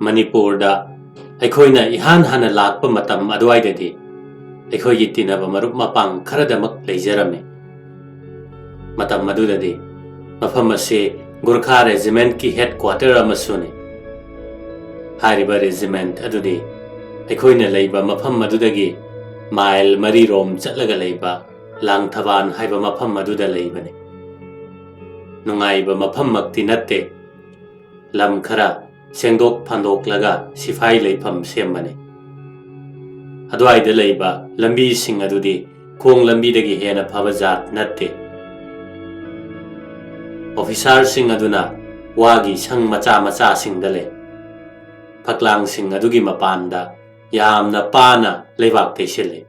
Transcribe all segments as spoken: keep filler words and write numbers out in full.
ꯃꯅꯤꯄꯨꯔꯗ ꯑꯩꯈꯣꯏꯅ ꯏꯍꯥꯟ ꯍꯥꯟꯅ ꯂꯥꯛꯄ ꯃꯇꯝ ꯑꯗꯨꯋꯥꯏꯗꯗꯤ ꯑꯩꯈꯣꯏꯒꯤ ꯇꯤꯟꯅꯕ ꯃꯔꯨꯞ ꯃꯄꯥꯡ ꯈꯔꯗꯃꯛ ꯂꯩꯖꯔꯝꯃꯤ꯫ ꯃꯇꯝ ꯑꯗꯨꯗꯗꯤ ꯃꯐꯝ ꯑꯁꯤ ꯒꯨꯔꯈꯥ ꯔꯦꯖꯤꯃꯦꯟꯠꯀꯤ ꯍꯦꯗ ꯀ꯭ꯋꯥꯇꯔ ꯑꯃꯁꯨꯅꯤ꯫ ꯍꯥꯏꯔꯤꯕ ꯔꯦꯖꯤꯃꯦꯟꯠ ꯑꯗꯨꯗꯤ ꯑꯩꯈꯣꯏꯅ ꯂꯩꯕ ꯃꯐꯝ ꯑꯗꯨꯗꯒꯤ ꯃꯥꯏꯜ ꯃꯔꯤ ꯔꯣꯝ ꯆꯠꯂꯒ ꯂꯩꯕ ꯂꯥꯡꯊꯕꯥꯟ ꯍꯥꯏꯕ ꯃꯐꯝ ꯑꯗꯨꯗ ꯂꯩꯕꯅꯤ꯫ ꯅꯨꯡꯉꯥꯏꯕ ꯃꯐꯝꯃꯛꯇꯤ ꯅꯠꯇꯦ꯫ ꯂꯝ ꯈꯔ ꯁꯦꯡꯗꯣꯛ ꯐꯟꯗꯣꯛꯂꯒ ꯁꯤꯐꯥꯏ ꯂꯩꯐꯝ ꯁꯦꯝꯕꯅꯤ꯫ ꯑꯗꯨꯋꯥꯏꯗ ꯂꯩꯕ ꯂꯝꯕꯤꯁꯤꯡ ꯑꯗꯨꯗꯤ ꯈꯣꯡ ꯂꯝꯕꯤꯗꯒꯤ ꯍꯦꯟꯅ ꯐꯕ ꯖꯥꯠ ꯅꯠꯇꯦ꯫ ꯑꯣꯐꯤꯁꯥꯔꯁꯤꯡ ꯑꯗꯨꯅ ꯋꯥꯒꯤ ꯁꯪ ꯃꯆꯥ ꯃꯆꯥꯁꯤꯡꯗ ꯂꯩ꯫ ꯐꯛꯂꯥꯡꯁꯤꯡ ꯑꯗꯨꯒꯤ ꯃꯄꯥꯟꯗ ꯌꯥꯝꯅ ꯄꯥꯅ ꯂꯩꯕꯥꯛ ꯇꯩꯁꯤꯜꯂꯤ꯫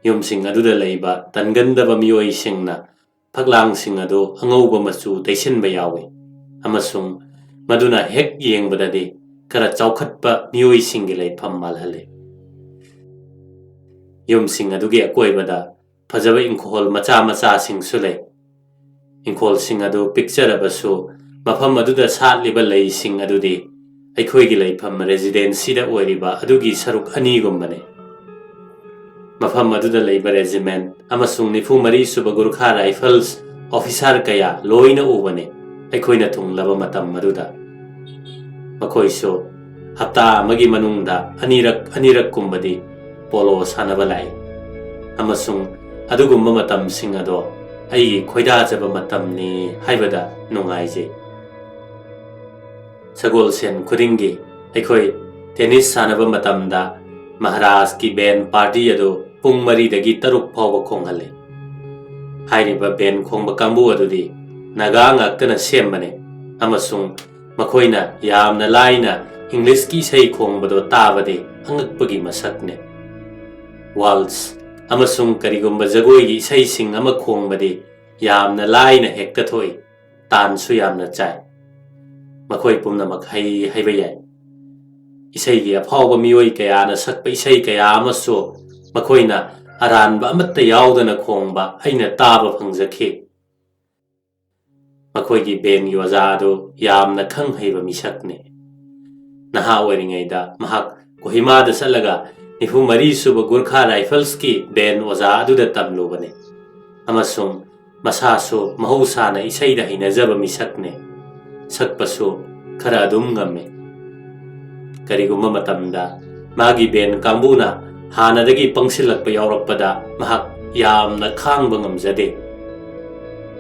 ꯌꯨꯝꯁꯤꯡ ꯑꯗꯨꯗ ꯂꯩꯕ ꯇꯟꯒꯟꯗꯕ ꯃꯤꯑꯣꯏꯁꯤꯡꯅ ꯐꯛꯂꯥꯡꯁꯤꯡ ꯑꯗꯨ ꯑꯉꯧꯕ ꯃꯆꯨ ꯇꯩꯁꯤꯟꯕ ꯌꯥꯎꯏ, ꯑꯃꯁꯨꯡ ꯃꯗꯨꯅ ꯍꯦꯛ ꯌꯦꯡꯕꯗꯗꯤ ꯈꯔ ꯆꯥꯎꯈꯠꯄ ꯃꯤꯑꯣꯏꯁꯤꯡꯒꯤ ꯂꯩꯐꯝ ꯃꯥꯜꯍꯜꯂꯤ꯫ ꯌꯨꯝꯁꯤꯡ ꯑꯗꯨꯒꯤ ꯑꯀꯣꯏꯕꯗ ꯐꯖꯕ ꯏꯪꯈꯣꯜ ꯃꯆꯥ ꯃꯆꯥꯁꯤꯡꯁꯨ ꯂꯩ꯫ ꯏꯪꯈꯣꯜꯁꯤꯡ ꯑꯗꯨ ꯄꯤꯛꯆꯔꯕꯁꯨ, ꯃꯐꯝ ꯑꯗꯨꯗ ꯁꯥꯠꯂꯤꯕ ꯂꯩꯁꯤꯡ ꯑꯗꯨꯗꯤ ꯑꯩꯈꯣꯏꯒꯤ ꯂꯩꯐꯝ ꯔꯦꯖꯤꯗꯦꯟꯁꯤꯗ ꯑꯣꯏꯔꯤꯕ ꯑꯗꯨꯒꯤ ꯁꯔꯨꯛ ꯑꯅꯤꯒꯨꯝꯕꯅꯤ꯫ ꯃꯐꯝ ꯑꯗꯨꯗ ꯂꯩꯕ ꯔꯦꯖꯤꯃꯦꯟꯠ ꯑꯃꯁꯨꯡ ꯅꯤꯐꯨ ꯃꯔꯤ ꯁꯨꯕ ꯒꯨꯔꯈꯥ ꯔꯥꯏꯐꯜꯁ ꯑꯣꯐꯤꯁꯥꯔ ꯀꯌꯥ ꯂꯣꯏꯅ ꯎꯕꯅꯤ ꯑꯩꯈꯣꯏꯅ ꯊꯨꯡꯂꯕ ꯃꯇꯝ ꯑꯗꯨꯗ꯫ ꯃꯈꯣꯏꯁꯨ ꯍꯞꯇꯥ ꯑꯃꯒꯤ ꯃꯅꯨꯡꯗ ꯑꯅꯤꯔꯛ ꯑꯅꯤꯔꯛ ꯀꯨꯝꯕꯗꯤ ꯄꯣꯂꯣ ꯁꯥꯟꯅꯕ ꯂꯥꯛꯏ, ꯑꯃꯁꯨꯡ ꯑꯗꯨꯒꯨꯝꯕ ꯃꯇꯝꯁꯤꯡ ꯑꯗꯣ ꯑꯩꯒꯤ ꯈꯣꯏꯗꯥꯖꯕ ꯃꯇꯝꯅꯤ ꯍꯥꯏꯕꯗ ꯅꯨꯡꯉꯥꯏꯖꯩ꯫ ꯁꯒꯣꯜꯁꯦꯟ ꯈꯨꯗꯤꯡꯒꯤ ꯑꯩꯈꯣꯏ ꯇꯦꯅꯤꯁ ꯁꯥꯟꯅꯕ ꯃꯇꯝꯗ ꯃꯍꯥꯔꯥꯖꯀꯤ ꯕꯦꯟ ꯄꯥꯔꯇꯤ ꯑꯗꯨ ꯄꯨꯡ ꯃꯔꯤꯗꯒꯤ ꯇꯔꯨꯛ ꯐꯥꯎꯕ ꯈꯣꯡꯍꯜꯂꯤ꯫ ꯍꯥꯏꯔꯤꯕ ꯕꯦꯟ ꯈꯣꯡꯕ ꯀꯥꯡꯕꯨ ꯑꯗꯨꯗꯤ ꯅꯥꯒꯥ ꯉꯥꯛꯇꯅ ꯁꯦꯝꯕꯅꯤ, ꯑꯃꯁꯨꯡ ꯃꯈꯣꯏꯅ ꯌꯥꯝꯅ ꯂꯥꯏꯅ ꯏꯪꯂꯤꯁꯀꯤ ꯏꯁꯩ ꯈꯣꯡꯕꯗꯣ ꯇꯥꯕꯗꯤ ꯑꯉꯛꯄꯒꯤ ꯃꯁꯛꯅꯤ꯫ ꯋꯥꯜꯁ ꯑꯃꯁꯨꯡ ꯀꯔꯤꯒꯨꯝꯕ ꯖꯒꯣꯏꯒꯤ ꯏꯁꯩꯁꯤꯡ ꯑꯃ ꯈꯣꯡꯕꯗꯤ ꯌꯥꯝꯅ ꯂꯥꯏꯅ ꯍꯦꯛꯇ ꯊꯣꯛꯏ, ꯇꯥꯟꯁꯨ ꯌꯥꯝꯅ ꯆꯥꯏ꯫ ꯃꯈꯣꯏ ꯄꯨꯝꯅꯃꯛ ꯍꯩ ꯍꯥꯏꯕ ꯌꯥꯏ꯫ ꯏꯁꯩꯒꯤ ꯑꯐꯥꯎꯕ ꯃꯤꯑꯣꯏ ꯀꯌꯥꯅ ꯁꯛꯄ ꯏꯁꯩ ꯀꯌꯥ ꯑꯃꯁꯨ ꯃꯈꯣꯏꯅ ꯑꯔꯥꯟꯕ ꯑꯃꯠꯇ ꯌꯥꯎꯗꯅ ꯈꯣꯡꯕ ꯑꯩꯅ ꯇꯥꯕ ꯐꯪꯖꯈꯤ꯫ ꯃꯈꯣꯏꯒꯤ ꯕꯦꯟꯒꯤ ꯑꯣꯖꯥ ꯑꯗꯨ ꯌꯥꯝꯅ ꯈꯪ ꯍꯩꯕ ꯃꯤꯁꯛꯅꯤ꯫ ꯅꯍꯥ ꯑꯣꯏꯔꯤꯉꯩꯗ ꯃꯍꯥꯛ ꯀꯣꯍꯤꯃꯥꯗ ꯆꯠꯂꯒ ꯅꯤꯐꯨ ꯃꯔꯤ ꯁꯨꯕ ꯒꯨꯔꯈꯥ ꯔꯥꯏꯐꯜꯁꯀꯤ ꯕꯦꯟ ꯑꯣꯖꯥ ꯑꯗꯨꯗ ꯇꯝꯂꯨꯕꯅꯤ, ꯑꯃꯁꯨꯡ ꯃꯁꯥꯁꯨ ꯃꯍꯧꯁꯥꯅ ꯏꯁꯩꯗ ꯍꯩꯅꯖꯕ ꯃꯤꯁꯛꯅꯤ꯫ ꯁꯛꯄꯁꯨ ꯈꯔ ꯑꯗꯨꯝ ꯉꯝꯃꯤ꯫ ꯀꯔꯤꯒꯨꯝꯕ ꯃꯇꯝꯗ ꯃꯥꯒꯤ ꯕꯦꯟ ꯀꯥꯡꯕꯨꯅ ꯍꯥꯟꯅꯗꯒꯤ ꯄꯪꯁꯤꯜꯂꯛꯄ ꯌꯥꯎꯔꯛꯄꯗ ꯃꯍꯥꯛ ꯌꯥꯝꯅ ꯈꯥꯡꯕ ꯉꯝꯖꯗꯦ꯫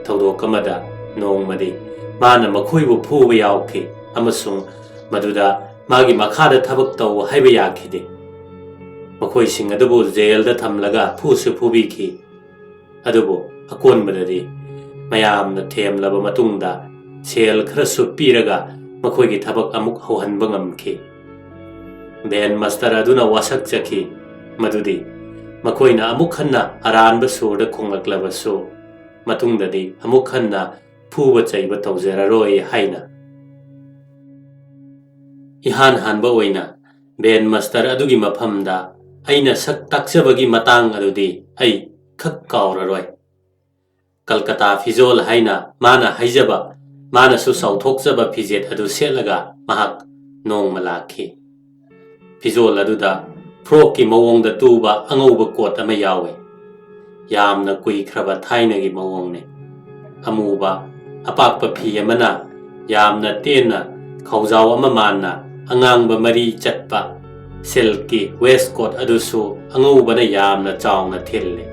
ꯊꯧꯗꯣꯛ ꯑꯃꯗ ꯅꯣꯡꯃꯗꯤ ꯃꯥꯅ ꯃꯈꯣꯏꯕꯨ ꯐꯨꯕ ꯌꯥꯎꯈꯤ, ꯑꯃꯁꯨꯡ ꯃꯗꯨꯗ ꯃꯥꯒꯤ ꯃꯈꯥꯗ ꯊꯕꯛ ꯇꯧ ꯍꯥꯏꯕ ꯌꯥꯈꯤꯗꯦ꯫ ꯃꯈꯣꯏꯁꯤꯡ ꯑꯗꯨꯕꯨ ꯖꯦꯜꯗ ꯊꯝꯂꯒ ꯐꯨꯁꯨ ꯐꯨꯕꯤꯈꯤ꯫ ꯑꯗꯨꯕꯨ ꯑꯀꯣꯟꯕꯗꯗꯤ ꯃꯌꯥꯝꯅ ꯊꯦꯝꯂꯕ ꯃꯇꯨꯡꯗ ꯁꯦꯜ ꯈꯔꯁꯨ ꯄꯤꯔꯒ ꯃꯈꯣꯏꯒꯤ ꯊꯕꯛ ꯑꯃꯨꯛ ꯍꯧꯍꯟꯕ ꯉꯝꯈꯤ꯫ ꯕꯦꯟ ꯃꯥꯁꯇꯔ ꯑꯗꯨꯅ ꯋꯥꯁꯛꯆꯈꯤ ꯃꯗꯨꯗꯤ ꯃꯈꯣꯏꯅ ꯑꯃꯨꯛ ꯍꯟꯅ ꯑꯔꯥꯟꯕ ꯁꯨꯔꯗ ꯈꯣꯡꯂꯛꯂꯕꯁꯨ ꯃꯇꯨꯡꯗꯗꯤ ꯑꯃꯨꯛ ꯍꯟꯅ ꯐꯨꯕ ꯆꯩꯕ ꯇꯧꯖꯔꯔꯣꯏ ꯍꯥꯏꯅ꯫ ꯏꯍꯥꯟ ꯍꯥꯟꯕ ꯑꯣꯏꯅ ꯕꯦꯟ ꯃꯥꯁꯇꯔ ꯑꯗꯨꯒꯤ ꯃꯐꯝꯗ ꯑꯩꯅ ꯁꯛ ꯇꯥꯛꯆꯕꯒꯤ ꯃꯇꯥꯡ ꯑꯗꯨꯗꯤ ꯑꯩ ꯈꯛ ꯀꯥꯎꯔꯔꯣꯏ꯫ ꯀꯜꯀꯇꯥ ꯐꯤꯖꯣꯜ ꯍꯥꯏꯅ ꯃꯥꯅ ꯍꯥꯏꯖꯕ, ꯃꯥꯅꯁꯨ ꯆꯥꯎꯊꯣꯛꯆꯕ ꯐꯤꯖꯦꯠ ꯑꯗꯨ ꯁꯦꯠꯂꯒ ꯃꯍꯥꯛ ꯅꯣꯡꯃ ꯂꯥꯛꯈꯤ꯫ ꯐꯤꯖꯣꯜ ꯑꯗꯨꯗ ꯐ꯭ꯔꯣꯛꯀꯤ ꯃꯑꯣꯡꯗ ꯇꯨꯕ ꯑꯉꯧꯕ ꯀꯣꯠ ꯑꯃ ꯌꯥꯎꯏ꯫ ꯌꯥꯝꯅ ꯀꯨꯏꯈ꯭ꯔꯕ ꯊꯥꯏꯅꯒꯤ ꯃꯑꯣꯡꯅꯤ꯫ ꯑꯃꯨꯕ ꯑꯄꯥꯛꯄ ꯐꯤ ꯑꯃꯅ ꯌꯥꯝꯅ ꯇꯦꯟꯅ ꯈꯧꯖꯥꯎ ꯑꯃ ꯃꯥꯟꯅ ꯑꯉꯥꯡꯕ ꯃꯔꯤ ꯆꯠꯄ ꯁꯤꯜꯛꯀꯤ ꯋꯦꯁ ꯀꯣꯠ ꯑꯗꯨꯁꯨ ꯑꯉꯧꯕꯅ ꯌꯥꯝꯅ ꯆꯥꯎꯅ ꯊꯤꯜꯂꯤ꯫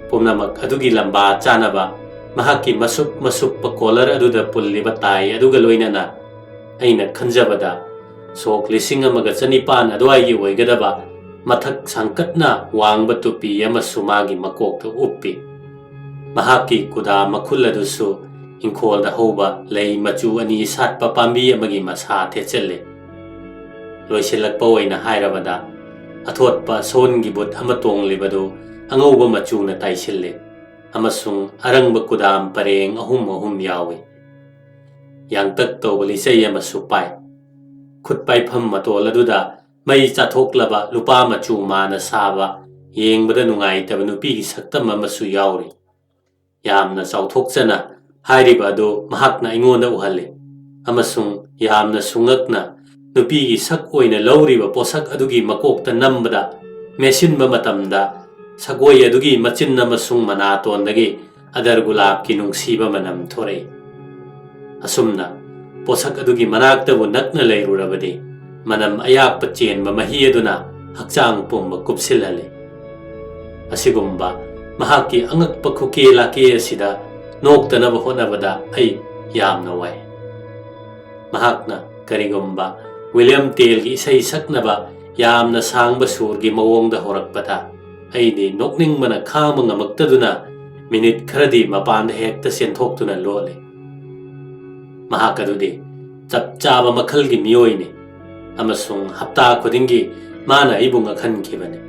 ꯄꯨꯝꯅꯃꯛ ꯑꯗꯨꯒꯤ ꯂꯝꯕꯥ ꯆꯥꯅꯕ ꯃꯍꯥꯛꯀꯤ ꯃꯁꯨꯞ ꯃꯁꯨꯞꯄ ꯀꯣꯂꯔ ꯑꯗꯨꯗ ꯄꯨꯜꯂꯤꯕ ꯇꯥꯏ ꯑꯗꯨꯒ ꯂꯣꯏꯅꯅ ꯑꯩꯅ ꯈꯟꯖꯕꯗ ꯁꯣꯛ ꯂꯤꯁꯤꯡ ꯑꯃꯒ ꯆꯅꯤꯄꯥꯟ ꯑꯗꯨꯋꯥꯏꯒꯤ ꯑꯣꯏꯒꯗꯕ ꯃꯊꯛ ꯁꯥꯡꯀꯠꯅ ꯋꯥꯡꯕ ꯇꯨꯄꯤ ꯑꯃꯁꯨ ꯃꯥꯒꯤ ꯃꯀꯣꯛꯇ ꯎꯞꯄꯤ꯫ ꯃꯍꯥꯛꯀꯤ ꯀꯨꯗꯥ ꯃꯈꯨꯜ ꯑꯗꯨꯁꯨ ꯏꯪꯈꯣꯜꯗ ꯍꯧꯕ ꯂꯩ ꯃꯆꯨ ꯑꯅꯤ ꯁꯥꯠꯄ ꯄꯥꯝꯕꯤ ꯑꯃꯒꯤ ꯃꯁꯥ ꯊꯦꯠꯆꯜꯂꯤ꯫ ꯂꯣꯏꯁꯤꯜꯂꯛꯄ ꯑꯣꯏꯅ ꯍꯥꯏꯔꯕꯗ, ꯑꯊꯣꯠꯄ ꯁꯣꯟꯒꯤ ꯕꯨꯠ ꯑꯃ ꯇꯣꯡꯂꯤꯕꯗꯨ ꯑꯉꯧꯕ ꯃꯆꯨꯅ ꯇꯥꯏꯁꯤꯜꯂꯤ ꯑꯃꯁꯨꯡ ꯑꯔꯪꯕ ꯀꯨꯗꯥꯝ ꯄꯔꯦꯡ ꯑꯍꯨꯝ ꯑꯍꯨꯝ ꯌꯥꯎꯏ꯫ ꯌꯥꯡꯇꯛ ꯇꯧꯕ ꯂꯤꯆꯩ ꯑꯃꯁꯨ ꯄꯥꯏ꯫ ꯈꯨꯠ ꯄꯥꯏꯐꯝ ꯃꯇꯣꯜ ꯑꯗꯨꯗ ꯃꯩ ꯆꯥꯊꯣꯛꯂꯕ ꯂꯨꯄꯥ ꯃꯆꯨ ꯃꯥꯅ ꯁꯥꯕ, ꯌꯦꯡꯕꯗ ꯅꯨꯡꯉꯥꯏꯇꯕ ꯅꯨꯄꯤꯒꯤ ꯁꯛꯇꯝ ꯑꯃꯁꯨ ꯌꯥꯎꯔꯤ꯫ ꯌꯥꯝꯅ ꯆꯥꯎꯊꯣꯛꯆꯅ ꯍꯥꯏꯔꯤꯕ ꯑꯗꯨ ꯃꯍꯥꯛꯅ ꯑꯩꯉꯣꯟꯗ ꯎꯍꯜꯂꯤ ꯑꯃꯁꯨꯡ ꯌꯥꯝꯅ ꯁꯨꯡꯉꯛꯅ ꯅꯨꯄꯤꯒꯤ ꯁꯛ ꯑꯣꯏꯅ ꯂꯧꯔꯤꯕ ꯄꯣꯠꯁꯛ ꯑꯗꯨꯒꯤ ꯃꯀꯣꯛꯇ ꯅꯝꯕꯗ, ꯃꯦꯠꯁꯤꯟꯕ ꯃꯇꯝꯗ ꯁꯒꯣꯏ ꯑꯗꯨꯒꯤ ꯃꯆꯤꯟ ꯑꯃꯁꯨꯡ ꯃꯅꯥꯇꯣꯟꯗꯒꯤ ꯑꯗꯔ ꯒꯨꯂꯥꯞꯀꯤ ꯅꯨꯡꯁꯤꯕ ꯃꯅꯝ ꯊꯣꯔꯛꯏ꯫ ꯑꯁꯨꯝꯅ ꯄꯣꯠꯁꯛ ꯑꯗꯨꯒꯤ ꯃꯅꯥꯛꯇꯕꯨ ꯅꯛꯅ ꯂꯩꯔꯨꯔꯕꯗꯤ, ꯃꯅꯝ ꯑꯌꯥꯛꯄ ꯆꯦꯟꯕ ꯃꯍꯤ ꯑꯗꯨꯅ ꯍꯛꯆꯥꯡ ꯄꯨꯝꯕ ꯀꯨꯞꯁꯤꯜꯍꯜꯂꯤ꯫ ꯑꯁꯤꯒꯨꯝꯕ ꯃꯍꯥꯛꯀꯤ ꯑꯉꯛꯄ ꯈꯨꯀꯦ ꯂꯥꯀꯦ ꯑꯁꯤꯗ ꯅꯣꯛꯇꯅꯕ ꯍꯣꯠꯅꯕꯗ ꯑꯩ ꯌꯥꯝꯅ ꯋꯥꯏ꯫ ꯃꯍꯥꯛꯅ ꯀꯔꯤꯒꯨꯝꯕ ꯋꯤꯂꯤꯌꯝ ꯇꯦꯜꯒꯤ ꯏꯁꯩ ꯁꯛꯅꯕ ꯌꯥꯝꯅ ꯁꯥꯡꯕ ꯁꯨꯔꯒꯤ ꯃꯑꯣꯡꯗ ꯍꯧꯔꯛꯄꯗ, ꯑꯩꯗꯤ ꯅꯣꯛꯅꯤꯡꯕꯅ ꯈꯥꯡꯕ ꯉꯝꯃꯛꯇꯗꯨꯅ ꯃꯤꯅꯤꯠ ꯈꯔꯗꯤ ꯃꯄꯥꯟꯗ ꯍꯦꯛꯇ ꯆꯦꯟꯊꯣꯛꯇꯨꯅ ꯂꯣꯠꯂꯤ꯫ ꯃꯍꯥꯛ ꯑꯗꯨꯗꯤ ꯆꯞ ꯆꯥꯕ ꯃꯈꯜꯒꯤ ꯃꯤꯑꯣꯏꯅꯤ, ꯑꯃꯁꯨꯡ ꯍꯞꯇꯥ ꯈꯨꯗꯤꯡꯒꯤ ꯃꯥꯅ ꯑꯩꯕꯨ ꯉꯛꯍꯟꯈꯤꯕꯅꯤ꯫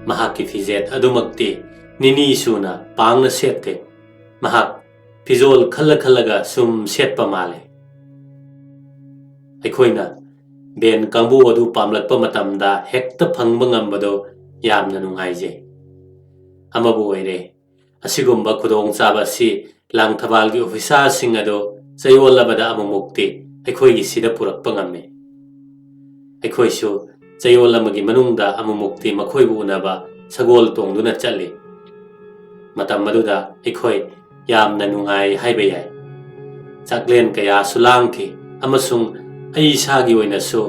ꯃꯍꯥꯛꯀꯤ ꯐꯤꯖꯦꯠ ꯑꯗꯨꯃꯛꯇꯤ ꯅꯤꯅꯤ ꯁꯨꯅ ꯄꯥꯡꯅ ꯁꯦꯠꯇꯦ꯫ ꯃꯍꯥꯛ ꯐꯤꯖꯣꯜ ꯈꯜꯂ ꯈꯜꯂꯒ ꯁꯨꯝ ꯁꯦꯠꯄ ꯃꯥꯜꯂꯦ꯫ ꯑꯩꯈꯣꯏꯅ ꯕꯦꯟ ꯀꯥꯡꯕꯨ ꯑꯗꯨ ꯄꯥꯝꯂꯛꯄ ꯃꯇꯝꯗ ꯍꯦꯛꯇ ꯐꯪꯕ ꯉꯝꯕꯗꯨ ꯌꯥꯝꯅ ꯅꯨꯡꯉꯥꯏꯖꯩ꯫ ꯑꯃꯕꯨ ꯑꯣꯏꯔꯦ, ꯑꯁꯤꯒꯨꯝꯕ ꯈꯨꯗꯣꯡꯆꯥꯕ ꯑꯁꯤ ꯂꯥꯡꯊꯕꯥꯜꯒꯤ ꯑꯣꯐꯤꯁꯥꯔꯁꯤꯡ ꯑꯗꯨ ꯆꯌꯣꯜ ꯑꯃꯗ ꯑꯃꯨꯛꯃꯨꯛꯇꯤ ꯑꯩꯈꯣꯏꯒꯤ ꯁꯤꯗ ꯄꯨꯔꯛꯄ ꯉꯝꯃꯤ꯫ ꯑꯩꯈꯣꯏꯁꯨ ꯆꯌꯣꯜ ꯑꯃꯒꯤ ꯃꯅꯨꯡꯗ ꯑꯃꯨꯛꯃꯨꯛꯇꯤ ꯃꯈꯣꯏꯕꯨ ꯎꯅꯕ ꯁꯒꯣꯜ ꯇꯣꯡꯗꯨꯅ ꯆꯠꯂꯤ꯫ ꯃꯇꯝ ꯑꯗꯨꯗ ꯑꯩꯈꯣꯏ ꯌꯥꯝꯅ ꯅꯨꯡꯉꯥꯏ ꯍꯥꯏꯕ ꯌꯥꯏ꯫ ꯆꯥꯛꯂꯦꯟ ꯀꯌꯥꯁꯨ ꯂꯥꯡꯈꯤ, ꯑꯃꯁꯨꯡ ꯑꯩ ꯏꯁꯥꯒꯤ ꯑꯣꯏꯅꯁꯨ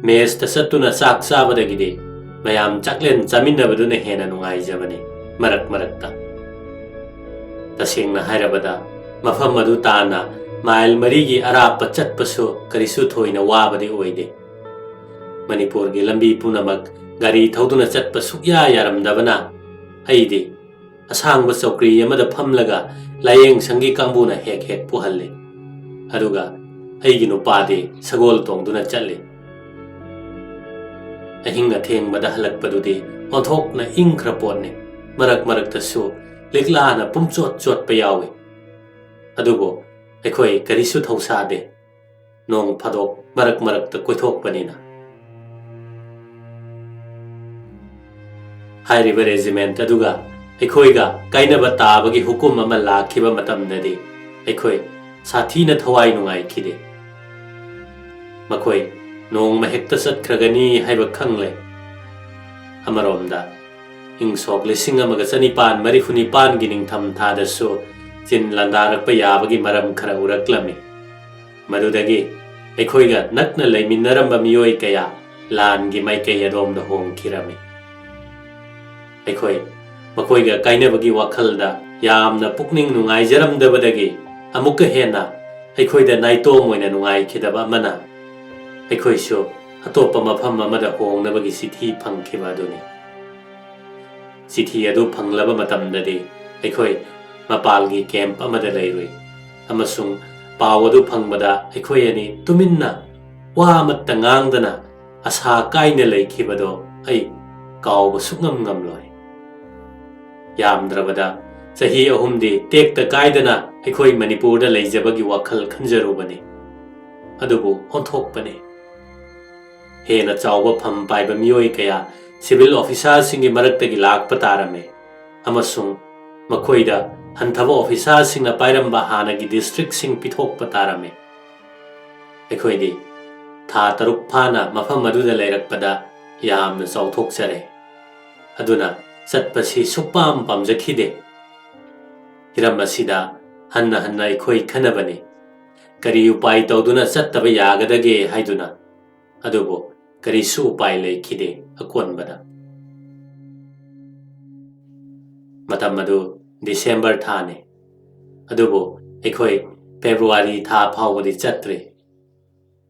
ꯃꯦꯁꯇ ꯆꯠꯇꯨꯅ ꯆꯥꯛ ꯆꯥꯕꯗꯒꯤꯗꯤ ꯃꯌꯥꯝ ꯆꯥꯛꯂꯦꯟ ꯆꯥꯃꯤꯟꯅꯕꯗꯨꯅ ꯍꯦꯟꯅ ꯅꯨꯡꯉꯥꯏꯖꯕꯅꯤ꯫ ꯃꯔꯛ ꯃꯔꯛꯇ, ꯇꯁꯦꯡꯅ ꯍꯥꯏꯔꯕꯗ, ꯃꯐꯝ ꯑꯗꯨ ꯇꯥꯟꯅ ꯃꯥꯏꯜ ꯃꯔꯤꯒꯤ ꯑꯔꯥꯞꯄ ꯆꯠꯄꯁꯨ ꯀꯔꯤꯁꯨ ꯊꯣꯏꯅ ꯋꯥꯕꯗꯤ ꯑꯣꯏꯗꯦ꯫ ꯃꯅꯤꯄꯨꯔꯒꯤ ꯂꯝꯕꯤ ꯄꯨꯝꯅꯃꯛ ꯒꯥꯔꯤ ꯊꯧꯗꯨꯅ ꯆꯠꯄ ꯁꯨꯛꯌꯥ ꯌꯥꯔꯝꯗꯕꯅ, ꯑꯩꯗꯤ ꯑꯁꯥꯡꯕ ꯆꯧꯀ꯭ꯔꯤ ꯑꯃꯗ ꯐꯝꯂꯒ ꯂꯥꯏꯌꯦꯡ ꯁꯪꯒꯤ ꯀꯥꯡꯕꯨꯅ ꯍꯦꯛ ꯍꯦꯛ ꯄꯨꯍꯜꯂꯤ꯫ ꯑꯗꯨꯒ ꯑꯩꯒꯤ ꯅꯨꯄꯥꯗꯤ ꯁꯒꯣꯜ ꯇꯣꯡꯗꯨꯅ ꯆꯠꯂꯤ꯫ ꯑꯍꯤꯡ ꯑꯊꯦꯡꯕꯗ ꯍꯜꯂꯛꯄꯗꯨꯗꯤ ꯑꯣꯟꯊꯣꯛꯅ ꯏꯪꯈ꯭ꯔ ꯄꯣꯠꯅꯤ꯫ ꯃꯔꯛ ꯃꯔꯛꯇꯁꯨ ꯂꯤꯛꯂꯥꯅ ꯄꯨꯝꯆꯣꯠ ꯆꯣꯠꯄ ꯌꯥꯎꯏ꯫ ꯑꯗꯨꯕꯨ ꯑꯩꯈꯣꯏ ꯀꯔꯤꯁꯨ ꯊꯧꯁꯥꯗꯦ꯫ ꯅꯣꯡ ꯐꯥꯗꯣꯛ ꯃꯔꯛ ꯃꯔꯛꯇ ꯀꯣꯏꯊꯣꯛꯄꯅꯤꯅ꯫ ꯍꯥꯏꯔꯤꯕ ꯔꯦꯖꯤꯃꯦꯟꯠ ꯑꯗꯨꯒ ꯑꯩꯈꯣꯏꯒ ꯀꯥꯏꯅꯕ ꯇꯥꯕꯒꯤ ꯍꯨꯀꯨꯝ ꯑꯃ ꯂꯥꯛꯈꯤꯕ ꯃꯇꯝꯗꯗꯤ ꯑꯩꯈꯣꯏ ꯁꯥꯊꯤꯅ ꯊꯋꯥꯏ ꯅꯨꯡꯉꯥꯏꯈꯤꯗꯦ꯫ ꯃꯈꯣꯏ ꯅꯣꯡꯃ ꯍꯦꯛꯇ ꯆꯠꯈ꯭ꯔꯒꯅꯤ ꯍꯥꯏꯕ ꯈꯪꯂꯦ꯫ ꯑꯃꯔꯣꯝꯗ, ꯏꯪ ꯁꯣꯛ ꯂꯤꯁꯤꯡ ꯑꯃꯒ ꯆꯅꯤꯄꯥꯟ ꯃꯔꯤꯐꯨ ꯅꯤꯄꯥꯟꯒꯤ ꯅꯤꯡꯊꯝ ꯊꯥꯗꯁꯨ ꯆꯤꯟ ꯂꯥꯟꯗꯥꯔꯛꯄ ꯌꯥꯕꯒꯤ ꯃꯔꯝ ꯈꯔ ꯎꯔꯛꯂꯝꯃꯤ꯫ ꯃꯗꯨꯗꯒꯤ ꯑꯩꯈꯣꯏꯒ ꯅꯛꯅ ꯂꯩꯃꯤꯟꯅꯔꯝꯕ ꯃꯤꯑꯣꯏ ꯀꯌꯥ ꯂꯥꯟꯒꯤ ꯃꯥꯏꯀꯩ ꯑꯗꯣꯝꯗ ꯍꯣꯡꯈꯤꯔꯝꯃꯤ꯫ ꯑꯩꯈꯣꯏ ꯃꯈꯣꯏꯒ ꯀꯥꯏꯅꯕꯒꯤ ꯋꯥꯈꯜꯗ ꯌꯥꯝꯅ ꯄꯨꯛꯅꯤꯡ ꯅꯨꯡꯉꯥꯏꯖꯔꯝꯗꯕꯗꯒꯤ ꯑꯃꯨꯛꯀ ꯍꯦꯟꯅ ꯑꯩꯈꯣꯏꯗ ꯅꯥꯏꯇꯣꯝ ꯑꯣꯏꯅ ꯅꯨꯡꯉꯥꯏꯈꯤꯗꯕ ꯑꯃꯅ, ꯑꯩꯈꯣꯏꯁꯨ ꯑꯇꯣꯞꯄ ꯃꯐꯝ ꯑꯃꯗ ꯍꯣꯡꯅꯕꯒꯤ ꯆꯤꯊꯤ ꯐꯪꯈꯤꯕ ꯑꯗꯨꯅꯤ꯫ ꯆꯤꯊꯤ ꯑꯗꯨ ꯐꯪꯂꯕ ꯃꯇꯝꯗꯗꯤ ꯑꯩꯈꯣꯏ ꯃꯄꯥꯜꯒꯤ ꯀꯦꯝꯞ ꯑꯃꯗ ꯂꯩꯔꯨꯏ, ꯑꯃꯁꯨꯡ ꯄꯥꯎ ꯑꯗꯨ ꯐꯪꯕꯗ ꯑꯩꯈꯣꯏ ꯑꯅꯤ ꯇꯨꯃꯤꯟꯅ ꯋꯥ ꯑꯃꯠꯇ ꯉꯥꯡꯗꯅ ꯑꯁꯥ ꯀꯥꯏꯅ ꯂꯩꯈꯤꯕꯗꯣ ꯑꯩ ꯀꯥꯎꯕ ꯁꯨꯛꯉꯝ ꯉꯝꯂꯣꯏ꯫ ꯌꯥꯝꯗ꯭ꯔꯕꯗ ꯆꯍꯤ ꯑꯍꯨꯝꯗꯤ ꯇꯦꯛꯇ ꯀꯥꯏꯗꯅ ꯑꯩꯈꯣꯏ ꯃꯅꯤꯄꯨꯔꯗ ꯂꯩꯖꯕꯒꯤ ꯋꯥꯈꯜ ꯈꯟꯖꯔꯨꯕꯅꯤ꯫ ꯑꯗꯨꯕꯨ ꯑꯣꯟꯊꯣꯛꯄꯅꯤ꯫ ꯍꯦꯟꯅ ꯆꯥꯎꯕ ꯐꯝ ꯄꯥꯏꯕ ꯃꯤꯑꯣꯏ ꯀꯌꯥ ꯁꯤꯚꯤꯜ ꯑꯣꯐꯤꯁꯥꯔꯁꯤꯡꯒꯤ ꯃꯔꯛꯇꯒꯤ ꯂꯥꯛꯄ ꯇꯥꯔꯝꯃꯤ, ꯑꯃꯁꯨꯡ ꯃꯈꯣꯏꯗ ꯍꯟꯊꯕ ꯑꯣꯐꯤꯁꯥꯔꯁꯤꯡꯅ ꯄꯥꯏꯔꯝꯕ ꯍꯥꯟꯅꯒꯤ ꯗꯤꯁꯇ꯭ꯔꯤꯛꯁꯤꯡ ꯄꯤꯊꯣꯛꯄ ꯇꯥꯔꯝꯃꯤ꯫ ꯑꯩꯈꯣꯏꯗꯤ ꯊꯥ ꯇꯔꯨꯛ ꯐꯥꯅ ꯃꯐꯝ ꯑꯗꯨꯗ ꯂꯩꯔꯛꯄꯗ ꯌꯥꯝꯅ ꯆꯥꯎꯊꯣꯛꯆꯔꯦ꯫ ꯑꯗꯨꯅ ꯆꯠꯄꯁꯤ ꯁꯨꯛꯄꯥꯝ ꯄꯥꯝꯖꯈꯤꯗꯦ꯫ ꯍꯤꯔꯝ ꯑꯁꯤꯗ ꯍꯟꯅ ꯍꯟꯅ ꯑꯩꯈꯣꯏ ꯈꯟꯅꯕꯅꯤ꯫ ꯀꯔꯤ ꯎꯄꯥꯏ ꯇꯧꯗꯨꯅ ꯆꯠꯇꯕ ꯌꯥꯒꯗꯒꯦ ꯍꯥꯏꯗꯨꯅ꯫ ꯑꯗꯨꯕꯨ ꯀꯔꯤꯁꯨ ꯎꯄꯥꯏ ꯂꯩꯈꯤꯗꯦ꯫ ꯑꯀꯣꯟꯕꯗ ꯃꯇꯝ ꯑꯗꯨ ꯗꯤꯁꯦꯝꯕꯔ ꯊꯥꯅꯤ꯫ ꯑꯗꯨꯕꯨ ꯑꯩꯈꯣꯏ ꯐꯦꯕ꯭ꯔꯨꯋꯥꯔꯤ ꯊꯥ ꯐꯥꯎꯕꯗꯤ ꯆꯠꯇ꯭ꯔꯤ꯫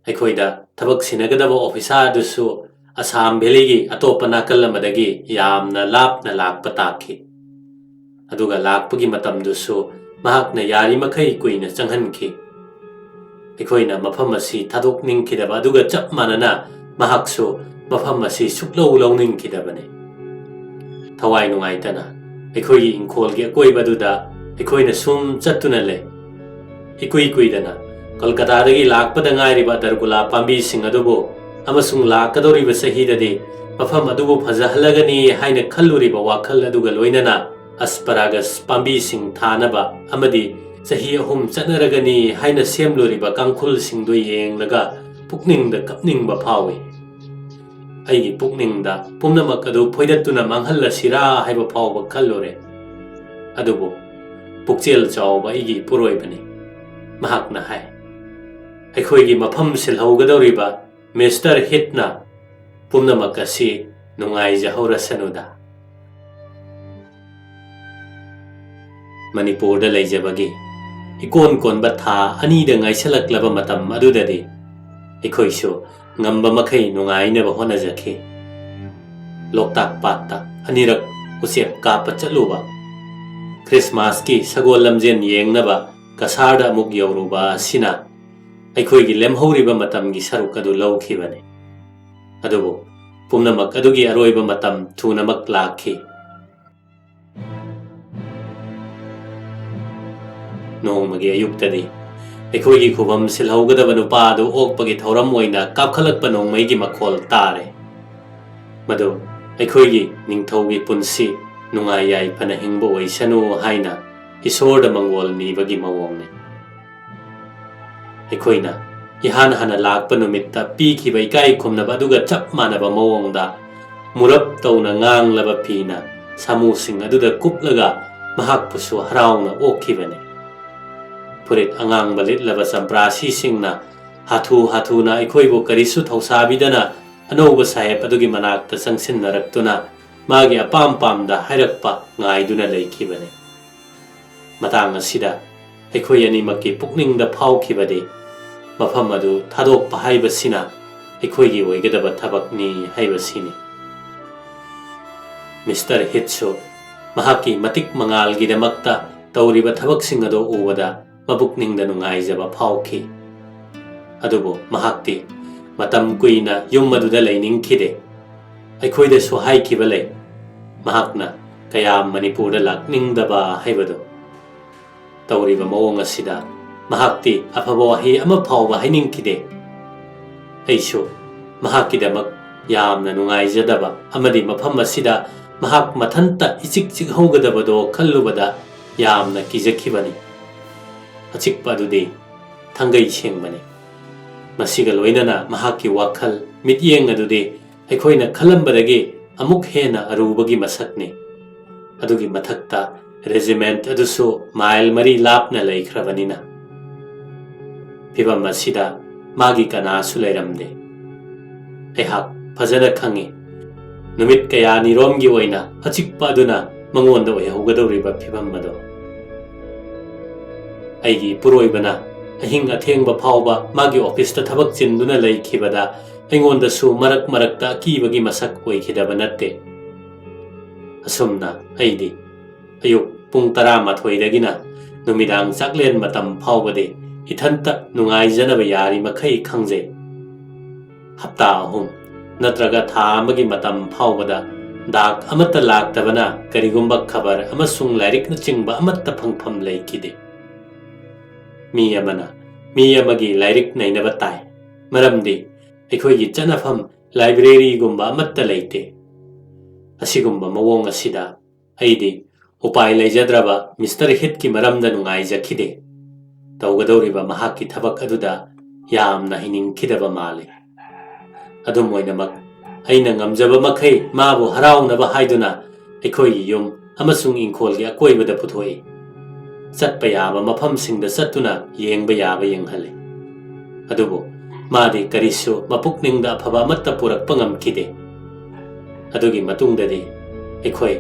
ꯑꯩꯈꯣꯏꯗ ꯊꯕꯛ ꯁꯤꯟꯅꯒꯗꯕ ꯑꯣꯐꯤꯁꯥꯔ ꯑꯗꯨꯁꯨ ꯑꯁꯥꯝ ꯚꯦꯂꯤꯒꯤ ꯑꯇꯣꯞꯄ ꯅꯥꯀꯜ ꯑꯃꯗꯒꯤ ꯌꯥꯝꯅ ꯂꯥꯞꯅ ꯂꯥꯛꯄ ꯇꯥꯈꯤ꯫ ꯑꯗꯨꯒ ꯂꯥꯛꯄꯒꯤ ꯃꯇꯝꯗꯨꯁꯨ ꯃꯍꯥꯛꯅ ꯌꯥꯔꯤꯃꯈꯩ ꯀꯨꯏꯅ ꯆꯪꯍꯟꯈꯤ꯫ ꯑꯩꯈꯣꯏꯅ ꯃꯐꯝ ꯑꯁꯤ ꯊꯥꯗꯣꯛꯅꯤꯡꯈꯤꯗꯕ ꯑꯗꯨꯒ ꯆꯞ ꯃꯥꯟꯅꯅ ꯃꯍꯥꯛꯁꯨ ꯃꯐꯝ ꯑꯁꯤ ꯁꯨꯛꯂꯧ ꯂꯧꯅꯤꯡꯈꯤꯗꯕꯅꯤ꯫ ꯊꯋꯥꯏ ꯅꯨꯡꯉꯥꯏꯇꯅ ꯑꯩꯈꯣꯏꯒꯤ ꯏꯪꯈꯣꯜꯒꯤ ꯑꯀꯣꯏꯕꯗꯨꯗ ꯑꯩꯈꯣꯏꯅ ꯁꯨꯝ ꯆꯠꯇꯨꯅ ꯂꯩ꯫ ꯏꯀꯨꯏ ꯀꯨꯏꯗꯅ ꯀꯜꯀꯇꯥꯗꯒꯤ ꯂꯥꯛꯄꯗ ꯉꯥꯏꯔꯤꯕ ꯗꯔꯒꯨꯂꯥ ꯄꯥꯝꯕꯤꯁꯤꯡ ꯑꯗꯨꯕꯨ ꯑꯃꯁꯨꯡ ꯂꯥꯛꯀꯗꯧꯔꯤꯕ ꯆꯍꯤꯗꯗꯤ ꯃꯐꯝ ꯑꯗꯨꯕꯨ ꯐꯖꯍꯜꯂꯒꯅꯤ ꯍꯥꯏꯅ ꯈꯜꯂꯨꯔꯤꯕ ꯋꯥꯈꯜ ꯑꯗꯨꯒ ꯂꯣꯏꯅꯅ ꯑꯁꯄꯔꯥꯒꯁ ꯄꯥꯝꯕꯤꯁꯤꯡ ꯊꯥꯅꯕ ꯑꯃꯗꯤ ꯆꯍꯤ ꯑꯍꯨꯝ ꯆꯠꯅꯔꯒꯅꯤ ꯍꯥꯏꯅ ꯁꯦꯝꯂꯨꯔꯤꯕ ꯀꯥꯡꯈꯨꯜꯁꯤꯡꯗꯨ ꯌꯦꯡꯂꯒ ꯄꯨꯛꯅꯤꯡꯗ ꯀꯞꯅꯤꯡꯕ ꯐꯥꯎꯏ꯫ ꯑꯩꯒꯤ ꯄꯨꯛꯅꯤꯡꯗ ꯄꯨꯝꯅꯃꯛ ꯑꯗꯨ ꯐꯣꯏꯗꯠꯇꯨꯅ ꯃꯥꯡꯍꯜꯂꯁꯤꯔꯥ ꯍꯥꯏꯕ ꯐꯥꯎꯕ ꯈꯜꯂꯨꯔꯦ꯫ ꯑꯗꯨꯕꯨ ꯄꯨꯛꯆꯦꯜ ꯆꯥꯎꯕ ꯑꯩꯒꯤ ꯏꯄꯨꯔꯣꯏꯕꯅꯤ꯫ ꯃꯍꯥꯛꯅ ꯍꯥꯏ, "ꯑꯩꯈꯣꯏꯒꯤ ꯃꯐꯝ ꯁꯤꯜꯍꯧꯒꯗꯧꯔꯤꯕ ꯃꯤꯁꯇꯔ ꯍꯤꯠꯅ ꯄꯨꯝꯅꯃꯛ ꯑꯁꯤ ꯅꯨꯡꯉꯥꯏꯖꯍꯧꯔꯁꯅꯨꯗ꯫" ꯃꯅꯤꯄꯨꯔꯗ ꯂꯩꯖꯕꯒꯤ ꯏꯀꯣꯟ ꯀꯣꯟꯕ ꯊꯥ ꯑꯅꯤꯗ ꯉꯥꯏꯁꯜꯂꯛꯂꯕ ꯃꯇꯝ ꯑꯗꯨꯗꯗꯤ ꯑꯩꯈꯣꯏꯁꯨ ꯉꯝꯕ ꯃꯈꯩ ꯅꯨꯡꯉꯥꯏꯅꯕ ꯍꯣꯠꯅꯖꯈꯤ꯫ ꯂꯣꯛꯇꯥꯛ ꯄꯥꯠꯇ ꯑꯅꯤꯔꯛ ꯎꯆꯦꯛ ꯀꯥꯞꯄ ꯆꯠꯂꯨꯕ, ꯈ꯭ꯔꯤꯁꯃꯥꯁꯀꯤ ꯁꯒꯣꯜ ꯂꯝꯖꯦꯟ ꯌꯦꯡꯅꯕ ꯀꯁꯥꯔꯗ ꯑꯃꯨꯛ ꯌꯧꯔꯨꯕ ꯑꯁꯤꯅ ꯑꯩꯈꯣꯏꯒꯤ ꯂꯦꯝꯍꯧꯔꯤꯕ ꯃꯇꯝꯒꯤ ꯁꯔꯨꯛ ꯑꯗꯨ ꯂꯧꯈꯤꯕꯅꯤ꯫ ꯑꯗꯨꯕꯨ ꯄꯨꯝꯅꯃꯛ ꯑꯗꯨꯒꯤ ꯑꯔꯣꯏꯕ ꯃꯇꯝ ꯊꯨꯅꯃꯛ ꯂꯥꯛꯈꯤ꯫ ꯅꯣꯡꯃꯒꯤ ꯑꯌꯨꯛꯇꯗꯤ ꯑꯩꯈꯣꯏꯒꯤ ꯈꯨꯕꯝ ꯁꯤꯜꯍꯧꯒꯗꯕ ꯅꯨꯄꯥ ꯑꯗꯨ ꯑꯣꯛꯄꯒꯤ ꯊꯧꯔꯝ ꯑꯣꯏꯅ ꯀꯥꯞꯈꯠꯂꯛꯄ ꯅꯣꯡꯃꯩꯒꯤ ꯃꯈꯣꯜ ꯇꯥꯔꯦ꯫ ꯃꯗꯨ ꯑꯩꯈꯣꯏꯒꯤ ꯅꯤꯡꯊꯧꯒꯤ ꯄꯨꯟꯁꯤ ꯅꯨꯡꯉꯥꯏ ꯌꯥꯏꯐꯅ ꯍꯤꯡꯕ ꯑꯣꯏꯁꯅꯨ ꯍꯥꯏꯅ ꯏꯁꯣꯔꯗ ꯃꯪꯒꯣꯜ ꯅꯤꯕꯒꯤ ꯃꯑꯣꯡꯅꯤ꯫ ꯑꯩꯈꯣꯏꯅ ꯏꯍꯥꯟ ꯍꯥꯟꯅ ꯂꯥꯛꯄ ꯅꯨꯃꯤꯠꯇ ꯄꯤꯈꯤꯕ ꯏꯀꯥꯏ ꯈꯨꯝꯅꯕ ꯑꯗꯨꯒ ꯆꯞ ꯃꯥꯟꯅꯕ ꯃꯑꯣꯡꯗ ꯃꯨꯔꯞ ꯇꯧꯅ ꯉꯥꯡꯂꯕ ꯐꯤꯅ ꯁꯥꯃꯨꯁꯤꯡ ꯑꯗꯨꯗ ꯀꯨꯞꯂꯒ ꯃꯍꯥꯛꯄꯨꯁꯨ ꯍꯔꯥꯎꯅ ꯑꯣꯛꯈꯤꯕꯅꯤ꯫ ꯐꯨꯔꯤꯠ ꯑꯉꯥꯡꯕ ꯂꯤꯠꯂꯕ ꯆꯝꯄ꯭ꯔꯥꯁꯤꯁꯤꯡꯅ ꯍꯥꯊꯨ ꯍꯥꯊꯨꯅ ꯑꯩꯈꯣꯏꯕꯨ ꯀꯔꯤꯁꯨ ꯊꯧꯁꯥꯕꯤꯗꯅ ꯑꯅꯧꯕ ꯁꯥꯍꯦꯕ ꯑꯗꯨꯒꯤ ꯃꯅꯥꯛꯇ ꯆꯪꯁꯤꯟꯅꯔꯛꯇꯨꯅ ꯃꯥꯒꯤ ꯑꯄꯥꯝ ꯄꯥꯝꯗ ꯍꯥꯏꯔꯛꯄ ꯉꯥꯏꯗꯨꯅ ꯂꯩꯈꯤꯕꯅꯤ꯫ ꯃꯇꯥꯡ ꯑꯁꯤꯗ ꯑꯩꯈꯣꯏ ꯑꯅꯤꯃꯛꯀꯤ ꯄꯨꯛꯅꯤꯡꯗ ꯐꯥꯎꯈꯤꯕꯗꯤ ꯃꯐꯝ ꯑꯗꯨ ꯊꯥꯗꯣꯛꯄ ꯍꯥꯏꯕꯁꯤꯅ ꯑꯩꯈꯣꯏꯒꯤ ꯑꯣꯏꯒꯗꯕ ꯊꯕꯛꯅꯤ ꯍꯥꯏꯕꯁꯤꯅꯤ꯫ ꯃꯤꯁꯇꯔ ꯍꯤꯠꯁꯨ ꯃꯍꯥꯛꯀꯤ ꯃꯇꯤꯛ ꯃꯉꯥꯜꯒꯤꯗꯃꯛꯇ ꯇꯧꯔꯤꯕ ꯊꯕꯛꯁꯤꯡ ꯑꯗꯨ ꯎꯕꯗ ꯃꯄꯨꯛꯅꯤꯡꯗ ꯅꯨꯡꯉꯥꯏꯖꯕ ꯐꯥꯎꯈꯤ꯫ ꯑꯗꯨꯕꯨ ꯃꯍꯥꯛꯇꯤ ꯃꯇꯝ ꯀꯨꯏꯅ ꯌꯨꯝ ꯑꯗꯨꯗ ꯂꯩꯅꯤꯡꯈꯤꯗꯦ꯫ ꯑꯩꯈꯣꯏꯗꯁꯨ ꯍꯥꯏꯈꯤꯕ ꯂꯩ, ꯃꯍꯥꯛꯅ ꯀꯌꯥꯝ ꯃꯅꯤꯄꯨꯔꯗ ꯂꯥꯛꯅꯤꯡꯗꯕ ꯍꯥꯏꯕꯗꯨ꯫ ꯇꯧꯔꯤꯕ ꯃꯑꯣꯡ ꯑꯁꯤꯗ ꯃꯍꯥꯛꯇꯤ ꯑꯐꯕ ꯋꯥꯍꯩ ꯑꯃ ꯐꯥꯎꯕ ꯍꯥꯏꯅꯤꯡꯈꯤꯗꯦ꯫ ꯑꯩꯁꯨ ꯃꯍꯥꯛꯀꯤꯗꯃꯛ ꯌꯥꯝꯅ ꯅꯨꯡꯉꯥꯏꯖꯗꯕ ꯑꯃꯗꯤ ꯃꯐꯝ ꯑꯁꯤꯗ ꯃꯍꯥꯛ ꯃꯊꯟꯇ ꯏꯆꯤꯛ ꯆꯤꯛꯍꯧꯒꯗꯕꯗꯣ ꯈꯜꯂꯨꯕꯗ ꯌꯥꯝꯅ ꯀꯤꯖꯈꯤꯕꯅꯤ꯫ ꯑꯆꯤꯛꯄ ꯑꯗꯨꯗꯤ ꯊꯥꯡꯒꯩ ꯁꯦꯡꯕꯅꯤ꯫ ꯃꯁꯤꯒ ꯂꯣꯏꯅꯅ ꯃꯍꯥꯛꯀꯤ ꯋꯥꯈꯜ ꯃꯤꯠꯌꯦꯡ ꯑꯗꯨꯗꯤ ꯑꯩꯈꯣꯏꯅ ꯈꯜꯂꯝꯕꯗꯒꯤ ꯑꯃꯨꯛ ꯍꯦꯟꯅ ꯑꯔꯨꯕꯒꯤ ꯃꯁꯛꯅꯤ꯫ ꯑꯗꯨꯒꯤ ꯃꯊꯛꯇ regiment ꯑꯗꯨꯁꯨ ꯃꯥꯏꯜ ꯃꯔꯤ ꯂꯥꯞꯅ ꯂꯩꯈ꯭ꯔꯕꯅꯤꯅ꯫ ꯐꯤꯚꯝ ꯑꯁꯤꯗ ꯃꯥꯒꯤ ꯀꯅꯥꯁꯨ ꯂꯩꯔꯝꯗꯦ꯫ ꯑꯩꯍꯥꯛ ꯐꯖꯅ ꯈꯪꯏ, ꯅꯨꯃꯤꯠ ꯀꯌꯥꯅꯤꯔꯣꯝꯒꯤ ꯑꯣꯏꯅ ꯑꯆꯤꯛꯄ ꯑꯗꯨꯅ ꯃꯉꯣꯟꯗ ꯑꯣꯏꯍꯧꯒꯗꯧꯔꯤꯕ ꯐꯤꯚꯝ ꯑꯗꯣ꯫ ꯑꯩꯒꯤ ꯏꯄꯨꯔꯣꯏꯕꯅ ꯑꯍꯤꯡ ꯑꯊꯦꯡꯕ ꯐꯥꯎꯕ ꯃꯥꯒꯤ ꯑꯣꯐꯤꯁꯇ ꯊꯕꯛ ꯆꯤꯟꯗꯨꯅ ꯂꯩꯈꯤꯕꯗ ꯑꯩꯉꯣꯟꯗꯁꯨ ꯃꯔꯛ ꯃꯔꯛꯇ ꯑꯀꯤꯕꯒꯤ ꯃꯁꯛ ꯑꯣꯏꯈꯤꯗꯕ ꯅꯠꯇꯦ꯫ ꯑꯁꯨꯝꯅ ꯑꯩꯗꯤ ꯑꯌꯨꯛ ꯄꯨꯡ ꯇꯔꯥꯃꯥꯊꯣꯏꯗꯒꯤꯅ ꯅꯨꯃꯤꯗꯥꯡ ꯆꯥꯛꯂꯦꯟ ꯃꯇꯝ ꯐꯥꯎꯕꯗꯤ ꯏꯊꯟꯇ ꯅꯨꯡꯉꯥꯏꯖꯅꯕ ꯌꯥꯔꯤꯃꯈꯩ ꯈꯪꯖꯩ꯫ ꯍꯞꯇꯥ ꯑꯍꯨꯝ ꯅꯠꯇ꯭ꯔꯒ ꯊꯥ ꯑꯃꯒꯤ ꯃꯇꯝ ꯐꯥꯎꯕꯗ ꯗꯥꯛ ꯑꯃꯠꯇ ꯂꯥꯛꯇꯕꯅ ꯀꯔꯤꯒꯨꯝꯕ ꯈꯕꯔ ꯑꯃꯁꯨꯡ ꯂꯥꯏꯔꯤꯛꯅꯆꯤꯡꯕ ꯑꯃꯠꯇ ꯐꯪꯐꯝ ꯂꯩꯈꯤꯗꯦ꯫ ꯃꯤ ꯑꯃꯅ ꯃꯤ ꯑꯃꯒꯤ ꯂꯥꯏꯔꯤꯛ ꯅꯩꯅꯕ ꯇꯥꯏ, ꯃꯔꯝꯗꯤ ꯑꯩꯈꯣꯏꯒꯤ ꯆꯠꯅꯐꯝ ꯂꯥꯏꯕ꯭ꯔꯦꯔꯤꯒꯨꯝꯕ ꯑꯃꯠꯇ ꯂꯩꯇꯦ꯫ ꯑꯁꯤꯒꯨꯝꯕ ꯃꯑꯣꯡ ꯑꯁꯤꯗ ꯑꯩꯗꯤ ꯎꯄꯥꯏ ꯂꯩꯖꯗ꯭ꯔꯕ ꯃꯤꯁꯇꯔ ꯍꯤꯠꯀꯤ ꯃꯔꯝꯗ ꯅꯨꯡꯉꯥꯏꯖꯈꯤꯗꯦ꯫ ꯇꯧꯒꯗꯧꯔꯤꯕ ꯃꯍꯥꯛꯀꯤ ꯊꯕꯛ ꯑꯗꯨꯗ ꯌꯥꯝꯅ ꯍꯩꯅꯤꯡꯈꯤꯗꯕ ꯃꯥꯜꯂꯤ꯫ ꯑꯗꯨꯝ ꯑꯣꯏꯅꯃꯛ, ꯑꯩꯅ ꯉꯝꯖꯕ ꯃꯈꯩ ꯃꯥꯕꯨ ꯍꯔꯥꯎꯅꯕ ꯍꯥꯏꯗꯨꯅ ꯑꯩꯈꯣꯏꯒꯤ ꯌꯨꯝ ꯑꯃꯁꯨꯡ ꯏꯪꯈꯣꯜꯒꯤ ꯑꯀꯣꯏꯕꯗ ꯄꯨꯊꯣꯛꯏ꯫ ꯆꯠꯄ ꯌꯥꯕ ꯃꯐꯝꯁꯤꯡꯗ ꯆꯠꯇꯨꯅ ꯌꯦꯡꯕ ꯌꯥꯕ ꯌꯦꯡꯍꯜꯂꯤ꯫ ꯑꯗꯨꯕꯨ ꯃꯥꯗꯤ ꯀꯔꯤꯁꯨ ꯃꯄꯨꯛꯅꯤꯡꯗ ꯑꯐꯕ ꯑꯃꯠꯇ ꯄꯨꯔꯛꯄ ꯉꯝꯈꯤꯗꯦ꯫ ꯑꯗꯨꯒꯤ ꯃꯇꯨꯡꯗꯗꯤ ꯑꯩꯈꯣꯏ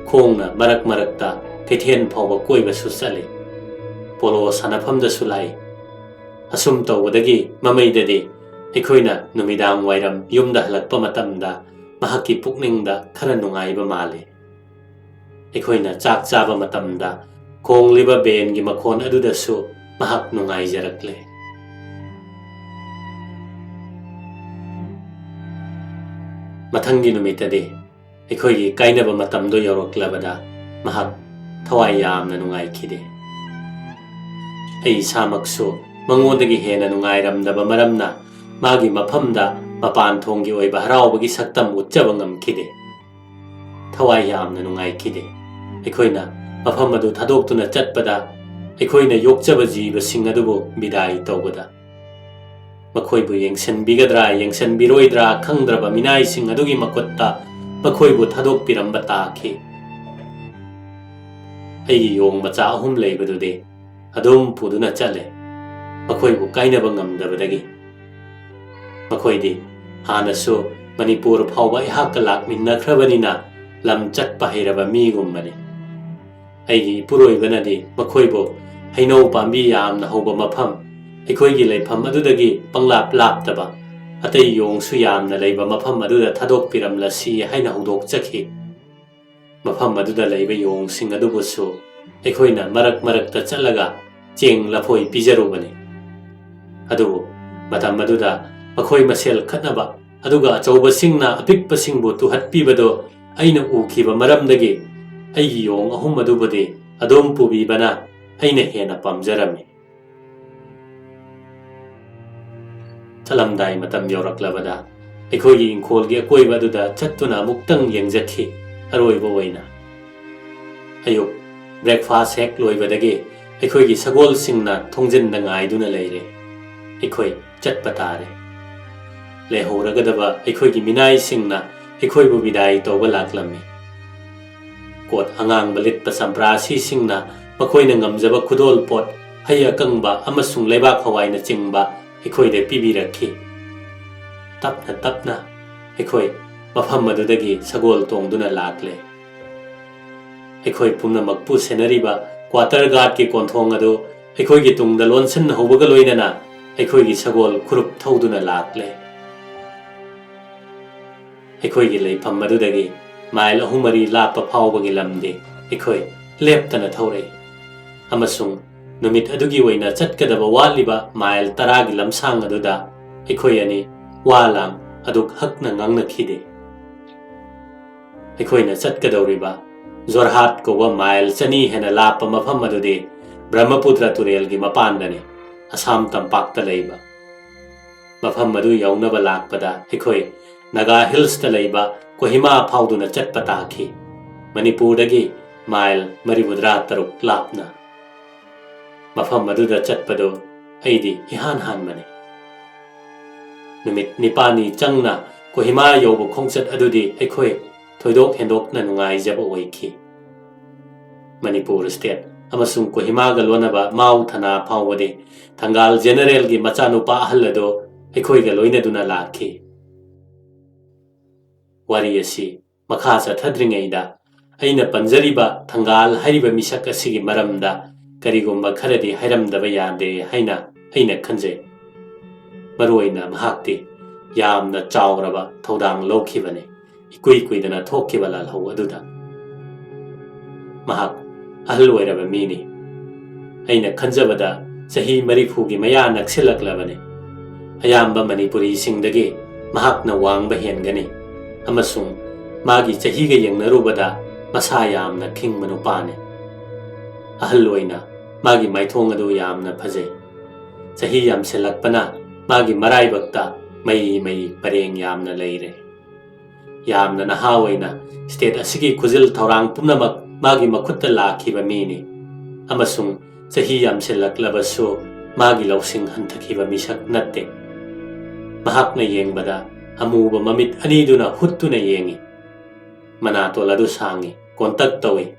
ꯈꯣꯡꯅ ꯃꯔꯛ ꯃꯔꯛꯇ ꯀꯩꯊꯦꯜ ꯐꯥꯎꯕ ꯀꯣꯏꯕꯁꯨ ꯆꯠꯂꯤ꯫ ꯄꯣꯂꯣ ꯁꯥꯟꯅꯐꯝꯗꯁꯨ ꯂꯥꯛꯏ꯫ ꯑꯁꯨꯝ ꯇꯧꯕꯗꯒꯤ ꯃꯃꯩꯗꯗꯤ ꯑꯩꯈꯣꯏꯅ ꯅꯨꯃꯤꯗꯥꯡ ꯋꯥꯏꯔꯝ ꯌꯨꯝꯗ ꯍꯜꯂꯛꯄ ꯃꯇꯝꯗ ꯃꯍꯥꯛꯀꯤ ꯄꯨꯛꯅꯤꯡꯗ ꯈꯔ ꯅꯨꯡꯉꯥꯏꯕ ꯃꯥꯜꯂꯤ꯫ ꯑꯩꯈꯣꯏꯅ ꯆꯥꯛ ꯆꯥꯕ ꯃꯇꯝꯗ ꯈꯣꯡꯂꯤꯕ ꯕꯦꯟꯒꯤ ꯃꯈꯣꯟ ꯑꯗꯨꯗꯁꯨ ꯃꯍꯥꯛ ꯅꯨꯡꯉꯥꯏꯖꯔꯛꯂꯦ꯫ ꯃꯊꯪꯒꯤ ꯅꯨꯃꯤꯠꯇꯗꯤ ꯑꯩꯈꯣꯏꯒꯤ ꯀꯥꯏꯅꯕ ꯃꯇꯝꯗꯣ ꯌꯧꯔꯛꯂꯕꯗ ꯃꯍꯥꯛ ꯊꯋꯥꯏ ꯌꯥꯝꯅ ꯅꯨꯡꯉꯥꯏꯈꯤꯗꯦ꯫ ꯑꯩ ꯏꯁꯥꯃꯛꯁꯨ ꯃꯉꯣꯟꯗꯒꯤ ꯍꯦꯟꯅ ꯅꯨꯡꯉꯥꯏꯔꯝꯗꯕ ꯃꯔꯝꯅ ꯃꯥꯒꯤ ꯃꯐꯝꯗ ꯃꯄꯥꯟ ꯊꯣꯡꯒꯤ ꯑꯣꯏꯕ ꯍꯔꯥꯎꯕꯒꯤ ꯁꯛꯇꯝ ꯎꯠꯆꯕ ꯉꯝꯈꯤꯗꯦ꯫ ꯊꯋꯥꯏ ꯌꯥꯝꯅ ꯅꯨꯡꯉꯥꯏꯈꯤꯗꯦ꯫ ꯑꯩꯈꯣꯏꯅ ꯃꯐꯝ ꯑꯗꯨ ꯊꯥꯗꯣꯛꯇꯨꯅ ꯆꯠꯄꯗ ꯑꯩꯈꯣꯏꯅ ꯌꯣꯛꯆꯕ ꯖꯤꯕꯁꯤꯡ ꯑꯗꯨꯕꯨ ꯕꯤꯗꯥꯏ ꯇꯧꯕꯗ꯫ ꯃꯈꯣꯏꯕꯨ ꯌꯦꯡꯁꯤꯟꯕꯤꯒꯗ꯭ꯔꯥ ꯌꯦꯡꯁꯤꯟꯕꯤꯔꯣꯏꯗ꯭ꯔꯥ ꯈꯪꯗ꯭ꯔꯕ ꯃꯤꯅꯥꯏꯁꯤꯡ ꯑꯗꯨꯒꯤ ꯃꯈꯨꯠꯇ ꯃꯈꯣꯏꯕꯨ ꯊꯥꯗꯣꯛꯄꯤꯔꯝꯕ ꯇꯥꯈꯤ꯫ ꯑꯩꯒꯤ ꯌꯣꯡ ꯃꯆꯥ ꯑꯍꯨꯝ ꯂꯩꯕꯗꯨꯗꯤ ꯑꯗꯨꯝ ꯄꯨꯗꯨꯅ ꯆꯠꯂꯦ, ꯃꯈꯣꯏꯕꯨ ꯀꯥꯏꯅꯕ ꯉꯝꯗꯕꯗꯒꯤ꯫ ꯃꯈꯣꯏꯗꯤ ꯍꯥꯟꯅꯁꯨ ꯃꯅꯤꯄꯨꯔ ꯐꯥꯎꯕ ꯑꯩꯍꯥꯛꯀ ꯂꯥꯛꯃꯤꯟꯅꯈ꯭ꯔꯕꯅꯤꯅ ꯂꯝ ꯆꯠꯄ ꯍꯩꯔꯕ ꯃꯤꯒꯨꯝꯕꯅꯤ꯫ ꯑꯩꯒꯤ ꯏꯄꯨꯔꯣꯏꯕꯅꯗꯤ ꯃꯈꯣꯏꯕꯨ ꯍꯩꯅꯧ ꯄꯥꯝꯕꯤ ꯌꯥꯝꯅ ꯍꯧꯕ ꯃꯐꯝ, ꯑꯩꯈꯣꯏꯒꯤ ꯂꯩꯐꯝ ꯑꯗꯨꯗꯒꯤ ꯄꯪꯂꯥꯞ ꯂꯥꯞꯇꯕ, ꯑꯇꯩ ꯌꯣꯡꯁꯨ ꯌꯥꯝꯅ ꯂꯩꯕ ꯃꯐꯝ ꯑꯗꯨꯗ ꯊꯥꯗꯣꯛꯄꯤꯔꯝꯂꯁꯤ ꯍꯥꯏꯅ ꯍꯧꯗꯣꯛꯆꯈꯤ꯫ ꯃꯐꯝ ꯑꯗꯨꯗ ꯂꯩꯕ ꯌꯣꯡꯁꯤꯡ ꯑꯗꯨꯕꯨꯁꯨ ꯑꯩꯈꯣꯏꯅ ꯃꯔꯛ ꯃꯔꯛꯇ ꯆꯠꯂꯒ ꯆꯦꯡ ꯂꯐꯣꯏ ꯄꯤꯖꯔꯨꯕꯅꯤ꯫ ꯑꯗꯨꯕꯨ ꯃꯇꯝ ꯑꯗꯨꯗ ꯃꯈꯣꯏ ꯃꯁꯦꯜ ꯈꯠꯅꯕ, ꯑꯗꯨꯒ ꯑꯆꯧꯕꯁꯤꯡꯅ ꯑꯄꯤꯛꯄꯁꯤꯡꯕꯨ ꯇꯨꯍꯠꯄꯤꯕꯗꯨ ꯑꯩꯅ ꯎꯈꯤꯕ ꯃꯔꯝꯗꯒꯤ ꯑꯩꯒꯤ ꯌꯣꯡ ꯑꯍꯨꯝ ꯑꯗꯨꯕꯨꯗꯤ ꯑꯗꯨꯝ ꯄꯨꯕꯤꯕꯅ ꯑꯩꯅ ꯍꯦꯟꯅ ꯄꯥꯝꯖꯔꯝꯃꯤ꯫ ꯆꯠꯂꯝꯗꯥꯏ ꯃꯇꯝ ꯌꯧꯔꯛꯂꯕꯗ ꯑꯩꯈꯣꯏꯒꯤ ꯏꯪꯈꯣꯜꯒꯤ ꯑꯀꯣꯏꯕ ꯑꯗꯨꯗ ꯆꯠꯇꯨꯅ ꯑꯃꯨꯛꯇꯪ ꯌꯦꯡꯖꯈꯤ꯫ ꯑꯔꯣꯏꯕ ꯑꯣꯏꯅ ꯑꯌꯨꯛ breakfast ꯍꯦꯛ ꯂꯣꯏꯕꯗꯒꯤ ꯑꯩꯈꯣꯏꯒꯤ ꯁꯒꯣꯜꯁꯤꯡꯅ ꯊꯣꯡꯖꯤꯟꯗ ꯉꯥꯏꯗꯨꯅ ꯂꯩꯔꯦ꯫ ꯑꯩꯈꯣꯏ ꯆꯠꯄ ꯇꯥꯔꯦ꯫ ꯂꯩꯍꯧꯔꯒꯗꯕ ꯑꯩꯈꯣꯏꯒꯤ ꯃꯤꯅꯥꯏꯁꯤꯡꯅ ꯑꯩꯈꯣꯏꯕꯨ ꯕꯤꯗꯥꯏ ꯇꯧꯕ ꯂꯥꯛꯂꯝꯃꯤ꯫ ꯀꯣꯠ ꯑꯉꯥꯡꯕ ꯂꯤꯠꯄ ꯆꯝꯄ꯭ꯔꯥꯁꯤꯁꯤꯡꯅ ꯃꯈꯣꯏꯅ ꯉꯝꯖꯕ ꯈꯨꯗꯣꯜ ꯄꯣꯠ, ꯍꯩ ꯑꯀꯪꯕ ꯑꯃꯁꯨꯡ ꯂꯩꯕꯥꯛ ꯍꯋꯥꯏꯅꯆꯤꯡꯕ ꯑꯩꯈꯣꯏꯗ ꯄꯤꯕꯤꯔꯛꯈꯤ꯫ ꯇꯞꯅ ꯇꯞꯅ ꯑꯩꯈꯣꯏ ꯃꯐꯝ ꯑꯗꯨꯗꯒꯤ ꯁꯒꯣꯜ ꯇꯣꯡꯗꯨꯅ ꯂꯥꯛꯂꯦ꯫ ꯑꯩꯈꯣꯏ ꯄꯨꯝꯅꯃꯛꯄꯨ ꯁꯦꯟꯅꯔꯤꯕ quarter guardꯀꯤ ꯀꯣꯟꯊꯣꯡ ꯑꯗꯨ ꯑꯩꯈꯣꯏꯒꯤ ꯇꯨꯡꯗ ꯂꯣꯟꯁꯤꯟꯍꯧꯕꯒ ꯂꯣꯏꯅꯅ ꯑꯩꯈꯣꯏꯒꯤ ꯁꯒꯣꯜ ꯈꯨꯔꯨꯞ ꯊꯧꯗꯨꯅ ꯂꯥꯛꯂꯦ꯫ ꯑꯩꯈꯣꯏꯒꯤ ꯂꯩꯐꯝ ꯑꯗꯨꯗꯒꯤ ꯃꯥꯏꯜ ꯑꯍꯨꯝ ꯃꯔꯤ ꯂꯥꯞꯄ ꯐꯥꯎꯕꯒꯤ ꯂꯝꯗꯤ ꯑꯩꯈꯣꯏ ꯂꯦꯞꯇꯅ ꯊꯧꯔꯛꯏ, ꯑꯃꯁꯨꯡ ꯅꯨꯃꯤꯠ ꯑꯗꯨꯒꯤ ꯑꯣꯏꯅ ꯆꯠꯀꯗꯕ ꯋꯥꯠꯂꯤꯕ ꯃꯥꯏꯜ ꯇꯔꯥꯒꯤ ꯂꯝꯁꯥꯡ ꯑꯗꯨꯗ ꯑꯩꯈꯣꯏ ꯑꯅꯤ ꯋꯥ ꯂꯥꯡ ꯑꯗꯨꯛ ꯍꯛꯅ ꯉꯥꯡꯅꯈꯤꯗꯦ꯫ ꯑꯩꯈꯣꯏꯅ ꯆꯠꯀꯗꯧꯔꯤꯕ ꯖꯣꯔꯍꯥꯠ ꯀꯧꯕ ꯃꯥꯏꯜ ꯆꯅꯤ ꯍꯦꯟꯅ ꯂꯥꯞꯄ ꯃꯐꯝ ꯑꯗꯨꯗꯤ ꯕ꯭ꯔꯍꯃꯄꯨꯇ꯭ꯔ ꯇꯨꯔꯦꯜꯒꯤ ꯃꯄꯥꯟꯗꯅꯤ, ꯑꯁꯥꯝ ꯇꯝꯄꯥꯛꯇ ꯂꯩꯕ꯫ ꯃꯐꯝ ꯑꯗꯨ ꯌꯧꯅꯕ ꯂꯥꯛꯄꯗ ꯑꯩꯈꯣꯏ ꯅꯥꯒꯥ ꯍꯤꯜꯁꯇ ꯂꯩꯕ ꯀꯣꯍꯤꯃꯥ ꯐꯥꯎꯗꯨꯅ ꯆꯠꯄ ꯇꯥꯈꯤ, ꯃꯅꯤꯄꯨꯔꯗꯒꯤ ꯃꯥꯏꯜ ꯃꯔꯤꯐꯨꯇꯔꯥ ꯇꯔꯨꯛ ꯂꯥꯞꯅ꯫ ꯃꯐꯝ ꯑꯗꯨꯗ ꯆꯠꯄꯗꯨ ꯑꯩꯗꯤ ꯏꯍꯥꯟ ꯍꯥꯟꯕꯅꯤ꯫ ꯅꯨꯃꯤꯠ ꯅꯤꯄꯥꯜꯅꯤ ꯆꯪꯅ ꯀꯣꯍꯤꯃꯥ ꯌꯧꯕ ꯈꯣꯡꯆꯠ ꯑꯗꯨꯗꯤ ꯑꯩꯈꯣꯏ ꯊꯣꯏꯗꯣꯛ ꯍꯦꯟꯗꯣꯛꯅ ꯅꯨꯡꯉꯥꯏꯖꯕ ꯑꯣꯏꯈꯤ꯫ ꯃꯅꯤꯄꯨꯔ ꯁ꯭ꯇꯦꯠ ꯑꯃꯁꯨꯡ ꯀꯣꯍꯤꯃꯥꯒ ꯂꯣꯟꯅꯕ ꯃꯥꯎ ꯊꯅꯥ ꯐꯥꯎꯕꯗꯤ ꯊꯪꯒꯥꯜ ꯖꯦꯅꯔꯦꯜꯒꯤ ꯃꯆꯥꯅꯨꯄꯥ ꯑꯍꯜ ꯑꯗꯨ ꯑꯩꯈꯣꯏꯒ ꯂꯣꯏꯅꯗꯨꯅ ꯂꯥꯛꯈꯤ꯫ ꯋꯥꯔꯤ ꯑꯁꯤ ꯃꯈꯥ ꯆꯠꯊꯗ꯭ꯔꯤꯉꯩꯗ ꯑꯩꯅ ꯄꯟꯖꯔꯤꯕ ꯊꯪꯒꯥꯜ ꯍꯥꯏꯔꯤꯕ ꯃꯤꯁꯛ ꯑꯁꯤꯒꯤ ꯃꯔꯝꯗ ꯀꯔꯤꯒꯨꯝꯕ ꯈꯔꯗꯤ ꯍꯥꯏꯔꯝꯗꯕ ꯌꯥꯗꯦ ꯍꯥꯏꯅ ꯑꯩꯅ ꯈꯟꯖꯩ꯫ ꯃꯔꯨꯑꯣꯏꯅ ꯃꯍꯥꯛꯇꯤ ꯌꯥꯝꯅ ꯆꯥꯎꯔꯕ ꯊꯧꯗꯥꯡ ꯂꯧꯈꯤꯕꯅꯤ꯫ ꯏꯀꯨꯏ ꯀꯨꯏꯗꯅ ꯊꯣꯛꯈꯤꯕ ꯂꯥꯜꯍꯧ ꯑꯗꯨꯗ꯫ ꯃꯍꯥꯛ ꯑꯍꯜ ꯑꯣꯏꯔꯕ ꯃꯤꯅꯤ꯫ ꯑꯩꯅ ꯈꯟꯖꯕꯗ ꯆꯍꯤ ꯃꯔꯤꯐꯨꯒꯤ ꯃꯌꯥ ꯅꯛꯁꯤꯜꯂꯛꯂꯕꯅꯤ꯫ ꯑꯌꯥꯝꯕ ꯃꯅꯤꯄꯨꯔꯤꯁꯤꯡꯗꯒꯤ ꯃꯍꯥꯛꯅ ꯋꯥꯡꯕ ꯍꯦꯟꯒꯅꯤ ꯑꯃꯁꯨꯡ ꯃꯥꯒꯤ ꯆꯍꯤꯒ ꯌꯦꯡꯅꯔꯨꯕꯗ ꯃꯁꯥ ꯌꯥꯝꯅ ꯈꯤꯡꯕ ꯅꯨꯄꯥꯅꯤ꯫ ꯑꯍꯜ ꯑꯣꯏꯅ ꯃꯥꯒꯤ ꯃꯥꯏꯊꯣꯡ ꯑꯗꯨ ꯌꯥꯝꯅ ꯐꯖꯩ꯫ ꯆꯍꯤ ꯌꯥꯝꯁꯤꯜꯂꯛꯄꯅ ꯃꯥꯒꯤ ꯃꯔꯥꯏꯕꯛꯇ ꯃꯩ ꯃꯩ ꯄꯔꯦꯡ ꯌꯥꯝꯅ ꯂꯩꯔꯦ꯫ ꯌꯥꯝꯅ ꯅꯍꯥ ꯑꯣꯏꯅ ꯁ꯭ꯇꯦꯠ ꯑꯁꯤꯒꯤ ꯈꯨꯖꯤꯜ ꯊꯧꯔꯥꯡ ꯄꯨꯝꯅꯃꯛ ꯃꯥꯒꯤ ꯃꯈꯨꯠꯇ ꯂꯥꯛꯈꯤꯕ ꯃꯤꯅꯤ ꯑꯃꯁꯨꯡ ꯆꯍꯤ ꯌꯥꯝꯁꯤꯜꯂꯛꯂꯕꯁꯨ ꯃꯥꯒꯤ ꯂꯧꯁꯤꯡ ꯍꯟꯊꯈꯤꯕ ꯃꯤꯁꯛ ꯅꯠꯇꯦ꯫ ꯃꯍꯥꯛꯅ ꯌꯦꯡꯕꯗ ꯑꯃꯨꯕ ꯃꯃꯤꯠ ꯑꯅꯤꯗꯨꯅ ꯍꯨꯠꯇꯨꯅ ꯌꯦꯡꯏ꯫ ꯃꯅꯥꯇꯣꯜ ꯑꯗꯨ ꯁꯥꯡꯏ, ꯀꯣꯟꯇꯛ ꯇꯧꯏ꯫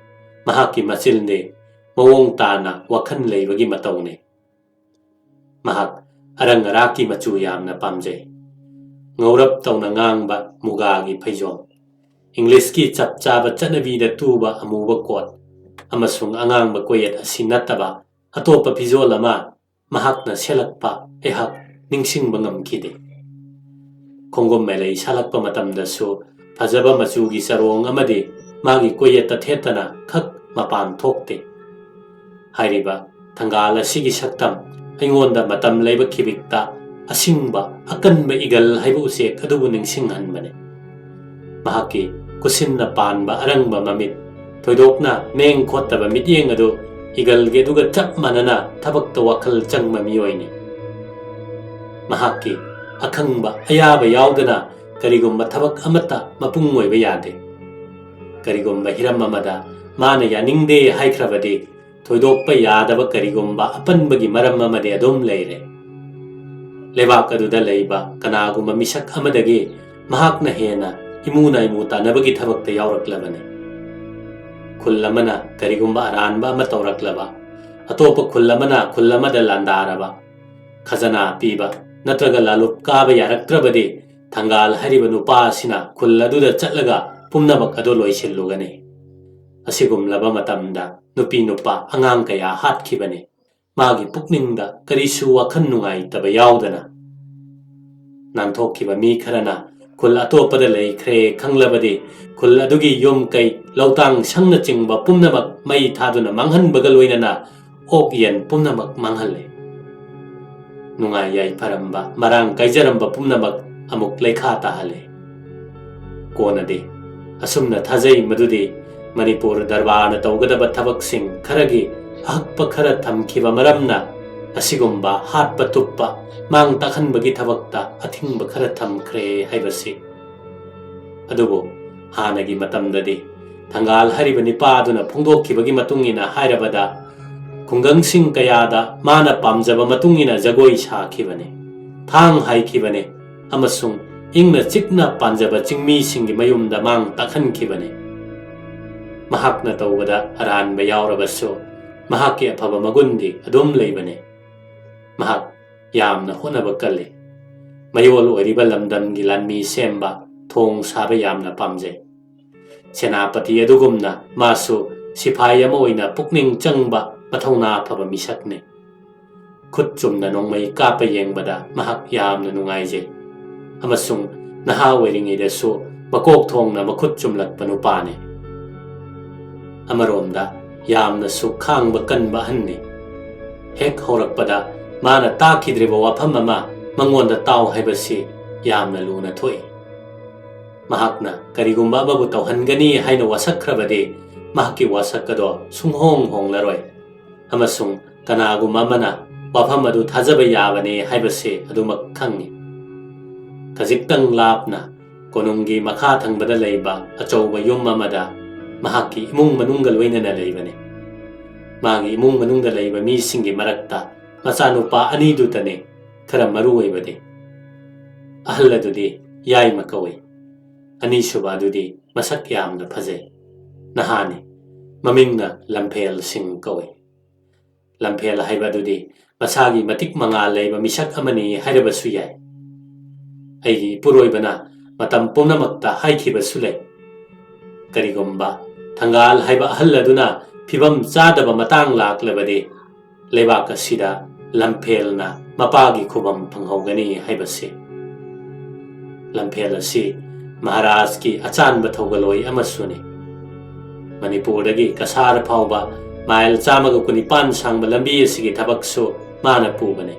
ꯃꯍꯥꯛꯀꯤ ꯃꯆꯤꯟꯗꯤ ꯃꯑꯣꯡ ꯇꯥꯅ ꯋꯥꯈꯜ ꯂꯩꯕꯒꯤ ꯃꯇꯧꯅꯤ꯫ ꯃꯍꯥꯛ ꯑꯔꯪ ꯑꯔꯥꯛꯀꯤ ꯃꯆꯨ ꯌꯥꯝꯅ ꯄꯥꯝꯖꯩ꯫ ꯉꯧꯔꯞ ꯇꯧꯅ ꯉꯥꯡꯕ ꯃꯨꯒꯥꯒꯤ ꯐꯩꯖꯣꯝ, ꯏꯪꯂꯤꯁꯀꯤ ꯆꯞ ꯆꯥꯕ ꯆꯠꯅꯕꯤꯗ ꯇꯨꯕ ꯑꯃꯨꯕ ꯀꯣꯠ ꯑꯃꯁꯨꯡ ꯑꯉꯥꯡꯕ ꯀꯣꯌꯦꯠ ꯑꯁꯤ ꯅꯠꯇꯕ ꯑꯇꯣꯞꯄ ꯐꯤꯖꯣꯜ ꯑꯃ ꯃꯍꯥꯛꯅ ꯁꯦꯠꯂꯛꯄ ꯑꯩꯍꯥꯛ ꯅꯤꯡꯁꯤꯡꯕ ꯉꯝꯈꯤꯗꯦ꯫ ꯈꯣꯡꯒꯨꯝ ꯃꯦꯂꯩ ꯁꯥꯠꯂꯛꯄ ꯃꯇꯝꯗꯁꯨ ꯐꯖꯕ ꯃꯆꯨꯒꯤ ꯆꯔꯣꯡ ꯑꯃꯗꯤ ꯃꯥꯒꯤ ꯀꯣꯌꯦꯠꯇ ꯊꯦꯠꯇꯅ ꯈꯛ ꯃꯄꯥꯟ ꯊꯣꯛꯇꯦ꯫ ꯍꯥꯏꯔꯤꯕ ꯊꯪꯒꯥꯜ ꯑꯁꯤꯒꯤ ꯁꯛꯇꯝ ꯑꯩꯉꯣꯟꯗ ꯃꯇꯝ ꯂꯩꯕ ꯈꯤꯕꯤꯛꯇ ꯑꯁꯤꯡꯕ ꯑꯀꯟꯕ ꯏꯒꯜ ꯍꯥꯏꯕ ꯎꯆꯦꯛ ꯑꯗꯨꯕꯨ ꯅꯤꯡꯁꯤꯡꯍꯟꯕꯅꯤ꯫ ꯃꯍꯥꯛꯀꯤ ꯈꯨꯁꯤꯟꯅ ꯄꯥꯟꯕ ꯑꯔꯪꯕ ꯃꯃꯤꯠ, ꯊꯣꯏꯗꯣꯛꯅ ꯃꯦꯡ ꯈꯣꯠꯇꯕ ꯃꯤꯠꯌꯦꯡ ꯑꯗꯨ ꯏꯒꯜꯒꯤ ꯑꯗꯨꯒ ꯆꯞ ꯃꯥꯟꯅꯅ ꯊꯕꯛꯇ ꯋꯥꯈꯜ ꯆꯪꯕ ꯃꯤꯑꯣꯏꯅꯤ꯫ ꯃꯍꯥꯛꯀꯤ ꯑꯈꯪꯕ ꯑꯌꯥꯕ ꯌꯥꯎꯗꯅ ꯀꯔꯤꯒꯨꯝꯕ ꯊꯕꯛ ꯑꯃꯠꯇ ꯃꯄꯨꯡ ꯑꯣꯏꯕ ꯌꯥꯗꯦ꯫ ꯀꯔꯤꯒꯨꯝꯕ ꯍꯤꯔꯝ ꯑꯃꯗ ꯃꯥꯅ ꯌꯥꯅꯤꯡꯗꯦ ꯍꯥꯏꯈ꯭ꯔꯕꯗꯤ, ꯊꯣꯏꯗꯣꯛꯄ ꯌꯥꯗꯕ ꯀꯔꯤꯒꯨꯝꯕ ꯑꯄꯟꯕꯒꯤ ꯃꯔꯝ ꯑꯃꯗꯤ ꯑꯗꯨꯝ ꯂꯩꯔꯦ꯫ ꯂꯩꯕꯥꯛ ꯑꯗꯨꯗ ꯂꯩꯕ ꯀꯅꯥꯒꯨꯝꯕ ꯃꯤꯁꯛ ꯑꯃꯗꯒꯤ ꯃꯍꯥꯛꯅ ꯍꯦꯟꯅ ꯏꯃꯨ ꯅꯥꯏꯃꯨ ꯇꯥꯟꯅꯕꯒꯤ ꯊꯕꯛꯇ ꯌꯥꯎꯔꯛꯂꯕꯅꯤ꯫ ꯈꯨꯜ ꯑꯃꯅ ꯀꯔꯤꯒꯨꯝꯕ ꯑꯔꯥꯟꯕ ꯑꯃ ꯇꯧꯔꯛꯂꯕ, ꯑꯇꯣꯞꯄ ꯈꯨꯜ ꯑꯃꯅ ꯈꯨꯜ ꯑꯃꯗ ꯂꯥꯟꯗꯥꯔꯕ, ꯈꯖꯅꯥ ꯄꯤꯕ ꯅꯠꯇ꯭ꯔꯒ ꯂꯥꯂꯨꯞ ꯀꯥꯕ ꯌꯥꯔꯛꯇ꯭ꯔꯕꯗꯤ, ꯊꯪꯒꯥꯜ ꯍꯥꯏꯔꯤꯕ ꯅꯨꯄꯥ ꯑꯁꯤꯅ ꯈꯨꯜ ꯑꯗꯨꯗ ꯆꯠꯂꯒ ꯄꯨꯝꯅꯃꯛ ꯑꯗꯨ ꯂꯣꯏꯁꯤꯜꯂꯨꯒꯅꯤ꯫ ꯑꯁꯤꯒꯨꯝꯂꯕ ꯃꯇꯝꯗ ꯅꯨꯄꯤ ꯅꯨꯄꯥ ꯑꯉꯥꯡ ꯀꯌꯥ ꯍꯥꯠꯈꯤꯕꯅꯤ꯫ ꯃꯥꯒꯤ ꯄꯨꯛꯅꯤꯡꯗ ꯀꯔꯤꯁꯨ ꯋꯥꯈꯜ ꯅꯨꯡꯉꯥꯏꯇꯕ ꯌꯥꯎꯗꯅ, ꯅꯥꯟꯊꯣꯛꯈꯤꯕ ꯃꯤ ꯈꯔꯅ ꯈꯨꯜ ꯑꯇꯣꯞꯄꯗ ꯂꯩꯈ꯭ꯔꯦ ꯈꯪꯂꯕꯗꯤ, ꯈꯨꯜ ꯑꯗꯨꯒꯤ ꯌꯨꯝ ꯀꯩ, ꯂꯧꯇꯥꯡ ꯁꯪꯅꯆꯤꯡꯕ ꯄꯨꯝꯅꯃꯛ ꯃꯩ ꯊꯥꯗꯨꯅ ꯃꯥꯡꯍꯟꯕꯒ ꯂꯣꯏꯅꯅ ꯑꯣꯛ ꯌꯦꯟ ꯄꯨꯝꯅꯃꯛ ꯃꯥꯡꯍꯜꯂꯦ꯫ ꯅꯨꯡꯉꯥꯏ ꯌꯥꯏꯐꯔꯝꯕ, ꯃꯔꯥꯡ ꯀꯥꯏꯖꯔꯝꯕ ꯄꯨꯝꯅꯃꯛ ꯑꯃꯨꯛ ꯂꯩꯈꯥ ꯇꯥꯍꯜꯂꯦ꯫ ꯀꯣꯟꯅꯗꯤ ꯑꯁꯨꯝꯅ ꯊꯥꯖꯩ ꯃꯗꯨꯗꯤ ꯃꯅꯤꯄꯨꯔ ꯗꯔꯕꯥꯔꯅ ꯇꯧꯒꯗꯕ ꯊꯕꯛꯁꯤꯡ ꯈꯔꯒꯤ ꯑꯍꯛꯄ ꯈꯔ ꯊꯝꯈꯤꯕ ꯃꯔꯝꯅ ꯑꯁꯤꯒꯨꯝꯕ ꯍꯥꯠꯄ ꯇꯨꯞꯄ, ꯃꯥꯡ ꯇꯥꯛꯍꯟꯕꯒꯤ ꯊꯕꯛꯇ ꯑꯊꯤꯡꯕ ꯈꯔ ꯊꯝꯈ꯭ꯔꯦ ꯍꯥꯏꯕꯁꯤ꯫ ꯑꯗꯨꯕꯨ ꯍꯥꯟꯅꯒꯤ ꯃꯇꯝꯗꯗꯤ ꯊꯪꯒꯥꯜ ꯍꯥꯏꯔꯤꯕ ꯅꯤꯄꯥ ꯑꯗꯨꯅ ꯐꯣꯡꯗꯣꯛꯈꯤꯕꯒꯤ ꯃꯇꯨꯡ ꯏꯟꯅ ꯍꯥꯏꯔꯕꯗ, ꯈꯨꯡꯒꯪꯁꯤꯡ ꯀꯌꯥꯗ ꯃꯥꯅ ꯄꯥꯝꯖꯕ ꯃꯇꯨꯡ ꯏꯟꯅ ꯖꯒꯣꯏ ꯁꯥꯈꯤꯕꯅꯤ, ꯊꯥꯡ ꯍꯥꯏꯈꯤꯕꯅꯤ ꯑꯃꯁꯨꯡ ꯏꯪꯅ ꯆꯤꯛꯅ ꯄꯥꯟꯖꯕ ꯆꯤꯡꯃꯤꯁꯤꯡꯒꯤ ꯃꯌꯨꯝꯗ ꯃꯥꯡ ꯇꯥꯛꯍꯟꯈꯤꯕꯅꯤ꯫ ꯃꯍꯥꯛꯅ ꯇꯧꯕꯗ ꯑꯔꯥꯟꯕ ꯌꯥꯎꯔꯕꯁꯨ, ꯃꯍꯥꯛꯀꯤ ꯑꯐꯕ ꯃꯒꯨꯟꯗꯤ ꯑꯗꯨꯝ ꯂꯩꯕꯅꯤ꯫ ꯃꯍꯥꯛ ꯌꯥꯝꯅ ꯍꯣꯠꯅꯕ ꯀꯜꯂꯤ꯫ ꯃꯌꯣꯜ ꯑꯣꯏꯔꯤꯕ ꯂꯝꯗꯝꯒꯤ ꯂꯥꯟꯃꯤ ꯁꯦꯝꯕ, ꯊꯣꯡ ꯁꯥꯕ ꯌꯥꯝꯅ ꯄꯥꯝꯖꯩ꯫ ꯁꯦꯅꯥꯄꯇꯤ ꯑꯗꯨꯒꯨꯝꯅ ꯃꯥꯁꯨ ꯁꯤꯐꯥꯏ ꯑꯃ ꯑꯣꯏꯅ ꯄꯨꯛꯅꯤꯡ ꯆꯪꯕ, ꯃꯊꯧꯅꯥ ꯐꯕ ꯃꯤꯁꯛꯅꯤ꯫ ꯈꯨꯠ ꯆꯨꯝꯅ ꯅꯣꯡꯃꯩ ꯀꯥꯞꯄ ꯌꯦꯡꯕꯗ ꯃꯍꯥꯛ ꯌꯥꯝꯅ ꯅꯨꯡꯉꯥꯏꯖꯩ ꯑꯃꯁꯨꯡ ꯅꯍꯥ ꯑꯣꯏꯔꯤꯉꯩꯗꯁꯨ ꯃꯀꯣꯛ ꯊꯣꯡꯅ ꯃꯈꯨꯠ ꯆꯨꯝꯂꯛꯄ ꯅꯨꯄꯥꯅꯤ꯫ ꯑꯃꯔꯣꯝꯗ ꯌꯥꯝꯅꯁꯨ ꯈꯥꯡꯕ ꯀꯟꯕ ꯑꯍꯟꯅꯤ꯫ ꯍꯦꯛ ꯍꯧꯔꯛꯄꯗ ꯃꯥꯅ ꯇꯥꯈꯤꯗ꯭ꯔꯤꯕ ꯋꯥꯐꯝ ꯑꯃ ꯃꯉꯣꯟꯗ ꯇꯥꯎ ꯍꯥꯏꯕꯁꯤ ꯌꯥꯝꯅ ꯂꯨꯅ ꯊꯣꯛꯏ꯫ ꯃꯍꯥꯛꯅ ꯀꯔꯤꯒꯨꯝꯕ ꯑꯃꯕꯨ ꯇꯧꯍꯟꯒꯅꯤ ꯍꯥꯏꯅ ꯋꯥꯁꯛꯈ꯭ꯔꯕꯗꯤ, ꯃꯍꯥꯛꯀꯤ ꯋꯥꯁꯛ ꯑꯗꯣ ꯁꯨꯡꯍꯣꯡ ꯍꯣꯡꯂꯔꯣꯏ꯫ ꯑꯃꯁꯨꯡ ꯀꯅꯥꯒꯨꯝꯕ ꯑꯃꯅ ꯋꯥꯐꯝ ꯑꯗꯨ ꯊꯥꯖꯕ ꯌꯥꯕꯅꯤ ꯍꯥꯏꯕꯁꯤ ꯑꯗꯨꯃꯛ ꯈꯪꯏ꯫ ꯈꯖꯤꯛꯇꯪ ꯂꯥꯞꯅ ꯀꯣꯅꯨꯡꯒꯤ ꯃꯈꯥ ꯊꯪꯕꯗ ꯂꯩꯕ ꯑꯆꯧꯕ ꯌꯨꯝ ꯑꯃꯗ ꯃꯍꯥꯛꯀꯤ ꯏꯃꯨꯡ ꯃꯅꯨꯡꯒ ꯂꯣꯏꯅꯅ ꯂꯩꯕꯅꯤ꯫ ꯃꯥꯒꯤ ꯏꯃꯨꯡ ꯃꯅꯨꯡꯗ ꯂꯩꯕ ꯃꯤꯁꯤꯡꯒꯤ ꯃꯔꯛꯇ ꯃꯆꯥꯅꯨꯄꯥ ꯑꯅꯤꯗꯨꯇꯅꯤ ꯈꯔ ꯃꯔꯨ ꯑꯣꯏꯕꯗꯤ, ꯑꯍꯜ ꯑꯗꯨꯗꯤ ꯌꯥꯏꯃ ꯀꯧꯏ꯫ ꯑꯅꯤꯁꯨꯕ ꯑꯗꯨꯗꯤ ꯃꯁꯛ ꯌꯥꯝꯅ ꯐꯖꯩ꯫ ꯅꯍꯥꯅꯤ꯫ ꯃꯃꯤꯡꯅ ꯂꯝꯐꯦꯜ ꯁꯤꯡ ꯀꯧꯏ꯫ ꯂꯝꯐꯦꯜ ꯍꯥꯏꯕ ꯑꯗꯨꯗꯤ ꯃꯁꯥꯒꯤ ꯃꯇꯤꯛ ꯃꯉꯥꯜ ꯂꯩꯕ ꯃꯤꯁꯛ ꯑꯃꯅꯤ ꯍꯥꯏꯔꯕꯁꯨ ꯌꯥꯏ꯫ ꯑꯩꯒꯤ ꯏꯄꯨꯔꯣꯏꯕꯅ ꯃꯇꯝ ꯄꯨꯝꯅꯃꯛꯇ ꯍꯥꯏꯈꯤꯕꯁꯨ ꯂꯩ, "ꯀꯔꯤꯒꯨꯝꯕ ꯊꯪꯒꯥꯜ ꯍꯥꯏꯕ ꯑꯍꯜ ꯑꯗꯨꯅ ꯐꯤꯕꯝ ꯆꯥꯗꯕ ꯃꯇꯥꯡ ꯂꯥꯛꯂꯕꯗꯤ, ꯂꯩꯕꯥꯛ ꯑꯁꯤꯗ ꯂꯝꯐꯦꯜꯅ ꯃꯄꯥꯒꯤ ꯈꯨꯕꯝ ꯐꯪꯍꯧꯒꯅꯤ" ꯍꯥꯏꯕꯁꯤ꯫ ꯂꯝꯐꯦꯜ ꯑꯁꯤ ꯃꯍꯥꯔꯥꯖꯀꯤ ꯑꯆꯥꯟꯕ ꯊꯧꯒꯜꯂꯣꯏ ꯑꯃꯁꯨꯅꯤ꯫ ꯃꯅꯤꯄꯨꯔꯗꯒꯤ ꯀꯁꯥꯔ ꯐꯥꯎꯕ ꯃꯥꯏꯜ ꯆꯥꯝꯃꯒ ꯀꯨꯟꯅꯤꯄꯥꯟ ꯁꯥꯡꯕ ꯂꯝꯕꯤ ꯑꯁꯤꯒꯤ ꯊꯕꯛꯁꯨ ꯃꯥꯅ ꯄꯨꯕꯅꯤ꯫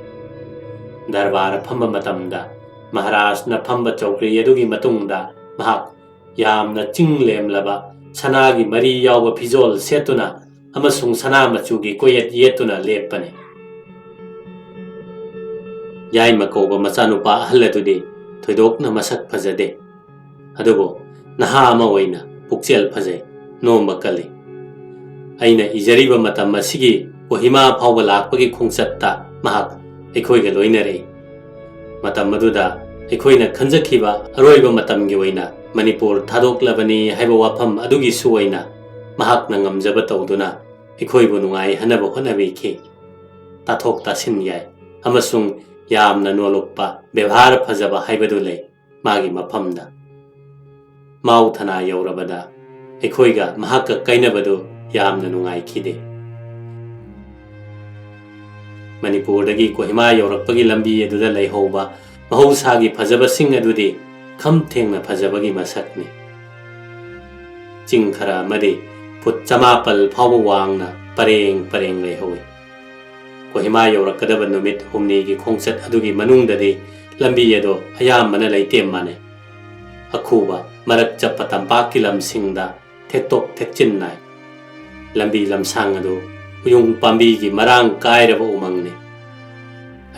ꯗꯔꯕꯥꯔ ꯐꯝꯕ ꯃꯇꯝꯗ ꯃꯍꯥꯔꯥꯖꯅ ꯐꯝꯕ ꯆꯧꯀ꯭ꯔꯤ ꯑꯗꯨꯒꯤ ꯃꯇꯨꯡꯗ ꯃꯍꯥꯛ ꯌꯥꯝꯅ ꯆꯤꯡ ꯂꯦꯝꯂꯕ ꯁꯅꯥꯒꯤ ꯃꯔꯤ ꯌꯥꯎꯕ ꯐꯤꯖꯣꯜ ꯁꯦꯠꯇꯨꯅ ꯑꯃꯁꯨꯡ ꯁꯅꯥ ꯃꯆꯨꯒꯤ ꯀꯣꯌꯦꯠ ꯌꯦꯠꯇꯨꯅ ꯂꯦꯞꯄꯅꯤ꯫ ꯌꯥꯏꯃ ꯀꯧꯕ ꯃꯆꯥꯅꯨꯄꯥ ꯑꯍꯜ ꯑꯗꯨꯗꯤ ꯊꯣꯏꯗꯣꯛꯅ ꯃꯁꯛ ꯐꯖꯗꯦ, ꯑꯗꯨꯕꯨ ꯅꯍꯥ ꯑꯃ ꯑꯣꯏꯅ ꯄꯨꯛꯆꯦꯜ ꯐꯖꯩ, ꯅꯣꯝꯕ ꯀꯜꯂꯤ꯫ ꯑꯩꯅ ꯏꯖꯔꯤꯕ ꯃꯇꯝ ꯑꯁꯤꯒꯤ ꯀꯣꯍꯤꯃꯥ ꯐꯥꯎꯕ ꯂꯥꯛꯄꯒꯤ ꯈꯣꯡꯆꯠꯇ ꯃꯍꯥꯛ ꯑꯩꯈꯣꯏꯒ ꯂꯣꯏꯅꯔꯛꯏ꯫ ꯃꯇꯝ ꯑꯗꯨꯗ ꯑꯩꯈꯣꯏꯅ ꯈꯟꯖꯈꯤꯕ ꯑꯔꯣꯏꯕ ꯃꯇꯝꯒꯤ ꯑꯣꯏꯅ ꯃꯅꯤꯄꯨꯔ ꯊꯥꯗꯣꯛꯂꯕꯅꯤ ꯍꯥꯏꯕ ꯋꯥꯐꯝ ꯑꯗꯨꯒꯤꯁꯨ ꯑꯣꯏꯅ ꯃꯍꯥꯛꯅ ꯉꯝꯖꯕ ꯇꯧꯗꯨꯅ ꯑꯩꯈꯣꯏꯕꯨ ꯅꯨꯡꯉꯥꯏꯍꯟꯅꯕ ꯍꯣꯠꯅꯕꯤꯈꯤ꯫ ꯇꯥꯊꯣꯛ ꯇꯥꯁꯤꯟ ꯌꯥꯏ ꯑꯃꯁꯨꯡ ꯌꯥꯝꯅ ꯅꯣꯂꯨꯛꯄ ꯕꯦꯕꯥꯔ ꯐꯖꯕ ꯍꯥꯏꯕꯗꯨ ꯂꯩ ꯃꯥꯒꯤ ꯃꯐꯝꯗ꯫ ꯃꯥꯎ ꯊꯅꯥ ꯌꯧꯔꯕꯗ ꯑꯩꯈꯣꯏꯒ ꯃꯍꯥꯛꯀ ꯀꯥꯏꯅꯕꯗꯨ ꯌꯥꯝꯅ ꯅꯨꯡꯉꯥꯏꯈꯤꯗꯦ꯫ ꯃꯅꯤꯄꯨꯔꯗꯒꯤ ꯀꯣꯍꯤꯃꯥ ꯌꯧꯔꯛꯄꯒꯤ ꯂꯝꯕꯤ ꯑꯗꯨꯗ ꯂꯩꯍꯧꯕ ꯃꯍꯧꯁꯥꯒꯤ ꯐꯖꯕꯁꯤꯡ ꯑꯗꯨꯗꯤ ꯈꯝ ꯊꯦꯡꯅ ꯐꯖꯕꯒꯤ ꯃꯁꯛꯅꯤ꯫ ꯆꯤꯡ ꯈꯔ ꯑꯃꯗꯤ ꯐꯨꯠ ꯆꯃꯥꯄꯜ ꯐꯥꯎꯕ ꯋꯥꯡꯅ ꯄꯔꯦꯡ ꯄꯔꯦꯡ ꯂꯩꯍꯧꯏ꯫ ꯀꯣꯍꯤꯃꯥ ꯌꯧꯔꯛꯀꯗꯕ ꯅꯨꯃꯤꯠ ꯍꯨꯝꯅꯤꯒꯤ ꯈꯣꯡꯆꯠ ꯑꯗꯨꯒꯤ ꯃꯅꯨꯡꯗꯗꯤ ꯂꯝꯕꯤ ꯑꯗꯨ ꯑꯌꯥꯝꯕꯅ ꯂꯩꯇꯦꯝ ꯃꯥꯟꯅꯩ꯫ ꯑꯈꯨꯕ ꯃꯔꯛ ꯆꯠꯄ ꯇꯝꯄꯥꯛꯀꯤ ꯂꯝꯁꯤꯡꯗ ꯊꯦꯛꯇꯣꯛ ꯊꯦꯛꯆꯤꯟ ꯅꯥꯏ꯫ ꯂꯝꯕꯤ ꯂꯝꯁꯥꯡ ꯑꯗꯨ ꯎꯌꯨꯡ ꯄꯥꯝꯕꯤꯒꯤ ꯃꯔꯥꯡ ꯀꯥꯏꯔꯕ ꯎꯃꯪꯅꯤ꯫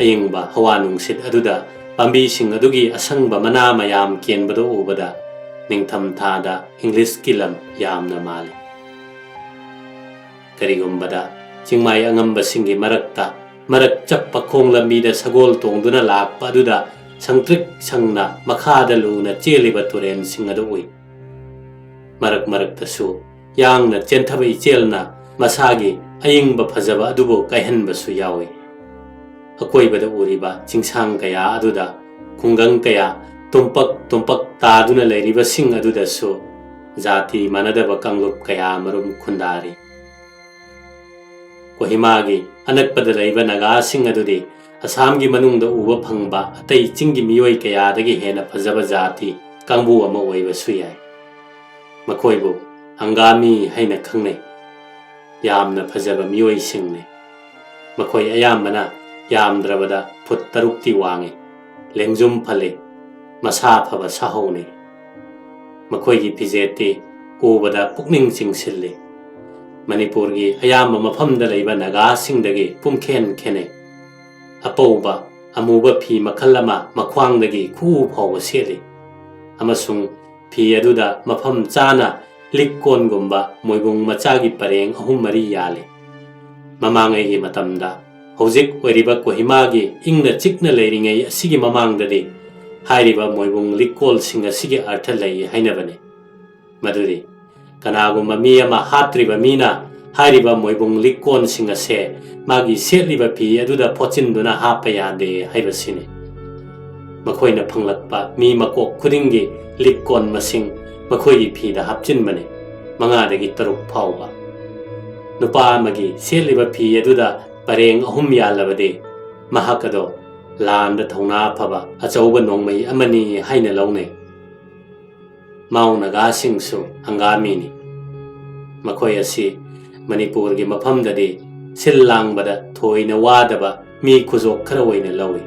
ꯑꯌꯤꯡꯕ ꯍꯋꯥ ꯅꯨꯡꯁꯤꯠ ꯑꯗꯨꯗ ꯄꯥꯝꯕꯤꯁꯤꯡ ꯑꯗꯨꯒꯤ ꯑꯁꯪꯕ ꯃꯅꯥ ꯃꯌꯥꯝ ꯀꯦꯟꯕꯗꯨ ꯎꯕꯗ ꯅꯤꯡꯊꯝ ꯊꯥꯗ ꯏꯪꯂꯤꯁꯀꯤ ꯂꯝ ꯌꯥꯝꯅ ꯃꯥꯜꯂꯤ꯫ ꯀꯔꯤꯒꯨꯝꯕꯗ ꯆꯤꯡꯃꯥꯏ ꯑꯉꯝꯕꯁꯤꯡꯒꯤ ꯃꯔꯛꯇ ꯃꯔꯛ ꯆꯠꯄ ꯈꯣꯡ ꯂꯝꯕꯤꯗ ꯁꯒꯣꯜ ꯇꯣꯡꯗꯨꯅ ꯂꯥꯛꯄ ꯑꯗꯨꯗ ꯁꯪꯇ꯭ꯔꯤꯛ ꯁꯪꯅ ꯃꯈꯥꯗ ꯂꯨꯅ ꯆꯦꯜꯂꯤꯕ ꯇꯨꯔꯦꯜꯁꯤꯡ ꯑꯗꯨ ꯎꯏ꯫ ꯃꯔꯛ ꯃꯔꯛꯇꯁꯨ ꯌꯥꯡꯅ ꯆꯦꯟꯊꯕ ꯏꯆꯦꯜꯅ ꯃꯁꯥꯒꯤ ꯑꯏꯪꯕ ꯐꯖꯕ ꯑꯗꯨꯕꯨ ꯀꯥꯏꯍꯟꯕꯁꯨ ꯌꯥꯎꯏ꯫ ꯑꯀꯣꯏꯕꯗ ꯎꯔꯤꯕ ꯆꯤꯡꯁꯥꯡ ꯀꯌꯥ ꯑꯗꯨꯗ ꯈꯨꯡꯒꯪ ꯀꯌꯥ ꯇꯨꯝꯄꯛ ꯇꯨꯝꯄꯛ ꯇꯥꯗꯨꯅ ꯂꯩꯔꯤꯕꯁꯤꯡ ꯑꯗꯨꯗꯁꯨ ꯖꯥꯇꯤ ꯃꯥꯟꯅꯗꯕ ꯀꯥꯡꯂꯨꯞ ꯀꯌꯥ ꯃꯔꯨꯝ ꯈꯨꯟꯗꯥꯔꯤ꯫ ꯀꯣꯍꯤꯃꯥꯒꯤ ꯑꯅꯛꯄꯗ ꯂꯩꯕ ꯅꯥꯒꯥꯁꯤꯡ ꯑꯗꯨꯗꯤ ꯑꯁꯥꯝꯒꯤ ꯃꯅꯨꯡꯗ ꯎꯕ ꯐꯪꯕ ꯑꯇꯩ ꯆꯤꯡꯒꯤ ꯃꯤꯑꯣꯏ ꯀꯌꯥꯗꯒꯤ ꯍꯦꯟꯅ ꯐꯖꯕ ꯖꯥꯇꯤ ꯀꯥꯡꯕꯨ ꯑꯃ ꯑꯣꯏꯕꯁꯨ ꯌꯥꯏ꯫ ꯃꯈꯣꯏꯕꯨ ꯑꯪꯒꯥꯃꯤ ꯍꯥꯏꯅ ꯈꯪꯅꯩ꯫ ꯌꯥꯝꯅ ꯐꯖꯕ ꯃꯤꯑꯣꯏꯁꯤꯡꯅꯤ꯫ ꯃꯈꯣꯏ ꯑꯌꯥꯝꯕꯅ ꯌꯥꯝꯗ꯭ꯔꯕꯗ ꯐꯨꯠ ꯇꯔꯨꯛꯇꯤ ꯋꯥꯡꯏ, ꯂꯦꯡꯖꯨꯝ ꯐꯜꯂꯤ, ꯃꯁꯥ ꯐꯕ ꯁꯥꯍꯧꯅꯤ꯫ ꯃꯈꯣꯏꯒꯤ ꯐꯤꯖꯦꯠꯇꯤ ꯎꯕꯗ ꯄꯨꯛꯅꯤꯡ ꯆꯤꯡꯁꯤꯜꯂꯤ꯫ ꯃꯅꯤꯄꯨꯔꯒꯤ ꯑꯌꯥꯝꯕ ꯃꯐꯝꯗ ꯂꯩꯕ ꯅꯥꯒꯥꯁꯤꯡꯗꯒꯤ ꯄꯨꯝꯈꯦꯟ ꯈꯦꯟꯅꯩ꯫ ꯑꯄꯧꯕ, ꯑꯃꯨꯕ ꯐꯤ ꯃꯈꯜ ꯑꯃ ꯃꯈ꯭ꯋꯥꯡꯗꯒꯤ ꯈꯨꯎ ꯐꯥꯎꯕ ꯁꯦꯠꯂꯤ, ꯑꯃꯁꯨꯡ ꯐꯤ ꯑꯗꯨꯗ ꯃꯐꯝ ꯆꯥꯅ ꯂꯤꯛ ꯀꯣꯟꯒꯨꯝꯕ ꯃꯣꯏꯕꯨꯡ ꯃꯆꯥꯒꯤ ꯄꯔꯦꯡ ꯑꯍꯨꯝ ꯃꯔꯤ ꯌꯥꯜꯂꯤ꯫ ꯃꯃꯥꯡꯉꯩꯒꯤ ꯃꯇꯝꯗ, ꯍꯧꯖꯤꯛ ꯑꯣꯏꯔꯤꯕ ꯀꯣꯍꯤꯃꯥꯒꯤ ꯏꯪꯅ ꯆꯤꯛꯅ ꯂꯩꯔꯤꯉꯩ ꯑꯁꯤꯒꯤ ꯃꯃꯥꯡꯗꯗꯤ, ꯍꯥꯏꯔꯤꯕ ꯃꯣꯏꯕꯨꯡ ꯂꯤꯛꯀꯣꯜꯁꯤꯡ ꯑꯁꯤꯒꯤ ꯑꯔꯊ ꯂꯩ ꯍꯥꯏꯅꯕꯅꯤ꯫ ꯃꯗꯨꯗꯤ, ꯀꯅꯥꯒꯨꯝꯕ ꯃꯤ ꯑꯃ ꯍꯥꯠꯇ꯭ꯔꯤꯕ ꯃꯤꯅ ꯍꯥꯏꯔꯤꯕ ꯃꯣꯏꯕꯨꯡ ꯂꯤꯛꯀꯣꯟꯁꯤꯡ ꯑꯁꯦ ꯃꯥꯒꯤ ꯁꯦꯠꯂꯤꯕ ꯐꯤ ꯑꯗꯨꯗ ꯐꯣꯠꯆꯤꯟꯗꯨꯅ ꯍꯥꯞꯄ ꯌꯥꯗꯦ ꯍꯥꯏꯕꯁꯤꯅꯤ꯫ ꯃꯈꯣꯏꯅ ꯐꯪꯂꯛꯄ ꯃꯤ ꯃꯀꯣꯛ ꯈꯨꯗꯤꯡꯒꯤ ꯂꯤꯛꯀꯣꯟ ꯃꯁꯤꯡ ꯃꯈꯣꯏꯒꯤ ꯐꯤꯗ ꯍꯥꯞꯆꯤꯟꯕꯅꯤ, ꯃꯉꯥꯗꯒꯤ ꯇꯔꯨꯛ ꯐꯥꯎꯕ꯫ ꯅꯨꯄꯥ ꯑꯃꯒꯤ ꯁꯦꯠꯂꯤꯕ ꯐꯤ ꯑꯗꯨꯗ ꯄꯔꯦꯡ ꯑꯍꯨꯝ ꯌꯥꯜꯂꯕꯗꯤ, ꯃꯍꯥꯛ ꯑꯗꯣ ꯂꯥꯟꯗ ꯊꯧꯅꯥ ꯐꯕ ꯑꯆꯧꯕ ꯅꯣꯡꯃꯩ ꯑꯃꯅꯤ ꯍꯥꯏꯅ ꯂꯧꯅꯩ꯫ ꯃꯥꯎ ꯅꯥꯒꯥꯁꯤꯡꯁꯨ ꯑꯪꯒꯥꯃꯤꯅꯤ꯫ ꯃꯈꯣꯏ ꯑꯁꯤ ꯃꯅꯤꯄꯨꯔꯒꯤ ꯃꯐꯝꯗꯗꯤ ꯁꯤꯜ ꯂꯥꯡꯕꯗ ꯊꯣꯏꯅ ꯋꯥꯗꯕ ꯃꯤ ꯈꯨꯖꯣꯛ ꯈꯔ ꯑꯣꯏꯅ ꯂꯧꯏ꯫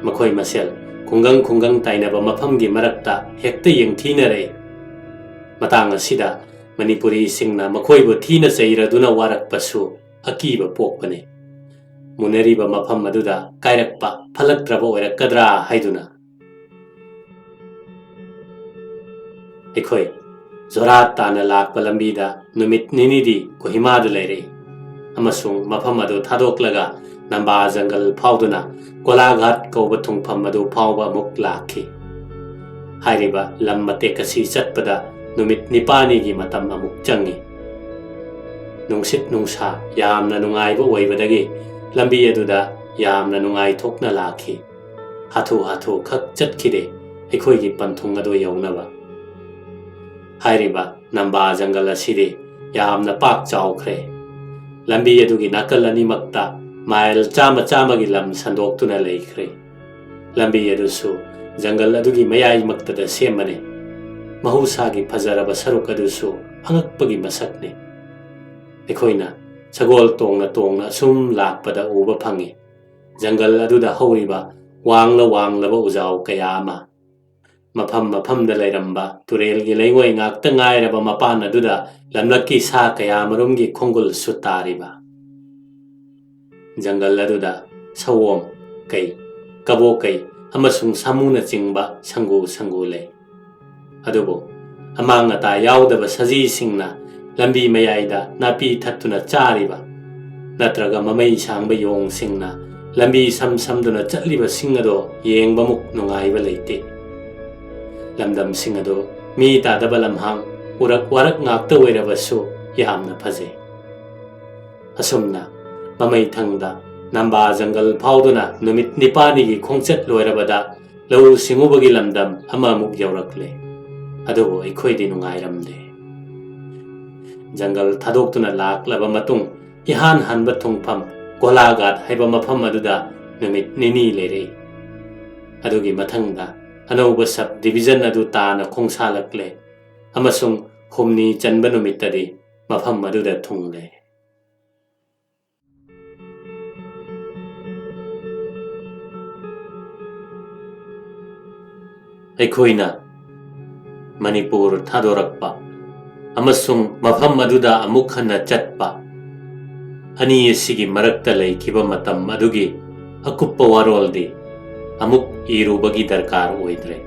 ꯃꯈꯣꯏ ꯃꯁꯦꯜ ꯈꯨꯡꯒꯪ ꯈꯨꯡꯒꯪ ꯇꯥꯏꯅꯕ ꯃꯐꯝꯒꯤ ꯃꯔꯛꯇ ꯍꯦꯛꯇ ꯌꯦꯡꯊꯤꯅꯔꯛꯏ꯫ ꯃꯇꯥꯡ ꯑꯁꯤꯗ ꯃꯅꯤꯄꯨꯔꯤꯁꯤꯡꯅ ꯃꯈꯣꯏꯕꯨ ꯊꯤꯅ ꯆꯩꯔꯗꯨꯅ ꯋꯥꯔꯛꯄꯁꯨ ꯑꯀꯤꯕ ꯄꯣꯛꯄꯅꯤ꯫ ꯃꯨꯟꯅꯔꯤꯕ ꯃꯐꯝ ꯑꯗꯨꯗ ꯀꯥꯏꯔꯛꯄ ꯐꯠꯂꯛꯇ꯭ꯔꯕ ꯑꯣꯏꯔꯛꯀꯗ꯭ꯔꯥ ꯍꯥꯏꯗꯨꯅ꯫ ꯑꯩꯈꯣꯏ ꯖꯣꯔꯍꯥꯠ ꯇꯥꯟꯅ ꯂꯥꯛꯄ ꯂꯝꯕꯤꯗ ꯅꯨꯃꯤꯠ ꯅꯤꯅꯤꯗꯤ ꯀꯣꯍꯤꯃꯥꯗ ꯂꯩꯔꯛꯏ꯫ ꯑꯃꯁꯨꯡ ꯃꯐꯝ ꯑꯗꯨ ꯊꯥꯗꯣꯛꯂꯒ ꯅꯝꯕꯥ ꯖꯪꯒꯜ ꯐꯥꯎꯗꯨꯅ ꯒꯣꯂꯥꯘꯥꯠ ꯀꯧꯕ ꯊꯨꯡꯐꯝ ꯑꯗꯨ ꯐꯥꯎꯕ ꯑꯃꯨꯛ ꯂꯥꯛꯈꯤ꯫ ꯍꯥꯏꯔꯤꯕ ꯂꯝ ꯃꯇꯦꯛ ꯑꯁꯤ ꯆꯠꯄꯗ ꯅꯨꯃꯤꯠ ꯅꯤꯄꯥꯜꯅꯤꯒꯤ ꯃꯇꯝ ꯑꯃꯨꯛ ꯆꯪꯉꯤ꯫ ꯅꯨꯡꯁꯤꯠ ꯅꯨꯡꯁꯥ ꯌꯥꯝꯅ ꯅꯨꯡꯉꯥꯏꯕ ꯑꯣꯏꯕꯗꯒꯤ ꯂꯝꯕꯤ ꯑꯗꯨꯗ ꯌꯥꯝꯅ ꯅꯨꯡꯉꯥꯏꯊꯣꯛꯅ ꯂꯥꯛꯈꯤ꯫ ꯍꯥꯊꯨ ꯍꯥꯊꯨ ꯈꯛ ꯆꯠꯈꯤꯗꯦ ꯑꯩꯈꯣꯏꯒꯤ ꯄꯟꯊꯨꯡ ꯑꯗꯨ ꯌꯧꯅꯕ꯫ ꯍꯥꯏꯔꯤꯕ ꯅꯝꯕꯥ ꯖꯪꯒꯜ ꯑꯁꯤꯗꯤ ꯌꯥꯝꯅ ꯄꯥꯛ ꯆꯥꯎꯈ꯭ꯔꯦ꯫ ꯂꯝꯕꯤ ꯑꯗꯨꯒꯤ ꯅꯥꯀꯜ ꯑꯅꯤꯃꯛꯇ ꯃꯥꯏꯜ ꯆꯥꯝꯃ ꯆꯥꯝꯃꯒꯤ ꯂꯝ ꯁꯟꯗꯣꯛꯇꯨꯅ ꯂꯩꯈ꯭ꯔꯦ꯫ ꯂꯝꯕꯤ ꯑꯗꯨꯁꯨ ꯖꯪꯒꯜ ꯑꯗꯨꯒꯤ ꯃꯌꯥꯏꯃꯛꯇꯗ ꯁꯦꯝꯕꯅꯤ꯫ ꯃꯍꯧꯁꯥꯒꯤ ꯐꯖꯔꯕ ꯁꯔꯨꯛ ꯑꯗꯨꯁꯨ ꯑꯉꯛꯄꯒꯤ ꯃꯁꯛꯅꯤ꯫ ꯑꯩꯈꯣꯏꯅ ꯁꯒꯣꯜ ꯇꯣꯡꯅ ꯇꯣꯡꯅ ꯑꯁꯨꯝ ꯂꯥꯛꯄꯗ ꯎꯕ ꯐꯪꯏ꯫ ꯖꯪꯒꯜ ꯑꯗꯨꯗ ꯍꯧꯔꯤꯕ ꯋꯥꯡꯂ ꯋꯥꯡꯂꯕ ꯎꯖꯥꯎ ꯀꯌꯥ ꯑꯃ, ꯃꯐꯝ ꯃꯐꯝꯗ ꯂꯩꯔꯝꯕ ꯇꯨꯔꯦꯜꯒꯤ ꯂꯩꯉꯣꯏ ꯉꯥꯛꯇ ꯉꯥꯏꯔꯕ ꯃꯄꯥꯟ ꯑꯗꯨꯗ ꯂꯝꯂꯛꯀꯤ ꯁꯥ ꯀꯌꯥ ꯃꯔꯨꯝꯒꯤ ꯈꯣꯡꯒꯨꯜꯁꯨ ꯇꯥꯔꯤꯕ꯫ ꯖꯪꯒꯜ ꯑꯗꯨꯗ ꯁꯑꯣꯝ, ꯀꯩ, ꯀꯕꯣꯀꯩ ꯑꯃꯁꯨꯡ ꯁꯥꯃꯨꯅꯆꯤꯡꯕ ꯁꯪꯒꯨ ꯁꯪꯒꯨ ꯂꯩ꯫ ꯑꯗꯨꯕꯨ ꯑꯃꯥꯡ ꯑꯇꯥ ꯌꯥꯎꯗꯕ ꯁꯖꯤꯁꯤꯡꯅ ꯂꯝꯕꯤ ꯃꯌꯥꯏꯗ ꯅꯥꯄꯤ ꯊꯠꯇꯨꯅ ꯆꯥꯔꯤꯕ, ꯅꯠꯇ꯭ꯔꯒ ꯃꯃꯩ ꯁꯥꯡꯕ ꯌꯣꯡꯁꯤꯡꯅ ꯂꯝꯕꯤ ꯁꯝ ꯁꯝꯗꯨꯅ ꯆꯠꯂꯤꯕꯁꯤꯡ ꯑꯗꯣ ꯌꯦꯡꯕꯃꯨꯛ ꯅꯨꯡꯉꯥꯏꯕ ꯂꯩꯇꯦ꯫ ꯂꯝꯗꯝꯁꯤꯡ ꯑꯗꯨ ꯃꯤ ꯇꯥꯗꯕ ꯂꯝꯍꯥꯡ, ꯎꯔꯛ ꯋꯥꯔꯛ ꯉꯥꯛꯇ ꯑꯣꯏꯔꯕꯁꯨ ꯌꯥꯝꯅ ꯐꯖꯩ꯫ ꯑꯁꯨꯝꯅ ꯃꯃꯩꯊꯪꯗ ꯅꯝꯕꯥ ꯖꯪꯒꯜ ꯐꯥꯎꯗꯨꯅ ꯅꯨꯃꯤꯠ ꯅꯤꯄꯥꯜꯅꯤꯒꯤ ꯈꯣꯡꯆꯠ ꯂꯣꯏꯔꯕꯗ ꯂꯧꯎ ꯁꯤꯡꯎꯕꯒꯤ ꯂꯝꯗꯝ ꯑꯃꯃꯨꯛ ꯌꯧꯔꯛꯂꯦ꯫ ꯑꯗꯨꯕꯨ ꯑꯩꯈꯣꯏꯗꯤ ꯅꯨꯡꯉꯥꯏꯔꯝꯗꯦ꯫ ꯖꯪꯒꯜ ꯊꯥꯗꯣꯛꯇꯨꯅ ꯂꯥꯛꯂꯕ ꯃꯇꯨꯡ ꯏꯍꯥꯟ ꯍꯥꯟꯕ ꯊꯨꯡꯐꯝ ꯀꯣꯂꯥꯘꯥꯠ ꯍꯥꯏꯕ ꯃꯐꯝ ꯑꯗꯨꯗ ꯅꯨꯃꯤꯠ ꯅꯤꯅꯤ ꯂꯩꯔꯛꯏ꯫ ꯑꯗꯨꯒꯤ ꯃꯊꯪꯗ ꯑꯅꯧꯕ ꯁꯕ ꯗꯤꯕꯤꯖꯟ ꯑꯗꯨ ꯇꯥꯅ ꯈꯣꯡꯁꯥꯜꯂꯛꯂꯦ ꯑꯃꯁꯨꯡ ꯍꯨꯝꯅꯤ ꯆꯟꯕ ꯅꯨꯃꯤꯠꯇꯗꯤ ꯃꯐꯝ ꯑꯗꯨꯗ ꯊꯨꯡꯂꯦ꯫ ꯑꯩꯈꯣꯏꯅ ꯃꯅꯤꯄꯨꯔ ꯊꯥꯗꯣꯔꯛꯄ ꯑꯃꯁꯨꯡ ꯃꯐꯝ ꯑꯗꯨꯗ ꯑꯃꯨꯛ ꯍꯟꯅ ꯆꯠꯄ ꯑꯅꯤ ꯑꯁꯤꯒꯤ ꯃꯔꯛꯇ ꯂꯩꯈꯤꯕ ꯃꯇꯝ ꯑꯗꯨꯒꯤ ꯑꯀꯨꯞꯄ ꯋꯥꯔꯣꯜꯗꯤ ꯑꯃꯨꯛ ꯏꯔꯨꯕꯒꯤ ꯗꯔꯀꯥꯔ ꯑꯣꯏꯗ꯭ꯔꯦ꯫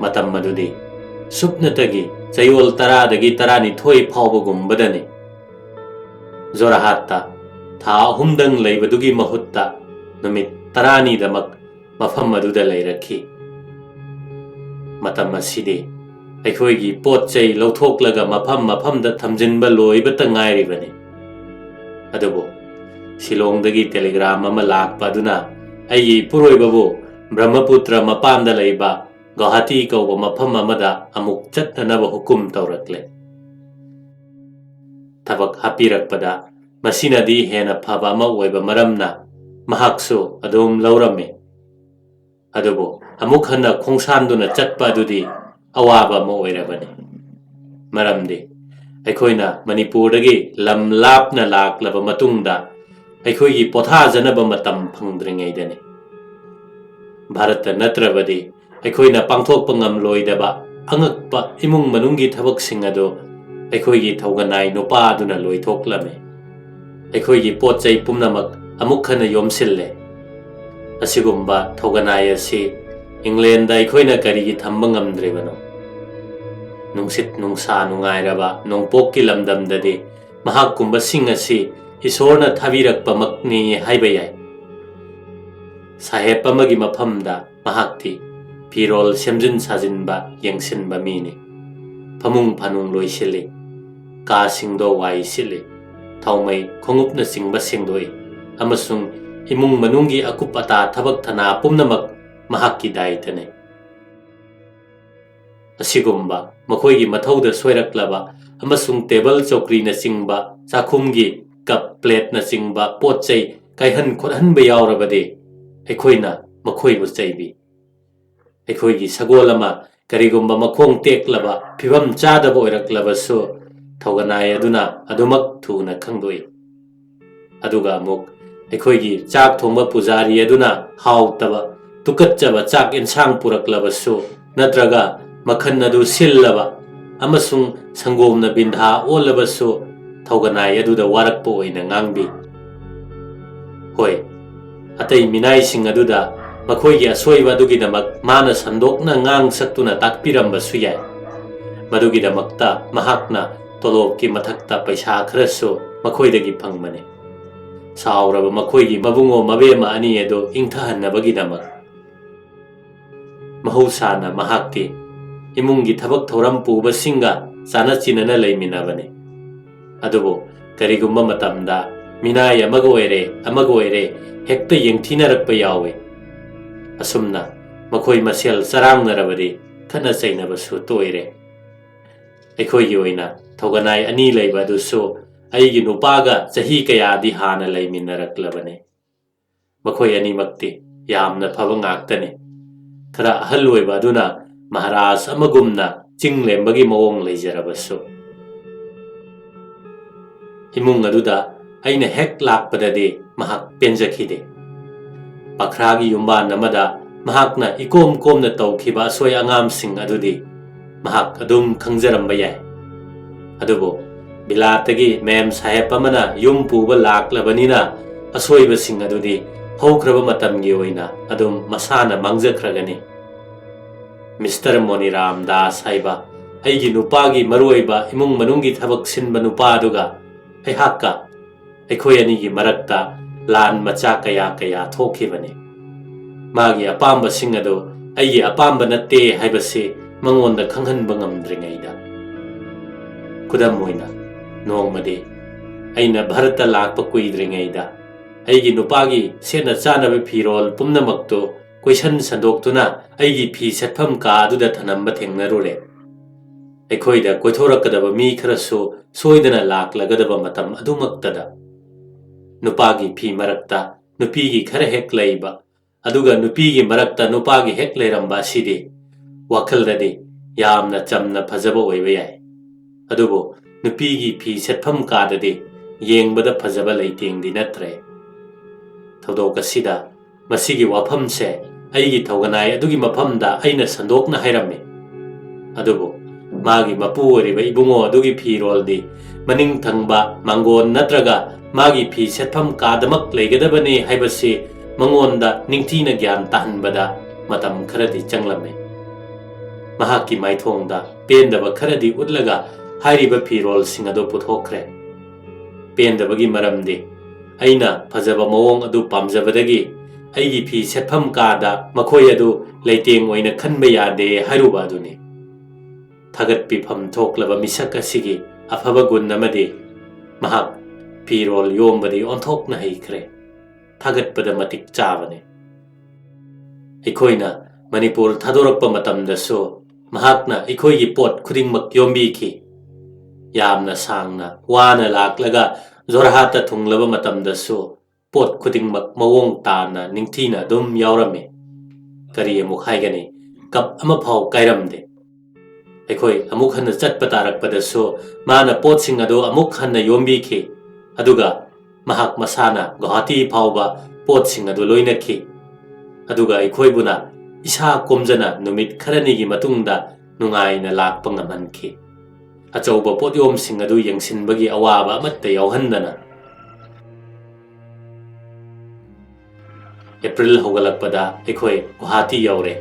ꯃꯇꯝ ꯑꯗꯨꯗꯤ ꯁꯨꯞꯅꯇꯒꯤ ꯆꯌꯣꯜ ꯇꯔꯥꯗꯒꯤ ꯇꯔꯥꯅꯤꯊꯣꯏ ꯐꯥꯎꯕꯒꯨꯝꯕꯗꯅꯤ꯫ ꯖꯣꯔꯍꯥꯠꯇ ꯊꯥ ꯑꯍꯨꯝꯗꯪ ꯂꯩꯕꯗꯨꯒꯤ ꯃꯍꯨꯠꯇ ꯅꯨꯃꯤꯠ ꯇꯔꯥꯅꯤꯗꯃꯛ ꯃꯐꯝ ꯑꯗꯨꯗ ꯂꯩꯔꯛꯈꯤ꯫ ꯃꯇꯝ ꯑꯁꯤꯗꯤ ꯑꯩꯈꯣꯏꯒꯤ ꯄꯣꯠ ꯆꯩ ꯂꯧꯊꯣꯛꯂꯒ ꯃꯐꯝ ꯃꯐꯝꯗ ꯊꯝꯖꯤꯟꯕ ꯂꯣꯏꯕꯇ ꯉꯥꯏꯔꯤꯕꯅꯤ꯫ ꯑꯗꯨꯕꯨ ꯁꯤꯂꯣꯡꯗꯒꯤ ꯇꯦꯂꯤꯒ꯭ꯔꯥꯝ ꯑꯃ ꯂꯥꯛꯄ ꯑꯗꯨꯅ ꯑꯩꯒꯤ ꯏꯄꯨꯔꯣꯏꯕꯕꯨ ꯕ꯭ꯔꯍ꯭ꯃꯄꯨꯇ꯭ꯔ ꯃꯄꯥꯟꯗ ꯂꯩꯕ ꯒꯧꯍꯥꯇꯤ ꯀꯧꯕ ꯃꯐꯝ ꯑꯃꯗ ꯑꯃꯨꯛ ꯆꯠꯅꯅꯕ ꯍꯨꯀꯨꯝ ꯇꯧꯔꯛꯂꯦ꯫ ꯊꯕꯛ ꯍꯥꯞꯄꯤꯔꯛꯄꯗ ꯃꯁꯤꯅꯗꯤ ꯍꯦꯟꯅ ꯐꯕ ꯑꯃ ꯑꯣꯏꯕ ꯃꯔꯝꯅ ꯃꯍꯥꯛꯁꯨ ꯑꯗꯨꯝ ꯂꯧꯔꯝꯃꯤ꯫ ꯑꯗꯨꯕꯨ ꯑꯃꯨꯛ ꯍꯟꯅ ꯈꯣꯡꯁꯥꯟꯗꯨꯅ ꯆꯠꯄ ꯑꯗꯨꯗꯤ ꯑꯋꯥꯕ ꯑꯃ ꯑꯣꯏꯔꯕꯅꯤ꯫ ꯃꯔꯝꯗꯤ ꯑꯩꯈꯣꯏꯅ ꯃꯅꯤꯄꯨꯔꯗꯒꯤ ꯂꯝ ꯂꯥꯞꯅ ꯂꯥꯛꯂꯕ ꯃꯇꯨꯡꯗ ꯑꯩꯈꯣꯏꯒꯤ ꯄꯣꯊꯥꯖꯅꯕ ꯃꯇꯝ ꯐꯪꯗ꯭ꯔꯤꯉꯩꯗꯅꯤ꯫ ꯚꯥꯔꯠꯇ ꯅꯠꯇ꯭ꯔꯕꯗꯤ ꯑꯩꯈꯣꯏꯅ ꯄꯥꯡꯊꯣꯛꯄ ꯉꯝꯂꯣꯏꯗꯕ ꯑꯉꯛꯄ ꯏꯃꯨꯡ ꯃꯅꯨꯡꯒꯤ ꯊꯕꯛꯁꯤꯡ ꯑꯗꯨ ꯑꯩꯈꯣꯏꯒꯤ ꯊꯧꯒꯅꯥꯏ ꯅꯨꯄꯥ ꯑꯗꯨꯅ ꯂꯣꯏꯊꯣꯛꯂꯝꯃꯤ꯫ ꯑꯩꯈꯣꯏꯒꯤ ꯄꯣꯠ ꯆꯩ ꯄꯨꯝꯅꯃꯛ ꯑꯃꯨꯛ ꯍꯟꯅ ꯌꯣꯝꯁꯤꯜꯂꯦ꯫ ꯑꯁꯤꯒꯨꯝꯕ ꯊꯧꯒꯅꯥꯏ ꯑꯁꯤ ꯏꯪꯂꯦꯟꯗ ꯑꯩꯈꯣꯏꯅ ꯀꯔꯤꯒꯤ ꯊꯝꯕ ꯉꯝꯗ꯭ꯔꯤꯕꯅꯣ? ꯅꯨꯡꯁꯤꯠ ꯅꯨꯡꯁꯥ ꯅꯨꯡꯉꯥꯏꯔꯕ ꯅꯣꯡꯄꯣꯛꯀꯤ ꯂꯝꯗꯝꯗꯗꯤ ꯃꯍꯥꯛꯀꯨꯝꯕꯁꯤꯡ ꯑꯁꯤ ꯏꯁꯣꯔꯅ ꯊꯥꯕꯤꯔꯛꯄꯃꯛꯅꯤ ꯍꯥꯏꯕ ꯌꯥꯏ꯫ ꯁꯥꯍꯦꯕ ꯑꯃꯒꯤ ꯃꯐꯝꯗ ꯃꯍꯥꯛꯇꯤ ꯐꯤꯔꯣꯜ ꯁꯦꯝꯖꯤꯟ ꯁꯥꯖꯤꯟꯕ, ꯌꯦꯡꯁꯤꯟꯕ ꯃꯤꯅꯤ꯫ ꯐꯃꯨꯡ ꯐꯥꯅꯨꯡ ꯂꯣꯏꯁꯤꯜꯂꯤ, ꯀꯥꯁꯤꯡꯗꯣ ꯋꯥꯏ ꯁꯤꯠꯂꯤ, ꯊꯥꯎꯃꯩ, ꯈꯣꯡꯎꯞꯅꯆꯤꯡꯕ ꯁꯦꯡꯗꯣꯛꯏ, ꯑꯃꯁꯨꯡ ꯏꯃꯨꯡ ꯃꯅꯨꯡꯒꯤ ꯑꯀꯨꯞ ꯑꯇꯥ ꯊꯕꯛ ꯊꯅꯥ ꯄꯨꯝꯅꯃꯛ ꯃꯍꯥꯛꯀꯤ ꯗꯥꯏꯇꯅꯤ꯫ ꯑꯁꯤꯒꯨꯝꯕ ꯃꯈꯣꯏꯒꯤ ꯃꯊꯧꯗ ꯁꯣꯏꯔꯛꯂꯕ ꯑꯃꯁꯨꯡ ꯇꯦꯕꯜ ꯆꯧꯀ꯭ꯔꯤꯅꯆꯤꯡꯕ, ꯆꯥꯛꯈꯨꯝꯒꯤ ꯀꯞ ꯄ꯭ꯂꯦꯠꯅꯆꯤꯡꯕ ꯄꯣꯠ ꯆꯩ ꯀꯥꯏꯍꯟ ꯈꯣꯠꯍꯟꯕ ꯌꯥꯎꯔꯕꯗꯤ ꯑꯩꯈꯣꯏꯅ ꯃꯈꯣꯏꯕꯨ ꯆꯩꯕꯤ꯫ ꯑꯩꯈꯣꯏꯒꯤ ꯁꯒꯣꯜ ꯑꯃ ꯀꯔꯤꯒꯨꯝꯕ ꯃꯈꯣꯡ ꯇꯦꯛꯂꯕ, ꯐꯤꯕꯝ ꯆꯥꯗꯕ ꯑꯣꯏꯔꯛꯂꯕꯁꯨ ꯊꯧꯒꯅꯥꯏ ꯑꯗꯨꯅ ꯑꯗꯨꯃꯛ ꯊꯨꯅ ꯈꯪꯗꯣꯛꯏ꯫ ꯑꯗꯨꯒ ꯑꯃꯨꯛ ꯑꯩꯈꯣꯏꯒꯤ ꯆꯥꯛ ꯊꯣꯡꯕ ꯄꯨꯖꯥꯔꯤ ꯑꯗꯨꯅ ꯍꯥꯎꯇꯕ, ꯇꯨꯀꯠꯆꯕ ꯆꯥꯛ ꯏꯟꯁꯥꯡ ꯄꯨꯔꯛꯂꯕꯁꯨ, ꯅꯠꯇ꯭ꯔꯒ ꯃꯈꯟ ꯑꯗꯨ ꯁꯤꯜꯂꯕ ꯑꯃꯁꯨꯡ ꯁꯪꯒꯣꯝꯅ ꯕꯤꯟꯙꯥ ꯑꯣꯜꯂꯕꯁꯨ, ꯊꯧꯒꯅꯥꯏ ꯑꯗꯨꯗ ꯋꯥꯔꯛꯄ ꯑꯣꯏꯅ ꯉꯥꯡꯕꯤ꯫ ꯍꯣꯏ, ꯑꯇꯩ ꯃꯤꯅꯥꯏꯁꯤꯡ ꯑꯗꯨꯗ ꯃꯈꯣꯏꯒꯤ ꯑꯁꯣꯏꯕ ꯑꯗꯨꯒꯤꯗꯃꯛ ꯃꯥꯅ ꯁꯟꯗꯣꯛꯅ ꯉꯥꯡ ꯁꯛꯇꯨꯅ ꯇꯥꯛꯄꯤꯔꯝꯕꯁꯨ ꯌꯥꯏ꯫ ꯃꯗꯨꯒꯤꯗꯃꯛꯇ ꯃꯍꯥꯛꯅ ꯇꯣꯂꯣꯞꯀꯤ ꯃꯊꯛꯇ ꯄꯩꯁꯥ ꯈꯔꯁꯨ ꯃꯈꯣꯏꯗꯒꯤ ꯐꯪꯕꯅꯤ꯫ ꯁꯥꯎꯔꯕ ꯃꯈꯣꯏꯒꯤ ꯃꯕꯨꯡꯉꯣ ꯃꯕꯦꯝꯃ ꯑꯅꯤ ꯑꯗꯨ ꯏꯪꯊꯍꯟꯅꯕꯒꯤꯗꯃꯛ꯫ ꯃꯍꯧꯁꯥꯅ ꯃꯍꯥꯛꯇꯤ ꯏꯃꯨꯡꯒꯤ ꯊꯕꯛ ꯊꯧꯔꯝ ꯄꯨꯕꯁꯤꯡꯒ ꯆꯥꯅ ꯆꯤꯟꯅꯅ ꯂꯩꯃꯤꯟꯅꯕꯅꯤ꯫ ꯑꯗꯨꯕꯨ ꯀꯔꯤꯒꯨꯝꯕ ꯃꯇꯝꯗ ꯃꯤꯅꯥꯏ ꯑꯃꯒ ꯑꯣꯏꯔꯦ, ꯑꯃꯒ ꯑꯣꯏꯔꯦ, ꯍꯦꯛꯇ ꯌꯦꯡꯊꯤꯅꯔꯛꯄ ꯌꯥꯎꯏ꯫ ꯑꯁꯨꯝꯅ ꯃꯈꯣꯏ ꯃꯁꯦꯜ ꯆꯔꯥꯡꯅꯔꯕꯗꯤ ꯈꯠꯅ ꯆꯩꯅꯕꯁꯨ ꯇꯣꯏꯔꯦ꯫ ꯑꯩꯈꯣꯏꯒꯤ ꯑꯣꯏꯅ ꯊꯧꯒꯅꯥꯏ ꯑꯅꯤ ꯂꯩꯕ ꯑꯗꯨꯁꯨ ꯑꯩꯒꯤ ꯅꯨꯄꯥꯒ ꯆꯍꯤ ꯀꯌꯥꯗꯤ ꯍꯥꯟꯅ ꯂꯩꯃꯤꯟꯅꯔꯛꯂꯕꯅꯤ꯫ ꯃꯈꯣꯏ ꯑꯅꯤꯃꯛꯇꯤ ꯌꯥꯝꯅ ꯐꯕ ꯉꯥꯛꯇꯅꯤ꯫ ꯈꯔ ꯑꯍꯜ ꯑꯣꯏꯕ ꯑꯗꯨꯅ ꯃꯍꯥꯔꯥꯖ ꯑꯃꯒꯨꯝꯅ ꯆꯤꯡ ꯂꯦꯝꯕꯒꯤ ꯃꯑꯣꯡ ꯂꯩꯖꯔꯕꯁꯨ꯫ ꯏꯃꯨꯡ ꯑꯗꯨꯗ ꯑꯩꯅ ꯍꯦꯛ ꯂꯥꯛꯄꯗꯗꯤ ꯃꯍꯥꯛ ꯄꯦꯟꯖꯈꯤꯗꯦ꯫ ꯄꯥꯈ꯭ꯔꯥꯒꯤ ꯌꯨꯝꯕꯥꯟ ꯑꯃꯗ ꯃꯍꯥꯛꯅ ꯏꯀꯣꯝ ꯀꯣꯝꯅ ꯇꯧꯈꯤꯕ ꯑꯁꯣꯏ ꯑꯉꯥꯝꯁꯤꯡ ꯑꯗꯨꯗꯤ ꯃꯍꯥꯛ ꯑꯗꯨꯝ ꯈꯪꯖꯔꯝꯕ ꯌꯥꯏ꯫ ꯑꯗꯨꯕꯨ ꯕꯤꯂꯥꯠꯇꯒꯤ ꯃꯦꯝ ꯁꯥꯍꯦꯕ ꯑꯃꯅ ꯌꯨꯝ ꯄꯨꯕ ꯂꯥꯛꯂꯕꯅꯤꯅ ꯑꯁꯣꯏꯕꯁꯤꯡ ꯑꯗꯨꯗꯤ ꯍꯧꯈ꯭ꯔꯕ ꯃꯇꯝꯒꯤ ꯑꯣꯏꯅ ꯑꯗꯨꯝ ꯃꯁꯥꯅ ꯃꯥꯡꯖꯈ꯭ꯔꯒꯅꯤ꯫ ꯃꯤꯁꯇꯔ ꯃꯣꯅꯤꯔꯥꯝ ꯗꯥꯁ ꯍꯥꯏꯕ ꯑꯩꯒꯤ ꯅꯨꯄꯥꯒꯤ ꯃꯔꯨꯑꯣꯏꯕ ꯏꯃꯨꯡ ꯃꯅꯨꯡꯒꯤ ꯊꯕꯛ ꯁꯤꯟꯕ ꯅꯨꯄꯥ ꯑꯗꯨꯒ ꯑꯩꯍꯥꯛꯀ ꯑꯩꯈꯣꯏ ꯑꯅꯤꯒꯤ ꯃꯔꯛꯇ ꯂꯥꯟ ꯃꯆꯥ ꯀꯌꯥ ꯀꯌꯥ ꯊꯣꯛꯈꯤꯕꯅꯤ꯫ ꯃꯥꯒꯤ ꯑꯄꯥꯝꯕꯁꯤꯡ ꯑꯗꯨ ꯑꯩꯒꯤ ꯑꯄꯥꯝꯕ ꯅꯠꯇꯦ ꯍꯥꯏꯕꯁꯤ ꯃꯉꯣꯟꯗ ꯈꯪꯍꯟꯕ ꯉꯝꯗ꯭ꯔꯤꯉꯩꯗ꯫ ꯈꯨꯗꯝ ꯑꯣꯏꯅ, ꯅꯣꯡꯃꯗꯤ ꯑꯩꯅ ꯚꯥꯔꯠꯇ ꯂꯥꯛꯄ ꯀꯨꯏꯗ꯭ꯔꯤꯉꯩꯗ ꯑꯩꯒꯤ ꯅꯨꯄꯥꯒꯤ ꯁꯦꯠꯅ ꯆꯥꯅꯕ ꯐꯤꯔꯣꯜ ꯄꯨꯝꯅꯃꯛꯇꯨ ꯀꯣꯏꯁꯟ ꯁꯟꯗꯣꯛꯇꯨꯅ ꯑꯩꯒꯤ ꯐꯤ ꯁꯦꯠꯐꯝ ꯀꯥ ꯑꯗꯨꯗ ꯊꯅꯝꯕ ꯊꯦꯡꯅꯔꯨꯔꯦ꯫ ꯑꯩꯈꯣꯏꯗ ꯀꯣꯏꯊꯣꯔꯛꯀꯗꯕ ꯃꯤ ꯈꯔꯁꯨ ꯁꯣꯏꯗꯅ ꯂꯥꯛꯂꯒꯗꯕ ꯃꯇꯝ ꯑꯗꯨꯃꯛꯇꯗ ꯅꯨꯄꯥꯒꯤ ꯐꯤ ꯃꯔꯛꯇ ꯅꯨꯄꯤꯒꯤ ꯈꯔ ꯍꯦꯛ ꯂꯩꯕ, ꯑꯗꯨꯒ ꯅꯨꯄꯤꯒꯤ ꯃꯔꯛꯇ ꯅꯨꯄꯥꯒꯤ ꯍꯦꯛ ꯂꯩꯔꯝꯕ ꯑꯁꯤꯗꯤ ꯋꯥꯈꯜꯗꯗꯤ ꯌꯥꯝꯅ ꯆꯝꯅ ꯐꯖꯕ ꯑꯣꯏꯕ ꯌꯥꯏ꯫ ꯑꯗꯨꯕꯨ ꯅꯨꯄꯤꯒꯤ ꯐꯤ ꯁꯦꯠꯐꯝ ꯀꯥꯗꯗꯤ ꯌꯦꯡꯕꯗ ꯐꯖꯕ ꯂꯩꯇꯦꯡꯗꯤ ꯅꯠꯇ꯭ꯔꯦ꯫ ꯊꯧꯗꯣꯛ ꯑꯁꯤꯗ ꯃꯁꯤꯒꯤ ꯋꯥꯐꯝꯁꯦ ꯑꯩꯒꯤ ꯊꯧꯒꯅꯥꯏ ꯑꯗꯨꯒꯤ ꯃꯐꯝꯗ ꯑꯩꯅ ꯁꯟꯗꯣꯛꯅ ꯍꯥꯏꯔꯝꯃꯤ꯫ ꯑꯗꯨꯕꯨ ꯃꯥꯒꯤ ꯃꯄꯨ ꯑꯣꯏꯔꯤꯕ ꯏꯕꯨꯡꯉꯣ ꯑꯗꯨꯒꯤ ꯐꯤꯔꯣꯜꯗꯤ ꯃꯅꯤꯡ ꯊꯪꯕ ꯃꯥꯡꯒꯣꯟ ꯅꯠꯇ꯭ꯔꯒ ꯃꯥꯒꯤ ꯐꯤ ꯁꯦꯠꯐꯝ ꯀꯥꯗꯃꯛ ꯂꯩꯒꯗꯕꯅꯤ ꯍꯥꯏꯕꯁꯤ ꯃꯉꯣꯟꯗ ꯅꯤꯡꯊꯤꯅ ꯒ꯭ꯌꯥꯟ ꯇꯥꯍꯟꯕꯗ ꯃꯇꯝ ꯈꯔꯗꯤ ꯆꯪꯂꯝꯃꯤ꯫ ꯃꯍꯥꯛꯀꯤ ꯃꯥꯏꯊꯣꯡꯗ ꯄꯦꯟꯗꯕ ꯈꯔꯗꯤ ꯎꯠꯂꯒ ꯍꯥꯏꯔꯤꯕ ꯐꯤꯔꯣꯜꯁꯤꯡ ꯑꯗꯨ ꯄꯨꯊꯣꯛꯈ꯭ꯔꯦ꯫ ꯄꯦꯟꯗꯕꯒꯤ ꯃꯔꯝꯗꯤ ꯑꯩꯅ ꯐꯖꯕ ꯃꯑꯣꯡ ꯑꯗꯨ ꯄꯥꯝꯖꯕꯗꯒꯤ ꯑꯩꯒꯤ ꯐꯤ ꯁꯦꯠꯐꯝ ꯀꯥꯗ ꯃꯈꯣꯏ ꯑꯗꯨ ꯂꯩꯇꯦꯡ ꯑꯣꯏꯅ ꯈꯟꯕ ꯌꯥꯗꯦ ꯍꯥꯏꯔꯨꯕ ꯑꯗꯨꯅꯤ꯫ ꯊꯥꯒꯠꯄꯤꯐꯝ ꯊꯣꯛꯂꯕ ꯃꯤꯁꯛ ꯑꯁꯤꯒꯤ ꯑꯐꯕ ꯒꯨꯟ ꯑꯃꯗꯤ ꯃꯍꯥꯛ ꯐꯤꯔꯣꯜ ꯌꯣꯝꯕꯗꯤ ꯑꯣꯟꯊꯣꯛꯅ ꯍꯩꯈ꯭ꯔꯦ꯫ ꯊꯥꯒꯠꯄꯗ ꯃꯇꯤꯛ ꯆꯥꯕꯅꯤ꯫ ꯑꯩꯈꯣꯏꯅ ꯃꯅꯤꯄꯨꯔ ꯊꯥꯗꯣꯔꯛꯄ ꯃꯇꯝꯗꯁꯨ ꯃꯍꯥꯛꯅ ꯑꯩꯈꯣꯏꯒꯤ ꯄꯣꯠ ꯈꯨꯗꯤꯡꯃꯛ ꯌꯣꯝꯕꯤꯈꯤ꯫ ꯌꯥꯝꯅ ꯁꯥꯡꯅ ꯋꯥꯅ ꯂꯥꯛꯂꯒ ꯖꯣꯔꯍꯥꯠꯇ ꯊꯨꯡꯂꯕ ꯃꯇꯝꯗꯁꯨ ꯄꯣꯠ ꯈꯨꯗꯤꯡꯃꯛ ꯃꯑꯣꯡ ꯇꯥꯅ ꯅꯤꯡꯊꯤꯅ ꯑꯗꯨꯝ ꯌꯥꯎꯔꯝꯃꯤ꯫ ꯀꯔꯤ ꯑꯃꯨꯛ ꯍꯥꯏꯒꯅꯤ? ꯀꯞ ꯑꯃꯐꯥꯎ ꯀꯥꯏꯔꯝꯗꯦ꯫ ꯑꯩꯈꯣꯏ ꯑꯃꯨꯛ ꯍꯟꯅ ꯆꯠꯄ ꯇꯥꯔꯛꯄꯗꯁꯨ ꯃꯥꯅ ꯄꯣꯠꯁꯤꯡ ꯑꯗꯨ ꯑꯃꯨꯛ ꯍꯟꯅ ꯌꯣꯝꯕꯤꯈꯤ꯫ ꯑꯗꯨꯒ ꯃꯍꯥꯛ ꯃꯁꯥꯅ ꯒꯨꯋꯥꯍꯥꯇꯤ ꯐꯥꯎꯕ ꯄꯣꯠꯁꯤꯡ ꯑꯗꯨ ꯂꯣꯏꯅꯈꯤ꯫ ꯑꯗꯨꯒ ꯑꯩꯈꯣꯏꯕꯨꯅ ꯏꯁꯥ ꯀꯣꯝꯖꯅ ꯅꯨꯃꯤꯠ ꯈꯔꯅꯤꯒꯤ ꯃꯇꯨꯡꯗ ꯅꯨꯡꯉꯥꯏꯅ ꯂꯥꯛꯄ ꯉꯝꯍꯟꯈꯤ꯫ ꯑꯆꯧꯕ ꯄꯣꯠꯌꯣꯝꯁꯤꯡ ꯑꯗꯨ ꯌꯦꯡꯁꯤꯟꯕꯒꯤ ꯑꯋꯥꯕ ꯑꯃꯠꯇ ꯌꯥꯎꯍꯟꯗꯅ꯫ ꯑꯦꯄ꯭ꯔꯤꯜ ꯍꯧꯒꯠꯂꯛꯄꯗ ꯑꯩꯈꯣꯏ ꯒꯨꯋꯥꯍꯥꯇꯤ ꯌꯧꯔꯦ꯫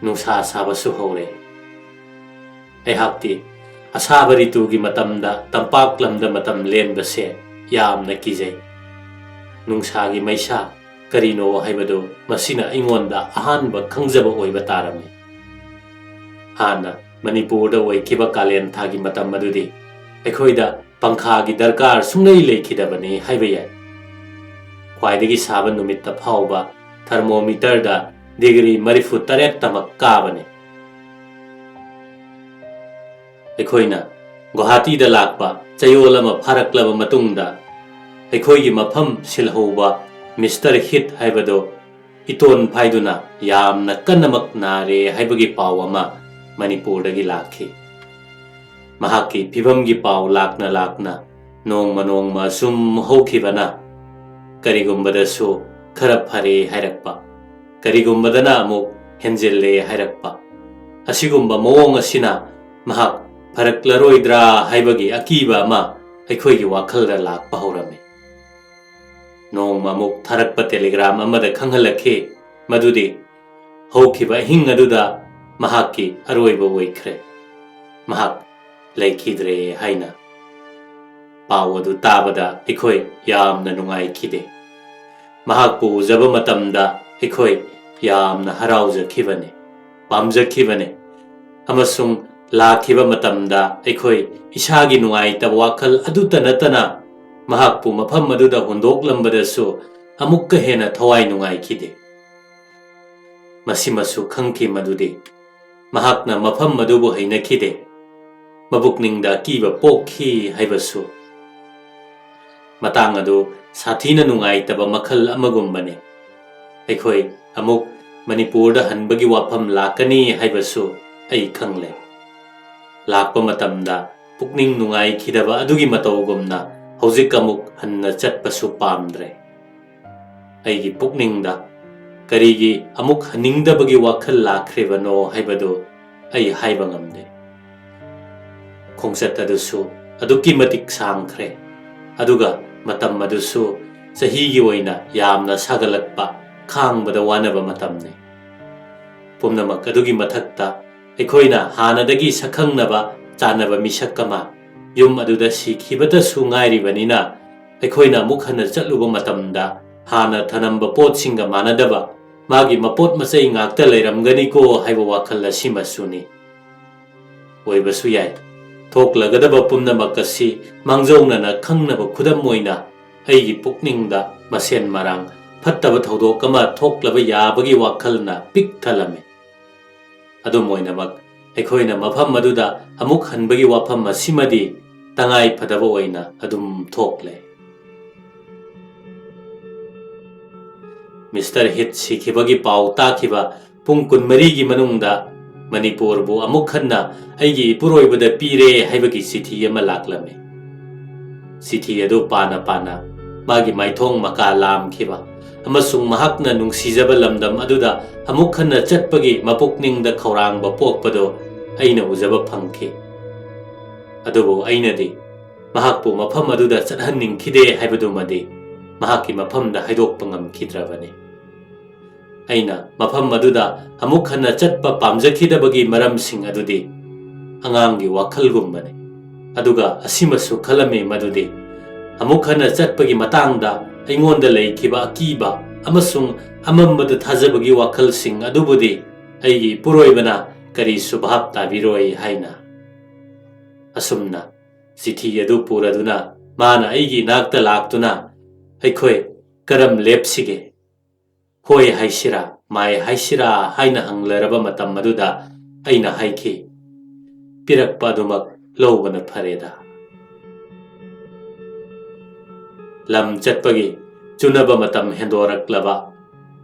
ꯅꯨꯡꯁꯥ ꯁꯥꯕꯁꯨ ꯍꯧꯔꯦ꯫ ꯑꯩꯍꯥꯛꯇꯤ ꯑꯁꯥꯕ ꯔꯤꯇꯨꯒꯤ ꯃꯇꯝꯗ ꯇꯝꯄꯥꯛ ꯂꯝꯗ ꯃꯇꯝ ꯂꯦꯟꯕꯁꯦ ꯌꯥꯝꯅ ꯀꯤꯖꯩ꯫ ꯅꯨꯡꯁꯥꯒꯤ ꯃꯩꯁꯥ ꯀꯔꯤꯅꯣ ꯍꯥꯏꯕꯗꯨ ꯃꯁꯤꯅ ꯑꯩꯉꯣꯟꯗ ꯑꯍꯥꯟꯕ ꯈꯪꯖꯕ ꯑꯣꯏꯕ ꯇꯥꯔꯝꯃꯤ꯫ ꯍꯥꯟꯅ ꯃꯅꯤꯄꯨꯔꯗ ꯑꯣꯏꯈꯤꯕ ꯀꯥꯂꯦꯟ ꯊꯥꯒꯤ ꯃꯇꯝ ꯑꯗꯨꯗꯤ ꯑꯩꯈꯣꯏꯗ ꯄꯪꯈꯥꯒꯤ ꯗꯔꯀꯥꯔ ꯁꯨꯡꯂꯩ ꯂꯩꯈꯤꯗꯕꯅꯤ ꯍꯥꯏꯕ ꯌꯥꯏ꯫ ꯈ꯭ꯋꯥꯏꯗꯒꯤ ꯁꯥꯕ ꯅꯨꯃꯤꯠꯇ ꯐꯥꯎꯕ ꯊꯔꯃꯣꯃꯤꯇꯔꯗ ꯗꯤꯒ꯭ꯔꯤ ꯃꯔꯤꯐꯨ ꯇꯔꯦꯠꯇꯃꯛ ꯀꯥꯕꯅꯤ꯫ ꯑꯩꯈꯣꯏꯅ ꯒꯨꯋꯥꯍꯥꯇꯤꯗ ꯂꯥꯛꯄ ꯆꯌꯣꯜ ꯑꯃ ꯐꯥꯔꯛꯂꯕ ꯃꯇꯨꯡꯗ ꯑꯩꯈꯣꯏꯒꯤ ꯃꯐꯝ ꯁꯤꯜꯍꯧꯕ ꯃꯤꯁꯇꯔ ꯍꯤꯠ ꯍꯥꯏꯕꯗꯨ ꯏꯇꯣꯟ ꯐꯥꯏꯗꯨꯅ ꯌꯥꯝꯅ ꯀꯟꯅꯃꯛ ꯅꯥꯔꯦ ꯍꯥꯏꯕꯒꯤ ꯄꯥꯎ ꯑꯃ ꯃꯅꯤꯄꯨꯔꯗꯒꯤ ꯂꯥꯛꯈꯤ꯫ ꯃꯍꯥꯛꯀꯤ ꯐꯤꯚꯝꯒꯤ ꯄꯥꯎ ꯂꯥꯛꯅ ꯂꯥꯛꯅ ꯅꯣꯡꯃ ꯅꯣꯡꯃ ꯁꯨꯝ ꯍꯧꯈꯤꯕꯅ ꯀꯔꯤꯒꯨꯝꯕꯗꯁꯨ ꯈꯔ ꯐꯔꯦ ꯍꯥꯏꯔꯛꯄ, ꯀꯔꯤꯒꯨꯝꯕꯗꯅ ꯑꯃꯨꯛ ꯍꯦꯟꯖꯤꯜꯂꯦ ꯍꯥꯏꯔꯛꯄ꯫ ꯑꯁꯤꯒꯨꯝꯕ ꯃꯑꯣꯡ ꯑꯁꯤꯅ ꯃꯍꯥꯛ ꯐꯔꯛꯂꯔꯣꯏꯗ꯭ꯔꯥ ꯍꯥꯏꯕꯒꯤ ꯑꯀꯤꯕ ꯑꯃ ꯑꯩꯈꯣꯏꯒꯤ ꯋꯥꯈꯜꯗ ꯂꯥꯛꯄ ꯍꯧꯔꯝꯃꯤ꯫ ꯅꯣꯡꯃ ꯑꯃꯨꯛ ꯊꯥꯔꯛꯄ ꯇꯦꯂꯤꯒ꯭ꯔꯥꯝ ꯑꯃꯗ ꯈꯪꯍꯜꯂꯛꯈꯤ ꯃꯗꯨꯗꯤ ꯍꯧꯈꯤꯕ ꯑꯍꯤꯡ ꯑꯗꯨꯗ ꯃꯍꯥꯛꯀꯤ ꯑꯔꯣꯏꯕ ꯑꯣꯏꯈ꯭ꯔꯦ, ꯃꯍꯥꯛ ꯂꯩꯈꯤꯗ꯭ꯔꯦ ꯍꯥꯏꯅ꯫ ꯄꯥꯎ ꯑꯗꯨ ꯇꯥꯕꯗ ꯑꯩꯈꯣꯏ ꯌꯥꯝꯅ ꯅꯨꯡꯉꯥꯏꯈꯤꯗꯦ꯫ ꯃꯍꯥꯛꯄꯨ ꯎꯖꯕ ꯃꯇꯝꯗ ꯑꯩꯈꯣꯏ ꯌꯥꯝꯅ ꯍꯔꯥꯎꯖꯈꯤꯕꯅꯤ, ꯄꯥꯝꯖꯈꯤꯕꯅꯤ, ꯑꯃꯁꯨꯡ ꯂꯥꯛꯈꯤꯕ ꯃꯇꯝꯗ ꯑꯩꯈꯣꯏ ꯏꯁꯥꯒꯤ ꯅꯨꯡꯉꯥꯏꯇꯕ ꯋꯥꯈꯜ ꯑꯗꯨꯇ ꯅꯠꯇꯅ ꯃꯍꯥꯛꯄꯨ ꯃꯐꯝ ꯑꯗꯨꯗ ꯍꯨꯟꯗꯣꯛꯂꯝꯕꯗꯁꯨ ꯑꯃꯨꯛꯀ ꯍꯦꯟꯅ ꯊꯋꯥꯏ ꯅꯨꯡꯉꯥꯏꯈꯤꯗꯦ꯫ ꯃꯁꯤꯃꯁꯨ ꯈꯪꯈꯤ ꯃꯗꯨꯗꯤ ꯃꯍꯥꯛꯅ ꯃꯐꯝ ꯑꯗꯨꯕꯨ ꯍꯩꯅꯈꯤꯗꯦ, ꯃꯕꯨꯛꯅꯤꯡꯗ ꯑꯀꯤꯕ ꯄꯣꯛꯈꯤ ꯍꯥꯏꯕꯁꯨ꯫ ꯃꯇꯥꯡ ꯑꯗꯨ ꯁꯥꯊꯤꯅ ꯅꯨꯡꯉꯥꯏꯇꯕ ꯃꯈꯜ ꯑꯃꯒꯨꯝꯕꯅꯤ꯫ ꯑꯩꯈꯣꯏ ꯑꯃꯨꯛ ꯃꯅꯤꯄꯨꯔꯗ ꯍꯟꯕꯒꯤ ꯋꯥꯐꯝ ꯂꯥꯛꯀꯅꯤ ꯍꯥꯏꯕꯁꯨ ꯑꯩ ꯈꯪꯂꯦ꯫ ꯂꯥꯛꯄ ꯃꯇꯝꯗ ꯄꯨꯛꯅꯤꯡ ꯅꯨꯡꯉꯥꯏꯈꯤꯗꯕ ꯑꯗꯨꯒꯤ ꯃꯇꯧꯒꯨꯝꯅ ꯍꯧꯖꯤꯛ ꯑꯃꯨꯛ ꯍꯟꯅ ꯆꯠꯄꯁꯨ ꯄꯥꯝꯗ꯭ꯔꯦ꯫ ꯑꯩꯒꯤ ꯄꯨꯛꯅꯤꯡꯗ ꯀꯔꯤꯒꯤ ꯑꯃꯨꯛ ꯍꯟꯅꯤꯡꯗꯕꯒꯤ ꯋꯥꯈꯜ ꯂꯥꯛꯈ꯭ꯔꯤꯕꯅꯣ ꯍꯥꯏꯕꯗꯨ ꯑꯩ ꯍꯥꯏꯕ ꯉꯝꯗꯦ꯫ ꯈꯣꯡꯆꯠ ꯑꯗꯨꯁꯨ ꯑꯗꯨꯛꯀꯤ ꯃꯇꯤꯛ ꯁꯥꯡꯈ꯭ꯔꯦ, ꯑꯗꯨꯒ ꯃꯇꯝ ꯑꯗꯨꯁꯨ ꯆꯍꯤꯒꯤ ꯑꯣꯏꯅ ꯌꯥꯝꯅ ꯁꯥꯒꯠꯂꯛꯄ, ꯈꯥꯡꯕꯗ ꯋꯥꯅꯕ ꯃꯇꯝꯅꯤ꯫ ꯄꯨꯝꯅꯃꯛ ꯑꯗꯨꯒꯤ ꯃꯊꯛꯇ ꯑꯩꯈꯣꯏꯅ ꯍꯥꯟꯅꯗꯒꯤ ꯁꯛꯈꯪꯅꯕ ꯆꯥꯟꯅꯕ ꯃꯤꯁꯛ ꯑꯃ ꯌꯨꯝ ꯑꯗꯨꯗ ꯁꯤꯈꯤꯕꯇꯁꯨ ꯉꯥꯏꯔꯤꯕꯅꯤꯅ, ꯑꯩꯈꯣꯏꯅ ꯑꯃꯨꯛ ꯍꯟꯅ ꯆꯠꯂꯨꯕ ꯃꯇꯝꯗ ꯍꯥꯟꯅ ꯊꯅꯝꯕ ꯄꯣꯠꯁꯤꯡꯒ ꯃꯥꯟꯅꯗꯕ ꯃꯥꯒꯤ ꯃꯄꯣꯠ ꯃꯆꯩ ꯉꯥꯛꯇ ꯂꯩꯔꯝꯒꯅꯤꯀꯣ ꯍꯥꯏꯕ ꯋꯥꯈꯜ ꯑꯁꯤꯃꯁꯨꯅꯤ꯫ ꯑꯣꯏꯕꯁꯨ ꯌꯥꯏ, ꯊꯣꯛꯂꯒꯗꯕ ꯄꯨꯝꯅꯃꯛ ꯑꯁꯤ ꯃꯥꯡꯖꯧꯅꯅ ꯈꯪꯅꯕ ꯈꯨꯗꯝ ꯑꯣꯏꯅ ꯑꯩꯒꯤ ꯄꯨꯛꯅꯤꯡꯗ ꯃꯁꯦꯟ ꯃꯔꯥꯡ ꯐꯠꯇꯕ ꯊꯧꯗꯣꯛ ꯑꯃ ꯊꯣꯛꯂꯕ ꯌꯥꯕꯒꯤ ꯋꯥꯈꯜꯅ ꯄꯤꯛ ꯊꯜꯂꯝꯃꯤ꯫ ꯑꯗꯨꯝ ꯑꯣꯏꯅꯃꯛ, ꯑꯩꯈꯣꯏꯅ ꯃꯐꯝ ꯑꯗꯨꯗ ꯑꯃꯨꯛ ꯍꯟꯕꯒꯤ ꯋꯥꯐꯝ ꯑꯁꯤꯃꯗꯤ ꯇꯉꯥꯏ ꯐꯗꯕ ꯑꯣꯏꯅ ꯑꯗꯨꯝ ꯊꯣꯛꯂꯦ꯫ ꯃꯤꯁꯇꯔ ꯍꯤꯠ ꯁꯤꯈꯤꯕꯒꯤ ꯄꯥꯎ ꯇꯥꯈꯤꯕ ꯄꯨꯡ ꯀꯨꯟꯃꯔꯤꯒꯤ ꯃꯅꯨꯡꯗ ꯃꯅꯤꯄꯨꯔꯕꯨ ꯑꯃꯨꯛ ꯍꯟꯅ ꯑꯩꯒꯤ ꯏꯄꯨꯔꯣꯏꯕꯗ ꯄꯤꯔꯦ ꯍꯥꯏꯕꯒꯤ ꯆꯤꯊꯤ ꯑꯃ ꯂꯥꯛꯂꯝꯃꯤ꯫ ꯆꯤꯊꯤ ꯑꯗꯨ ꯄꯥꯅ ꯄꯥꯅ ꯃꯥꯒꯤ ꯃꯥꯏꯊꯣꯡ ꯃꯀꯥ ꯂꯥꯝꯈꯤꯕ ꯑꯃꯁꯨꯡ ꯃꯍꯥꯛꯅ ꯅꯨꯡꯁꯤꯖꯕ ꯂꯝꯗꯝ ꯑꯗꯨꯗ ꯑꯃꯨꯛ ꯍꯟꯅ ꯆꯠꯄꯒꯤ ꯃꯄꯨꯛꯅꯤꯡꯗ ꯈꯧꯔꯥꯡꯕ ꯄꯣꯛꯄꯗꯨ ꯑꯩꯅ ꯎꯖꯕ ꯐꯪꯈꯤ꯫ ꯑꯗꯨꯕꯨ ꯑꯩꯅꯗꯤ ꯃꯍꯥꯛꯄꯨ ꯃꯐꯝ ꯑꯗꯨꯗ ꯆꯠꯍꯟꯅꯤꯡꯈꯤꯗꯦ ꯍꯥꯏꯕꯗꯨꯃꯗꯤ ꯃꯍꯥꯛꯀꯤ ꯃꯐꯝꯗ ꯍꯥꯏꯗꯣꯛꯄ ꯉꯝꯈꯤꯗ꯭ꯔꯕꯅꯤ꯫ ꯑꯩꯅ ꯃꯐꯝ ꯑꯗꯨꯗ ꯑꯃꯨꯛ ꯍꯟꯅ ꯆꯠꯄ ꯄꯥꯝꯖꯈꯤꯗꯕꯒꯤ ꯃꯔꯝꯁꯤꯡ ꯑꯗꯨꯗꯤ ꯑꯉꯥꯡꯒꯤ ꯋꯥꯈꯜꯒꯨꯝꯕꯅꯤ꯫ ꯑꯗꯨꯒ ꯑꯁꯤꯃꯁꯨ ꯈꯜꯂꯝꯃꯤ ꯃꯗꯨꯗꯤ, ꯑꯃꯨꯛ ꯍꯟꯅ ꯆꯠꯄꯒꯤ ꯃꯇꯥꯡꯗ ꯑꯩꯉꯣꯟꯗ ꯂꯩꯈꯤꯕ ꯑꯀꯤꯕ ꯑꯃꯁꯨꯡ ꯑꯃꯝꯕꯗ ꯊꯥꯖꯕꯒꯤ ꯋꯥꯈꯜꯁꯤꯡ ꯑꯗꯨꯕꯨꯗꯤ ꯑꯩꯒꯤ ꯏꯄꯨꯔꯣꯏꯕꯅ ꯀꯔꯤꯁꯨ ꯚꯥꯞ ꯇꯥꯕꯤꯔꯣꯏ ꯍꯥꯏꯅ꯫ ꯑꯁꯨꯝꯅ ꯆꯤꯊꯤ ꯑꯗꯨ ꯄꯨꯔꯗꯨꯅ ꯃꯥꯅ ꯑꯩꯒꯤ ꯏꯅꯥꯛꯇ ꯂꯥꯛꯇꯨꯅ ꯑꯩꯈꯣꯏ ꯀꯔꯝ ꯂꯦꯞꯁꯤꯒꯦ? ꯍꯣꯏ ꯍꯥꯏꯁꯤꯔꯥ, ꯃꯥꯏ ꯍꯥꯏꯁꯤꯔꯥ ꯍꯥꯏꯅ ꯍꯪꯂꯔꯕ ꯃꯇꯝ ꯑꯗꯨꯗ ꯑꯩꯅ ꯍꯥꯏꯈꯤ, "ꯄꯤꯔꯛꯄ ꯑꯗꯨꯃꯛ ꯂꯧꯕꯅ ꯐꯔꯦꯗ"꯫ ꯂꯝ ꯆꯠꯄꯒꯤ ꯆꯨꯅꯕ ꯃꯇꯝ ꯍꯦꯟꯗꯣꯔꯛꯂꯕ,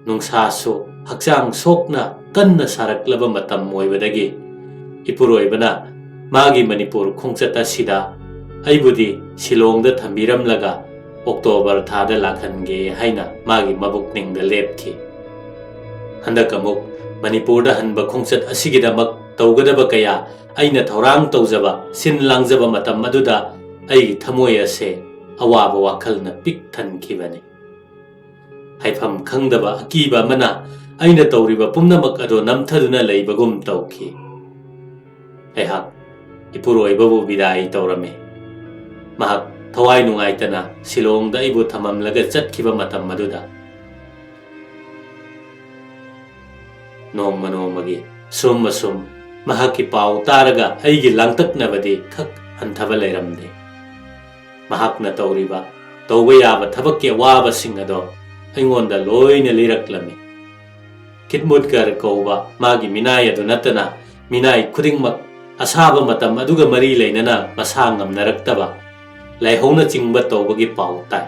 ꯅꯨꯡꯁꯥꯁꯨ ꯍꯛꯆꯥꯡ ꯁꯣꯛꯅ ꯀꯟꯅ ꯁꯥꯔꯛꯂꯕ ꯃꯇꯝ ꯑꯣꯏꯕꯗꯒꯤ ꯏꯄꯨꯔꯣꯏꯕꯅ ꯃꯥꯒꯤ ꯃꯅꯤꯄꯨꯔ ꯈꯣꯡꯆꯠ ꯑꯁꯤꯗ ꯑꯩꯕꯨꯗꯤ ꯁꯤꯂꯣꯡꯗ ꯊꯝꯕꯤꯔꯝꯂꯒ ꯑꯣꯛꯇꯣꯕꯔ ꯊꯥꯗ ꯂꯥꯛꯍꯟꯒꯦ ꯍꯥꯏꯅ ꯃꯥꯒꯤ ꯃꯕꯨꯛꯅꯤꯡꯗ ꯂꯦꯞꯈꯤ꯫ ꯍꯟꯗꯛ ꯑꯃꯨꯛ ꯃꯅꯤꯄꯨꯔꯗ ꯍꯟꯕ ꯈꯣꯡꯆꯠ ꯑꯁꯤꯒꯤꯗꯃꯛ ꯇꯧꯒꯗꯕ ꯀꯌꯥ ꯑꯩꯅ ꯊꯧꯔꯥꯡ ꯇꯧꯖꯕ, ꯁꯤꯟ ꯂꯥꯡꯖꯕ ꯃꯇꯝ ꯑꯗꯨꯗ ꯑꯩꯒꯤ ꯊꯃꯣꯏ ꯑꯁꯦ ꯑꯋꯥꯕ ꯋꯥꯈꯜꯅ ꯄꯤꯛ ꯊꯟꯈꯤꯕꯅꯤ꯫ ꯍꯥꯏꯐꯝ ꯈꯪꯗꯕ ꯑꯀꯤꯕ ꯑꯃꯅ ꯑꯩꯅ ꯇꯧꯔꯤꯕ ꯄꯨꯝꯅꯃꯛ ꯑꯗꯨ ꯅꯝꯊꯗꯨꯅ ꯂꯩꯕꯒꯨꯝ ꯇꯧꯈꯤ꯫ ꯑꯩꯍꯥꯛ ꯏꯄꯨꯔꯣꯏꯕꯕꯨ ꯕꯤꯗꯥꯏ ꯇꯧꯔꯝꯃꯤ꯫ ꯃꯍꯥꯛ ꯊꯋꯥꯏ ꯅꯨꯡꯉꯥꯏꯇꯅ ꯁꯤꯂꯣꯡꯗ ꯑꯩꯕꯨ ꯊꯝꯃꯝꯂꯒ ꯆꯠꯈꯤꯕ ꯃꯇꯝ ꯑꯗꯨꯗ꯫ ꯅꯣꯡꯃ ꯅꯣꯡꯃꯒꯤ ꯁꯨꯝ ꯑꯁꯨꯝ ꯃꯍꯥꯛꯀꯤ ꯄꯥꯎ ꯇꯥꯔꯒ ꯑꯩꯒꯤ ꯂꯥꯡꯇꯛꯅꯕꯗꯤ ꯈꯛ ꯍꯟꯊꯕ ꯂꯩꯔꯝꯗꯦ꯫ ꯃꯍꯥꯛꯅ ꯇꯧꯔꯤꯕ, ꯇꯧꯕ ꯌꯥꯕ ꯊꯕꯛꯀꯤ ꯑꯋꯥꯕꯁꯤꯡ ꯑꯗꯣ ꯑꯩꯉꯣꯟꯗ ꯂꯣꯏꯅ ꯂꯤꯔꯛꯂꯝꯃꯤ꯫ ꯈꯤꯠꯃꯨꯠꯀꯔ ꯀꯧꯕ ꯃꯥꯒꯤ ꯃꯤꯅꯥꯏ ꯑꯗꯨ ꯅꯠꯇꯅ ꯃꯤꯅꯥꯏ ꯈꯨꯗꯤꯡꯃꯛ ꯑꯁꯥꯕ ꯃꯇꯝ ꯑꯗꯨꯒ ꯃꯔꯤ ꯂꯩꯅꯅ ꯃꯁꯥ ꯉꯝꯅꯔꯛꯇꯕ, ꯂꯥꯏꯍꯧꯅꯆꯤꯡꯕ ꯇꯧꯕꯒꯤ ꯄꯥꯎ ꯇꯥꯏ꯫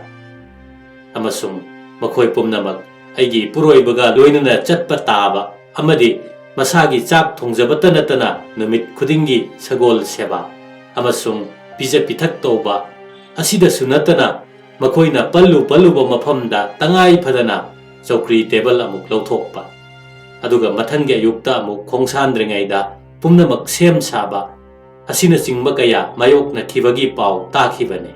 ꯑꯃꯁꯨꯡ ꯃꯈꯣꯏ ꯄꯨꯝꯅꯃꯛ ꯑꯩꯒꯤ ꯏꯄꯨꯔꯣꯏꯕꯒ ꯂꯣꯏꯅꯅ ꯆꯠꯄ ꯇꯥꯕ ꯑꯃꯗꯤ ꯃꯁꯥꯒꯤ ꯆꯥꯛ ꯊꯣꯡꯖꯕꯇ ꯅꯠꯇꯅ ꯅꯨꯃꯤꯠ ꯈꯨꯗꯤꯡꯒꯤ ꯁꯒꯣꯜ ꯁꯦꯕꯥ ꯑꯃꯁꯨꯡ ꯄꯤꯖ ꯄꯤꯊꯛ ꯇꯧꯕ ꯑꯁꯤꯗꯁꯨ ꯅꯠꯇꯅ ꯃꯈꯣꯏꯅ ꯄꯜꯂꯨ ꯄꯜꯂꯨꯕ ꯃꯐꯝꯗ ꯇꯉꯥꯏ ꯐꯗꯅ ꯆꯧꯀ꯭ꯔꯤ ꯇꯦꯕꯜ ꯑꯃꯨꯛ ꯂꯧꯊꯣꯛꯄ, ꯑꯗꯨꯒ ꯃꯊꯪꯒꯤ ꯑꯌꯨꯛꯇ ꯑꯃꯨꯛ ꯈꯣꯡꯁꯥꯟꯗ꯭ꯔꯤꯉꯩꯗ ꯄꯨꯝꯅꯃꯛ ꯁꯦꯝ ꯁꯥꯕ ꯑꯁꯤꯅꯆꯤꯡꯕ ꯀꯌꯥ ꯃꯥꯌꯣꯛꯅꯈꯤꯕꯒꯤ ꯄꯥꯎ ꯇꯥꯈꯤꯕꯅꯤ꯫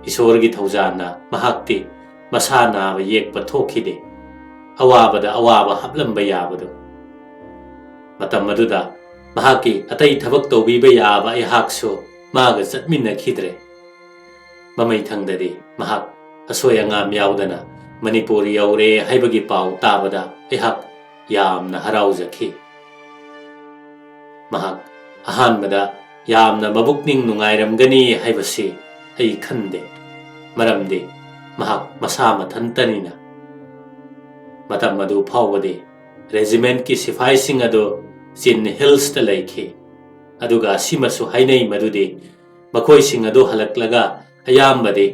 ꯏꯁꯣꯔꯒꯤ ꯊꯧꯖꯥꯜꯅ ꯃꯍꯥꯛꯇꯤ ꯃꯁꯥ ꯅꯥꯕ ꯌꯦꯛꯄ ꯊꯣꯛꯈꯤꯗꯦ꯫ ꯑꯋꯥꯕꯗ ꯑꯋꯥꯕ ꯍꯥꯞꯂꯝꯕ ꯌꯥꯕꯗꯨ꯫ ꯃꯇꯝ ꯑꯗꯨꯗ ꯃꯍꯥꯛꯀꯤ ꯑꯇꯩ ꯊꯕꯛ ꯇꯧꯕꯤꯕ ꯌꯥꯕ ꯑꯩꯍꯥꯛꯁꯨ ꯃꯥꯒ ꯆꯠꯃꯤꯟꯅꯈꯤꯗ꯭ꯔꯦ꯫ ꯃꯃꯩꯊꯪꯗꯗꯤ ꯃꯍꯥꯛ ꯑꯁꯣꯏ ꯑꯉꯥꯝ ꯌꯥꯎꯗꯅ ꯃꯅꯤꯄꯨꯔ ꯌꯧꯔꯦ ꯍꯥꯏꯕꯒꯤ ꯄꯥꯎ ꯇꯥꯕꯗ ꯑꯩꯍꯥꯛ ꯌꯥꯝꯅ ꯍꯔꯥꯎꯖꯈꯤ꯫ ꯃꯍꯥꯛ ꯑꯍꯥꯟꯕꯗ ꯌꯥꯝꯅ ꯃꯕꯨꯛꯅꯤꯡ ꯅꯨꯡꯉꯥꯏꯔꯝꯒꯅꯤ ꯍꯥꯏꯕꯁꯤ ꯑꯩ ꯈꯟꯗꯦ, ꯃꯔꯝꯗꯤ ꯃꯍꯥꯛ ꯃꯁꯥ ꯃꯊꯟꯇꯅꯤꯅ꯫ ꯃꯇꯝ ꯑꯗꯨ ꯐꯥꯎꯕꯗꯤ ꯔꯦꯖꯤꯃꯦꯟꯠꯀꯤ ꯁꯤꯐꯥꯏꯁꯤꯡ ꯑꯗꯨ ꯆꯤꯟ ꯍꯤꯜꯁꯇ ꯂꯩꯈꯤ꯫ ꯑꯗꯨꯒ ꯑꯁꯤꯃꯁꯨ ꯍꯥꯏꯅꯩ ꯃꯗꯨꯗꯤ ꯃꯈꯣꯏꯁꯤꯡ ꯑꯗꯨ ꯍꯜꯂꯛꯂꯒ ꯑꯌꯥꯝꯕꯗꯤ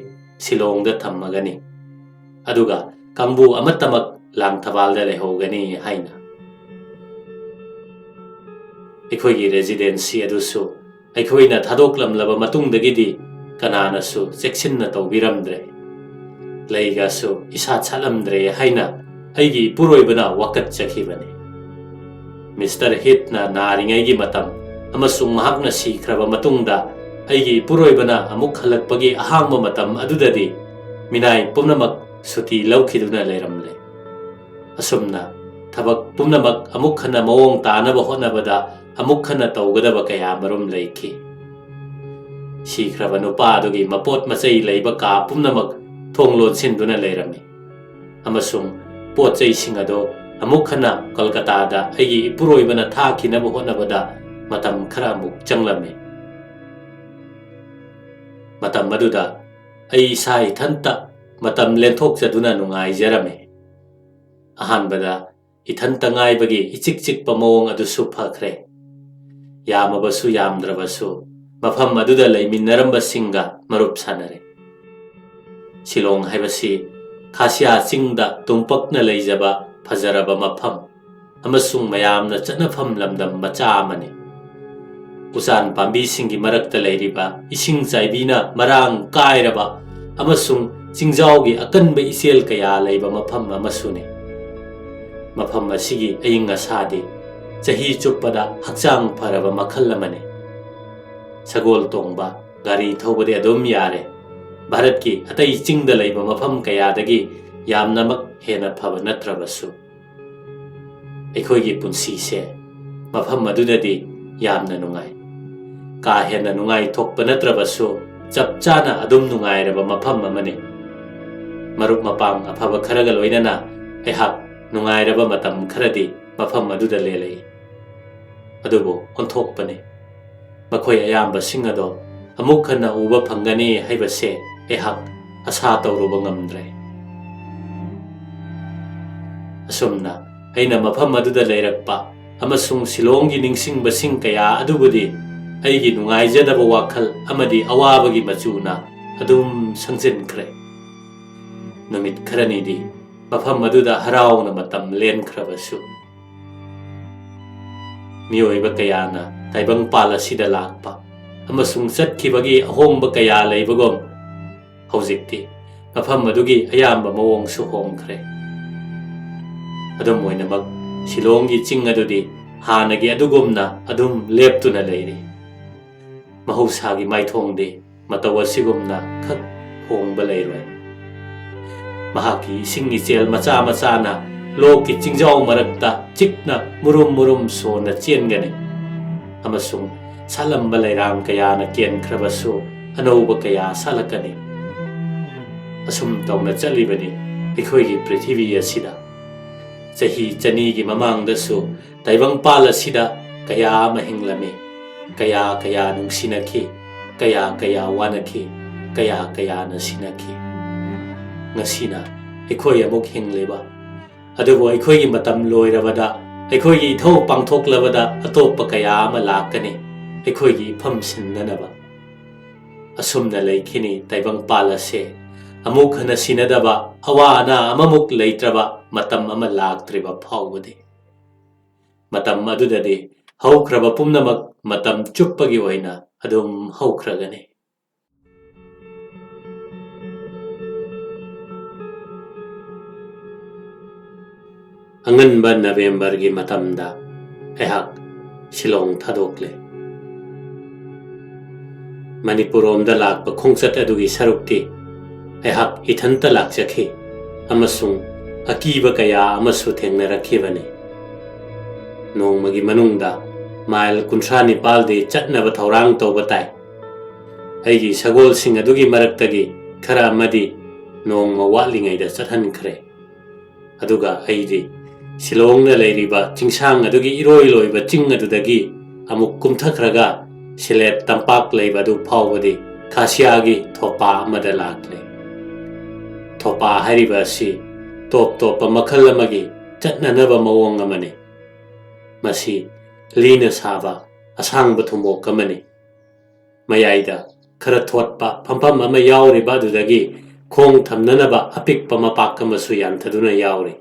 ꯁꯤꯂꯣꯡꯗ ꯊꯝꯃꯒꯅꯤ, ꯑꯗꯨꯒ ꯀꯥꯡꯕꯨ ꯑꯃꯠꯇꯃꯛ ꯂꯥꯡꯊꯕꯥꯜꯗ ꯂꯩꯍꯧꯒꯅꯤ ꯍꯥꯏꯅ꯫ ꯑꯩꯈꯣꯏꯒꯤ ꯔꯦꯖꯤꯗꯦꯟꯁꯤ ꯑꯗꯨꯁꯨ ꯑꯩꯈꯣꯏꯅ ꯊꯥꯗꯣꯛꯂꯝꯂꯕ ꯃꯇꯨꯡꯗꯒꯤꯗꯤ ꯀꯅꯥꯅꯁꯨ ꯆꯦꯛꯁꯤꯟꯅ ꯇꯧꯕꯤꯔꯝꯗ꯭ꯔꯦ꯫ ꯂꯩꯒꯁꯨ ꯏꯁꯥꯠ ꯁꯥꯠꯂꯝꯗ꯭ꯔꯦ ꯍꯥꯏꯅ ꯑꯩꯒꯤ ꯏꯄꯨꯔꯣꯏꯕꯅ ꯋꯥꯀꯠꯆꯈꯤꯕꯅꯤ꯫ ꯃꯤꯁꯇꯔ ꯍꯤꯠꯅ ꯅꯥꯔꯤꯉꯩꯒꯤ ꯃꯇꯝ ꯑꯃꯁꯨꯡ ꯃꯍꯥꯛꯅ ꯁꯤꯈ꯭ꯔꯕ ꯃꯇꯨꯡꯗ ꯑꯩꯒꯤ ꯏꯄꯨꯔꯣꯏꯕꯅ ꯑꯃꯨꯛ ꯍꯜꯂꯛꯄꯒꯤ ꯑꯍꯥꯡꯕ ꯃꯇꯝ ꯑꯗꯨꯗꯗꯤ ꯃꯤꯅꯥꯏ ꯄꯨꯝꯅꯃꯛ ꯁꯨꯇꯤ ꯂꯧꯈꯤꯗꯨꯅ ꯂꯩꯔꯝꯂꯦ꯫ ꯑꯁꯨꯝꯅ ꯊꯕꯛ ꯄꯨꯝꯅꯃꯛ ꯑꯃꯨꯛ ꯍꯟꯅ ꯃꯑꯣꯡ ꯇꯥꯅꯕ ꯍꯣꯠꯅꯕꯗ ꯑꯃꯨꯛ ꯍꯟꯅ ꯇꯧꯒꯗꯕ ꯀꯌꯥ ꯃꯔꯨꯝ ꯂꯩꯈꯤ꯫ ꯁꯤꯈ꯭ꯔꯕ ꯅꯨꯄꯥ ꯑꯗꯨꯒꯤ ꯃꯄꯣꯠ ꯃꯆꯩ ꯂꯩꯕ ꯀꯥ ꯄꯨꯝꯅꯃꯛ ꯊꯣꯡ ꯂꯣꯟꯁꯤꯟꯗꯨꯅ ꯂꯩꯔꯝꯃꯤ, ꯑꯃꯁꯨꯡ ꯄꯣꯠ ꯆꯩꯁꯤꯡ ꯑꯗꯨ ꯑꯃꯨꯛ ꯍꯟꯅ ꯀꯣꯜꯀꯇꯥꯗ ꯑꯩꯒꯤ ꯏꯄꯨꯔꯣꯏꯕꯅ ꯊꯥꯈꯤꯅꯕ ꯍꯣꯠꯅꯕꯗ ꯃꯇꯝ ꯈꯔ ꯑꯃꯨꯛ ꯆꯪꯂꯝꯃꯤ꯫ ꯃꯇꯝ ꯑꯗꯨꯗ ꯑꯩ ꯏꯁꯥ ꯏꯊꯟꯇ ꯃꯇꯝ ꯂꯦꯟꯊꯣꯛꯆꯗꯨꯅ ꯅꯨꯡꯉꯥꯏꯖꯔꯝꯃꯤ꯫ ꯑꯍꯥꯟꯕꯗ ꯏꯊꯟꯇ ꯉꯥꯏꯕꯒꯤ ꯏꯆꯤꯛ ꯆꯤꯛꯄ ꯃꯑꯣꯡ ꯑꯗꯨꯁꯨ ꯐꯈ꯭ꯔꯦ꯫ ꯌꯥꯝꯃꯕꯁꯨ ꯌꯥꯝꯗ꯭ꯔꯕꯁꯨ ꯃꯐꯝ ꯑꯗꯨꯗ ꯂꯩꯃꯤꯟꯅꯔꯝꯕꯁꯤꯡꯒ ꯃꯔꯨꯞ ꯁꯥꯟꯅꯔꯦ꯫ ꯁꯤꯂꯣꯡ ꯍꯥꯏꯕꯁꯤ ꯈꯥꯁꯤꯌꯥ ꯆꯤꯡꯗ ꯇꯨꯡꯄꯛꯅ ꯂꯩꯖꯕ ꯐꯖꯔꯕ ꯃꯐꯝ ꯑꯃꯁꯨꯡ ꯃꯌꯥꯝꯅ ꯆꯠꯅꯐꯝ ꯂꯝꯗꯝ ꯃꯆꯥ ꯑꯃꯅꯤ꯫ ꯎꯆꯥꯟ ꯄꯥꯝꯕꯤꯁꯤꯡꯒꯤ ꯃꯔꯛꯇ ꯂꯩꯔꯤꯕ ꯏꯁꯤꯡ ꯆꯥꯏꯕꯤꯅ ꯃꯔꯥꯡ ꯀꯥꯏꯔꯕ ꯑꯃꯁꯨꯡ ꯆꯤꯡꯖꯥꯎꯒꯤ ꯑꯀꯟꯕ ꯏꯆꯦꯜ ꯀꯌꯥ ꯂꯩꯕ ꯃꯐꯝ ꯑꯃꯁꯨꯅꯤ꯫ ꯃꯐꯝ ꯑꯁꯤꯒꯤ ꯑꯏꯪ ꯑꯁꯥꯗꯤ ꯆꯍꯤ ꯆꯨꯞꯄꯗ ꯍꯛꯆꯥꯡ ꯐꯔꯕ ꯃꯈꯜ ꯑꯃꯅꯤ꯫ ꯁꯒꯣꯜ ꯇꯣꯡꯕ, ꯒꯥꯔꯤ ꯊꯧꯕꯗꯤ ꯑꯗꯨꯝ ꯌꯥꯔꯦ꯫ ꯚꯥꯔꯠꯀꯤ ꯑꯇꯩ ꯆꯤꯡꯗ ꯂꯩꯕ ꯃꯐꯝ ꯀꯌꯥꯗꯒꯤ ꯌꯥꯝꯅꯃꯛ ꯍꯦꯟꯅ ꯐꯕ ꯅꯠꯇ꯭ꯔꯕꯁꯨ꯫ ꯑꯩꯈꯣꯏꯒꯤ ꯄꯨꯟꯁꯤꯁꯦ ꯃꯐꯝ ꯑꯗꯨꯗꯗꯤ ꯌꯥꯝꯅ ꯅꯨꯡꯉꯥꯏ꯫ ꯀꯥ ꯍꯦꯟꯅ ꯅꯨꯡꯉꯥꯏꯊꯣꯛꯄ ꯅꯠꯇ꯭ꯔꯕꯁꯨ, ꯆꯞ ꯆꯥꯅ ꯑꯗꯨꯝ ꯅꯨꯡꯉꯥꯏꯔꯕ ꯃꯐꯝ ꯑꯃꯅꯤ꯫ ꯃꯔꯨꯞ ꯃꯄꯥꯡ ꯑꯐꯕ ꯈꯔꯒ ꯂꯣꯏꯅꯅ ꯑꯩꯍꯥꯛ ꯅꯨꯡꯉꯥꯏꯔꯕ ꯃꯇꯝ ꯈꯔꯗꯤ ꯃꯐꯝ ꯑꯗꯨꯗ ꯂꯦꯜꯂꯛꯏ꯫ ꯑꯗꯨꯕꯨ ꯑꯣꯟꯊꯣꯛꯄꯅꯤ, ꯃꯈꯣꯏ ꯑꯌꯥꯝꯕꯁꯤꯡ ꯑꯗꯣ ꯑꯃꯨꯛ ꯍꯟꯅ ꯎꯕ ꯐꯪꯒꯅꯤ ꯍꯥꯏꯕꯁꯦ ꯑꯩꯍꯥꯛ ꯑꯁꯥ ꯇꯧꯔꯨꯕ ꯉꯝꯗ꯭ꯔꯦ꯫ ꯑꯁꯨꯝꯅ ꯑꯩꯅ ꯃꯐꯝ ꯑꯗꯨꯗ ꯂꯩꯔꯛꯄ ꯑꯃꯁꯨꯡ ꯁꯤꯂꯣꯡꯒꯤ ꯅꯤꯡꯁꯤꯡꯕꯁꯤꯡ ꯀꯌꯥ ꯑꯗꯨꯕꯨꯗꯤ ꯑꯩꯒꯤ ꯅꯨꯡꯉꯥꯏꯖꯗꯕ ꯋꯥꯈꯜ ꯑꯃꯗꯤ ꯑꯋꯥꯕꯒꯤ ꯃꯆꯨꯅ ꯑꯗꯨꯝ ꯁꯪꯖꯤꯟꯈ꯭ꯔꯦ꯫ ꯅꯨꯃꯤꯠ ꯈꯔꯅꯤꯗꯤ ꯃꯐꯝ ꯑꯗꯨꯗ ꯍꯔꯥꯎꯅ ꯃꯇꯝ ꯂꯦꯟꯈ꯭ꯔꯕꯁꯨ, ꯃꯤꯑꯣꯏꯕ ꯀꯌꯥꯅ ꯇꯥꯏꯕꯪꯄꯥꯜ ꯑꯁꯤꯗ ꯂꯥꯛꯄ ꯑꯃꯁꯨꯡ ꯆꯠꯈꯤꯕꯒꯤ ꯑꯍꯣꯡꯕ ꯀꯌꯥ ꯂꯩꯕꯒꯨꯝ, ꯍꯧꯖꯤꯛꯇꯤ ꯃꯐꯝ ꯑꯗꯨꯒꯤ ꯑꯌꯥꯝꯕ ꯃꯑꯣꯡꯁꯨ ꯍꯣꯡꯈ꯭ꯔꯦ꯫ ꯑꯗꯨꯝ ꯑꯣꯏꯅꯃꯛ, ꯁꯤꯂꯣꯡꯒꯤ ꯆꯤꯡ ꯑꯗꯨꯗꯤ ꯍꯥꯟꯅꯒꯤ ꯑꯗꯨꯒꯨꯝꯅ ꯑꯗꯨꯝ ꯂꯦꯞꯇꯨꯅ ꯂꯩꯔꯤ꯫ ꯃꯍꯧꯁꯥꯒꯤ ꯃꯥꯏꯊꯣꯡꯗꯤ ꯃꯇꯧ ꯑꯁꯤꯒꯨꯝꯅ ꯈꯛ ꯍꯣꯡꯕ ꯂꯩꯔꯣꯏ꯫ ꯃꯍꯥꯛꯀꯤ ꯏꯁꯤꯡ ꯏꯆꯦꯜ ꯃꯆꯥ ꯃꯆꯥꯅ ꯂꯣꯛꯀꯤ ꯆꯤꯡꯖꯥꯎ ꯃꯔꯛꯇ ꯆꯤꯛꯅ ꯃꯨꯔꯨꯝ ꯃꯨꯔꯨꯝ ꯁꯣꯟꯅ ꯆꯦꯟꯒꯅꯤ, ꯑꯃꯁꯨꯡ ꯁꯥꯠꯂꯝꯕ ꯂꯩꯔꯥꯡ ꯀꯌꯥꯅ ꯀꯦꯟꯈ꯭ꯔꯕꯁꯨ ꯑꯅꯧꯕ ꯀꯌꯥ ꯁꯥꯠꯂꯛꯀꯅꯤ꯫ ꯑꯁꯨꯝ ꯇꯧꯅ ꯆꯠꯂꯤꯕꯅꯤ ꯑꯩꯈꯣꯏꯒꯤ ꯄ꯭ꯔꯤꯊꯤꯕꯤ ꯑꯁꯤꯗ꯫ ꯆꯍꯤ ꯆꯅꯤꯒꯤ ꯃꯃꯥꯡꯗꯁꯨ ꯇꯥꯏꯕꯪꯄꯥꯜ ꯑꯁꯤꯗ ꯀꯌꯥ ꯑꯃ ꯍꯤꯡꯂꯝꯃꯤ, ꯀꯌꯥ ꯀꯌꯥ ꯅꯨꯡꯁꯤꯅꯈꯤ, ꯀꯌꯥ ꯀꯌꯥ ꯋꯥꯅꯈꯤ, ꯀꯌꯥ ꯀꯌꯥꯅ ꯁꯤꯅꯈꯤ꯫ ꯉꯁꯤꯅ ꯑꯩꯈꯣꯏ ꯑꯃꯨꯛ ꯍꯤꯡꯂꯤꯕ, ꯑꯗꯨꯕꯨ ꯑꯩꯈꯣꯏꯒꯤ ꯃꯇꯝ ꯂꯣꯏꯔꯕꯗ, ꯑꯩꯈꯣꯏꯒꯤ ꯏꯊꯧ ꯄꯥꯡꯊꯣꯛꯂꯕꯗ ꯑꯇꯣꯞꯄ ꯀꯌꯥ ꯑꯃ ꯂꯥꯛꯀꯅꯤ ꯑꯩꯈꯣꯏꯒꯤ ꯏꯐꯝ ꯁꯤꯟꯅꯅꯕ꯫ ꯑꯁꯨꯝꯅ ꯂꯩꯈꯤꯅꯤ ꯇꯥꯏꯕꯪꯄꯥꯜ ꯑꯁꯦ, ꯑꯃꯨꯛ ꯍꯟꯅ ꯁꯤꯅꯗꯕ, ꯑꯋꯥ ꯑꯅꯥ ꯑꯃꯃꯨꯛ ꯂꯩꯇ꯭ꯔꯕ ꯃꯇꯝ ꯑꯃ ꯂꯥꯛꯇ꯭ꯔꯤꯕ ꯐꯥꯎꯕꯗꯤ꯫ ꯃꯇꯝ ꯑꯗꯨꯗꯗꯤ ꯍꯧꯈ꯭ꯔꯕ ꯄꯨꯝꯅꯃꯛ ꯃꯇꯝ ꯆꯨꯞꯄꯒꯤ ꯑꯣꯏꯅ ꯑꯗꯨꯝ ꯍꯧꯈ꯭ꯔꯒꯅꯤ꯫ ꯑꯉꯟꯕ ꯅꯕꯦꯝꯕꯔꯒꯤ ꯃꯇꯝꯗ ꯑꯩꯍꯥꯛ ꯁꯤꯂꯣꯡ ꯊꯥꯗꯣꯛꯂꯦ꯫ ꯃꯅꯤꯄꯨꯔꯔꯣꯝꯗ ꯂꯥꯛꯄ ꯈꯣꯡꯆꯠ ꯑꯗꯨꯒꯤ ꯁꯔꯨꯛꯇꯤ ꯑꯩꯍꯥꯛ ꯏꯊꯟꯇ ꯂꯥꯛꯆꯈꯤ ꯑꯃꯁꯨꯡ ꯑꯀꯤꯕ ꯀꯌꯥ ꯑꯃꯁꯨ ꯊꯦꯡꯅꯔꯛꯈꯤꯕꯅꯤ꯫ ꯅꯣꯡꯃꯒꯤ ꯃꯅꯨꯡꯗ ꯃꯥꯏꯜ ꯀꯨꯟꯊ꯭ꯔꯥ ꯅꯤꯄꯥꯜꯗꯤ ꯆꯠꯅꯕ ꯊꯧꯔꯥꯡ ꯇꯧꯕ ꯇꯥꯏ꯫ ꯑꯩꯒꯤ ꯁꯒꯣꯜꯁꯤꯡ ꯑꯗꯨꯒꯤ ꯃꯔꯛꯇꯒꯤ ꯈꯔ ꯑꯃꯗꯤ ꯅꯣꯡꯃ ꯋꯥꯠꯂꯤꯉꯩꯗ ꯆꯠꯍꯟꯈ꯭ꯔꯦ꯫ ꯑꯗꯨꯒ ꯑꯩꯗꯤ ꯁꯤꯂꯣꯡꯅ ꯂꯩꯔꯤꯕ ꯆꯤꯡꯁꯥꯡ ꯑꯗꯨꯒꯤ ꯏꯔꯣꯏ ꯂꯣꯏꯕ ꯆꯤꯡ ꯑꯗꯨꯗꯒꯤ ꯑꯃꯨꯛ ꯀꯨꯝꯊꯈ꯭ꯔꯒ ꯁꯤꯂꯦꯠ ꯇꯝꯄꯥꯛ ꯂꯩꯕ ꯑꯗꯨ ꯐꯥꯎꯕꯗꯤ ꯈꯥꯁꯤꯌꯥꯒꯤ ꯊꯣꯄꯥ ꯑꯃꯗ ꯂꯥꯛꯂꯦ꯫ ꯊꯣꯄꯥ ꯍꯥꯏꯔꯤꯕ ꯑꯁꯤ ꯇꯣꯞ ꯇꯣꯞꯄ ꯃꯈꯜ ꯑꯃꯒꯤ ꯆꯠꯅꯅꯕ ꯃꯑꯣꯡ ꯑꯃꯅꯤ꯫ ꯃꯁꯤ ꯂꯤꯅ ꯁꯥꯕ ꯑꯁꯥꯡꯕ ꯊꯨꯝꯃꯣꯛ ꯑꯃꯅꯤ꯫ ꯃꯌꯥꯏꯗ ꯈꯔ ꯊꯣꯠꯄ ꯐꯝꯐꯝ ꯑꯃ ꯌꯥꯎꯔꯤꯕ ꯑꯗꯨꯗꯒꯤ ꯈꯣꯡ ꯊꯝꯅꯅꯕ ꯑꯄꯤꯛꯄ ꯃꯄꯥꯛ ꯑꯃꯁꯨ ꯌꯥꯟꯊꯗꯨꯅ ꯌꯥꯎꯔꯤ꯫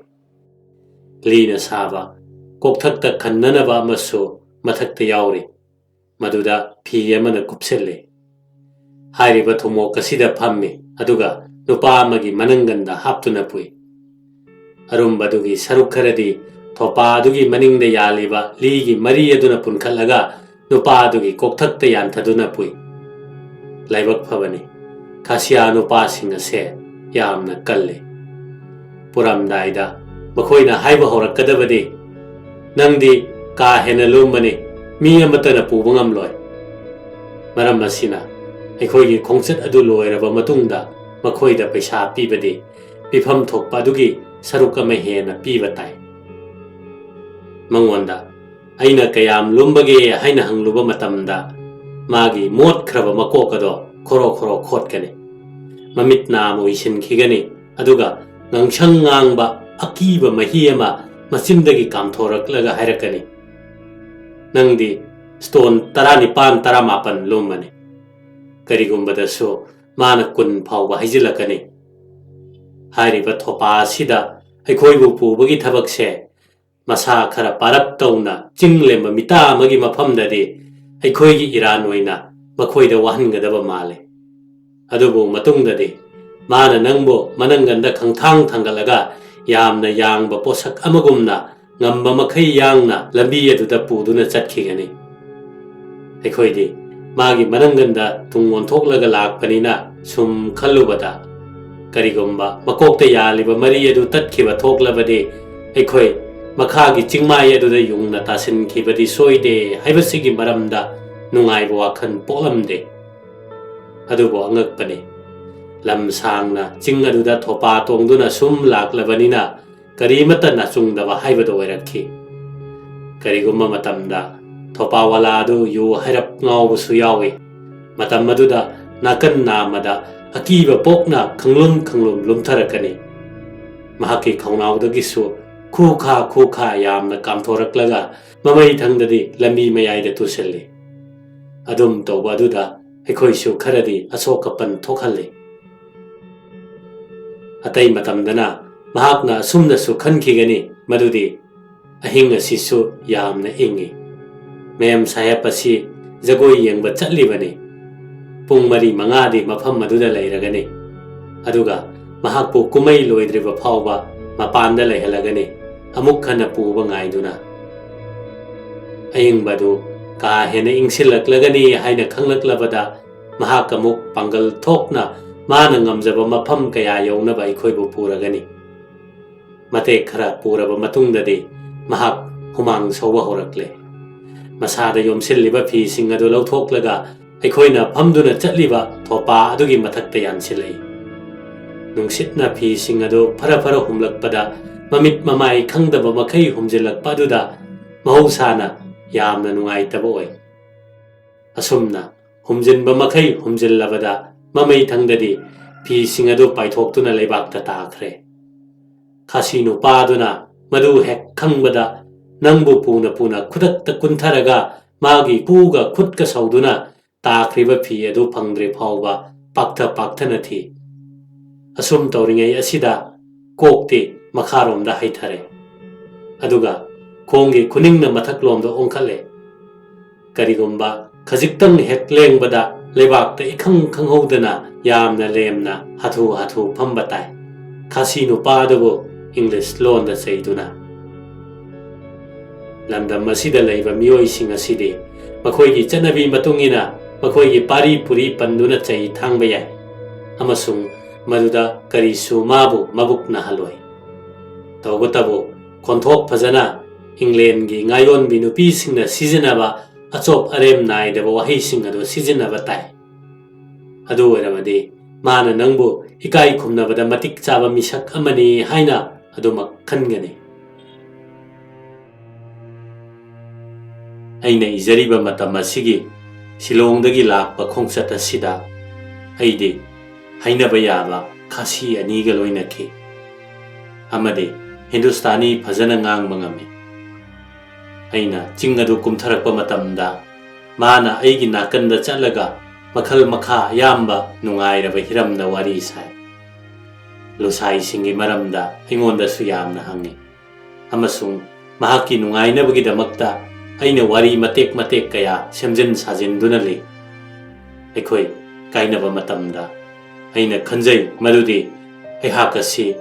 ꯂꯤꯅ ꯁꯥꯕ ꯀꯣꯛꯊꯛꯇ ꯈꯟꯅꯅꯕ ꯑꯃꯁꯨ ꯃꯊꯛꯇ ꯌꯥꯎꯔꯤ, ꯃꯗꯨꯗ ꯐꯤ ꯑꯃꯅ ꯀꯨꯞꯁꯤꯜꯂꯤ꯫ ꯍꯥꯏꯔꯤꯕ ꯊꯨꯝꯃꯣꯛ ꯑꯁꯤꯗ ꯐꯝꯃꯤ, ꯑꯗꯨꯒ ꯅꯨꯄꯥ ꯑꯃꯒꯤ ꯃꯅꯪꯒꯟꯗ ꯍꯥꯞꯇꯨꯅ ꯄꯨꯏ꯫ ꯑꯔꯨꯝꯕꯗꯨꯒꯤ ꯁꯔꯨꯛ ꯈꯔꯗꯤ ꯊꯣꯄꯥ ꯑꯗꯨꯒꯤ ꯃꯅꯤꯡꯗ ꯌꯥꯜꯂꯤꯕ ꯂꯤꯒꯤ ꯃꯔꯤ ꯑꯗꯨꯅ ꯄꯨꯟꯈꯠꯂꯒ ꯅꯨꯄꯥ ꯑꯗꯨꯒꯤ ꯀꯣꯛꯊꯛꯇ ꯌꯥꯟꯊꯗꯨꯅ ꯄꯨꯏ꯫ ꯂꯥꯏꯕꯛ ꯐꯕꯅꯤ, ꯈꯥꯁꯤꯌꯥ ꯅꯨꯄꯥꯁꯤꯡ ꯑꯁꯦ ꯌꯥꯝꯅ ꯀꯜꯂꯤ꯫ ꯄꯨꯔꯝꯗꯥꯏꯗ ꯃꯈꯣꯏꯅ ꯍꯥꯏꯕ ꯍꯧꯔꯛꯀꯗꯕꯗꯤ, "ꯅꯪꯗꯤ ꯀꯥ ꯍꯦꯟꯅ ꯂꯨꯝꯕꯅꯤ, ꯃꯤ ꯑꯃꯠꯇꯅ ꯄꯨꯕ ꯉꯝꯂꯣꯏ"꯫ ꯃꯔꯝ ꯑꯁꯤꯅ, ꯑꯩꯈꯣꯏꯒꯤ ꯈꯣꯡꯆꯠ ꯑꯗꯨ ꯂꯣꯏꯔꯕ ꯃꯇꯨꯡꯗ ꯃꯈꯣꯏꯗ ꯄꯩꯁꯥ ꯄꯤꯕꯗꯤ ꯄꯤꯐꯝ ꯊꯣꯛꯄ ꯑꯗꯨꯒꯤ ꯁꯔꯨꯛ ꯑꯃ ꯍꯦꯟꯅ ꯄꯤꯕ ꯇꯥꯏ꯫ ꯃꯉꯣꯟꯗ ꯑꯩꯅ ꯀꯌꯥꯝ ꯂꯨꯝꯕꯒꯦ ꯍꯥꯏꯅ ꯍꯪꯂꯨꯕ ꯃꯇꯝꯗ, ꯃꯥꯒꯤ ꯃꯣꯠꯈ꯭ꯔꯕ ꯃꯀꯣꯛ ꯑꯗꯣ ꯈꯣꯔꯣ ꯈꯣꯔꯣ ꯈꯣꯠꯀꯅꯤ꯫ ꯃꯃꯤꯠ ꯅꯥ ꯑꯃ ꯎꯏꯁꯤꯟꯈꯤꯒꯅꯤ, ꯑꯗꯨꯒ ꯉꯥꯡꯁꯪ ꯉꯥꯡꯕ ꯑꯀꯤꯕ ꯃꯍꯤ ꯑꯃ ꯃꯆꯤꯟꯗꯒꯤ ꯀꯥꯝꯊꯣꯔꯛꯂꯒ ꯍꯥꯏꯔꯛꯀꯅꯤ, "ꯅꯪꯗꯤ ꯁ꯭ꯇꯣꯟ ꯇꯔꯥꯅꯤꯄꯥꯟ, ꯇꯔꯥꯃꯥꯄꯟ ꯂꯨꯝꯃꯅꯤ"꯫ ꯀꯔꯤꯒꯨꯝꯕꯗꯁꯨ ꯃꯥꯅ ꯀꯨꯟ ꯐꯥꯎꯕ ꯍꯩꯖꯤꯜꯂꯛꯀꯅꯤ꯫ ꯍꯥꯏꯔꯤꯕ ꯊꯣꯄꯥ ꯑꯁꯤꯗ ꯑꯩꯈꯣꯏꯕꯨ ꯄꯨꯕꯒꯤ ꯊꯕꯛꯁꯦ ꯃꯁꯥ ꯈꯔ ꯄꯥꯔꯞ ꯇꯧꯅ ꯆꯤꯡ ꯂꯦꯝꯕ ꯃꯤꯇꯥ ꯑꯃꯒꯤ ꯃꯐꯝꯗꯗꯤ ꯑꯩꯈꯣꯏꯒꯤ ꯏꯔꯥꯟ ꯑꯣꯏꯅ ꯃꯈꯣꯏꯗ ꯋꯥꯍꯟꯒꯗꯕ ꯃꯥꯜꯂꯤ꯫ ꯑꯗꯨꯕꯨ ꯃꯇꯨꯡꯗꯗꯤ ꯃꯥꯅ ꯅꯪꯕꯨ ꯃꯅꯪꯒꯟꯗ ꯈꯪꯊꯥꯡ ꯊꯥꯡꯒꯠꯂꯒ ꯌꯥꯝꯅ ꯌꯥꯡꯕ ꯄꯣꯠꯁꯛ ꯑꯃꯒꯨꯝꯅ ꯉꯝꯕ ꯃꯈꯩ ꯌꯥꯡꯅ ꯂꯝꯕꯤ ꯑꯗꯨꯗ ꯄꯨꯗꯨꯅ ꯆꯠꯈꯤꯒꯅꯤ꯫ ꯑꯩꯈꯣꯏꯗꯤ ꯃꯥꯒꯤ ꯃꯅꯪꯒꯟꯗ ꯇꯨꯡ ꯑꯣꯟꯊꯣꯛꯂꯒ ꯂꯥꯛꯄꯅꯤꯅ ꯁꯨꯝ ꯈꯜꯂꯨꯕꯗ, ꯀꯔꯤꯒꯨꯝꯕ ꯃꯀꯣꯛꯇ ꯌꯥꯜꯂꯤꯕ ꯃꯔꯤ ꯑꯗꯨ ꯇꯠꯈꯤꯕ ꯊꯣꯛꯂꯕꯗꯤ ꯑꯩꯈꯣꯏ ꯃꯈꯥꯒꯤ ꯆꯤꯡꯃꯥꯏ ꯑꯗꯨꯗ ꯌꯨꯡꯅ ꯇꯥꯁꯤꯟꯈꯤꯕꯗꯤ ꯁꯣꯏꯗꯦ ꯍꯥꯏꯕꯁꯤꯒꯤ ꯃꯔꯝꯗ ꯅꯨꯡꯉꯥꯏꯕ ꯋꯥꯈꯜ ꯄꯣꯛꯂꯝꯗꯦ꯫ ꯑꯗꯨꯕꯨ ꯑꯉꯛꯄꯅꯤ, ꯂꯝ ꯁꯥꯡꯅ ꯆꯤꯡ ꯑꯗꯨꯗ ꯊꯣꯄꯥ ꯇꯣꯡꯗꯨꯅ ꯁꯨꯝ ꯂꯥꯛꯂꯕꯅꯤꯅ ꯀꯔꯤꯃꯠꯇ ꯅꯥꯆꯨꯡꯗꯕ ꯍꯥꯏꯕꯗꯨ ꯑꯣꯏꯔꯛꯈꯤ꯫ ꯀꯔꯤꯒꯨꯝꯕ ꯃꯇꯝꯗ ꯊꯣꯄꯥꯋꯥꯂꯥ ꯑꯗꯨ ꯌꯨ ꯍꯥꯏꯔꯞ ꯉꯥꯎꯕꯁꯨ ꯌꯥꯎꯏ꯫ ꯃꯇꯝ ꯑꯗꯨꯗ ꯅꯥꯀꯟ ꯅꯥꯝꯃꯗ ꯑꯀꯤꯕ ꯄꯣꯛꯅ ꯈꯪꯂꯨꯝ ꯈꯪꯂꯨꯝ ꯂꯨꯝꯊꯔꯛꯀꯅꯤ꯫ ꯃꯍꯥꯛꯀꯤ ꯈꯧꯅꯥꯎꯗꯒꯤꯁꯨ ꯈꯨꯈꯥ ꯈꯨꯈꯥ ꯌꯥꯝꯅ ꯀꯥꯝꯊꯣꯔꯛꯂꯒ ꯃꯃꯩ ꯊꯪꯗꯗꯤ ꯂꯝꯕꯤ ꯃꯌꯥꯏꯗ ꯇꯨꯁꯤꯜꯂꯤ꯫ ꯑꯗꯨꯝ ꯇꯧꯕ ꯑꯗꯨꯗ ꯑꯩꯈꯣꯏꯁꯨ ꯈꯔꯗꯤ ꯑꯁꯣꯛ ꯑꯄꯟ ꯊꯣꯛꯍꯜꯂꯤ꯫ ꯑꯇꯩ ꯃꯇꯝꯗꯅ ꯃꯍꯥꯛꯅ ꯑꯁꯨꯝꯅꯁꯨ ꯈꯟꯈꯤꯒꯅꯤ, ꯃꯗꯨꯗꯤ ꯑꯍꯤꯡ ꯑꯁꯤꯁꯨ ꯌꯥꯝꯅ ꯏꯪꯏ꯫ ꯃꯦꯝ ꯁꯥꯍꯦꯕ ꯑꯁꯤ ꯖꯒꯣꯏ ꯌꯦꯡꯕ ꯆꯠꯂꯤꯕꯅꯤ꯫ ꯄꯨꯡ ꯃꯔꯤ ꯃꯉꯥꯗꯤ ꯃꯐꯝ ꯑꯗꯨꯗ ꯂꯩꯔꯒꯅꯤ꯫ ꯑꯗꯨꯒ ꯃꯍꯥꯛꯄꯨ ꯀꯨꯝꯍꯩ ꯂꯣꯏꯗ꯭ꯔꯤꯕ ꯐꯥꯎꯕ ꯃꯄꯥꯟꯗ ꯂꯩꯍꯜꯂꯒꯅꯤ, ꯑꯃꯨꯛ ꯍꯟꯅ ꯄꯨꯕ ꯉꯥꯏꯗꯨꯅ꯫ ꯑꯏꯪꯕꯗꯨ ꯀꯥ ꯍꯦꯟꯅ ꯏꯪꯁꯤꯜꯂꯛꯂꯒꯅꯤ ꯍꯥꯏꯅ ꯈꯪꯂꯛꯂꯕꯗ ꯃꯍꯥꯛ ꯑꯃꯨꯛ ꯄꯥꯡꯒꯜ ꯊꯣꯛꯅ ꯃꯥꯅ ꯉꯝꯖꯕ ꯃꯐꯝ ꯀꯌꯥ ꯌꯧꯅꯕ ꯑꯩꯈꯣꯏꯕꯨ ꯄꯨꯔꯒꯅꯤ꯫ ꯃꯇꯦꯛ ꯈꯔ ꯄꯨꯔꯕ ꯃꯇꯨꯡꯗꯗꯤ ꯃꯍꯥꯛ ꯍꯨꯃꯥꯡ ꯁꯧꯕ ꯍꯧꯔꯛꯂꯦ꯫ ꯃꯁꯥꯗ ꯌꯣꯝꯁꯤꯜꯂꯤꯕ ꯐꯤꯁꯤꯡ ꯑꯗꯨ ꯂꯧꯊꯣꯛꯂꯒ ꯑꯩꯈꯣꯏꯅ ꯐꯝꯗꯨꯅ ꯆꯠꯂꯤꯕ ꯊꯣꯄꯥ ꯑꯗꯨꯒꯤ ꯃꯊꯛꯇ ꯌꯥꯟꯁꯤꯜꯂꯛꯏ꯫ ꯅꯨꯡꯁꯤꯠꯅ ꯐꯤꯁꯤꯡ ꯑꯗꯨ ꯐꯔ ꯐꯔ ꯍꯨꯝꯂꯛꯄꯗ ꯃꯃꯤꯠ ꯃꯃꯥꯏ ꯈꯪꯗꯕ ꯃꯈꯩ ꯍꯨꯝꯖꯤꯜꯂꯛꯄ ꯑꯗꯨꯗ ꯃꯍꯧꯁꯥꯅ ꯌꯥꯝꯅ ꯅꯨꯡꯉꯥꯏꯇꯕ ꯑꯣꯏ꯫ ꯑꯁꯨꯝꯅ ꯍꯨꯝꯖꯤꯟꯕ ꯃꯈꯩ ꯍꯨꯝꯖꯤꯜꯂꯕꯗ ꯃꯃꯩ ꯊꯪꯗꯗꯤ ꯐꯤꯁꯤꯡ ꯑꯗꯨ ꯄꯥꯏꯊꯣꯛꯇꯨꯅ ꯂꯩꯕꯥꯛꯇ ꯇꯥꯈ꯭ꯔꯦ꯫ ꯈꯥꯁꯤ ꯅꯨꯄꯥꯗꯨꯅ ꯃꯗꯨ ꯍꯦꯛ ꯈꯪꯕꯗ ꯅꯪꯕꯨ ꯄꯨꯅ ꯄꯨꯅ ꯈꯨꯗꯛꯇ ꯀꯨꯟꯊꯔꯒ ꯃꯥꯒꯤ ꯈꯨꯒ ꯈꯨꯠꯀ ꯁꯧꯗꯨꯅ ꯇꯥꯈ꯭ꯔꯤꯕ ꯐꯤ ꯑꯗꯨ ꯐꯪꯗ꯭ꯔꯤ ꯐꯥꯎꯕ ꯄꯥꯛꯊ ꯄꯥꯛꯊꯅ ꯊꯤ꯫ ꯑꯁꯨꯝ ꯇꯧꯔꯤꯉꯩ ꯑꯁꯤꯗ ꯀꯣꯛꯇꯤ ꯃꯈꯥꯔꯣꯝꯗ ꯍꯩꯊꯔꯦ, ꯑꯗꯨꯒ ꯈꯣꯡꯒꯤ ꯈꯨꯅꯤꯡꯅ ꯃꯊꯛꯂꯣꯝꯗ ꯑꯣꯟꯈꯠꯂꯦ꯫ ꯀꯔꯤꯒꯨꯝꯕ ꯈꯖꯤꯛꯇꯪ ꯍꯦꯛ ꯂꯦꯡꯕꯗ ꯂꯩꯕꯥꯛꯇ ꯏꯈꯪ ꯈꯪꯍꯧꯗꯅ ꯌꯥꯝꯅ ꯂꯦꯝꯅ ꯍꯥꯊꯨ ꯍꯥꯊꯨ ꯐꯝꯕ ꯇꯥꯏ, ꯈꯥꯁꯤ ꯅꯨꯄꯥ ꯑꯗꯨꯕꯨ ꯏꯪꯂꯤꯁ ꯂꯣꯟꯗ ꯆꯩꯗꯨꯅ꯫ ꯂꯝꯗꯝ ꯑꯁꯤꯗ ꯂꯩꯕ ꯃꯤꯑꯣꯏꯁꯤꯡ ꯑꯁꯤꯗꯤ ꯃꯈꯣꯏꯒꯤ ꯆꯠꯅꯕꯤ ꯃꯇꯨꯡ ꯏꯟꯅ ꯃꯈꯣꯏꯒꯤ ꯄꯥꯔꯤ ꯄꯨꯔꯤ ꯄꯟꯗꯨꯅ ꯆꯩ ꯊꯥꯡꯕ ꯌꯥꯏ, ꯑꯃꯁꯨꯡ ꯃꯗꯨꯗ ꯀꯔꯤꯁꯨ ꯃꯥꯕꯨ ꯃꯕꯨꯛ ꯅꯥꯍꯜꯂꯣꯏ꯫ ꯇꯧꯕꯇꯕꯨ ꯈꯣꯟꯊꯣꯛ ꯐꯖꯅ ꯏꯪꯂꯦꯟꯒꯤ ꯉꯥꯌꯣꯟꯕꯤ ꯅꯨꯄꯤꯁꯤꯡꯅ ꯁꯤꯖꯤꯟꯅꯕ ꯑꯆꯣꯞ ꯑꯔꯦꯝ ꯅꯥꯏꯗꯕ ꯋꯥꯍꯩꯁꯤꯡ ꯑꯗꯨ ꯁꯤꯖꯤꯟꯅꯕ ꯇꯥꯏ꯫ ꯑꯗꯨ ꯑꯣꯏꯔꯕꯗꯤ ꯃꯥꯅ ꯅꯪꯕꯨ ꯏꯀꯥꯏ ꯈꯨꯝꯅꯕꯗ ꯃꯇꯤꯛ ꯆꯥꯕ ꯃꯤꯁꯛ ꯑꯃꯅꯤ ꯍꯥꯏꯅ ꯑꯗꯨꯃꯛ ꯈꯟꯒꯅꯤ꯫ ꯑꯩꯅ ꯏꯖꯔꯤꯕ ꯃꯇꯝ ꯑꯁꯤꯒꯤ ꯁꯤꯂꯣꯡꯗꯒꯤ ꯂꯥꯛꯄ ꯈꯣꯡꯆꯠ ꯑꯁꯤꯗ ꯑꯩꯗꯤ ꯍꯥꯏꯅꯕ ꯌꯥꯕ ꯈꯥꯁꯤ ꯑꯅꯤꯒ ꯂꯣꯏꯅꯈꯤ ꯑꯃꯗꯤ ꯍꯤꯟꯗꯨꯁꯇꯥꯅꯤ ꯐꯖꯅ ꯉꯥꯡꯕ ꯉꯝꯃꯤ꯫ ꯑꯩꯅ ꯆꯤꯡ ꯑꯗꯨ ꯀꯨꯝꯊꯔꯛꯄ ꯃꯇꯝꯗ ꯃꯥꯅ ꯑꯩꯒꯤ ꯅꯥꯀꯟꯗ ꯆꯠꯂꯒ ꯃꯈꯜ ꯃꯈꯥ ꯑꯌꯥꯝꯕ ꯅꯨꯡꯉꯥꯏꯔꯕ ꯍꯤꯔꯝꯗ ꯋꯥꯔꯤ ꯁꯥꯏ꯫ ꯂꯨꯁꯥꯏꯁꯤꯡꯒꯤ ꯃꯔꯝꯗ ꯑꯩꯉꯣꯟꯗꯁꯨ ꯌꯥꯝꯅ ꯍꯪꯉꯤ꯫ ꯑꯃꯁꯨꯡ ꯃꯍꯥꯛꯀꯤ ꯅꯨꯡꯉꯥꯏꯅꯕꯒꯤꯗꯃꯛꯇ ꯑꯩꯅ ꯋꯥꯔꯤ ꯃꯇꯦꯛ ꯃꯇꯦꯛ ꯀꯌꯥ ꯁꯦꯝꯖꯤꯟ ꯁꯥꯖꯤꯟꯗꯨꯅ ꯂꯩ꯫ ꯑꯩꯈꯣꯏ ꯀꯥꯏꯅꯕ ꯃꯇꯝꯗ ꯑꯩꯅ ꯈꯟꯖꯩ ꯃꯗꯨꯗꯤ ꯑꯩꯍꯥꯛ ꯑꯁꯤ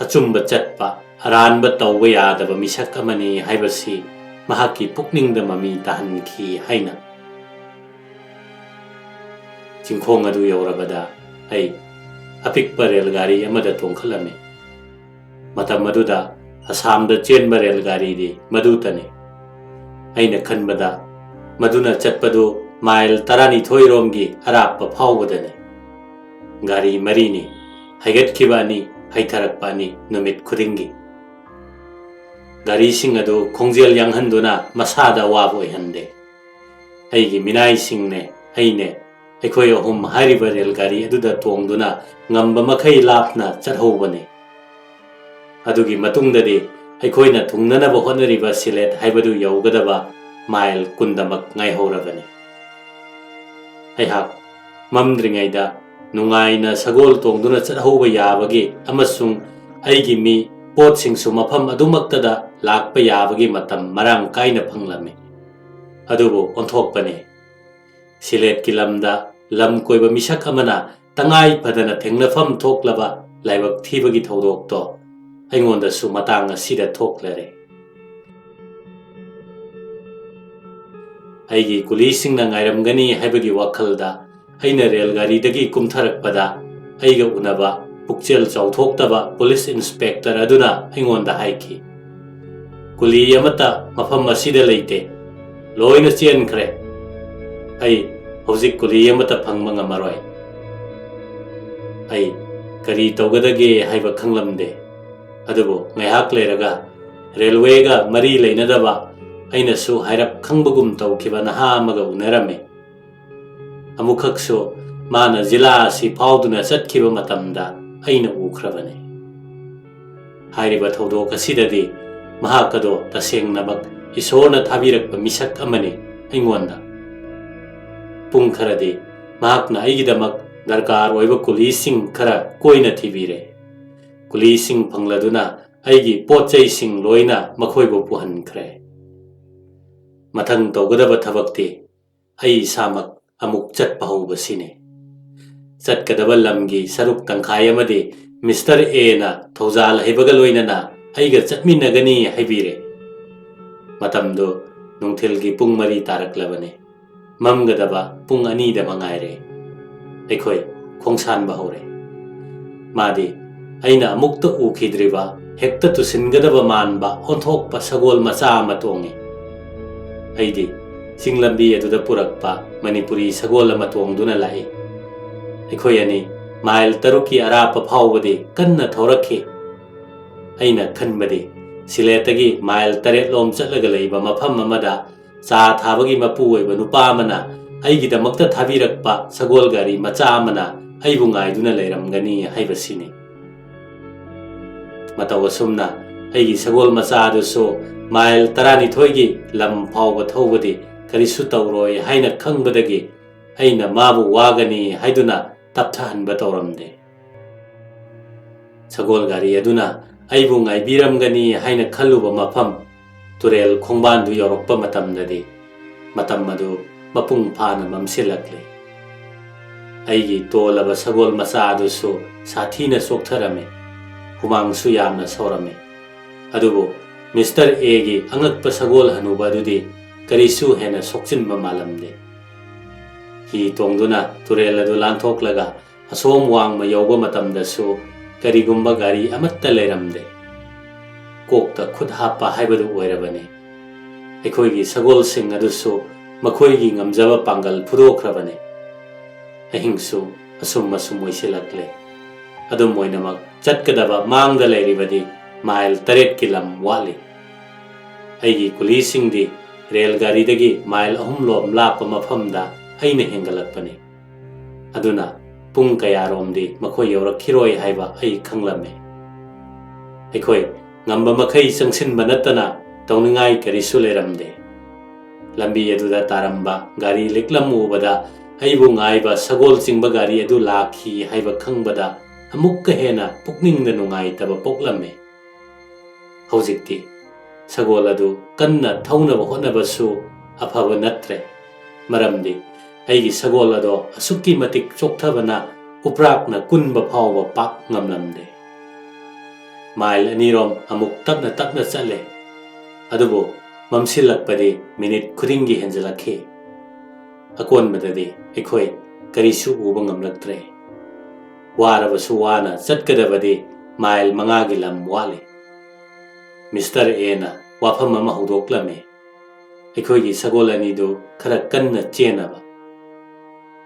ꯑꯆꯨꯝꯕ ꯆꯠꯄ, ꯑꯔꯥꯟꯕ ꯇꯧꯕ ꯌꯥꯗꯕ ꯃꯤꯁꯛ ꯑꯃꯅꯤ ꯍꯥꯏꯕꯁꯤ ꯃꯍꯥꯛꯀꯤ ꯄꯨꯛꯅꯤꯡꯗ ꯃꯃꯤ ꯇꯥꯍꯟꯈꯤ ꯍꯥꯏꯅ꯫ ꯆꯤꯡꯈꯣꯡ ꯑꯗꯨ ꯌꯧꯔꯕꯗ ꯑꯩ ꯑꯄꯤꯛꯄ ꯔꯦꯜ ꯒꯥꯔꯤ ꯑꯃꯗ ꯇꯣꯡꯈꯠꯂꯝꯃꯤ꯫ ꯃꯇꯝ ꯑꯗꯨꯗ ꯑꯁꯥꯝꯗ ꯆꯦꯟꯕ ꯔꯦꯜ ꯒꯥꯔꯤꯗꯤ ꯃꯗꯨꯇꯅꯤ꯫ ꯑꯩꯅ ꯈꯟꯕꯗ ꯃꯗꯨꯅ ꯆꯠꯄꯗꯨ ꯃꯥꯏꯜ ꯇꯔꯥꯅꯤꯊꯣꯏ ꯔꯣꯝꯒꯤ ꯑꯔꯥꯞꯄ ꯐꯥꯎꯕꯗꯅꯤ꯫ ꯒꯥꯔꯤ ꯃꯔꯤꯅꯤ, ꯍꯥꯏꯒꯠꯈꯤꯕ ꯑꯅꯤ, ꯍꯩꯊꯔꯛꯄ ꯑꯅꯤ ꯅꯨꯃꯤꯠ ꯈꯨꯗꯤꯡꯒꯤ꯫ ꯒꯥꯔꯤꯁꯤꯡ ꯑꯗꯨ ꯈꯣꯡꯖꯦꯜ ꯌꯥꯡꯍꯟꯗꯨꯅ ꯃꯁꯥꯗ ꯑꯋꯥꯕ ꯑꯣꯏꯍꯟꯗꯦ꯫ ꯑꯩꯒꯤ ꯃꯤꯅꯥꯏꯁꯤꯡꯅꯦ, ꯑꯩꯅꯦ, ꯑꯩꯈꯣꯏ ꯑꯍꯨꯝ ꯍꯥꯏꯔꯤꯕ ꯔꯦꯜ ꯒꯥꯔꯤ ꯑꯗꯨꯗ ꯇꯣꯡꯗꯨꯅ ꯉꯝꯕ ꯃꯈꯩ ꯂꯥꯞꯅ ꯆꯠꯍꯧꯕꯅꯤ꯫ ꯑꯗꯨꯒꯤ ꯃꯇꯨꯡꯗꯗꯤ ꯑꯩꯈꯣꯏꯅ ꯊꯨꯡꯅꯅꯕ ꯍꯣꯠꯅꯔꯤꯕ ꯁꯤꯂꯦꯠ ꯍꯥꯏꯕꯗꯨ ꯌꯧꯒꯗꯕ ꯃꯥꯏꯜ ꯀꯨꯟꯗꯃꯛ ꯉꯥꯏꯍꯧꯔꯕꯅꯤ꯫ ꯑꯩꯍꯥꯛ ꯃꯝꯗ꯭ꯔꯤꯉꯩꯗ ꯅꯨꯡꯉꯥꯏꯅ ꯁꯒꯣꯜ ꯇꯣꯡꯗꯨꯅ ꯆꯠꯍꯧꯕ ꯌꯥꯕꯒꯤ ꯑꯃꯁꯨꯡ ꯑꯩꯒꯤ ꯃꯤ, ꯄꯣꯠꯁꯤꯡꯁꯨ ꯃꯐꯝ ꯑꯗꯨꯃꯛꯇꯗ ꯂꯥꯛꯄ ꯌꯥꯕꯒꯤ ꯃꯇꯝ ꯃꯔꯥꯡ ꯀꯥꯏꯅ ꯐꯪꯂꯝꯃꯤ꯫ ꯑꯗꯨꯕꯨ ꯑꯣꯟꯊꯣꯛꯄꯅꯤ꯫ ꯁꯤꯂꯦꯠꯀꯤ ꯂꯝꯗ ꯂꯝ ꯀꯣꯏꯕ ꯃꯤꯁꯛ ꯑꯃꯅ ꯇꯉꯥꯏ ꯐꯗꯅ ꯊꯦꯡꯅꯐꯝ ꯊꯣꯛꯂꯕ ꯂꯥꯏꯕꯛ ꯊꯤꯕꯒꯤ ꯊꯧꯗꯣꯛꯇꯣ ꯑꯩꯉꯣꯟꯗꯁꯨ ꯃꯇꯥꯡ ꯑꯁꯤꯗ ꯊꯣꯛꯂꯔꯦ꯫ ꯑꯩꯒꯤ ꯀꯨꯂꯤꯁꯤꯡꯅ ꯉꯥꯏꯔꯝꯒꯅꯤ ꯍꯥꯏꯕꯒꯤ ꯋꯥꯈꯜꯗ ꯑꯩꯅ ꯔꯦꯜ ꯒꯥꯔꯤꯗꯒꯤ ꯀꯨꯝꯊꯔꯛꯄꯗ ꯑꯩꯒ ꯎꯅꯕ ꯄꯨꯛꯆꯦꯜ ꯆꯥꯎꯊꯣꯛꯇꯕ ꯄꯨꯂꯤꯁ ꯏꯟꯁꯄꯦꯛꯇꯔ ꯑꯗꯨꯅ ꯑꯩꯉꯣꯟꯗ ꯍꯥꯏꯈꯤ, ꯀꯨꯂꯤ ꯑꯃꯠꯇ ꯃꯐꯝ ꯑꯁꯤꯗ ꯂꯩꯇꯦ꯫ ꯂꯣꯏꯅ ꯆꯦꯟꯈ꯭ꯔꯦ꯫ ꯑꯩ ꯍꯧꯖꯤꯛ ꯀꯨꯂꯤ ꯑꯃꯠꯇ ꯐꯪꯕ ꯉꯝꯃꯔꯣꯏ꯫ ꯑꯩ ꯀꯔꯤ ꯇꯧꯒꯗꯒꯦ ꯍꯥꯏꯕ ꯈꯪꯂꯝꯗꯦ꯫ ꯑꯗꯨꯕꯨ ꯉꯥꯏꯍꯥꯛ ꯂꯩꯔꯒ ꯔꯦꯜꯋꯦꯒ ꯃꯔꯤ ꯂꯩꯅꯗꯕ ꯑꯩꯅꯁꯨ ꯍꯥꯏꯔꯞ ꯈꯪꯕꯒꯨꯝ ꯇꯧꯈꯤꯕ ꯅꯍꯥ ꯑꯃꯒ ꯎꯅꯔꯝꯃꯤ꯫ ꯑꯃꯨꯛꯈꯛꯁꯨ ꯃꯥꯅ ꯖꯤꯂꯥ ꯑꯁꯤ ꯐꯥꯎꯗꯨꯅ ꯆꯠꯈꯤꯕ ꯃꯇꯝꯗ ꯑꯩꯅ ꯎꯈ꯭ꯔꯕꯅꯤ꯫ ꯍꯥꯏꯔꯤꯕ ꯊꯧꯗꯣꯛ ꯑꯁꯤꯗꯗꯤ ꯃꯍꯥꯛ ꯑꯗꯣ ꯇꯁꯦꯡꯅꯃꯛ ꯏꯁꯣꯔꯅ ꯊꯥꯕꯤꯔꯛꯄ ꯃꯤꯁꯛ ꯑꯃꯅꯤ ꯑꯩꯉꯣꯟꯗ꯫ ꯄꯨꯡ ꯈꯔꯗꯤ ꯃꯍꯥꯛꯅ ꯑꯩꯒꯤꯗꯃꯛ ꯗꯔꯀꯥꯔ ꯑꯣꯏꯕ ꯀꯨꯂꯤꯁꯤꯡ ꯈꯔ ꯀꯣꯏꯅ ꯊꯤꯕꯤꯔꯦ꯫ ꯀꯨꯂꯤꯁꯤꯡ ꯐꯪꯂꯗꯨꯅ ꯑꯩꯒꯤ ꯄꯣꯠ ꯆꯩꯁꯤꯡ ꯂꯣꯏꯅ ꯃꯈꯣꯏꯕꯨ ꯄꯨꯍꯟꯈ꯭ꯔꯦ꯫ ꯃꯊꯪ ꯇꯧꯒꯗꯕ ꯊꯕꯛꯇꯤ ꯑꯩ ꯏꯁꯥꯃꯛ ꯑꯃꯨꯛ ꯆꯠꯄ ꯍꯧꯕꯁꯤꯅꯤ꯫ ꯆꯠꯀꯗꯕ ꯂꯝꯒꯤ ꯁꯔꯨꯛ ꯇꯪꯈꯥꯏ ꯑꯃꯗꯤ ꯃꯤꯁꯇꯔ ꯑꯦꯅ ꯊꯧꯖꯥꯜ ꯍꯩꯕꯒ ꯂꯣꯏꯅꯅ ꯑꯩꯒ ꯆꯠꯃꯤꯟꯅꯒꯅꯤ ꯍꯥꯏꯕꯤꯔꯦ꯫ ꯃꯇꯝꯗꯨ ꯅꯨꯡꯊꯤꯜꯒꯤ ꯄꯨꯡ ꯃꯔꯤ ꯇꯥꯔꯛꯂꯕꯅꯤ꯫ ꯃꯝꯒꯗꯕ ꯄꯨꯡ ꯑꯅꯤꯗ ꯃꯉꯥꯏꯔꯦ꯫ ꯑꯩꯈꯣꯏ ꯈꯣꯡꯁꯥꯟꯕ ꯍꯧꯔꯦ꯫ ꯃꯥꯗꯤ ꯑꯩꯅ ꯑꯃꯨꯛꯇ ꯎꯈꯤꯗ꯭ꯔꯤꯕ, ꯍꯦꯛꯇ ꯇꯨꯁꯤꯟꯒꯗꯕ ꯃꯥꯟꯕ ꯑꯣꯟꯊꯣꯛꯄ ꯁꯒꯣꯜ ꯃꯆꯥ ꯑꯃ ꯇꯣꯡꯉꯤ꯫ ꯑꯩꯗꯤ ꯆꯤꯡ ꯂꯝꯕꯤ ꯑꯗꯨꯗ ꯄꯨꯔꯛꯄ ꯃꯅꯤꯄꯨꯔꯤ ꯁꯒꯣꯜ ꯑꯃ ꯇꯣꯡꯗꯨꯅ ꯂꯥꯛꯏ꯫ ꯑꯩꯈꯣꯏ ꯑꯅꯤ ꯃꯥꯏꯜ ꯇꯔꯨꯛꯀꯤ ꯑꯔꯥꯞꯄ ꯐꯥꯎꯕꯗꯤ ꯀꯟꯅ ꯊꯧꯔꯛꯈꯤ꯫ ꯑꯩꯅ ꯈꯟꯕꯗꯤ ꯁꯤꯂꯦꯠꯇꯒꯤ ꯃꯥꯏꯜ ꯇꯔꯦꯠꯂꯣꯝ ꯆꯠꯂꯒ ꯂꯩꯕ ꯃꯐꯝ ꯑꯃꯗ ꯆꯥ ꯊꯥꯕꯒꯤ ꯃꯄꯨ ꯑꯣꯏꯕ ꯅꯨꯄꯥ ꯑꯃꯅ ꯑꯩꯒꯤꯗꯃꯛꯇ ꯊꯥꯕꯤꯔꯛꯄ ꯁꯒꯣꯜ ꯒꯥꯔꯤ ꯃꯆꯥ ꯑꯃꯅ ꯑꯩꯕꯨ ꯉꯥꯏꯗꯨꯅ ꯂꯩꯔꯝꯒꯅꯤ ꯍꯥꯏꯕꯁꯤꯅꯤ꯫ ꯃꯇꯧ ꯑꯁꯨꯝꯅ ꯑꯩꯒꯤ ꯁꯒꯣꯜ ꯃꯆꯥ ꯑꯗꯨꯁꯨ ꯃꯥꯏꯜ ꯇꯔꯥꯅꯤꯊꯣꯏꯒꯤ ꯂꯝ ꯐꯥꯎꯕ ꯊꯧꯕꯗꯤ ꯀꯔꯤꯁꯨ ꯇꯧꯔꯣꯏ ꯍꯥꯏꯅ ꯈꯪꯕꯗꯒꯤ ꯑꯩꯅ ꯃꯥꯕꯨ ꯋꯥꯒꯅꯤ ꯍꯥꯏꯗꯨꯅ ꯇꯞꯊꯍꯟꯕ ꯇꯧꯔꯝꯗꯦ꯫ ꯁꯒꯣꯜ ꯒꯥꯔꯤ ꯑꯗꯨꯅ ꯑꯩꯕꯨ ꯉꯥꯏꯕꯤꯔꯝꯒꯅꯤ ꯍꯥꯏꯅ ꯈꯜꯂꯨꯕ ꯃꯐꯝ ꯇꯨꯔꯦꯜ ꯈꯣꯡꯕꯥꯟꯗꯨ ꯌꯧꯔꯛꯄ ꯃꯇꯝꯗꯗꯤ ꯃꯇꯝ ꯑꯗꯨ ꯃꯄꯨꯡ ꯐꯥꯅ ꯃꯝꯁꯤꯜꯂꯛꯂꯦ꯫ ꯑꯩꯒꯤ ꯇꯣꯜꯂꯕ ꯁꯒꯣꯜ ꯃꯆꯥ ꯑꯗꯨꯁꯨ ꯁꯥꯊꯤꯅ ꯆꯣꯛꯊꯔꯝꯃꯤ꯫ ꯍꯨꯃꯥꯡꯁꯨ ꯌꯥꯝꯅ ꯁꯧꯔꯝꯃꯤ꯫ ꯑꯗꯨꯕꯨ ꯃꯤꯁꯇꯔ ꯑꯦꯒꯤ ꯑꯉꯛꯄ ꯁꯒꯣꯜ ꯍꯅꯨꯕ ꯑꯗꯨꯗꯤ ꯀꯔꯤꯁꯨ ꯍꯦꯟꯅ ꯁꯣꯛꯆꯤꯟꯕ ꯃꯥꯜꯂꯝꯗꯦ꯫ ꯍꯤ ꯇꯣꯡꯗꯨꯅ ꯇꯨꯔꯦꯜ ꯑꯗꯨ ꯂꯥꯟꯊꯣꯛꯂꯒ ꯑꯁꯣꯝ ꯋꯥꯡꯃ ꯌꯧꯕ ꯃꯇꯝꯗꯁꯨ ꯀꯔꯤꯒꯨꯝꯕ ꯒꯥꯔꯤ ꯑꯃꯠꯇ ꯂꯩꯔꯝꯗꯦ꯫ ꯀꯣꯛꯇ ꯈꯨꯠ ꯍꯥꯞꯄ ꯍꯥꯏꯕꯗꯨ ꯑꯣꯏꯔꯕꯅꯤ꯫ ꯑꯩꯈꯣꯏꯒꯤ ꯁꯒꯣꯜꯁꯤꯡ ꯑꯗꯨꯁꯨ ꯃꯈꯣꯏꯒꯤ ꯉꯝꯖꯕ ꯄꯥꯡꯒꯜ ꯐꯨꯗꯣꯛꯈ꯭ꯔꯕꯅꯤ꯫ ꯑꯍꯤꯡꯁꯨ ꯑꯁꯨꯝ ꯑꯁꯨꯝ ꯑꯣꯏꯁꯤꯜꯂꯛꯂꯦ꯫ ꯑꯗꯨꯝ ꯑꯣꯏꯅꯃꯛ, ꯆꯠꯀꯗꯕ ꯃꯥꯡꯗ ꯂꯩꯔꯤꯕꯗꯤ ꯃꯥꯏꯜ ꯇꯔꯦꯠꯀꯤ ꯂꯝ ꯋꯥꯠꯂꯤ꯫ ꯑꯩꯒꯤ ꯀꯨꯂꯤꯁꯤꯡꯗꯤ ꯔꯦꯜ ꯒꯥꯔꯤꯗꯒꯤ ꯃꯥꯏꯜ ꯑꯍꯨꯝ ꯂꯣꯝ ꯂꯥꯞꯄ ꯃꯐꯝꯗ ꯑꯩꯅ ꯍꯦꯟꯒꯠꯂꯛꯄꯅꯤ꯫ ꯑꯗꯨꯅ ꯄꯨꯡ ꯀꯌꯥꯔꯣꯝꯗꯤ ꯃꯈꯣꯏ ꯌꯧꯔꯛꯈꯤꯔꯣꯏ ꯍꯥꯏꯕ ꯑꯩ ꯈꯪꯂꯝꯃꯤ꯫ ꯑꯩꯈꯣꯏ ꯉꯝꯕ ꯃꯈꯩ ꯆꯪꯁꯤꯟꯕ ꯅꯠꯇꯅ ꯇꯧꯅꯤꯡꯉꯥꯏ ꯀꯔꯤꯁꯨ ꯂꯩꯔꯝꯗꯦ꯫ ꯂꯝꯕꯤ ꯑꯗꯨꯗ ꯇꯥꯔꯝꯕ ꯒꯥꯔꯤ ꯂꯤꯛꯂꯝ ꯎꯕꯗ, ꯑꯩꯕꯨ ꯉꯥꯏꯕ ꯁꯒꯣꯜ ꯆꯤꯡꯕ ꯒꯥꯔꯤ ꯑꯗꯨ ꯂꯥꯛꯈꯤ ꯍꯥꯏꯕ ꯈꯪꯕꯗ ꯑꯃꯨꯛꯀ ꯍꯦꯟꯅ ꯄꯨꯛꯅꯤꯡꯗ ꯅꯨꯡꯉꯥꯏꯇꯕ ꯄꯣꯛꯂꯝꯃꯤ꯫ ꯍꯧꯖꯤꯛꯇꯤ ꯁꯒꯣꯜ ꯑꯗꯨ ꯀꯟꯅ ꯊꯧꯅꯕ ꯍꯣꯠꯅꯕꯁꯨ ꯑꯐꯕ ꯅꯠꯇ꯭ꯔꯦ, ꯃꯔꯝꯗꯤ ꯑꯩꯒꯤ ꯁꯒꯣꯜ ꯑꯗꯣ ꯑꯁꯨꯛꯀꯤ ꯃꯇꯤꯛ ꯆꯣꯛꯊꯕꯅ ꯎꯄ꯭ꯔꯥꯛꯅ ꯀꯨꯟꯕ ꯐꯥꯎꯕ ꯄꯥꯛ ꯉꯝꯂꯝꯗꯦ꯫ ꯃꯥꯏꯜ ꯑꯅꯤꯔꯣꯝ ꯑꯃꯨꯛ ꯇꯞꯅ ꯇꯞꯅ ꯆꯠꯂꯦ, ꯑꯗꯨꯕꯨ ꯃꯝꯁꯤꯜꯂꯛꯄꯗꯤ ꯃꯤꯅꯤꯠ ꯈꯨꯗꯤꯡꯒꯤ ꯍꯦꯟꯖꯤꯜꯂꯛꯈꯤ꯫ ꯑꯀꯣꯟꯕꯗꯗꯤ ꯑꯩꯈꯣꯏ ꯀꯔꯤꯁꯨ ꯎꯕ ꯉꯝꯂꯛꯇ꯭ꯔꯦ꯫ ꯋꯥꯔꯕꯁꯨ ꯋꯥꯅ ꯆꯠꯀꯗꯕꯗꯤ ꯃꯥꯏꯜ ꯃꯉꯥꯒꯤ ꯂꯝ ꯋꯥꯠꯂꯤ꯫ ꯃꯤꯁꯇꯔ ꯑꯦꯅ ꯋꯥꯐꯝ ꯑꯃ ꯍꯧꯗꯣꯛꯂꯝꯃꯤ꯫ ꯑꯩꯈꯣꯏꯒꯤ ꯁꯒꯣꯜ ꯑꯅꯤꯗꯨ ꯈꯔ ꯀꯟꯅ ꯆꯦꯟꯅꯕ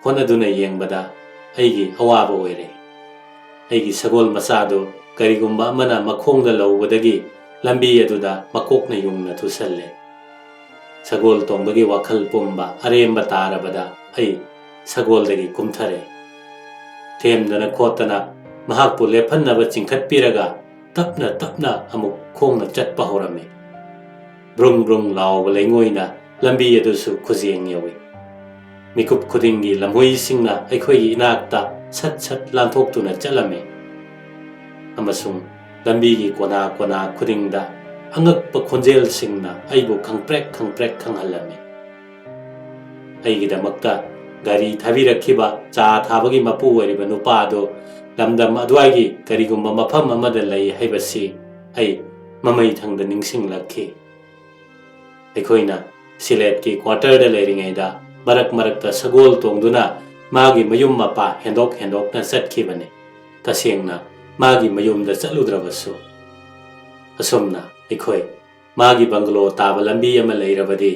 ꯍꯣꯠꯅꯗꯨꯅ ꯌꯦꯡꯕꯗ ꯑꯩꯒꯤ ꯑꯋꯥꯕ ꯑꯣꯏꯔꯦ꯫ ꯑꯩꯒꯤ ꯁꯒꯣꯜ ꯃꯆꯥꯗꯨ ꯀꯔꯤꯒꯨꯝꯕ ꯑꯃꯅ ꯃꯈꯣꯡꯗ ꯂꯧꯕꯗꯒꯤ ꯂꯝꯕꯤ ꯑꯗꯨꯗ ꯃꯀꯣꯛꯅ ꯌꯨꯡꯅ ꯊꯨꯁꯜꯂꯦ꯫ ꯁꯒꯣꯜ ꯇꯣꯡꯕꯒꯤ ꯋꯥꯈꯜ ꯄꯨꯝꯕ ꯑꯔꯦꯝꯕ ꯇꯥꯔꯕꯗ ꯑꯩ ꯁꯒꯣꯜꯗꯒꯤ ꯀꯨꯝꯊꯔꯦ꯫ ꯊꯦꯝꯗꯅ ꯈꯣꯠꯇꯅ ꯃꯍꯥꯛꯄꯨ ꯂꯦꯞꯍꯟꯅꯕ ꯆꯤꯡꯈꯠꯄꯤꯔꯒ ꯇꯞꯅ ꯇꯞꯅ ꯑꯃꯨꯛ ꯈꯣꯡꯅ ꯆꯠꯄ ꯍꯧꯔꯝꯃꯤ꯫ ꯕ꯭ꯔꯨꯡ ꯕ꯭ꯔꯨꯡ ꯂꯥꯎꯕ ꯂꯩꯉꯣꯏꯅ ꯂꯝꯕꯤ ꯑꯗꯨꯁꯨ ꯈꯨꯖꯦꯡ ꯌꯧꯏ꯫ ꯃꯤꯀꯨꯞ ꯈꯨꯗꯤꯡꯒꯤ ꯂꯝꯍꯨꯏꯁꯤꯡꯅ ꯑꯩꯈꯣꯏꯒꯤ ꯏꯅꯥꯛꯇ ꯁꯠ ꯁꯠ ꯂꯥꯟꯊꯣꯛꯇꯨꯅ ꯆꯠꯂꯝꯃꯤ, ꯑꯃꯁꯨꯡ ꯂꯝꯕꯤꯒꯤ ꯀꯣꯅꯥ ꯀꯣꯅꯥ ꯈꯨꯗꯤꯡꯗ ꯑꯉꯛꯄ ꯈꯣꯟꯖꯦꯜꯁꯤꯡꯅ ꯑꯩꯕꯨ ꯈꯪꯄ꯭ꯔꯦꯛ ꯈꯪꯄ꯭ꯔꯦꯛ ꯈꯪꯍꯜꯂꯝꯃꯤ꯫ ꯑꯩꯒꯤꯗꯃꯛꯇ ꯒꯥꯔꯤ ꯊꯥꯕꯤꯔꯛꯈꯤꯕ ꯆꯥ ꯊꯥꯕꯒꯤ ꯃꯄꯨ ꯑꯣꯏꯔꯤꯕ ꯅꯨꯄꯥ ꯑꯗꯨ ꯂꯝꯗꯝ ꯑꯗꯨꯋꯥꯏꯒꯤ ꯀꯔꯤꯒꯨꯝꯕ ꯃꯐꯝ ꯑꯃꯗ ꯂꯩ ꯍꯥꯏꯕꯁꯤ ꯑꯩ ꯃꯃꯩ ꯊꯪꯗ ꯅꯤꯡꯁꯤꯡꯂꯛꯈꯤ꯫ ꯑꯩꯈꯣꯏꯅ ꯁꯤꯂꯦꯠꯀꯤ ꯀ꯭ꯋꯥꯇꯔꯗ ꯂꯩꯔꯤꯉꯩꯗ ꯃꯔꯛ ꯃꯔꯛꯇ ꯁꯒꯣꯜ ꯇꯣꯡꯗꯨꯅ ꯃꯥꯒꯤ ꯃꯌꯨꯝ ꯃꯄꯥ ꯍꯦꯟꯗꯣꯛ ꯍꯦꯟꯗꯣꯛꯅ ꯆꯠꯈꯤꯕꯅꯤ꯫ ꯇꯁꯦꯡꯅ ꯃꯥꯒꯤ ꯃꯌꯨꯝꯗ ꯆꯠꯂꯨꯗ꯭ꯔꯕꯁꯨ꯫ ꯑꯁꯨꯝꯅ ꯑꯩꯈꯣꯏ ꯃꯥꯒꯤ ꯕꯪꯒꯂꯣ ꯇꯥꯕ ꯂꯝꯕꯤ ꯑꯃ ꯂꯩꯔꯕꯗꯤ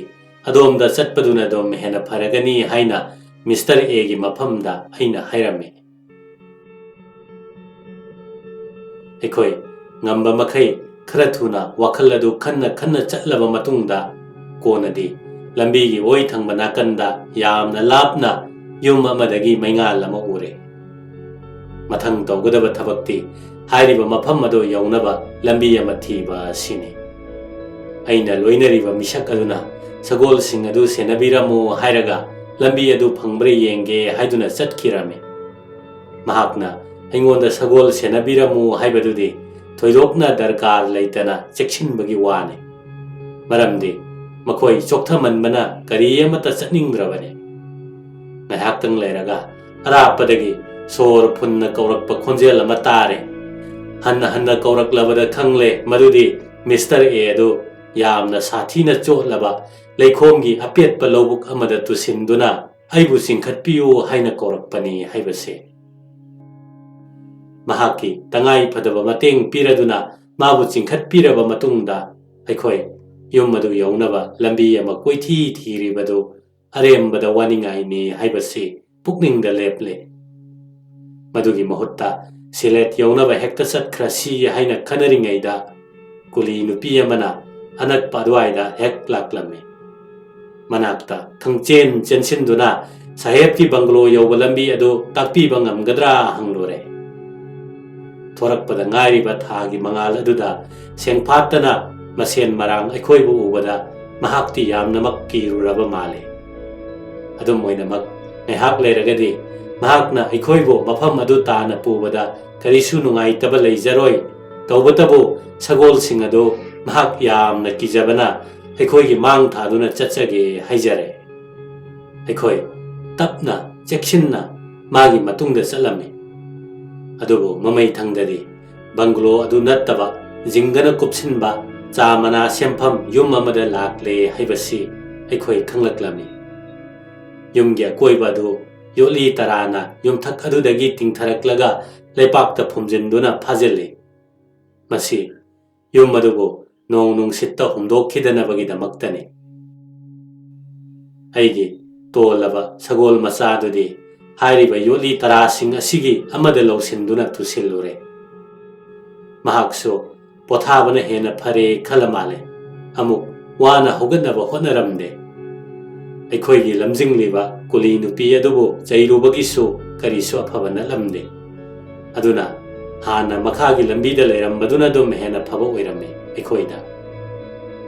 ꯑꯗꯣꯝꯗ ꯆꯠꯄꯗꯨꯅ ꯑꯗꯨꯝ ꯍꯦꯟꯅ ꯐꯔꯒꯅꯤ ꯍꯥꯏꯅ ꯃꯤꯁꯇꯔ ꯑꯦꯒꯤ ꯃꯐꯝꯗ ꯑꯩꯅ ꯍꯥꯏꯔꯝꯃꯤ꯫ ꯑꯩꯈꯣꯏ ꯉꯝꯕ ꯃꯈꯩ ꯈꯔ ꯊꯨꯅ ꯋꯥꯈꯜ ꯑꯗꯨ ꯈꯟꯅ ꯈꯟꯅ ꯆꯠꯂꯕ ꯃꯇꯨꯡꯗ ꯀꯣꯟꯅꯗꯤ ꯂꯝꯕꯤꯒꯤ ꯑꯣꯏ ꯊꯪꯕ ꯅꯥꯀꯟꯗ ꯌꯥꯝꯅ ꯂꯥꯞꯅ ꯌꯨꯝ ꯑꯃꯗꯒꯤ ꯃꯩꯉꯥꯜ ꯑꯃ ꯎꯔꯦ꯫ ꯃꯊꯪ ꯇꯧꯒꯗꯕ ꯊꯕꯛꯇꯤ ꯍꯥꯏꯔꯤꯕ ꯃꯐꯝ ꯑꯗꯨ ꯌꯧꯅꯕ ꯂꯝꯕꯤ ꯑꯃ ꯊꯤꯕ ꯑꯁꯤꯅꯤ꯫ ꯑꯩꯅ ꯂꯣꯏꯅꯔꯤꯕ ꯃꯤꯁꯛ ꯑꯗꯨꯅ ꯁꯒꯣꯜꯁꯤꯡ ꯑꯗꯨ ꯁꯦꯟꯅꯕꯤꯔꯝꯃꯨ ꯍꯥꯏꯔꯒ ꯂꯝꯕꯤ ꯑꯗꯨ ꯐꯪꯕ꯭ꯔꯥ ꯌꯦꯡꯒꯦ ꯍꯥꯏꯗꯨꯅ ꯆꯠꯈꯤꯔꯝꯃꯤ꯫ ꯃꯍꯥꯛꯅ ꯑꯩꯉꯣꯟꯗ ꯁꯒꯣꯜ ꯁꯦꯟꯅꯕꯤꯔꯝꯃꯨ ꯍꯥꯏꯕꯗꯨꯗꯤ ꯊꯣꯏꯗꯣꯛꯅ ꯗꯔꯀꯥꯔ ꯂꯩꯇꯅ ꯆꯦꯛꯁꯤꯟꯕꯒꯤ ꯋꯥꯅꯤ꯫ ꯃꯔꯝꯗꯤ ꯃꯈꯣꯏ ꯆꯣꯛꯊꯃꯟꯕꯅ ꯒꯥꯔꯤ ꯑꯃꯠꯇ ꯆꯠꯅꯤꯡꯗ꯭ꯔꯕꯅꯤ꯫ ꯉꯥꯏꯍꯥꯛꯇꯪ ꯂꯩꯔꯒ ꯑꯔꯥꯞꯄꯗꯒꯤ ꯁꯣꯔ ꯐꯨꯟꯅ ꯀꯧꯔꯛꯄ ꯈꯣꯟꯖꯦꯜ ꯑꯃ ꯇꯥꯔꯦ꯫ ꯍꯟꯅ ꯍꯟꯅ ꯀꯧꯔꯛꯂꯕꯗ ꯈꯪꯂꯦ ꯃꯗꯨꯗꯤ ꯃꯤꯁꯇꯔ ꯑꯦ ꯑꯗꯨ ꯌꯥꯝꯅ ꯁꯥꯊꯤꯅ ꯆꯣꯠꯂꯕ ꯂꯩꯈꯣꯝꯒꯤ ꯑꯄꯦꯠꯄ ꯂꯧꯕꯨꯛ ꯑꯃꯗ ꯇꯨꯁꯤꯟꯗꯨꯅ ꯑꯩꯕꯨ ꯆꯤꯡꯈꯠꯄꯤꯌꯨ ꯍꯥꯏꯅ ꯀꯧꯔꯛꯄꯅꯤ ꯍꯥꯏꯕꯁꯦ꯫ ꯃꯍꯥꯛꯀꯤ ꯇꯉꯥꯏ ꯐꯗꯕ ꯃꯇꯦꯡ ꯄꯤꯔꯗꯨꯅ ꯃꯥꯕꯨ ꯆꯤꯡꯈꯠꯄꯤꯔꯕ ꯃꯇꯨꯡꯗ ꯑꯩꯈꯣꯏ ꯌꯨꯝ ꯑꯗꯨ ꯌꯧꯅꯕ ꯂꯝꯕꯤ ꯑꯃ ꯀꯣꯏꯊꯤ ꯊꯤꯔꯤꯕꯗꯨ ꯑꯔꯦꯝꯕꯗ ꯋꯥꯅꯤꯡꯉꯥꯏꯅꯤ ꯍꯥꯏꯕꯁꯤ ꯄꯨꯛꯅꯤꯡꯗ ꯂꯦꯞꯂꯦ꯫ ꯃꯗꯨꯒꯤ ꯃꯍꯨꯠꯇ ꯁꯤꯂꯦꯠ ꯌꯧꯅꯕ ꯍꯦꯛꯇ ꯆꯠꯈ꯭ꯔꯁꯤ ꯍꯥꯏꯅ ꯈꯟꯅꯔꯤꯉꯩꯗ ꯀꯨꯂꯤ ꯅꯨꯄꯤ ꯑꯃꯅ ꯑꯅꯛꯄ ꯑꯗꯨꯋꯥꯏꯗ ꯍꯦꯛ ꯂꯥꯛꯂꯝꯃꯤ꯫ ꯃꯅꯥꯛꯇ ꯈꯪꯆꯦꯟ ꯆꯦꯟꯁꯤꯟꯗꯨꯅ ꯁꯥꯍꯦꯕꯀꯤ ꯕꯪꯒꯂꯣ ꯌꯧꯕ ꯂꯝꯕꯤ ꯑꯗꯨ ꯇꯥꯛꯄꯤꯕ ꯉꯝꯒꯗ꯭ꯔꯥ ꯍꯪꯂꯨꯔꯦ꯫ ꯊꯣꯔꯛꯄꯗ ꯉꯥꯏꯔꯤꯕ ꯊꯥꯒꯤ ꯃꯉꯥꯜ ꯑꯗꯨꯗ ꯁꯦꯡꯐꯥꯠꯇꯅ ꯃꯁꯦꯟ ꯃꯔꯥꯡ ꯑꯩꯈꯣꯏꯕꯨ ꯎꯕꯗ ꯃꯍꯥꯛꯇꯤ ꯌꯥꯝꯅꯃꯛ ꯀꯤꯔꯨꯔꯕ ꯃꯥꯜꯂꯤ꯫ ꯑꯗꯨꯝ ꯑꯣꯏꯅꯃꯛ ꯉꯥꯏꯍꯥꯛ ꯂꯩꯔꯒꯗꯤ ꯃꯍꯥꯛꯅ ꯑꯩꯈꯣꯏꯕꯨ ꯃꯐꯝ ꯑꯗꯨ ꯇꯥꯅ ꯄꯨꯕꯗ ꯀꯔꯤꯁꯨ ꯅꯨꯡꯉꯥꯏꯇꯕ ꯂꯩꯖꯔꯣꯏ꯫ ꯇꯧꯕꯇꯕꯨ ꯁꯒꯣꯜꯁꯤꯡ ꯑꯗꯨ ꯃꯍꯥꯛ ꯌꯥꯝꯅ ꯀꯤꯖꯕꯅ ꯑꯩꯈꯣꯏꯒꯤ ꯃꯥꯡ ꯊꯥꯗꯨꯅ ꯆꯠꯆꯒꯦ ꯍꯥꯏꯖꯔꯦ꯫ ꯑꯩꯈꯣꯏ ꯇꯞꯅ ꯆꯦꯛꯁꯤꯟꯅ ꯃꯥꯒꯤ ꯃꯇꯨꯡꯗ ꯆꯠꯂꯝꯃꯤ꯫ ꯑꯗꯨꯕꯨ ꯃꯃꯩ ꯊꯪꯗꯗꯤ ꯕꯪꯒꯂꯣ ꯑꯗꯨ ꯅꯠꯇꯕ ꯖꯤꯡꯒꯅ ꯀꯨꯞꯁꯤꯟꯕ ꯆꯥ ꯃꯅꯥ ꯁꯦꯝꯐꯝ ꯌꯨꯝ ꯑꯃꯗ ꯂꯥꯛꯂꯦ ꯍꯥꯏꯕꯁꯤ ꯑꯩꯈꯣꯏ ꯈꯪꯂꯛꯂꯝꯃꯤ꯫ ꯌꯨꯝꯒꯤ ꯑꯀꯣꯏꯕ ꯑꯗꯨ ꯌꯣꯠꯂꯤ ꯇꯔꯥꯅ ꯌꯨꯝꯊꯛ ꯑꯗꯨꯗꯒꯤ ꯇꯤꯡꯊꯔꯛꯂꯒ ꯂꯩꯄꯥꯛꯇ ꯐꯨꯝꯖꯤꯟꯗꯨꯅ ꯐꯥꯖꯤꯜꯂꯤ꯫ ꯃꯁꯤ ꯌꯨꯝ ꯑꯗꯨꯕꯨ ꯅꯣꯡ ꯅꯨꯡꯁꯤꯠꯇ ꯍꯨꯝꯗꯣꯛꯈꯤꯗꯅꯕꯒꯤꯗꯃꯛꯇꯅꯤ꯫ ꯑꯩꯒꯤ ꯇꯣꯜꯂꯕ ꯁꯒꯣꯜ ꯃꯆꯥꯗꯨꯗꯤ ꯍꯥꯏꯔꯤꯕ ꯌꯣꯠꯂꯤ ꯇꯔꯥꯁꯤꯡ ꯑꯁꯤꯒꯤ ꯑꯃꯗ ꯂꯧꯁꯤꯟꯗꯨꯅ ꯇꯨꯁꯤꯜꯂꯨꯔꯦ꯫ ꯃꯍꯥꯛꯁꯨ ꯄꯣꯊꯥꯕꯅ ꯍꯦꯟꯅ ꯐꯔꯦ ꯈꯜꯂ ꯃꯥꯜꯂꯦ꯫ ꯑꯃꯨꯛ ꯋꯥꯅ ꯍꯧꯒꯠꯅꯕ ꯍꯣꯠꯅꯔꯝꯗꯦ꯫ ꯑꯩꯈꯣꯏꯒꯤ ꯂꯝꯖꯤꯡꯂꯤꯕ ꯀꯨꯂꯤ ꯅꯨꯄꯤ ꯑꯗꯨꯕꯨ ꯆꯩꯔꯨꯕꯒꯤꯁꯨ ꯀꯔꯤꯁꯨ ꯑꯐꯕ ꯅꯠꯂꯝꯗꯦ꯫ ꯑꯗꯨꯅ ꯍꯥꯟꯅ ꯃꯈꯥꯒꯤ ꯂꯝꯕꯤꯗ ꯂꯩꯔꯝꯕꯗꯨꯅ ꯑꯗꯨꯝ ꯍꯦꯟꯅ ꯐꯕ ꯑꯣꯏꯔꯝꯃꯤ ꯑꯩꯈꯣꯏꯗ꯫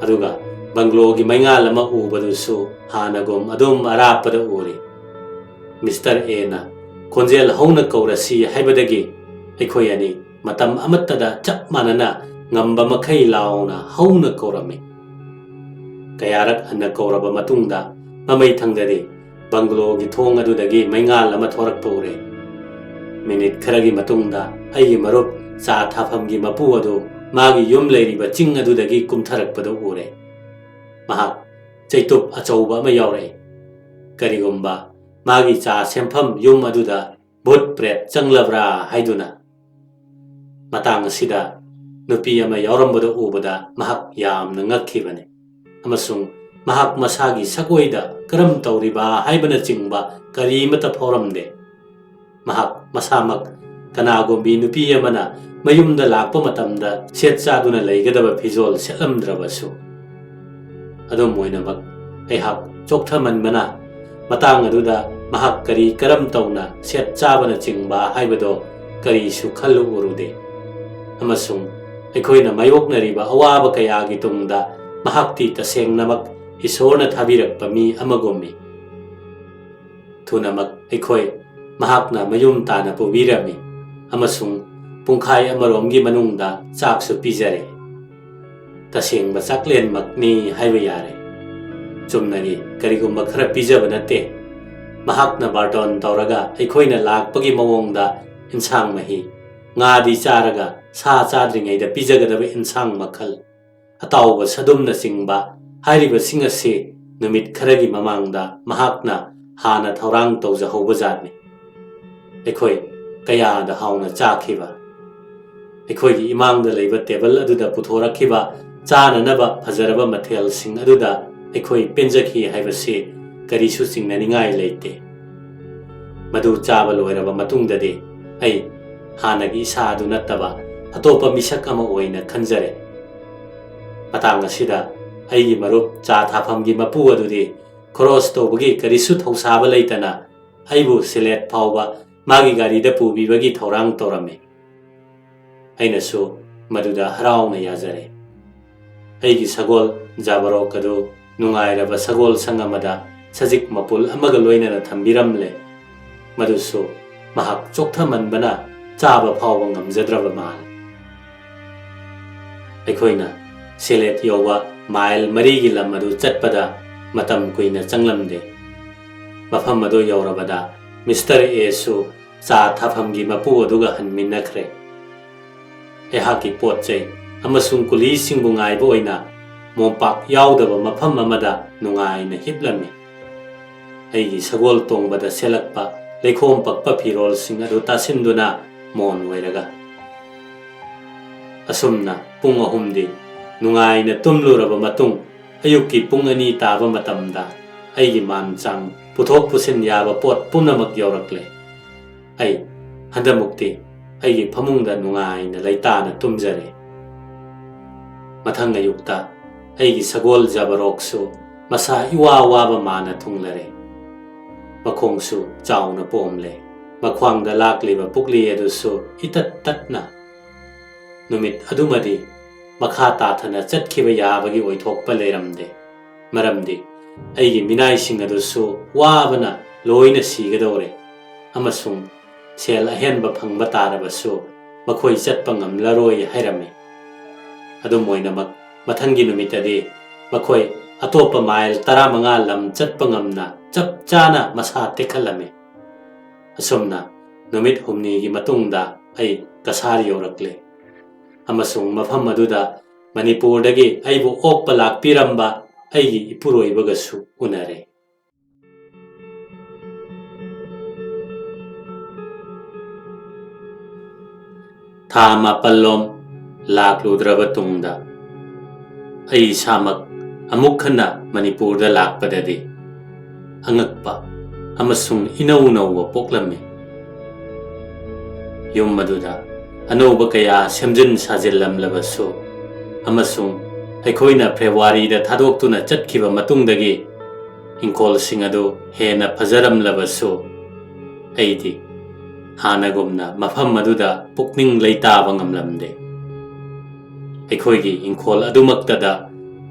ꯑꯗꯨꯒ ꯕꯪꯒ꯭ꯂꯣꯒꯤ ꯃꯩꯉꯥꯜ ꯑꯃ ꯎꯕꯗꯨꯁꯨ ꯍꯥꯟꯅꯒꯨꯝ ꯑꯗꯨꯝ ꯑꯔꯥꯞꯄꯗ ꯎꯔꯤ꯫ ꯃꯤꯁꯇꯔ ꯑꯦꯅ ꯈꯣꯟꯖꯦꯜ ꯍꯧꯅ ꯀꯧꯔꯁꯤ ꯍꯥꯏꯕꯗꯒꯤ ꯑꯩꯈꯣꯏ ꯑꯅꯤ ꯃꯇꯝ ꯑꯃꯠꯇꯗ ꯆꯞ ꯃꯥꯟꯅꯅ ꯉꯝꯕ ꯃꯈꯩ ꯂꯥꯎꯅ ꯍꯧꯅ ꯀꯧꯔꯝꯃꯤ꯫ ꯀꯌꯥꯔꯛ ꯍꯟꯅ ꯀꯧꯔꯕ ꯃꯇꯨꯡꯗ ꯃꯃꯩ ꯊꯪꯗꯗꯤ ꯕꯪꯒ꯭ꯂꯣꯒꯤ ꯊꯣꯡ ꯑꯗꯨꯗꯒꯤ ꯃꯩꯉꯥꯜ ꯑꯃ ꯊꯣꯔꯛꯄ ꯎꯔꯦ꯫ ꯃꯤꯅꯤꯠ ꯈꯔꯒꯤ ꯃꯇꯨꯡꯗ ꯑꯩꯒꯤ ꯃꯔꯨꯞ ꯆꯥ ꯊꯥꯐꯝꯒꯤ ꯃꯄꯨ ꯑꯗꯨ ꯃꯥꯒꯤ ꯌꯨꯝ ꯂꯩꯔꯤꯕ ꯆꯤꯡ ꯑꯗꯨꯗꯒꯤ ꯀꯨꯝꯊꯔꯛꯄꯗꯨ ꯎꯔꯦ꯫ ꯃꯍꯥꯛ ꯆꯩꯇꯨꯞ ꯑꯆꯧꯕ ꯑꯃ ꯌꯥꯎꯔꯛꯏ꯫ ꯀꯔꯤꯒꯨꯝꯕ ꯃꯥꯒꯤ ꯆꯥ ꯁꯦꯝꯐꯝ ꯌꯨꯝ ꯑꯗꯨꯗ ꯚꯨꯠ ꯄ꯭ꯔꯦꯠ ꯆꯪꯂꯕ꯭ꯔꯥ ꯍꯥꯏꯗꯨꯅ꯫ ꯃꯇꯥꯡ ꯑꯁꯤꯗ ꯅꯨꯄꯤ ꯑꯃ ꯌꯥꯎꯔꯝꯕꯗꯨ ꯎꯕꯗ ꯃꯍꯥꯛ ꯌꯥꯝꯅ ꯉꯛꯈꯤꯕꯅꯤ, ꯑꯃꯁꯨꯡ ꯃꯍꯥꯛ ꯃꯁꯥꯒꯤ ꯁꯛꯑꯣꯏꯗ ꯀꯔꯝ ꯇꯧꯔꯤꯕ ꯍꯥꯏꯕꯅꯆꯤꯡꯕ ꯀꯔꯤꯃꯠꯇ ꯐꯥꯎꯔꯝꯗꯦ꯫ ꯃꯍꯥꯛ ꯃꯁꯥꯃꯛ ꯀꯅꯥꯒꯨꯝꯕꯤ ꯅꯨꯄꯤ ꯑꯃꯅ ꯃꯌꯨꯝꯗ ꯂꯥꯛꯄ ꯃꯇꯝꯗ ꯁꯦꯠ ꯆꯥꯗꯨꯅ ꯂꯩꯒꯗꯕ ꯐꯤꯖꯣꯜ ꯁꯦꯠꯂꯝꯗ꯭ꯔꯕꯁꯨ꯫ ꯑꯗꯨꯝ ꯑꯣꯏꯅꯃꯛ, ꯑꯩꯍꯥꯛ ꯆꯣꯛꯊꯃꯟꯕꯅ ꯃꯇꯥꯡ ꯑꯗꯨꯗ ꯃꯍꯥꯛ ꯀꯔꯤ ꯀꯔꯝ ꯇꯧꯅ ꯁꯦꯠ ꯆꯥꯕꯅꯆꯤꯡꯕ ꯍꯥꯏꯕꯗꯣ ꯀꯔꯤꯁꯨ ꯈꯜꯂꯨ ꯎꯔꯨꯗꯦ꯫ ꯑꯃꯁꯨꯡ ꯑꯩꯈꯣꯏꯅ ꯃꯥꯌꯣꯛꯅꯔꯤꯕ ꯑꯋꯥꯕ ꯀꯌꯥꯒꯤ ꯇꯨꯡꯗ ꯃꯍꯥꯛꯇꯤ ꯇꯁꯦꯡꯅꯃꯛ ꯏꯁꯣꯔꯅ ꯊꯥꯕꯤꯔꯛꯄ ꯃꯤ ꯑꯃꯒꯨꯝꯃꯤ꯫ ꯊꯨꯅꯃꯛ ꯑꯩꯈꯣꯏ ꯃꯍꯥꯛꯅ ꯃꯌꯨꯝ ꯇꯥꯅ ꯄꯨꯕꯤꯔꯝꯃꯤ, ꯑꯃꯁꯨꯡ ꯄꯨꯡꯈꯥꯏ ꯑꯃꯔꯣꯝꯒꯤ ꯃꯅꯨꯡꯗ ꯆꯥꯛꯁꯨ ꯄꯤꯖꯔꯦ꯫ ꯇꯁꯦꯡꯕ ꯆꯥꯛꯂꯦꯟꯃꯛꯅꯤ ꯍꯥꯏꯕ ꯌꯥꯔꯦ꯫ ꯆꯨꯝꯅꯒꯤ ꯀꯔꯤꯒꯨꯝꯕ ꯈꯔ ꯄꯤꯖꯕ ꯅꯠꯇꯦ꯫ ꯃꯍꯥꯛꯅ ꯕꯥꯔꯇꯣꯟ ꯇꯧꯔꯒ ꯑꯩꯈꯣꯏꯅ ꯂꯥꯛꯄꯒꯤ ꯃꯑꯣꯡꯗ ꯏꯟꯁꯥꯡ ꯃꯍꯤ, ꯉꯥꯗꯤ ꯆꯥꯔꯒ ꯁꯥ ꯆꯥꯗ꯭ꯔꯤꯉꯩꯗ ꯄꯤꯖꯒꯗꯕ ꯏꯟꯁꯥꯡ ꯃꯈꯜ, ꯑꯇꯥꯎꯕ ꯁꯗꯨꯝꯅꯆꯤꯡꯕ ꯍꯥꯏꯔꯤꯕꯁꯤꯡ ꯑꯁꯤ ꯅꯨꯃꯤꯠ ꯈꯔꯒꯤ ꯃꯃꯥꯡꯗ ꯃꯍꯥꯛꯅ ꯍꯥꯟꯅ ꯊꯧꯔꯥꯡ ꯇꯧꯖꯍꯧꯕ ꯖꯥꯠꯅꯤ꯫ ꯑꯩꯈꯣꯏ ꯀꯌꯥꯗ ꯍꯥꯎꯅ ꯆꯥꯈꯤꯕ꯫ ꯑꯩꯈꯣꯏꯒꯤ ꯏꯃꯥꯡꯗ ꯂꯩꯕ ꯇꯦꯕꯜ ꯑꯗꯨꯗ ꯄꯨꯊꯣꯔꯛꯈꯤꯕ ꯆꯥꯅꯅꯕ ꯐꯖꯔꯕ ꯃꯊꯦꯜꯁꯤꯡ ꯑꯗꯨꯗ ꯑꯩꯈꯣꯏ ꯄꯦꯟꯖꯈꯤ ꯍꯥꯏꯕꯁꯤ ꯀꯔꯤꯁꯨ ꯆꯤꯡꯅꯅꯤꯡꯉꯥꯏ ꯂꯩꯇꯦ꯫ ꯃꯗꯨ ꯆꯥꯕ ꯂꯣꯏꯔꯕ ꯃꯇꯨꯡꯗꯗꯤ ꯑꯩ ꯍꯥꯟꯅꯒꯤ ꯏꯁꯥ ꯑꯗꯨ ꯅꯠꯇꯕ ꯑꯇꯣꯞꯄ ꯃꯤꯁꯛ ꯑꯃ ꯑꯣꯏꯅ ꯈꯟꯖꯔꯦ꯫ ꯃꯇꯥꯡ ꯑꯁꯤꯗ ꯑꯩꯒꯤ ꯃꯔꯨꯞ ꯆꯥ ꯊꯥꯐꯝꯒꯤ ꯃꯄꯨ ꯑꯗꯨꯗꯤ ꯈꯣꯔꯣꯁ ꯇꯧꯕꯒꯤ ꯀꯔꯤꯁꯨ ꯊꯧꯁꯥꯕ ꯂꯩꯇꯅ ꯑꯩꯕꯨ ꯁꯤꯂꯦꯠ ꯐꯥꯎꯕ ꯃꯥꯒꯤ ꯒꯥꯔꯤꯗ ꯄꯨꯕꯤꯕꯒꯤ ꯊꯧꯔꯥꯡ ꯇꯧꯔꯝꯃꯤ꯫ ꯑꯩꯅꯁꯨ ꯃꯗꯨꯗ ꯍꯔꯥꯎꯅ ꯌꯥꯖꯔꯦ꯫ ꯑꯩꯒꯤ ꯁꯒꯣꯜ ꯖꯥꯕꯔꯣꯛ ꯑꯗꯨ ꯅꯨꯡꯉꯥꯏꯔꯕ ꯁꯒꯣꯜ ꯁꯪ ꯑꯃꯗ ꯁꯖꯤꯛ ꯃꯄꯨꯜ ꯑꯃꯒ ꯂꯣꯏꯅꯅ ꯊꯝꯕꯤꯔꯝꯂꯦ꯫ ꯃꯗꯨꯁꯨ ꯃꯍꯥꯛ ꯆꯣꯛꯊꯃꯟꯕꯅ ꯆꯥꯕ ꯐꯥꯎꯕ ꯉꯝꯖꯗ꯭ꯔꯕ ꯃꯥꯜꯂꯦ꯫ ꯑꯩꯈꯣꯏꯅ ꯁꯦꯂꯦꯠ ꯌꯧꯕ ꯃꯥꯏꯜ ꯃꯔꯤꯒꯤ ꯂꯝ ꯑꯗꯨ ꯆꯠꯄꯗ ꯃꯇꯝ ꯀꯨꯏꯅ ꯆꯪꯂꯝꯗꯦ꯫ ꯃꯐꯝ ꯑꯗꯨ ꯌꯧꯔꯕꯗ ꯃꯤꯁꯇꯔ ꯑꯦꯁꯨ ꯆꯥ ꯊꯥꯐꯝꯒꯤ ꯃꯄꯨ ꯑꯗꯨꯒ ꯍꯟꯃꯤꯟꯅꯈ꯭ꯔꯦ꯫ ꯑꯩꯍꯥꯛꯀꯤ ꯄꯣꯠ ꯆꯩ ꯑꯃꯁꯨꯡ ꯀꯨꯂꯤꯁꯤꯡꯕꯨ ꯉꯥꯏꯕ ꯑꯣꯏꯅ ꯃꯣꯝꯄꯥꯛ ꯌꯥꯎꯗꯕ ꯃꯐꯝ ꯑꯃꯗ ꯅꯨꯡꯉꯥꯏꯅ ꯍꯤꯞꯂꯝꯃꯤ꯫ ꯑꯩꯒꯤ ꯁꯒꯣꯜ ꯇꯣꯡꯕꯗ ꯁꯦꯠꯂꯛꯄ ꯂꯩꯈꯣꯝ ꯄꯛꯄ ꯐꯤꯔꯣꯜꯁꯤꯡ ꯑꯗꯨ ꯇꯥꯁꯤꯟꯗꯨꯅ ꯃꯣꯟ ꯑꯣꯏꯔꯒ꯫ ꯑꯁꯨꯝꯅ ꯄꯨꯡ ꯑꯍꯨꯝꯗꯤ ꯅꯨꯡꯉꯥꯏꯅ ꯇꯨꯝꯂꯨꯔꯕ ꯃꯇꯨꯡ, ꯑꯌꯨꯛꯀꯤ ꯄꯨꯡ ꯑꯅꯤ ꯇꯥꯕ ꯃꯇꯝꯗ ꯑꯩꯒꯤ ꯃꯥꯟ ꯆꯥꯡ ꯄꯨꯊꯣꯛ ꯄꯨꯁꯤꯟ ꯌꯥꯕ ꯄꯣꯠ ꯄꯨꯝꯅꯃꯛ ꯌꯧꯔꯛꯂꯦ꯫ ꯑꯩ ꯍꯟꯗꯛꯃꯨꯛꯇꯤ ꯑꯩꯒꯤ ꯐꯃꯨꯡꯗ ꯅꯨꯡꯉꯥꯏꯅ ꯂꯩꯇꯥꯅ ꯇꯨꯝꯖꯔꯦ꯫ ꯃꯊꯪ ꯑꯌꯨꯛꯇ ꯑꯩꯒꯤ ꯁꯒꯣꯜ ꯖꯕꯔꯣꯛꯁꯨ ꯃꯁꯥ ꯏꯋꯥ ꯋꯥꯕ ꯃꯥꯅ ꯊꯨꯡꯂꯔꯦ꯫ ꯃꯈꯣꯡꯁꯨ ꯆꯥꯎꯅ ꯄꯣꯝꯂꯦ꯫ ꯃꯈ꯭ꯋꯥꯡꯗ ꯂꯥꯛꯂꯤꯕ ꯄꯨꯛꯂꯤ ꯑꯗꯨꯁꯨ ꯏꯇꯠ ꯇꯠꯅ꯫ ꯅꯨꯃꯤꯠ ꯑꯗꯨꯃꯗꯤ ꯃꯈꯥ ꯇꯥꯊꯅ ꯆꯠꯈꯤꯕ ꯌꯥꯕꯒꯤ ꯑꯣꯏꯊꯣꯛꯄ ꯂꯩꯔꯝꯗꯦ꯫ ꯃꯔꯝꯗꯤ ꯑꯩꯒꯤ ꯃꯤꯅꯥꯏꯁꯤꯡ ꯑꯗꯨꯁꯨ ꯋꯥꯕꯅ ꯂꯣꯏꯅ ꯁꯤꯒꯗꯧꯔꯦ ꯑꯃꯁꯨꯡ ꯁꯦꯜ ꯑꯍꯦꯟꯕ ꯐꯪꯕ ꯇꯥꯔꯕꯁꯨ ꯃꯈꯣꯏ ꯆꯠꯄ ꯉꯝꯂꯔꯣꯏ ꯍꯥꯏꯔꯝꯃꯤ꯫ ꯑꯗꯨꯝ ꯑꯣꯏꯅꯃꯛ, ꯃꯊꯪꯒꯤ ꯅꯨꯃꯤꯠꯇꯗꯤ ꯃꯈꯣꯏ ꯑꯇꯣꯞꯄ ꯃꯥꯏꯜ ꯇꯔꯥꯃꯉꯥ ꯂꯝ ꯆꯠꯄ ꯉꯝꯅ ꯆꯞ ꯆꯥꯅ ꯃꯁꯥ ꯇꯦꯛꯈꯠꯂꯝꯃꯤ꯫ ꯑꯁꯨꯝꯅ ꯅꯨꯃꯤꯠ ꯍꯨꯝꯅꯤꯒꯤ ꯃꯇꯨꯡꯗ ꯑꯩ ꯀꯁꯥꯔ ꯌꯧꯔꯛꯂꯦ ꯑꯃꯁꯨꯡ ꯃꯐꯝ ꯑꯗꯨꯗ ꯃꯅꯤꯄꯨꯔꯗꯒꯤ ꯑꯩꯕꯨ ꯑꯣꯛꯄ ꯂꯥꯛꯄꯤꯔꯝꯕ ꯑꯩꯒꯤ ꯏꯄꯨꯔꯣꯏꯕꯒꯁꯨ ꯎꯅꯔꯦ꯫ ꯊꯥ ꯃꯥꯄꯜꯂꯣꯝ ꯂꯥꯛꯂꯨꯗ꯭ꯔꯕ ꯇꯨꯡꯗ, ꯑꯩ ꯏꯁꯥꯃꯛ ꯑꯃꯨꯛ ꯍꯟꯅ ꯃꯅꯤꯄꯨꯔꯗ ꯂꯥꯛꯄꯗꯗꯤ ꯑꯉꯛꯄ ꯑꯃꯁꯨꯡ ꯏꯅꯧ ꯅꯧꯕ ꯄꯣꯛꯂꯝꯃꯤ꯫ ꯌꯨꯝ ꯑꯗꯨꯗ ꯑꯅꯧꯕ ꯀꯌꯥ ꯁꯦꯝꯖꯤꯟ ꯁꯥꯖꯤꯜꯂꯝꯂꯕꯁꯨ ꯑꯃꯁꯨꯡ ꯑꯩꯈꯣꯏꯅ ꯐꯦꯕ꯭ꯔꯨꯋꯥꯔꯤꯗ ꯊꯥꯗꯣꯛꯇꯨꯅ ꯆꯠꯈꯤꯕ ꯃꯇꯨꯡꯗꯒꯤ ꯏꯪꯈꯣꯜꯁꯤꯡ ꯑꯗꯨ ꯍꯦꯟꯅ ꯐꯖꯔꯝꯂꯕꯁꯨ, ꯑꯩꯗꯤ ꯍꯥꯟꯅꯒꯨꯝꯅ ꯃꯐꯝ ꯑꯗꯨꯗ ꯄꯨꯛꯅꯤꯡ ꯂꯩꯇꯥꯕ ꯉꯝꯂꯝꯗꯦ꯫ ꯑꯩꯈꯣꯏꯒꯤ ꯏꯪꯈꯣꯜ ꯑꯗꯨꯃꯛꯇꯗ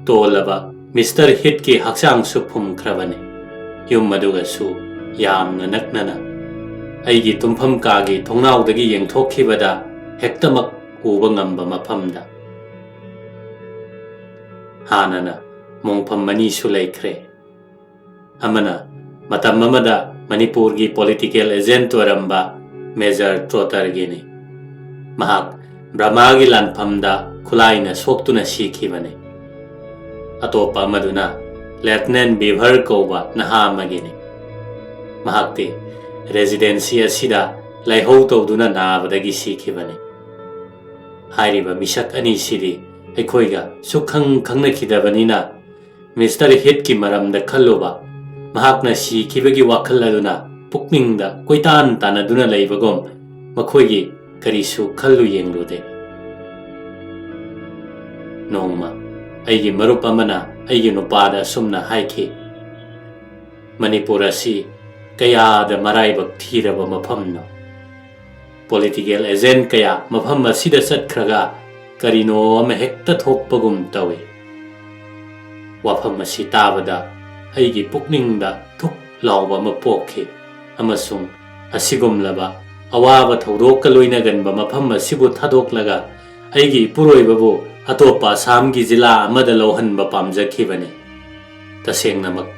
ꯇꯣꯜꯂꯕ ꯃꯤꯁꯇꯔ ꯍꯤꯠꯀꯤ ꯍꯛꯆꯥꯡꯁꯨ ꯐꯨꯝꯈ꯭ꯔꯕꯅꯤ꯫ ꯌꯨꯝ ꯑꯗꯨꯒꯁꯨ ꯌꯥꯝꯅ ꯅꯛꯅꯅ, ꯑꯩꯒꯤ ꯇꯨꯝꯐꯝ ꯀꯥꯒꯤ ꯊꯣꯡꯅꯥꯎꯗꯒꯤ ꯌꯦꯡꯊꯣꯛꯈꯤꯕꯗ ꯍꯦꯛꯇꯃꯛ ꯎꯕ ꯉꯝꯕ ꯃꯐꯝꯗ꯫ ꯍꯥꯟꯅꯅ ꯃꯣꯡꯐꯝ ꯑꯅꯤꯁꯨ ꯂꯩꯈ꯭ꯔꯦ꯫ ꯑꯃꯅ ꯃꯇꯝ ꯑꯃꯗ ꯃꯅꯤꯄꯨꯔꯒꯤ ꯄꯣꯂꯤꯇꯤꯀꯦꯜ ꯑꯦꯖꯦꯟꯠ ꯑꯣꯏꯔꯝꯕ ꯃꯦꯖꯔ ꯇ꯭ꯔꯣꯇꯔꯒꯤꯅꯤ꯫ ꯃꯍꯥꯛ ꯕ꯭ꯔꯍꯃꯥꯒꯤ ꯂꯥꯟꯐꯝꯗ ꯈꯨꯠꯂꯥꯏꯅ ꯁꯣꯛꯇꯨꯅ ꯁꯤꯈꯤꯕꯅꯤ꯫ ꯑꯇꯣꯞꯄ ꯑꯃꯗꯨꯅ ꯂꯦꯐꯇꯤꯅꯦꯟꯠ ꯕꯤꯚꯔ ꯀꯧꯕ ꯅꯍꯥ ꯑꯃꯒꯤꯅꯤ꯫ ꯃꯍꯥꯛꯇꯤ ꯔꯦꯖꯤꯗꯦꯟꯁꯤ ꯑꯁꯤꯗ ꯂꯥꯏꯍꯧ ꯇꯧꯗꯨꯅ ꯅꯥꯕꯗꯒꯤ ꯁꯤꯈꯤꯕꯅꯤ꯫ ꯍꯥꯏꯔꯤꯕ ꯃꯤꯁꯛ ꯑꯅꯤꯁꯤꯗꯤ ꯑꯩꯈꯣꯏꯒ ꯁꯨꯛꯈꯪ ꯈꯪꯅꯈꯤꯗꯕꯅꯤꯅ, ꯃꯤꯁꯇꯔ ꯍꯤꯠꯀꯤ ꯃꯔꯝꯗ ꯈꯜꯂꯨꯕ, ꯃꯍꯥꯛꯅ ꯁꯤꯈꯤꯕꯒꯤ ꯋꯥꯈꯜ ꯑꯗꯨꯅ ꯄꯨꯛꯅꯤꯡꯗ ꯀꯣꯏꯇꯥꯟ ꯇꯥꯟꯅꯗꯨꯅ ꯂꯩꯕꯒꯨꯝ, ꯃꯈꯣꯏꯒꯤ ꯀꯔꯤꯁꯨ ꯈꯜꯂꯨ ꯌꯦꯡꯂꯨꯗꯦ꯫ ꯅꯣꯡꯃ ꯑꯩꯒꯤ ꯃꯔꯨꯞ ꯑꯃꯅ ꯑꯩꯒꯤ ꯅꯨꯄꯥꯗ ꯑꯁꯨꯝꯅ ꯍꯥꯏꯈꯤ, "ꯃꯅꯤꯄꯨꯔ ꯑꯁꯤ ꯀꯌꯥꯗ ꯃꯔꯥꯏꯕꯛ ꯊꯤꯔꯕ ꯃꯐꯝꯅꯣ꯫ ꯄꯣꯂꯤꯇꯤꯀꯦꯜ ꯑꯦꯖꯦꯟꯠ ꯀꯌꯥ ꯃꯐꯝ ꯑꯁꯤꯗ ꯆꯠꯈ꯭ꯔꯒ ꯀꯔꯤꯅꯣ ꯑꯃ ꯍꯦꯛꯇ ꯊꯣꯛꯄꯒꯨꯝ ꯇꯧꯏ"꯫ ꯋꯥꯐꯝ ꯑꯁꯤ ꯇꯥꯕꯗ ꯑꯩꯒꯤ ꯄꯨꯛꯅꯤꯡꯗ ꯊꯨꯛ ꯂꯥꯎꯕ ꯑꯃ ꯄꯣꯛꯈꯤ, ꯑꯃꯁꯨꯡ ꯑꯁꯤꯒꯨꯝꯂꯕ ꯑꯋꯥꯕ ꯊꯧꯗꯣꯛꯀ ꯂꯣꯏꯅꯒꯟꯕ ꯃꯐꯝ ꯑꯁꯤꯕꯨ ꯊꯥꯗꯣꯛꯂꯒ ꯑꯩꯒꯤ ꯏꯄꯨꯔꯣꯏꯕꯕꯨ ꯑꯇꯣꯞꯄ ꯑꯁꯥꯝꯒꯤ ꯖꯤꯂꯥ ꯑꯃꯗ ꯂꯧꯍꯟꯕ ꯄꯥꯝꯖꯈꯤꯕꯅꯤ꯫ ꯇꯁꯦꯡꯅꯃꯛ,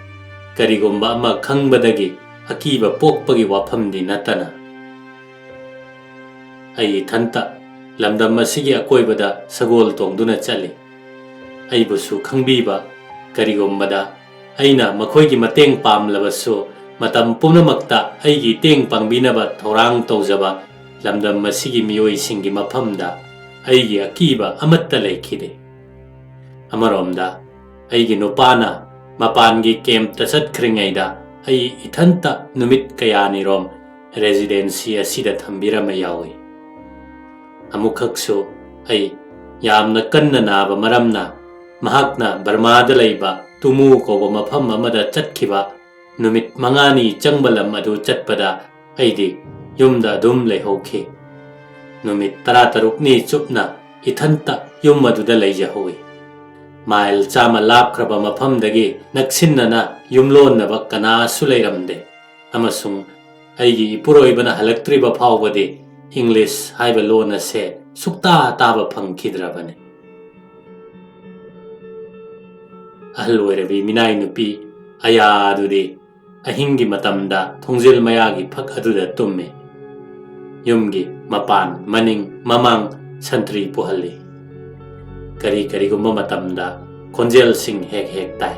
ꯀꯔꯤꯒꯨꯝꯕ ꯑꯃ ꯈꯪꯕꯗꯒꯤ ꯑꯀꯤꯕ ꯄꯣꯛꯄꯒꯤ ꯋꯥꯐꯝꯗꯤ ꯅꯠꯇꯅ꯫ ꯑꯩ ꯏꯊꯟꯇ ꯂꯝꯗꯝ ꯑꯁꯤꯒꯤ ꯑꯀꯣꯏꯕꯗ ꯁꯒꯣꯜ ꯇꯣꯡꯗꯨꯅ ꯆꯠꯂꯤ꯫ ꯑꯩꯕꯨꯁꯨ ꯈꯪꯕꯤꯕ, ꯀꯔꯤꯒꯨꯝꯕꯗ ꯑꯩꯅ ꯃꯈꯣꯏꯒꯤ ꯃꯇꯦꯡ ꯄꯥꯝꯂꯕꯁꯨ, ꯃꯇꯝ ꯄꯨꯝꯅꯃꯛꯇ ꯑꯩꯒꯤ ꯃꯇꯦꯡ ꯄꯥꯡꯕꯤꯅꯕ ꯊꯧꯔꯥꯡ ꯇꯧꯖꯕ ꯂꯝꯗꯝ ꯑꯁꯤꯒꯤ ꯃꯤꯑꯣꯏꯁꯤꯡꯒꯤ ꯃꯐꯝꯗ ꯑꯩꯒꯤ ꯑꯀꯤꯕ ꯑꯃꯠꯇ ꯂꯩꯈꯤꯗꯦ꯫ ꯑꯃꯔꯣꯝꯗ, ꯑꯩꯒꯤ ꯅꯨꯄꯥꯅ ꯃꯄꯥꯟꯒꯤ ꯀꯦꯝꯞꯇ ꯆꯠꯈ꯭ꯔꯤꯉꯩꯗ ꯑꯩ ꯏꯊꯟꯇ ꯅꯨꯃꯤꯠ ꯀꯌꯥꯅꯤꯔꯣꯝ ꯔꯦꯁꯤꯗꯦꯟꯁꯤ ꯑꯁꯤꯗ ꯊꯝꯕꯤꯔꯝꯕ ꯌꯥꯎꯏ꯫ ꯑꯃꯨꯛꯈꯛꯁꯨ ꯑꯩ ꯌꯥꯝꯅ ꯀꯟꯅ ꯅꯥꯕ ꯃꯔꯝꯅ ꯃꯍꯥꯛꯅ ꯕꯔꯃꯥꯗ ꯂꯩꯕ ꯇꯨꯃꯨ ꯀꯧꯕ ꯃꯐꯝ ꯑꯃꯗ ꯆꯠꯈꯤꯕ ꯅꯨꯃꯤꯠ ꯃꯉꯥꯅꯤ ꯆꯪꯕ ꯂꯝ ꯑꯗꯨ ꯆꯠꯄꯗ ꯑꯩꯗꯤ ꯌꯨꯝꯗ ꯑꯗꯨꯝ ꯂꯩꯍꯧꯈꯤ꯫ ꯅꯨꯃꯤꯠ ꯇꯔꯥꯇꯔꯨꯛꯅꯤ ꯆꯨꯞꯅ ꯏꯊꯟꯇ ꯌꯨꯝ ꯑꯗꯨꯗ ꯂꯩꯖꯍꯧꯏ꯫ ꯃꯥꯏꯜ ꯆꯥꯝꯃ ꯂꯥꯞꯈ꯭ꯔꯕ ꯃꯐꯝꯗꯒꯤ ꯅꯛꯁꯤꯟꯅꯅ ꯌꯨꯝꯂꯣꯟꯅꯕ ꯀꯅꯥꯁꯨ ꯂꯩꯔꯝꯗꯦ, ꯑꯃꯁꯨꯡ ꯑꯩꯒꯤ ꯏꯄꯨꯔꯣꯏꯕꯅ ꯍꯜꯂꯛꯇ꯭ꯔꯤꯕ ꯐꯥꯎꯕꯗꯤ ꯏꯪꯂꯤꯁ ꯍꯥꯏꯕ ꯂꯣꯟ ꯑꯁꯦ ꯁꯨꯛꯇꯥ ꯇꯥꯕ ꯐꯪꯈꯤꯗ꯭ꯔꯕꯅꯤ꯫ ꯑꯍꯜ ꯑꯣꯏꯔꯕꯤ ꯃꯤꯅꯥꯏ ꯅꯨꯄꯤ ꯑꯌꯥ ꯑꯗꯨꯗꯤ ꯑꯍꯤꯡꯒꯤ ꯃꯇꯝꯗ ꯊꯣꯡꯖꯤꯜ ꯃꯌꯥꯒꯤ ꯐꯛ ꯑꯗꯨꯗ ꯇꯨꯝꯃꯤ꯫ ꯌꯨꯝꯒꯤ ꯃꯄꯥꯟ, ꯃꯅꯤꯡ, ꯃꯃꯥꯡ ꯁꯟꯇ꯭ꯔꯤ ꯄꯨꯍꯜꯂꯤ꯫ ꯀꯔꯤ ꯀꯔꯤꯒꯨꯝꯕ ꯃꯇꯝꯗ ꯈꯣꯟꯖꯦꯜꯁꯤꯡ ꯍꯦꯛ ꯍꯦꯛ ꯇꯥꯏ,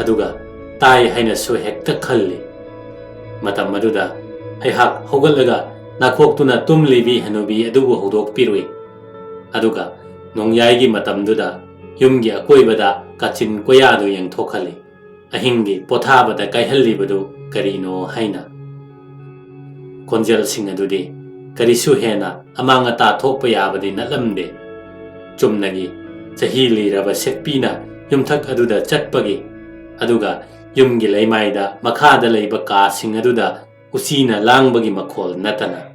ꯑꯗꯨꯒ ꯇꯥꯏ ꯍꯥꯏꯅꯁꯨ ꯍꯦꯛꯇ ꯈꯜꯂꯤ꯫ ꯃꯇꯝ ꯑꯗꯨꯗ ꯑꯩꯍꯥꯛ ꯍꯧꯒꯠꯂꯒ ꯅꯥꯈꯣꯛꯇꯨꯅ ꯇꯨꯝꯂꯤꯕꯤ ꯍꯅꯨꯕꯤ ꯑꯗꯨꯕꯨ ꯍꯧꯗꯣꯛꯄꯤꯔꯨꯏ꯫ ꯑꯗꯨꯒ ꯅꯣꯡꯌꯥꯏꯒꯤ ꯃꯇꯝꯗꯨꯗ ꯌꯨꯝꯒꯤ ꯑꯀꯣꯏꯕꯗ ꯀꯥꯆꯤꯟ ꯀꯣꯌꯥꯗꯨ ꯌꯦꯡꯊꯣꯛꯍꯜꯂꯤ꯫ ꯑꯍꯤꯡꯒꯤ ꯄꯣꯊꯥꯕꯗ ꯀꯥꯏꯍꯜꯂꯤꯕꯗꯨ ꯀꯔꯤꯅꯣ ꯍꯥꯏꯅ꯫ ꯈꯣꯟꯖꯦꯜꯁꯤꯡ ꯑꯗꯨꯗꯤ ꯀꯔꯤꯁꯨ ꯍꯦꯟꯅ ꯑꯃꯥꯡ ꯑꯇꯥ ꯊꯣꯛꯄ ꯌꯥꯕꯗꯤ ꯅꯠꯂꯝꯗꯦ꯫ ꯆꯨꯝꯅꯒꯤ ꯆꯍꯤ ꯂꯤꯔꯕ ꯁꯦꯛꯄꯤꯅ ꯌꯨꯝꯊꯛ ꯑꯗꯨꯗ ꯆꯠꯄꯒꯤ, ꯑꯗꯨꯒ ꯌꯨꯝꯒꯤ ꯂꯩꯃꯥꯏꯗ ꯃꯈꯥꯗ ꯂꯩꯕ ꯀꯥꯁꯤꯡ ꯑꯗꯨꯗ ꯎꯆꯤꯅ ꯂꯥꯡꯕꯒꯤ ꯃꯈꯣꯜ ꯅꯠꯇꯅ꯫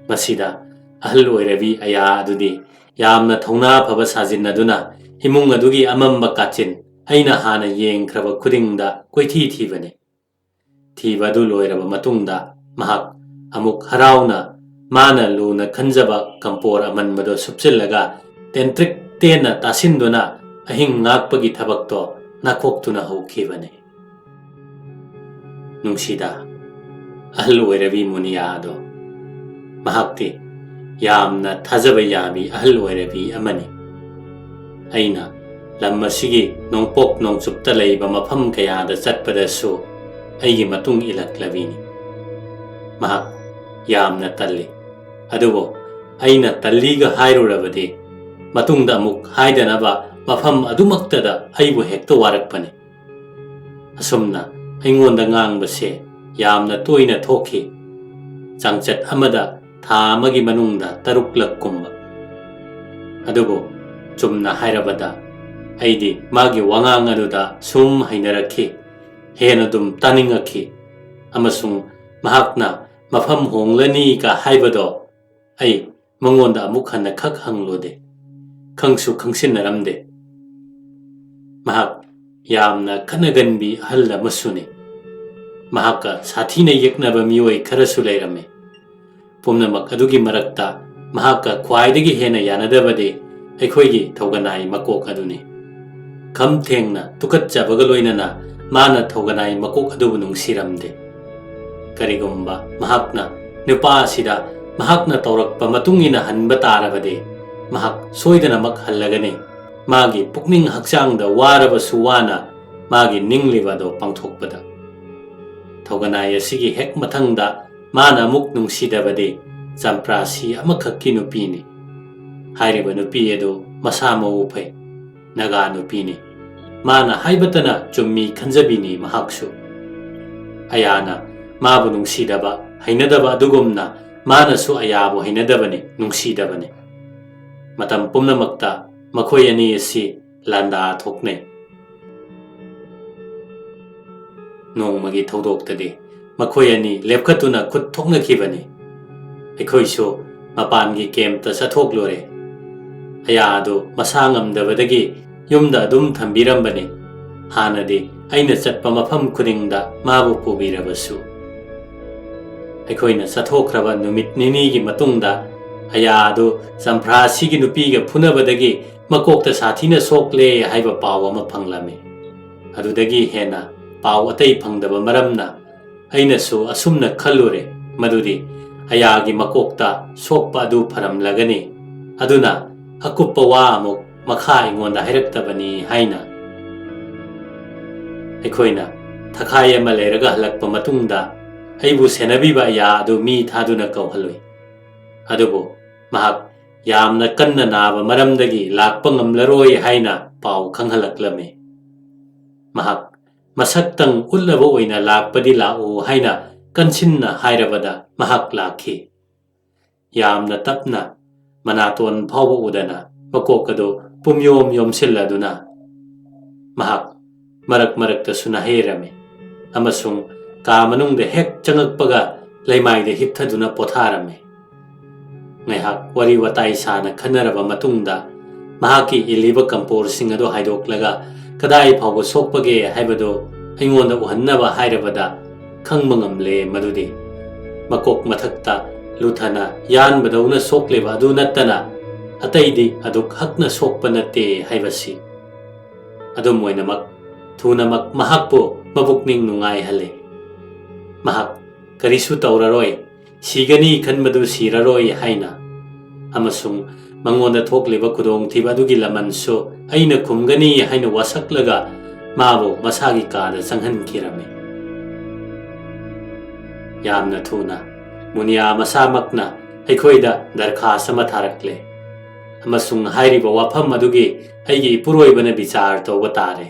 ꯃꯁꯤꯗ ꯑꯍꯜ ꯑꯣꯏꯔꯕꯤ ꯑꯌꯥ ꯑꯗꯨꯗꯤ ꯌꯥꯝꯅ ꯊꯧꯅꯥ ꯐꯕ ꯁꯥꯖꯤꯟꯅꯗꯨꯅ ꯏꯃꯨꯡ ꯑꯗꯨꯒꯤ ꯑꯃꯝꯕ ꯀꯥꯆꯤꯟ ꯑꯩꯅ ꯍꯥꯟꯅ ꯌꯦꯡꯈ꯭ꯔꯕ ꯈꯨꯗꯤꯡꯗ ꯀꯣꯏꯊꯤ ꯊꯤꯕꯅꯤ꯫ ꯊꯤꯕ ꯑꯗꯨ ꯂꯣꯏꯔꯕ ꯃꯇꯨꯡꯗ ꯃꯍꯥꯛ ꯑꯃꯨꯛ ꯍꯔꯥꯎꯅ ꯃꯥꯅ ꯂꯨꯅ ꯈꯟꯖꯕ ꯀꯝꯄꯣꯔ ꯑꯃꯟꯕꯗꯨ ꯁꯨꯞꯆꯤꯜꯂꯒ ꯇꯦꯟꯇ꯭ꯔꯤꯛ ꯇꯦꯟꯅ ꯇꯥꯁꯤꯟꯗꯨꯅ ꯑꯍꯤꯡ ꯉꯥꯛꯄꯒꯤ ꯊꯕꯛꯇꯣ ꯅꯥꯈꯣꯛꯇꯨꯅ ꯍꯧꯈꯤꯕꯅꯤ꯫ ꯅꯨꯡꯁꯤꯗ, ꯑꯍꯜ ꯑꯣꯏꯔꯕꯤ ꯃꯨꯅꯤꯌꯥ ꯑꯗꯣ꯫ ꯃꯍꯥꯛꯇꯤ ꯌꯥꯝꯅ ꯊꯥꯖꯕ ꯌꯥꯕꯤ ꯑꯍꯜ ꯑꯣꯏꯔꯕꯤ ꯑꯃꯅꯤ꯫ ꯑꯩꯅ ꯂꯝ ꯑꯁꯤꯒꯤ ꯅꯣꯡꯄꯣꯛ ꯅꯣꯡꯆꯨꯞꯇ ꯂꯩꯕ ꯃꯐꯝ ꯀꯌꯥꯗ ꯆꯠꯄꯗꯁꯨ ꯑꯩꯒꯤ ꯃꯇꯨꯡ ꯏꯜꯂꯛꯂꯕꯤꯅꯤ꯫ ꯃꯍꯥꯛ ꯌꯥꯝꯅ ꯇꯜꯂꯤ꯫ ꯑꯗꯨꯕꯨ ꯑꯩꯅ ꯇꯜꯂꯤꯒ ꯍꯥꯏꯔꯨꯔꯕꯗꯤ ꯃꯇꯨꯡꯗ ꯑꯃꯨꯛ ꯍꯥꯏꯗꯅꯕ ꯃꯐꯝ ꯑꯗꯨꯃꯛꯇꯗ ꯑꯩꯕꯨ ꯍꯦꯛꯇ ꯋꯥꯔꯛꯄꯅꯤ꯫ ꯑꯁꯨꯝꯅ ꯑꯩꯉꯣꯟꯗ ꯉꯥꯡꯕꯁꯦ ꯌꯥꯝꯅ ꯇꯣꯏꯅ ꯊꯣꯛꯈꯤ꯫ ꯆꯥꯡꯆꯠ ꯑꯃꯗ ꯊꯥ ꯑꯃꯒꯤ ꯃꯅꯨꯡꯗ ꯇꯔꯨꯛꯂꯛ ꯀꯨꯝꯕ꯫ ꯑꯗꯨꯕꯨ ꯆꯨꯝꯅ ꯍꯥꯏꯔꯕꯗ ꯑꯩꯗꯤ ꯃꯥꯒꯤ ꯋꯥꯉꯥꯡ ꯑꯗꯨꯗ ꯁꯨꯝ ꯍꯩꯅꯔꯛꯈꯤ꯫ ꯍꯦꯟꯅ ꯑꯗꯨꯝ ꯇꯥꯅꯤꯡꯉꯛꯈꯤ꯫ ꯑꯃꯁꯨꯡ ꯃꯍꯥꯛꯅ ꯃꯐꯝ ꯍꯣꯡꯂꯅꯤꯒ ꯍꯥꯏꯕꯗꯣ ꯑꯩ ꯃꯉꯣꯟꯗ ꯑꯃꯨꯛ ꯍꯟꯅ ꯈꯛ ꯍꯪꯂꯨꯗꯦ꯫ ꯈꯪꯁꯨ ꯈꯪꯁꯤꯟꯅꯔꯝꯗꯦ꯫ ꯃꯍꯥꯛ ꯌꯥꯝꯅ ꯈꯠꯅꯒꯟꯕꯤ ꯑꯍꯜ ꯑꯃꯁꯨꯅꯤ꯫ ꯃꯍꯥꯛꯀ ꯁꯥꯊꯤꯅ ꯌꯦꯛꯅꯕ ꯃꯤꯑꯣꯏ ꯈꯔꯁꯨ ꯂꯩꯔꯝꯃꯤ꯫ ꯄꯨꯝꯅꯃꯛ ꯑꯗꯨꯒꯤ ꯃꯔꯛꯇ ꯃꯍꯥꯛꯀ ꯈ꯭ꯋꯥꯏꯗꯒꯤ ꯍꯦꯟꯅ ꯌꯥꯅꯗꯕꯗꯤ ꯑꯩꯈꯣꯏꯒꯤ ꯊꯧꯒꯅꯥꯏ ꯃꯀꯣꯛ ꯑꯗꯨꯅꯤ꯫ ꯈꯝ ꯊꯦꯡꯅ ꯇꯨꯀꯠꯆꯕꯒ ꯂꯣꯏꯅꯅ ꯃꯥꯅ ꯊꯧꯒꯅꯥꯏ ꯃꯀꯣꯛ ꯑꯗꯨꯕꯨ ꯅꯨꯡꯁꯤꯔꯝꯗꯦ꯫ ꯀꯔꯤꯒꯨꯝꯕ ꯃꯍꯥꯛꯅ ꯅꯨꯄꯥ ꯑꯁꯤꯗ ꯃꯍꯥꯛꯅ ꯇꯧꯔꯛꯄ ꯃꯇꯨꯡ ꯏꯟꯅ ꯍꯟꯕ ꯇꯥꯔꯕꯗꯤ ꯃꯍꯥꯛ ꯁꯣꯏꯗꯅꯃꯛ ꯍꯜꯂꯒꯅꯤ꯫ ꯃꯥꯒꯤ ꯄꯨꯛꯅꯤꯡ ꯍꯛꯆꯥꯡꯗ ꯋꯥꯔꯕꯁꯨ ꯋꯥꯅ ꯃꯥꯒꯤ ꯅꯤꯡꯂꯤꯕ ꯑꯗꯨ ꯄꯥꯡꯊꯣꯛꯄꯗ꯫ ꯊꯧꯒꯅꯥꯏ ꯑꯁꯤꯒꯤ ꯍꯦꯛ ꯃꯊꯪꯗ ꯃꯥꯅ ꯑꯃꯨꯛ ꯅꯨꯡꯁꯤꯗꯕꯗꯤ ꯆꯝꯄ꯭ꯔꯥꯁꯤ ꯑꯃꯈꯛꯀꯤ ꯅꯨꯄꯤꯅꯤ꯫ ꯍꯥꯏꯔꯤꯕ ꯅꯨꯄꯤ ꯑꯗꯨ ꯃꯁꯥ ꯃꯎ ꯐꯩ, ꯅꯥꯒꯥ ꯅꯨꯄꯤꯅꯤ꯫ ꯃꯥꯅ ꯍꯥꯏꯕꯇꯅ ꯆꯨꯝꯃꯤ ꯈꯟꯖꯕꯤꯅꯤ ꯃꯍꯥꯛꯁꯨ꯫ ꯑꯌꯥꯅ ꯃꯥꯕꯨ ꯅꯨꯡꯁꯤꯗꯕ, ꯍꯩꯅꯗꯕ ꯑꯗꯨꯒꯨꯝꯅ ꯃꯥꯅꯁꯨ ꯑꯌꯥꯕꯨ ꯍꯩꯅꯗꯕꯅꯤ, ꯅꯨꯡꯁꯤꯗꯕꯅꯤ꯫ ꯃꯇꯝ ꯄꯨꯝꯅꯃꯛꯇ ꯃꯈꯣꯏ ꯑꯅꯤ ꯑꯁꯤ ꯂꯥꯟꯗꯥ ꯊꯣꯛꯅꯩ꯫ ꯅꯣꯡꯃꯒꯤ ꯊꯧꯗꯣꯛꯇꯗꯤ ꯃꯈꯣꯏ ꯑꯅꯤ ꯂꯦꯞꯈꯠꯇꯨꯅ ꯈꯨꯠ ꯊꯣꯛꯅꯈꯤꯕꯅꯤ꯫ ꯑꯩꯈꯣꯏꯁꯨ ꯃꯄꯥꯟꯒꯤ ꯀꯦꯝꯞꯇ ꯆꯠꯊꯣꯛꯂꯨꯔꯦ꯫ ꯑꯌꯥ ꯑꯗꯨ ꯃꯁꯥ ꯉꯝꯗꯕꯗꯒꯤ ꯌꯨꯝꯗ ꯑꯗꯨꯝ ꯊꯝꯕꯤꯔꯝꯕꯅꯤ꯫ ꯍꯥꯟꯅꯗꯤ ꯑꯩꯅ ꯆꯠꯄ ꯃꯐꯝ ꯈꯨꯗꯤꯡꯗ ꯃꯥꯕꯨ ꯄꯨꯕꯤꯔꯕꯁꯨ꯫ ꯑꯩꯈꯣꯏꯅ ꯆꯠꯊꯣꯛꯈ꯭ꯔꯕ ꯅꯨꯃꯤꯠ ꯅꯤꯅꯤꯒꯤ ꯃꯇꯨꯡꯗ ꯑꯌꯥ ꯑꯗꯨ ꯆꯝꯄ꯭ꯔꯥꯁꯤꯒꯤ ꯅꯨꯄꯤꯒ ꯐꯨꯅꯕꯗꯒꯤ ꯃꯀꯣꯛꯇ ꯁꯥꯊꯤꯅ ꯁꯣꯛꯂꯦ ꯍꯥꯏꯕ ꯄꯥꯎ ꯑꯃ ꯐꯪꯂꯝꯃꯤ꯫ ꯑꯗꯨꯗꯒꯤ ꯍꯦꯟꯅ ꯄꯥꯎ ꯑꯇꯩ ꯐꯪꯗꯕ ꯃꯔꯝꯅ ꯑꯩꯅꯁꯨ ꯑꯁꯨꯝꯅ ꯈꯜꯂꯨꯔꯦ, ꯃꯗꯨꯗꯤ ꯑꯌꯥꯒꯤ ꯃꯀꯣꯛꯇ ꯁꯣꯛꯄ ꯑꯗꯨ ꯐꯔꯝꯂꯒꯅꯤ꯫ ꯑꯗꯨꯅ ꯑꯀꯨꯞꯄ ꯋꯥ ꯑꯃꯨꯛ ꯃꯈꯥ ꯑꯩꯉꯣꯟꯗ ꯍꯥꯏꯔꯛꯇꯕꯅꯤ ꯍꯥꯏꯅ꯫ ꯑꯩꯈꯣꯏꯅ ꯊꯈꯥꯏ ꯑꯃ ꯂꯩꯔꯒ ꯍꯜꯂꯛꯄ ꯃꯇꯨꯡꯗ ꯑꯩꯕꯨ ꯁꯦꯟꯅꯕꯤꯕ ꯑꯌꯥ ꯑꯗꯨ ꯃꯤ ꯊꯥꯗꯨꯅ ꯀꯧꯍꯜꯂꯨꯏ꯫ ꯑꯗꯨꯕꯨ ꯃꯍꯥꯛ ꯌꯥꯝꯅ ꯀꯟꯅ ꯅꯥꯕ ꯃꯔꯝꯗꯒꯤ ꯂꯥꯛꯄ ꯉꯝꯂꯔꯣꯏ ꯍꯥꯏꯅ ꯄꯥꯎ ꯈꯪꯍꯜꯂꯛꯂꯝꯃꯤ꯫ ꯃꯍꯥꯛ ꯃꯁꯛꯇꯪ ꯎꯠꯂꯕ ꯑꯣꯏꯅ ꯂꯥꯛꯄꯗꯤ ꯂꯥꯛꯎ ꯍꯥꯏꯅ ꯀꯟꯁꯤꯟꯅ ꯍꯥꯏꯔꯕꯗ ꯃꯍꯥꯛ ꯂꯥꯛꯈꯤ꯫ ꯌꯥꯝꯅ ꯇꯞꯅ ꯃꯅꯥꯇꯣꯟ ꯐꯥꯎꯕ ꯎꯗꯅ ꯃꯀꯣꯛ ꯑꯗꯨ ꯄꯨꯝꯌꯣꯝ ꯌꯣꯝꯁꯤꯜꯂꯗꯨꯅ ꯃꯍꯥꯛ ꯃꯔꯛ ꯃꯔꯛꯇꯁꯨ ꯅꯥꯍꯩꯔꯝꯃꯤ ꯑꯃꯁꯨꯡ ꯀꯥ ꯃꯅꯨꯡꯗ ꯍꯦꯛ ꯆꯪꯉꯛꯄꯒ ꯂꯩꯃꯥꯏꯗ ꯍꯤꯞꯊꯗꯨꯅ ꯄꯣꯊꯥꯔꯝꯃꯤ꯫ ꯉꯥꯏꯍꯥꯛ ꯋꯥꯔꯤ ꯋꯥꯇꯥꯏ ꯁꯥꯅ ꯈꯟꯅꯔꯕ ꯃꯇꯨꯡꯗ ꯃꯍꯥꯛꯀꯤ ꯏꯜꯂꯤꯕ ꯀꯝꯄꯣꯔꯁꯤꯡ ꯑꯗꯨ ꯍꯥꯏꯗꯣꯛꯂꯒ ꯀꯗꯥꯏ ꯐꯥꯎꯕ ꯁꯣꯛꯄꯒꯦ ꯍꯥꯏꯕꯗꯨ ꯑꯩꯉꯣꯟꯗ ꯎꯍꯟꯅꯕ ꯍꯥꯏꯔꯕꯗ ꯈꯪꯕ ꯉꯝꯂꯦ ꯃꯗꯨꯗꯤ ꯃꯀꯣꯛ ꯃꯊꯛꯇ ꯂꯨꯊꯅ ꯌꯥꯟꯕꯗꯧꯅ ꯁꯣꯛꯂꯤꯕ ꯑꯗꯨ ꯅꯠꯇꯅ ꯑꯇꯩꯗꯤ ꯑꯗꯨꯛ ꯍꯛꯅ ꯁꯣꯛꯄ ꯅꯠꯇꯦ ꯍꯥꯏꯕꯁꯤ꯫ ꯑꯗꯨꯝ ꯑꯣꯏꯅꯃꯛ ꯊꯨꯅꯃꯛ ꯃꯍꯥꯛꯄꯨ ꯃꯕꯨꯛꯅꯤꯡ ꯅꯨꯡꯉꯥꯏꯍꯜꯂꯦ꯫ ꯃꯍꯥꯛ ꯀꯔꯤꯁꯨ ꯇꯧꯔꯔꯣꯏ, ꯁꯤꯒꯅꯤ ꯈꯟꯕꯗꯨ ꯁꯤꯔꯔꯣꯏ ꯍꯥꯏꯅ ꯑꯃꯁꯨꯡ ꯃꯉꯣꯟꯗ ꯊꯣꯛꯂꯤꯕ ꯈꯨꯗꯣꯡꯊꯤꯕ ꯑꯗꯨꯒꯤ ꯂꯃꯟꯁꯨ ꯑꯩꯅ ꯈꯨꯝꯒꯅꯤ ꯍꯥꯏꯅ ꯋꯥꯁꯛꯂꯒ ꯃꯥꯕꯨ ꯃꯁꯥꯒꯤ ꯀꯥꯗ ꯆꯪꯍꯟꯈꯤꯔꯝꯃꯤ꯫ ꯌꯥꯝꯅ ꯊꯨꯅ ꯃꯨꯅꯤꯌꯥ ꯃꯁꯥꯃꯛꯅ ꯑꯩꯈꯣꯏꯗ ꯗꯔꯈꯥꯁ ꯑꯃ ꯊꯥꯔꯛꯂꯦ ꯑꯃꯁꯨꯡ ꯍꯥꯏꯔꯤꯕ ꯋꯥꯐꯝ ꯑꯗꯨꯒꯤ ꯑꯩꯒꯤ ꯏꯄꯨꯔꯣꯏꯕꯅ ꯕꯤꯆꯥꯔ ꯇꯧꯕ ꯇꯥꯔꯦ꯫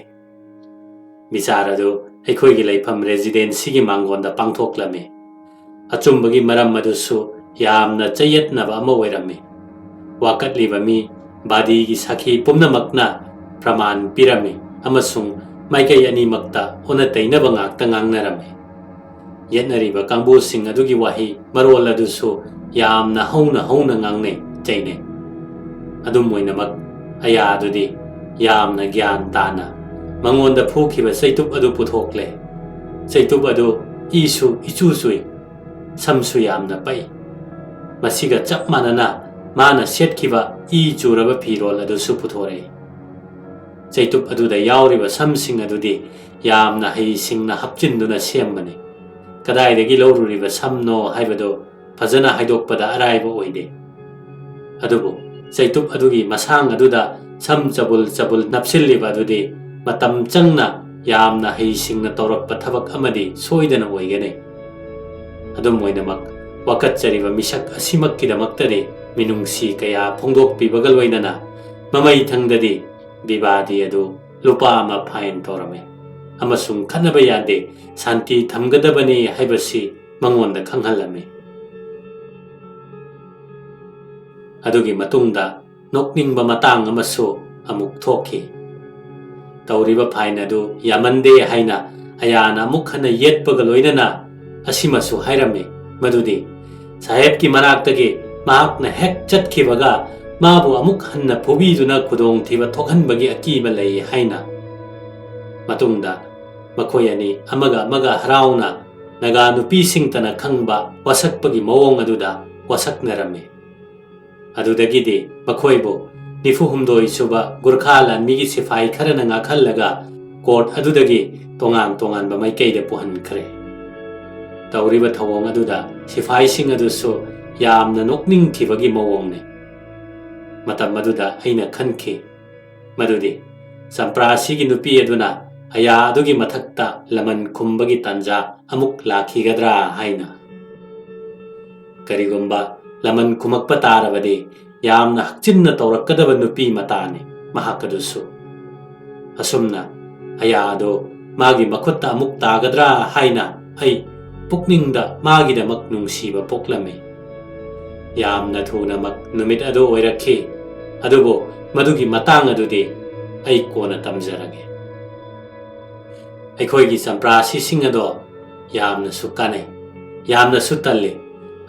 ꯕꯤꯆꯥꯔ ꯑꯗꯨ ꯑꯩꯈꯣꯏꯒꯤ ꯂꯩꯐꯝ ꯔꯦꯖꯤꯗꯦꯟꯁꯤꯒꯤ ꯃꯥꯡꯒꯣꯟꯗ ꯄꯥꯡꯊꯣꯛꯂꯝꯃꯤ꯫ ꯑꯆꯨꯝꯕꯒꯤ ꯃꯔꯝ ꯑꯗꯨꯁꯨ ꯌꯥꯝꯅ ꯆꯌꯦꯠꯅꯕ ꯑꯃ ꯑꯣꯏꯔꯝꯃꯤ꯫ ꯋꯥꯀꯠꯂꯤꯕ ꯃꯤ ꯕꯥꯗꯤꯒꯤ ꯁꯥꯈꯤ ꯄꯨꯝꯅꯃꯛꯅ ꯄ꯭ꯔꯃꯥꯟ ꯄꯤꯔꯝꯃꯤ ꯑꯃꯁꯨꯡ ꯃꯥꯏꯀꯩ ꯑꯅꯤꯃꯛꯇ ꯑꯣꯟꯅ ꯇꯩꯅꯕ ꯉꯥꯛꯇ ꯉꯥꯡꯅꯔꯝꯃꯤ꯫ ꯌꯦꯠꯅꯔꯤꯕ ꯀꯥꯡꯕꯨꯁꯤꯡ ꯑꯗꯨꯒꯤ ꯋꯥꯍꯩ ꯃꯔꯣꯜ ꯑꯗꯨꯁꯨ ꯌꯥꯝꯅ ꯍꯧꯅ ꯍꯧꯅ ꯉꯥꯡꯅꯩ ꯆꯩꯅꯩ꯫ ꯑꯗꯨꯝ ꯑꯣꯏꯅꯃꯛ ꯑꯌꯥꯗꯨꯗꯤ ꯌꯥꯝꯅ ꯒ꯭ꯌꯥꯟ ꯇꯥꯅ ꯃꯉꯣꯟꯗ ꯐꯨꯈꯤꯕ ꯆꯩꯇꯨꯞ ꯑꯗꯨ ꯄꯨꯊꯣꯛꯂꯦ꯫ ꯆꯩꯇꯨꯞ ꯑꯗꯨ ꯏꯁꯨ ꯏꯆꯨ ꯆꯨꯏ, ꯁꯝꯁꯨ ꯌꯥꯝꯅ ꯄꯛꯏ꯫ ꯃꯁꯤꯒ ꯆꯞ ꯃꯥꯟꯅꯅ ꯃꯥꯅ ꯁꯦꯠꯈꯤꯕ ꯏ ꯆꯨꯔꯕ ꯐꯤꯔꯣꯜ ꯑꯗꯨꯁꯨ ꯄꯨꯊꯣꯔꯛꯏ꯫ ꯆꯩꯇꯨꯞ ꯑꯗꯨꯗ ꯌꯥꯎꯔꯤꯕ ꯁꯝꯁꯤꯡ ꯑꯗꯨꯗꯤ ꯌꯥꯝꯅ ꯍꯩꯁꯤꯡꯅ ꯍꯥꯞꯆꯤꯟꯗꯨꯅ ꯁꯦꯝꯕꯅꯤ꯫ ꯀꯗꯥꯏꯗꯒꯤ ꯂꯧꯔꯨꯔꯤꯕ ꯁꯝꯅꯣ ꯍꯥꯏꯕꯗꯨ ꯐꯖꯅ ꯍꯥꯏꯗꯣꯛꯄꯗ ꯑꯔꯥꯏꯕ ꯑꯣꯏꯗꯦ꯫ ꯑꯗꯨꯕꯨ ꯆꯩꯇꯨꯞ ꯑꯗꯨꯒꯤ ꯃꯁꯥꯡ ꯑꯗꯨꯗ ꯁꯝ ꯆꯕꯨꯜ ꯆꯕꯨꯜ ꯅꯞꯁꯤꯜꯂꯤꯕ ꯑꯗꯨꯗꯤ ꯃꯇꯝ ꯆꯪꯅ ꯌꯥꯝꯅ ꯍꯩꯁꯤꯡꯅ ꯇꯧꯔꯛꯄ ꯊꯕꯛ ꯑꯃꯗꯤ ꯁꯣꯏꯗꯅ ꯑꯣꯏꯒꯅꯤ꯫ ꯑꯗꯨꯝ ꯑꯣꯏꯅꯃꯛ, ꯋꯥꯀꯠꯆꯔꯤꯕ ꯃꯤꯁꯛ ꯑꯁꯤꯃꯛꯀꯤꯗꯃꯛꯇꯗꯤ ꯃꯤꯅꯨꯡꯁꯤ ꯀꯌꯥ ꯐꯣꯡꯗꯣꯛꯄꯤꯕꯒ ꯂꯣꯏꯅꯅ ꯃꯃꯩ ꯊꯪꯗꯗꯤ ꯕꯤꯕꯥꯗꯤ ꯑꯗꯨ ꯂꯨꯄꯥ ꯑꯃ ꯐꯥꯏꯟ ꯇꯧꯔꯝꯃꯤ ꯑꯃꯁꯨꯡ ꯈꯠꯅꯕ ꯌꯥꯗꯦ, ꯁꯥꯟꯇꯤ ꯊꯝꯒꯗꯕꯅꯤ ꯍꯥꯏꯕꯁꯤ ꯃꯉꯣꯟꯗ ꯈꯪꯍꯜꯂꯝꯃꯤ꯫ ꯑꯗꯨꯒꯤ ꯃꯇꯨꯡꯗ ꯅꯣꯛꯅꯤꯡꯕ ꯃꯇꯥꯡ ꯑꯃꯁꯨ ꯑꯃꯨꯛ ꯊꯣꯛꯈꯤ꯫ ꯇꯧꯔꯤꯕ ꯐꯥꯏꯟ ꯑꯗꯨ ꯌꯥꯝꯃꯟꯗꯦ ꯍꯥꯏꯅ ꯑꯌꯥꯅ ꯑꯃꯨꯛ ꯍꯟꯅ ꯌꯦꯠꯄꯒ ꯂꯣꯏꯅꯅ ꯑꯁꯤꯃꯁꯨ ꯍꯥꯏꯔꯝꯃꯤ, ꯃꯗꯨꯗꯤ ꯁꯥꯍꯦꯕꯀꯤ ꯃꯅꯥꯛꯇꯒꯤ ꯃꯍꯥꯛꯅ ꯍꯦꯛ ꯆꯠꯈꯤꯕꯒ ꯃꯥꯕꯨ ꯑꯃꯨꯛ ꯍꯟꯅ ꯐꯨꯕꯤꯗꯨꯅ ꯈꯨꯗꯣꯡꯊꯤꯕ ꯊꯣꯛꯍꯟꯕꯒꯤ ꯑꯀꯤꯕ ꯂꯩ ꯍꯥꯏꯅ꯫ ꯃꯇꯨꯡꯗ ꯃꯈꯣꯏ ꯑꯅꯤ ꯑꯃꯒ ꯑꯃꯒ ꯍꯔꯥꯎꯅ ꯅꯥꯒꯥ ꯅꯨꯄꯤꯁꯤꯡꯇꯅ ꯈꯪꯕ ꯋꯥꯁꯛꯄꯒꯤ ꯃꯑꯣꯡ ꯑꯗꯨꯗ ꯋꯥꯁꯛꯅꯔꯝꯃꯤ꯫ ꯑꯗꯨꯗꯒꯤꯗꯤ ꯃꯈꯣꯏꯕꯨ ꯅꯤꯐꯨ ꯍꯨꯝꯗꯣꯏ ꯁꯨꯕ ꯒꯨꯔꯈꯥ ꯂꯥꯟꯃꯤꯒꯤ ꯁꯤꯐꯥꯏ ꯈꯔꯅ ꯉꯥꯛꯍꯜꯂꯒ ꯀꯣꯔꯠ ꯑꯗꯨꯗꯒꯤ ꯇꯣꯉꯥꯟ ꯇꯣꯉꯥꯟꯕ ꯃꯥꯏꯀꯩꯗ ꯄꯨꯍꯟꯈ꯭ꯔꯦ꯫ ꯇꯧꯔꯤꯕ ꯊꯧꯑꯣꯡ ꯑꯗꯨꯗ ꯁꯤꯐꯥꯏꯁꯤꯡ ꯑꯗꯨꯁꯨ ꯌꯥꯝꯅ ꯅꯣꯛꯅꯤꯡꯈꯤꯕꯒꯤ ꯃꯑꯣꯡꯅꯤ꯫ ꯃꯇꯝ ꯑꯗꯨꯗ ꯑꯩꯅ ꯈꯟꯈꯤ ꯃꯗꯨꯗꯤ ꯆꯝꯄ꯭ꯔꯥꯁꯤꯒꯤ ꯅꯨꯄꯤ ꯑꯗꯨꯅ ꯑꯌꯥ ꯑꯗꯨꯒꯤ ꯃꯊꯛꯇ ꯂꯃꯟ ꯈꯨꯝꯕꯒꯤ ꯇꯥꯟꯖꯥ ꯑꯃꯨꯛ ꯂꯥꯛꯈꯤꯒꯗ꯭ꯔꯥ ꯍꯥꯏꯅ꯫ ꯀꯔꯤꯒꯨꯝꯕ ꯂꯃꯟ ꯈꯨꯝꯃꯛꯄ ꯇꯥꯔꯕꯗꯤ ꯌꯥꯝꯅ ꯍꯛꯆꯤꯟꯅ ꯇꯧꯔꯛꯀꯗꯕ ꯅꯨꯄꯤ ꯃꯇꯥꯅꯤ ꯃꯍꯥꯛ ꯑꯗꯨꯁꯨ꯫ ꯑꯁꯨꯝꯅ ꯑꯌꯥ ꯑꯗꯨ ꯃꯥꯒꯤ ꯃꯈꯨꯠꯇ ꯑꯃꯨꯛ ꯇꯥꯒꯗ꯭ꯔꯥ ꯍꯥꯏꯅ ꯑꯩ ꯄꯨꯛꯅꯤꯡꯗ ꯃꯥꯒꯤꯗꯃꯛ ꯅꯨꯡꯁꯤꯕ ꯄꯣꯛꯂꯝꯃꯤ꯫ ꯌꯥꯝꯅ ꯊꯨꯅꯃꯛ ꯅꯨꯃꯤꯠ ꯑꯗꯨ ꯑꯣꯏꯔꯛꯈꯤ, ꯑꯗꯨꯕꯨ ꯃꯗꯨꯒꯤ ꯃꯇꯥꯡ ꯑꯗꯨꯗꯤ ꯑꯩ ꯀꯣꯟꯅ ꯇꯝꯖꯔꯒꯦ꯫ ꯑꯩꯈꯣꯏꯒꯤ ꯆꯝꯄ꯭ꯔꯥꯁꯤꯁꯤꯡ ꯑꯗꯣ ꯌꯥꯝꯅꯁꯨ ꯀꯥꯟꯅꯩ, ꯌꯥꯝꯅꯁꯨ ꯇꯜꯂꯤ,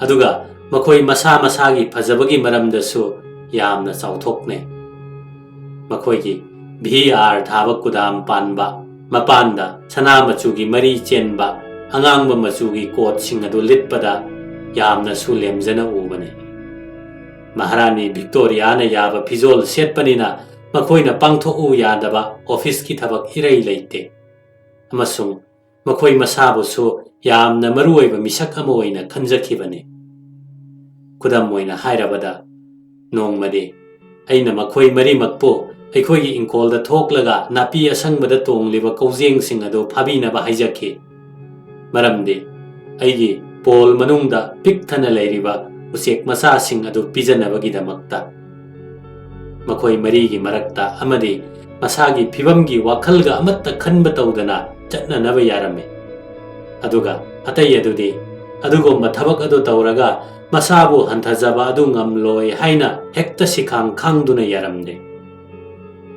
ꯑꯗꯨꯒ ꯃꯈꯣꯏ ꯃꯁꯥ ꯃꯁꯥꯒꯤ ꯐꯖꯕꯒꯤ ꯃꯔꯝꯗꯁꯨ ꯌꯥꯝꯅ ꯆꯥꯎꯊꯣꯛꯅꯩ꯫ ꯃꯈꯣꯏꯒꯤ ꯚꯤ ꯑꯥꯔ ꯊꯥꯕ ꯀꯨꯗꯥꯝ ꯄꯥꯟꯕ, ꯃꯄꯥꯟꯗ ꯁꯅꯥ ꯃꯆꯨꯒꯤ ꯃꯔꯤ ꯆꯦꯟꯕ ꯑꯉꯥꯡꯕ ꯃꯆꯨꯒꯤ ꯀꯣꯠꯁꯤꯡ ꯑꯗꯨ ꯂꯤꯠꯄꯗ ꯌꯥꯝꯅꯁꯨ ꯂꯦꯝꯖꯅ ꯎꯕꯅꯤ꯫ ꯃꯍꯥꯔꯥꯅꯤ ꯚꯤꯛꯇꯣꯔꯤꯌꯥꯅ ꯌꯥꯕ ꯐꯤꯖꯣꯜ ꯁꯦꯠꯄꯅꯤꯅ ꯃꯈꯣꯏꯅ ꯄꯥꯡꯊꯣꯛꯎ ꯌꯥꯗꯕ ꯑꯣꯐꯤꯁꯀꯤ ꯊꯕꯛ ꯏꯔꯩ ꯂꯩꯇꯦ꯫ ꯑꯃꯁꯨꯡ ꯃꯈꯣꯏ ꯃꯁꯥꯕꯨꯁꯨ ꯌꯥꯝꯅ ꯃꯔꯨꯑꯣꯏꯕ ꯃꯤꯁꯛ ꯑꯃ ꯑꯣꯏꯅ ꯈꯟꯖꯈꯤꯕꯅꯤ꯫ ꯈꯨꯗꯝ ꯑꯣꯏꯅ ꯍꯥꯏꯔꯕꯗ, ꯅꯣꯡꯃꯗꯤ ꯑꯩꯅ ꯃꯈꯣꯏ ꯃꯔꯤꯃꯛꯄꯨ ꯑꯩꯈꯣꯏꯒꯤ ꯏꯪꯈꯣꯜꯗ ꯊꯣꯛꯂꯒ ꯅꯥꯄꯤ ꯑꯁꯪꯕꯗ ꯇꯣꯡꯂꯤꯕ ꯀꯧꯖꯦꯡꯁꯤꯡ ꯑꯗꯨ ꯐꯥꯕꯤꯅꯕ ꯍꯥꯏꯖꯈꯤ꯫ ꯃꯔꯝꯗꯤ ꯑꯩꯒꯤ ꯄꯣꯜ ꯃꯅꯨꯡꯗ ꯄꯤꯛ ꯊꯟꯅ ꯂꯩꯔꯤꯕ ꯎꯆꯦꯛ ꯃꯆꯥꯁꯤꯡ ꯑꯗꯨ ꯄꯤꯖꯅꯕꯒꯤꯗꯃꯛꯇ꯫ ꯃꯈꯣꯏ ꯃꯔꯤꯒꯤ ꯃꯔꯛꯇ ꯑꯃꯗꯤ ꯃꯁꯥꯒꯤ ꯐꯤꯚꯝꯒꯤ ꯋꯥꯈꯜꯒ ꯑꯃꯠꯇ ꯈꯟꯕ ꯇꯧꯗꯅ ꯆꯠꯅꯅꯕ ꯌꯥꯔꯝꯃꯤ꯫ ꯑꯗꯨꯒ ꯑꯇꯩ ꯑꯗꯨꯗꯤ ꯑꯗꯨꯒꯨꯝꯕ ꯊꯕꯛ ꯑꯗꯨ ꯇꯧꯔꯒ ꯃꯁꯥꯕꯨ ꯍꯟꯊꯖꯕ ꯑꯗꯨ ꯉꯝꯂꯣꯏ ꯍꯥꯏꯅ ꯍꯦꯛꯇ ꯁꯤꯈꯥꯡ ꯈꯥꯡꯗꯨꯅ ꯌꯥꯔꯝꯗꯦ꯫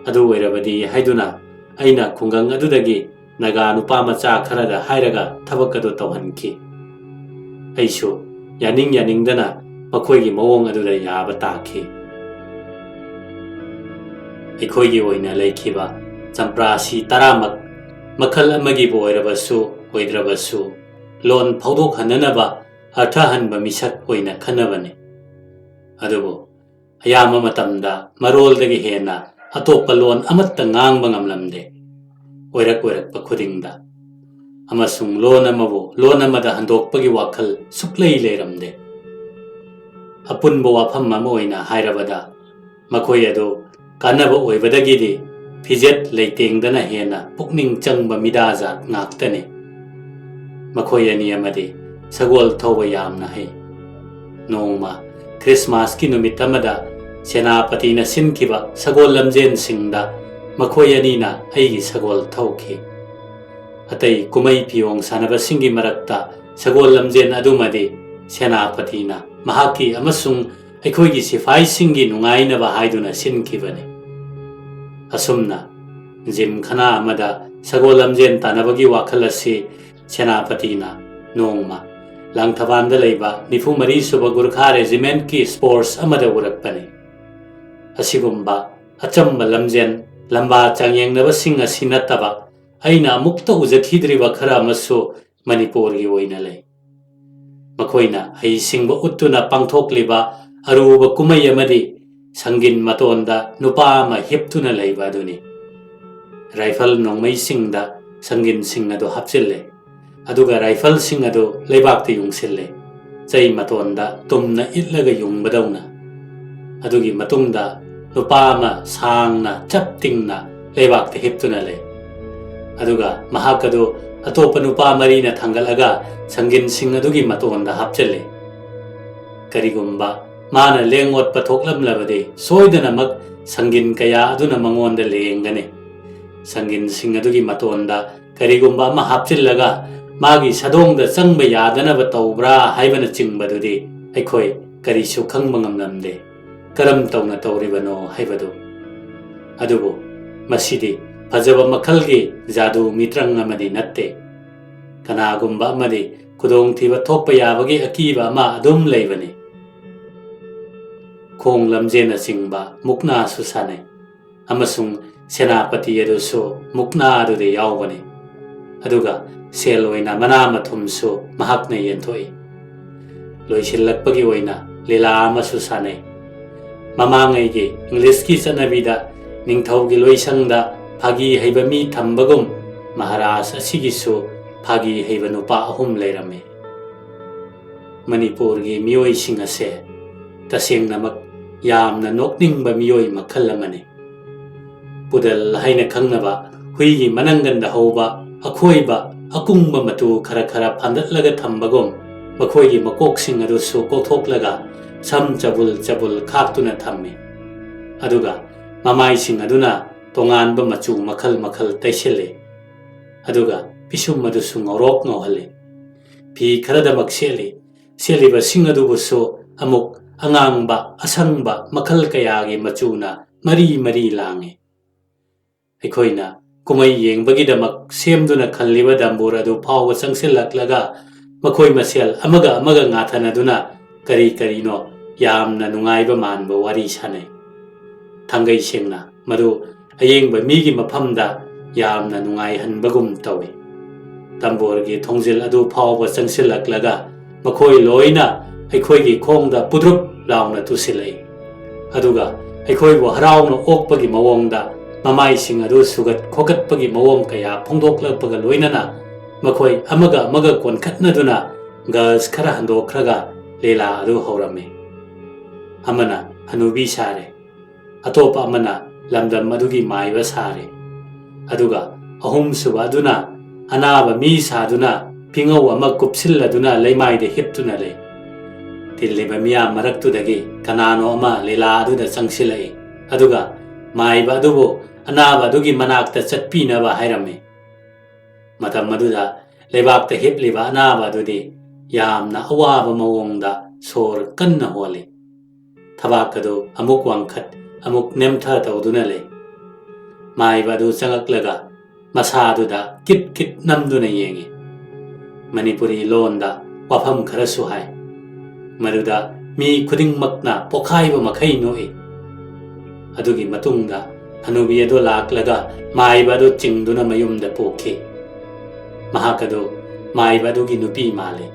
ꯑꯗꯨ ꯑꯣꯏꯔꯕꯗꯤ ꯍꯥꯏꯗꯨꯅ ꯑꯩꯅ ꯈꯨꯡꯒꯪ ꯑꯗꯨꯗꯒꯤ ꯅꯥꯒꯥ ꯅꯨꯄꯥ ꯃꯆꯥ ꯈꯔꯗ ꯍꯥꯏꯔꯒ ꯊꯕꯛ ꯑꯗꯨ ꯇꯧꯍꯟꯈꯤ꯫ ꯑꯩꯁꯨ ꯌꯥꯅꯤꯡ ꯌꯥꯅꯤꯡꯗꯅ ꯃꯈꯣꯏꯒꯤ ꯃꯑꯣꯡ ꯑꯗꯨꯗ ꯌꯥꯕ ꯇꯥꯈꯤ꯫ ꯑꯩꯈꯣꯏꯒꯤ ꯑꯣꯏꯅ ꯂꯩꯈꯤꯕ ꯆꯝꯄ꯭ꯔꯥꯁꯤ ꯇꯔꯥꯃꯛ ꯃꯈꯜ ꯑꯃꯒꯤꯕꯨ ꯑꯣꯏꯔꯕꯁꯨ ꯑꯣꯏꯗ꯭ꯔꯕꯁꯨ ꯂꯣꯟ ꯐꯥꯎꯗꯣꯛꯍꯟꯅꯅꯕ ꯑꯔꯊ ꯍꯟꯕ ꯃꯤꯁꯛ ꯑꯣꯏꯅ ꯈꯟꯅꯕꯅꯤ꯫ ꯑꯗꯨꯕꯨ ꯑꯌꯥꯝꯕ ꯃꯇꯝꯗ ꯃꯔꯣꯜꯗꯒꯤ ꯍꯦꯟꯅ ꯑꯇꯣꯞꯄ ꯂꯣꯟ ꯑꯃꯠꯇ ꯉꯥꯡꯕ ꯉꯝꯂꯝꯗꯦ꯫ ꯑꯣꯏꯔꯛ ꯑꯣꯏꯔꯛꯄ ꯈꯨꯗꯤꯡꯗ ꯑꯃꯁꯨꯡ ꯂꯣꯟ ꯑꯃꯕꯨ ꯂꯣꯟ ꯑꯃꯗ ꯍꯟꯗꯣꯛꯄꯒꯤ ꯋꯥꯈꯜ ꯁꯨꯛꯂꯩ ꯂꯩꯔꯝꯗꯦ꯫ ꯑꯄꯨꯟꯕ ꯋꯥꯐꯝ ꯑꯃ ꯑꯣꯏꯅ ꯍꯥꯏꯔꯕꯗ, ꯃꯈꯣꯏ ꯑꯗꯨ ꯀꯥꯟꯅꯕ ꯑꯣꯏꯕꯗꯒꯤꯗꯤ ꯐꯤꯖꯦꯠ ꯂꯩꯇꯦꯡꯗꯅ ꯍꯦꯟꯅ ꯄꯨꯛꯅꯤꯡ ꯆꯪꯕ ꯃꯤꯗꯥ ꯖꯥꯠ ꯉꯥꯛꯇꯅꯤ꯫ ꯃꯈꯣꯏ ꯑꯅꯤ ꯑꯃꯗꯤ ꯁꯒꯣꯜ ꯊꯧꯕ ꯌꯥꯝꯅ ꯍꯩ꯫ ꯅꯣꯡꯃ ꯈ꯭ꯔꯤꯁꯃꯥꯁꯀꯤ ꯅꯨꯃꯤꯠ ꯑꯃꯗ ꯁꯦꯅꯥꯄꯇꯤꯅ ꯁꯤꯟꯈꯤꯕ ꯁꯒꯣꯜ ꯂꯝꯖꯦꯟꯁꯤꯡꯗ ꯃꯈꯣꯏ ꯑꯅꯤꯅ ꯑꯩꯒꯤ ꯁꯒꯣꯜ ꯊꯧꯈꯤ꯫ ꯑꯇꯩ ꯀꯨꯝꯍꯩ ꯐꯤꯌꯣꯡ ꯁꯥꯟꯅꯕꯁꯤꯡꯒꯤ ꯃꯔꯛꯇ ꯁꯒꯣꯜ ꯂꯝꯖꯦꯟ ꯑꯗꯨꯃꯗꯤ ꯁꯦꯅꯥꯄꯇꯤꯅ ꯃꯍꯥꯛꯀꯤ ꯑꯃꯁꯨꯡ ꯑꯩꯈꯣꯏꯒꯤ ꯁꯤꯐꯥꯏꯁꯤꯡꯒꯤ ꯅꯨꯡꯉꯥꯏꯅꯕ ꯍꯥꯏꯗꯨꯅ ꯁꯤꯟꯈꯤꯕꯅꯤ꯫ ꯑꯁꯨꯝꯅ ꯖꯤꯝꯈꯅꯥ ꯑꯃꯗ ꯁꯒꯣꯜ ꯂꯝꯖꯦꯟ ꯇꯥꯟꯅꯕꯒꯤ ꯋꯥꯈꯜ ꯑꯁꯤ ꯁꯦꯅꯥꯄꯇꯤꯅ ꯅꯣꯡꯃ ꯂꯥꯡꯊꯕꯥꯟꯗ ꯂꯩꯕ ꯅꯤꯐꯨ ꯃꯔꯤ ꯁꯨꯕ ꯒꯨꯔꯈꯥ ꯔꯦꯖꯤꯃꯦꯟꯠꯀꯤ ꯁ꯭ꯄꯣꯔꯠꯁ ꯑꯃꯗ ꯎꯔꯛꯄꯅꯤ꯫ ꯑꯁꯤꯒꯨꯝꯕ ꯑꯆꯝꯕ ꯂꯝꯖꯦꯟ ꯂꯝꯕꯥ ꯆꯥꯡꯌꯦꯡꯅꯕꯁꯤꯡ ꯑꯁꯤ ꯅꯠꯇꯕ ꯑꯩꯅ ꯑꯃꯨꯛꯇ ꯎꯖꯈꯤꯗ꯭ꯔꯤꯕ ꯈꯔ ꯑꯃꯁꯨ ꯃꯅꯤꯄꯨꯔꯒꯤ ꯑꯣꯏꯅ ꯂꯩ꯫ ꯃꯈꯣꯏꯅ ꯍꯩꯁꯤꯡꯕ ꯎꯠꯇꯨꯅ ꯄꯥꯡꯊꯣꯛꯂꯤꯕ ꯑꯔꯨꯕ ꯀꯨꯝꯍꯩ ꯑꯃꯗꯤ ꯁꯪꯒꯤꯟ ꯃꯇꯣꯟꯗ ꯅꯨꯄꯥ ꯑꯃ ꯍꯤꯞꯇꯨꯅ ꯂꯩꯕ ꯑꯗꯨꯅꯤ꯫ ꯔꯥꯏꯐꯜ ꯅꯣꯡꯃꯩꯁꯤꯡꯗ ꯁꯪꯒꯤꯟꯁꯤꯡ ꯑꯗꯨ ꯍꯥꯞꯆꯤꯜꯂꯦ, ꯑꯗꯨꯒ ꯔꯥꯏꯐꯜꯁꯤꯡ ꯑꯗꯨ ꯂꯩꯕꯥꯛꯇ ꯌꯨꯡꯁꯤꯜꯂꯦ, ꯆꯩ ꯃꯇꯣꯟꯗ ꯇꯨꯝꯅ ꯏꯠꯂꯒ ꯌꯨꯡꯕꯗꯧꯅ꯫ ꯑꯗꯨꯒꯤ ꯃꯇꯨꯡꯗ ꯅꯨꯄꯥ ꯑꯃ ꯁꯥꯡꯅ ꯆꯞ ꯇꯤꯡꯅ ꯂꯩꯕꯥꯛꯇ ꯍꯤꯞꯇꯨꯅ ꯂꯩ꯫ ꯑꯗꯨꯒ ꯃꯍꯥꯛ ꯑꯗꯨ ꯑꯇꯣꯞꯄ ꯅꯨꯄꯥ ꯃꯔꯤꯅ ꯊꯥꯡꯒꯠꯂꯒ ꯁꯪꯒꯤꯟꯁꯤꯡ ꯑꯗꯨꯒꯤ ꯃꯇꯣꯟꯗ ꯍꯥꯞꯆꯤꯜꯂꯤ꯫ ꯀꯔꯤꯒꯨꯝꯕ ꯃꯥꯅ ꯂꯦꯡ ꯑꯣꯠꯄ ꯊꯣꯛꯂꯝꯂꯕꯗꯤ ꯁꯣꯏꯗꯅꯃꯛ ꯁꯪꯒꯤꯟ ꯀꯌꯥ ꯑꯗꯨꯅ ꯃꯉꯣꯟꯗ ꯂꯦꯡꯒꯅꯤ꯫ ꯁꯪꯒꯤꯟꯁꯤꯡ ꯑꯗꯨꯒꯤ ꯃꯇꯣꯟꯗ ꯀꯔꯤꯒꯨꯝꯕ ꯑꯃ ꯍꯥꯞꯆꯤꯜꯂꯒ ꯃꯥꯒꯤ ꯁꯥꯗꯣꯡꯗ ꯆꯪꯕ ꯌꯥꯗꯅꯕ ꯇꯧꯕ꯭ꯔꯥ ꯍꯥꯏꯕꯅꯆꯤꯡꯕꯗꯨꯗꯤ ꯑꯩꯈꯣꯏ ꯀꯔꯤꯁꯨ ꯈꯪꯕ ꯉꯝꯂꯝꯗꯦ꯫ ꯀꯔꯝ ꯇꯧꯅ ꯇꯧꯔꯤꯕꯅꯣ ꯍꯥꯏꯕꯗꯨ꯫ ꯑꯗꯨꯕꯨ ꯃꯁꯤꯗꯤ ꯐꯖꯕ ꯃꯈꯜꯒꯤ ꯖꯥꯗꯨ ꯃꯤꯇ꯭ꯔꯪ ꯑꯃꯗꯤ ꯅꯠꯇꯦ꯫ ꯀꯅꯥꯒꯨꯝꯕ ꯑꯃꯗꯤ ꯈꯨꯗꯣꯡꯊꯤꯕ ꯊꯣꯛꯄ ꯌꯥꯕꯒꯤ ꯑꯀꯤꯕ ꯑꯃ ꯑꯗꯨꯝ ꯂꯩꯕꯅꯤ꯫ ꯈꯣꯡ ꯂꯝꯖꯦꯟꯅꯆꯤꯡꯕ ꯃꯨꯛꯅꯥꯁꯨ ꯁꯥꯟꯅꯩ꯫ ꯑꯃꯁꯨꯡ ꯁꯦꯅꯥꯄꯇꯤ ꯑꯗꯨꯁꯨ ꯃꯨꯛꯅꯥ ꯑꯗꯨꯗ ꯌꯥꯎꯕꯅꯤ꯫ ꯑꯗꯨꯒ ꯁꯦꯜ ꯑꯣꯏꯅ ꯃꯅꯥ ꯃꯊꯨꯝꯁꯨ ꯃꯍꯥꯛꯅ ꯌꯦꯟꯊꯣꯛꯏ꯫ ꯂꯣꯏꯁꯤꯜꯂꯛꯄꯒꯤ ꯑꯣꯏꯅ ꯂꯤꯂꯥ ꯑꯃꯁꯨ ꯁꯥꯟꯅꯩ꯫ ꯃꯃꯥꯡꯉꯩꯒꯤ ꯏꯪꯂꯤꯁꯀꯤ ꯆꯠꯅꯕꯤꯗ ꯅꯤꯡꯊꯧꯒꯤ ꯂꯣꯏꯁꯪꯗ ꯐꯥꯒꯤ ꯍꯩꯕ ꯃꯤ ꯊꯝꯕꯒꯨꯝ ꯃꯍꯥꯔꯥꯖ ꯑꯁꯤꯒꯤꯁꯨ ꯐꯥꯒꯤ ꯍꯩꯕ ꯅꯨꯄꯥ ꯑꯍꯨꯝ ꯂꯩꯔꯝꯃꯤ꯫ ꯃꯅꯤꯄꯨꯔꯒꯤ ꯃꯤꯑꯣꯏꯁꯤꯡ ꯑꯁꯦ ꯇꯁꯦꯡꯅꯃꯛ ꯌꯥꯝꯅ ꯅꯣꯛꯅꯤꯡꯕ ꯃꯤꯑꯣꯏ ꯃꯈꯜ ꯑꯃꯅꯤ꯫ ꯄꯨꯗꯜ ꯍꯥꯏꯅ ꯈꯪꯅꯕ ꯍꯨꯏꯒꯤ ꯃꯅꯪꯒꯟꯗ ꯍꯧꯕ ꯑꯈꯣꯏꯕ ꯑꯀꯨꯡꯕ ꯃꯇꯨ ꯈꯔ ꯈꯔ ꯐꯥꯟꯗꯠꯂꯒ ꯊꯝꯕꯒꯨꯝ ꯃꯈꯣꯏꯒꯤ ꯃꯀꯣꯛꯁꯤꯡ ꯑꯗꯨꯁꯨ ꯀꯣꯛꯊꯣꯛꯂꯒ ꯁꯝ ꯆꯕꯨꯜ ꯆꯕꯨꯜ ꯈꯥꯛꯇꯨꯅ ꯊꯝꯃꯤ꯫ ꯑꯗꯨꯒ ꯃꯃꯥꯏꯁꯤꯡ ꯑꯗꯨꯅ ꯇꯣꯉꯥꯟꯕ ꯃꯆꯨ ꯃꯈꯜ ꯃꯈꯜ ꯇꯩꯁꯤꯜꯂꯤ꯫ ꯑꯗꯨꯒ ꯄꯤꯁꯨꯝ ꯑꯗꯨꯁꯨ ꯉꯧꯔꯣꯛ ꯉꯧꯍꯜꯂꯤ꯫ ꯐꯤ ꯈꯔꯗꯃꯛ ꯁꯦꯠꯂꯤ꯫ ꯁꯦꯠꯂꯤꯕꯁꯤꯡ ꯑꯗꯨꯕꯨꯁꯨ ꯑꯃꯨꯛ ꯑꯉꯥꯡꯕ, ꯑꯁꯪꯕ ꯃꯈꯜ ꯀꯌꯥꯒꯤ ꯃꯆꯨꯅ ꯃꯔꯤ ꯃꯔꯤ ꯂꯥꯡꯉꯤ꯫ ꯑꯩꯈꯣꯏꯅ ꯀꯨꯝꯍꯩ ꯌꯦꯡꯕꯒꯤꯗꯃꯛ ꯁꯦꯝꯗꯨꯅ ꯈꯜꯂꯤꯕ ꯗꯝꯕꯨꯔ ꯑꯗꯨ ꯐꯥꯎꯕ ꯆꯪꯁꯤꯜꯂꯛꯂꯒ ꯃꯈꯣꯏ ꯃꯁꯦꯜ ꯑꯃꯒ ꯑꯃꯒ ꯉꯥꯊꯅꯗꯨꯅ ꯀꯔꯤ ꯀꯔꯤꯅꯣ ꯌꯥꯝꯅ ꯅꯨꯡꯉꯥꯏꯕ ꯃꯥꯟꯕ ꯋꯥꯔꯤ ꯁꯥꯅꯩ꯫ ꯊꯥꯡꯒꯩ ꯁꯦꯡꯅ ꯃꯗꯨ ꯑꯌꯦꯡꯕ ꯃꯤꯒꯤ ꯃꯐꯝꯗ ꯌꯥꯝꯅ ꯅꯨꯡꯉꯥꯏꯍꯟꯕꯒꯨꯝ ꯇꯧꯏ꯫ ꯗꯝꯕꯨꯔꯒꯤ ꯊꯣꯡꯖꯤꯜ ꯑꯗꯨ ꯐꯥꯎꯕ ꯆꯪꯁꯤꯜꯂꯛꯂꯒ ꯃꯈꯣꯏ ꯂꯣꯏꯅ ꯑꯩꯈꯣꯏꯒꯤ ꯈꯣꯡꯗ ꯄꯨꯗ꯭ꯔꯨꯞ ꯂꯥꯎꯅ ꯇꯨꯁꯤꯜꯂꯛꯏ꯫ ꯑꯗꯨꯒ ꯑꯩꯈꯣꯏꯕꯨ ꯍꯔꯥꯎꯅ ꯑꯣꯛꯄꯒꯤ ꯃꯑꯣꯡꯗ ꯃꯃꯥꯏꯁꯤꯡ ꯑꯗꯨ ꯁꯨꯒꯠ ꯈꯣꯒꯠꯄꯒꯤ ꯃꯑꯣꯡ ꯀꯌꯥ ꯐꯣꯡꯗꯣꯛꯂꯛꯄꯒ ꯂꯣꯏꯅꯅ ꯃꯈꯣꯏ ꯑꯃꯒ ꯑꯃꯒ ꯀꯣꯟꯈꯠꯅꯗꯨꯅ ꯒꯖ ꯈꯔ ꯍꯟꯗꯣꯛꯈ꯭ꯔꯒ ꯂꯤꯂꯥ ꯑꯗꯨ ꯍꯧꯔꯝꯃꯤ꯫ ꯑꯃꯅ ꯍꯅꯨꯕꯤ ꯁꯥꯔꯦ, ꯑꯇꯣꯞꯄ ꯑꯃꯅ ꯂꯝꯗꯝ ꯑꯗꯨꯒꯤ ꯃꯥꯏꯕ ꯁꯥꯔꯦ, ꯑꯗꯨꯒ ꯑꯍꯨꯝꯁꯨꯕ ꯑꯗꯨꯅ ꯑꯅꯥꯕ ꯃꯤ ꯁꯥꯗꯨꯅ ꯐꯤꯉꯧ ꯑꯃ ꯀꯨꯞꯁꯤꯜꯂꯗꯨꯅ ꯂꯩꯃꯥꯏꯗ ꯍꯤꯞꯇꯨꯅ ꯂꯩ꯫ ꯇꯤꯜꯂꯤꯕ ꯃꯤꯌꯥꯝ ꯃꯔꯛꯇꯨꯗꯒꯤ ꯀꯅꯥꯅꯣ ꯑꯃ ꯂꯤꯂꯥ ꯑꯗꯨꯗ ꯆꯪꯁꯤꯜꯂꯛꯏ꯫ ꯑꯗꯨꯒ ꯃꯥꯏꯕ ꯑꯗꯨꯕꯨ ꯑꯅꯥꯕ ꯑꯗꯨꯒꯤ ꯃꯅꯥꯛꯇ ꯆꯠꯄꯤꯅꯕ ꯍꯥꯏꯔꯝꯃꯤ꯫ ꯃꯇꯝ ꯑꯗꯨꯗ ꯂꯩꯕꯥꯛꯇ ꯍꯤꯞꯂꯤꯕ ꯑꯅꯥꯕ ꯑꯗꯨꯗꯤ ꯌꯥꯝꯅ ꯑꯋꯥꯕ ꯃꯑꯣꯡꯗ ꯁꯣꯔ ꯀꯟꯅ ꯍꯣꯜꯂꯤ꯫ ꯊꯕꯥꯛ ꯑꯗꯨ ꯑꯃꯨꯛ ꯋꯥꯡꯈꯠ, ꯑꯃꯨꯛ ꯅꯦꯝꯊ ꯇꯧꯗꯨꯅ ꯂꯩ꯫ ꯃꯥꯏꯕ ꯑꯗꯨ ꯆꯪꯂꯛꯂꯒ ꯃꯁꯥꯗꯨꯗ ꯀꯤꯠ ꯀꯤꯠ ꯅꯝꯗꯨꯅ ꯌꯦꯡꯏ꯫ ꯃꯅꯤꯄꯨꯔꯤ ꯂꯣꯟꯗ ꯋꯥꯐꯝ ꯈꯔꯁꯨ ꯍꯥꯏ꯫ ꯃꯗꯨꯗ ꯃꯤ ꯈꯨꯗꯤꯡꯃꯛꯅ ꯄꯣꯈꯥꯏꯕ ꯃꯈꯩ ꯅꯣꯛꯏ꯫ ꯑꯗꯨꯒꯤ ꯃꯇꯨꯡꯗ ꯍꯅꯨꯕꯤ ꯑꯗꯨ ꯂꯥꯛꯂꯒ ꯃꯥꯏꯕ ꯑꯗꯨ ꯆꯤꯡꯗꯨꯅ ꯃꯌꯨꯝꯗ ꯄꯨꯈꯤ꯫ ꯃꯍꯥꯛ ꯑꯗꯨ ꯃꯥꯏꯕ ꯑꯗꯨꯒꯤ ꯅꯨꯄꯤ ꯃꯥꯜꯂꯤ꯫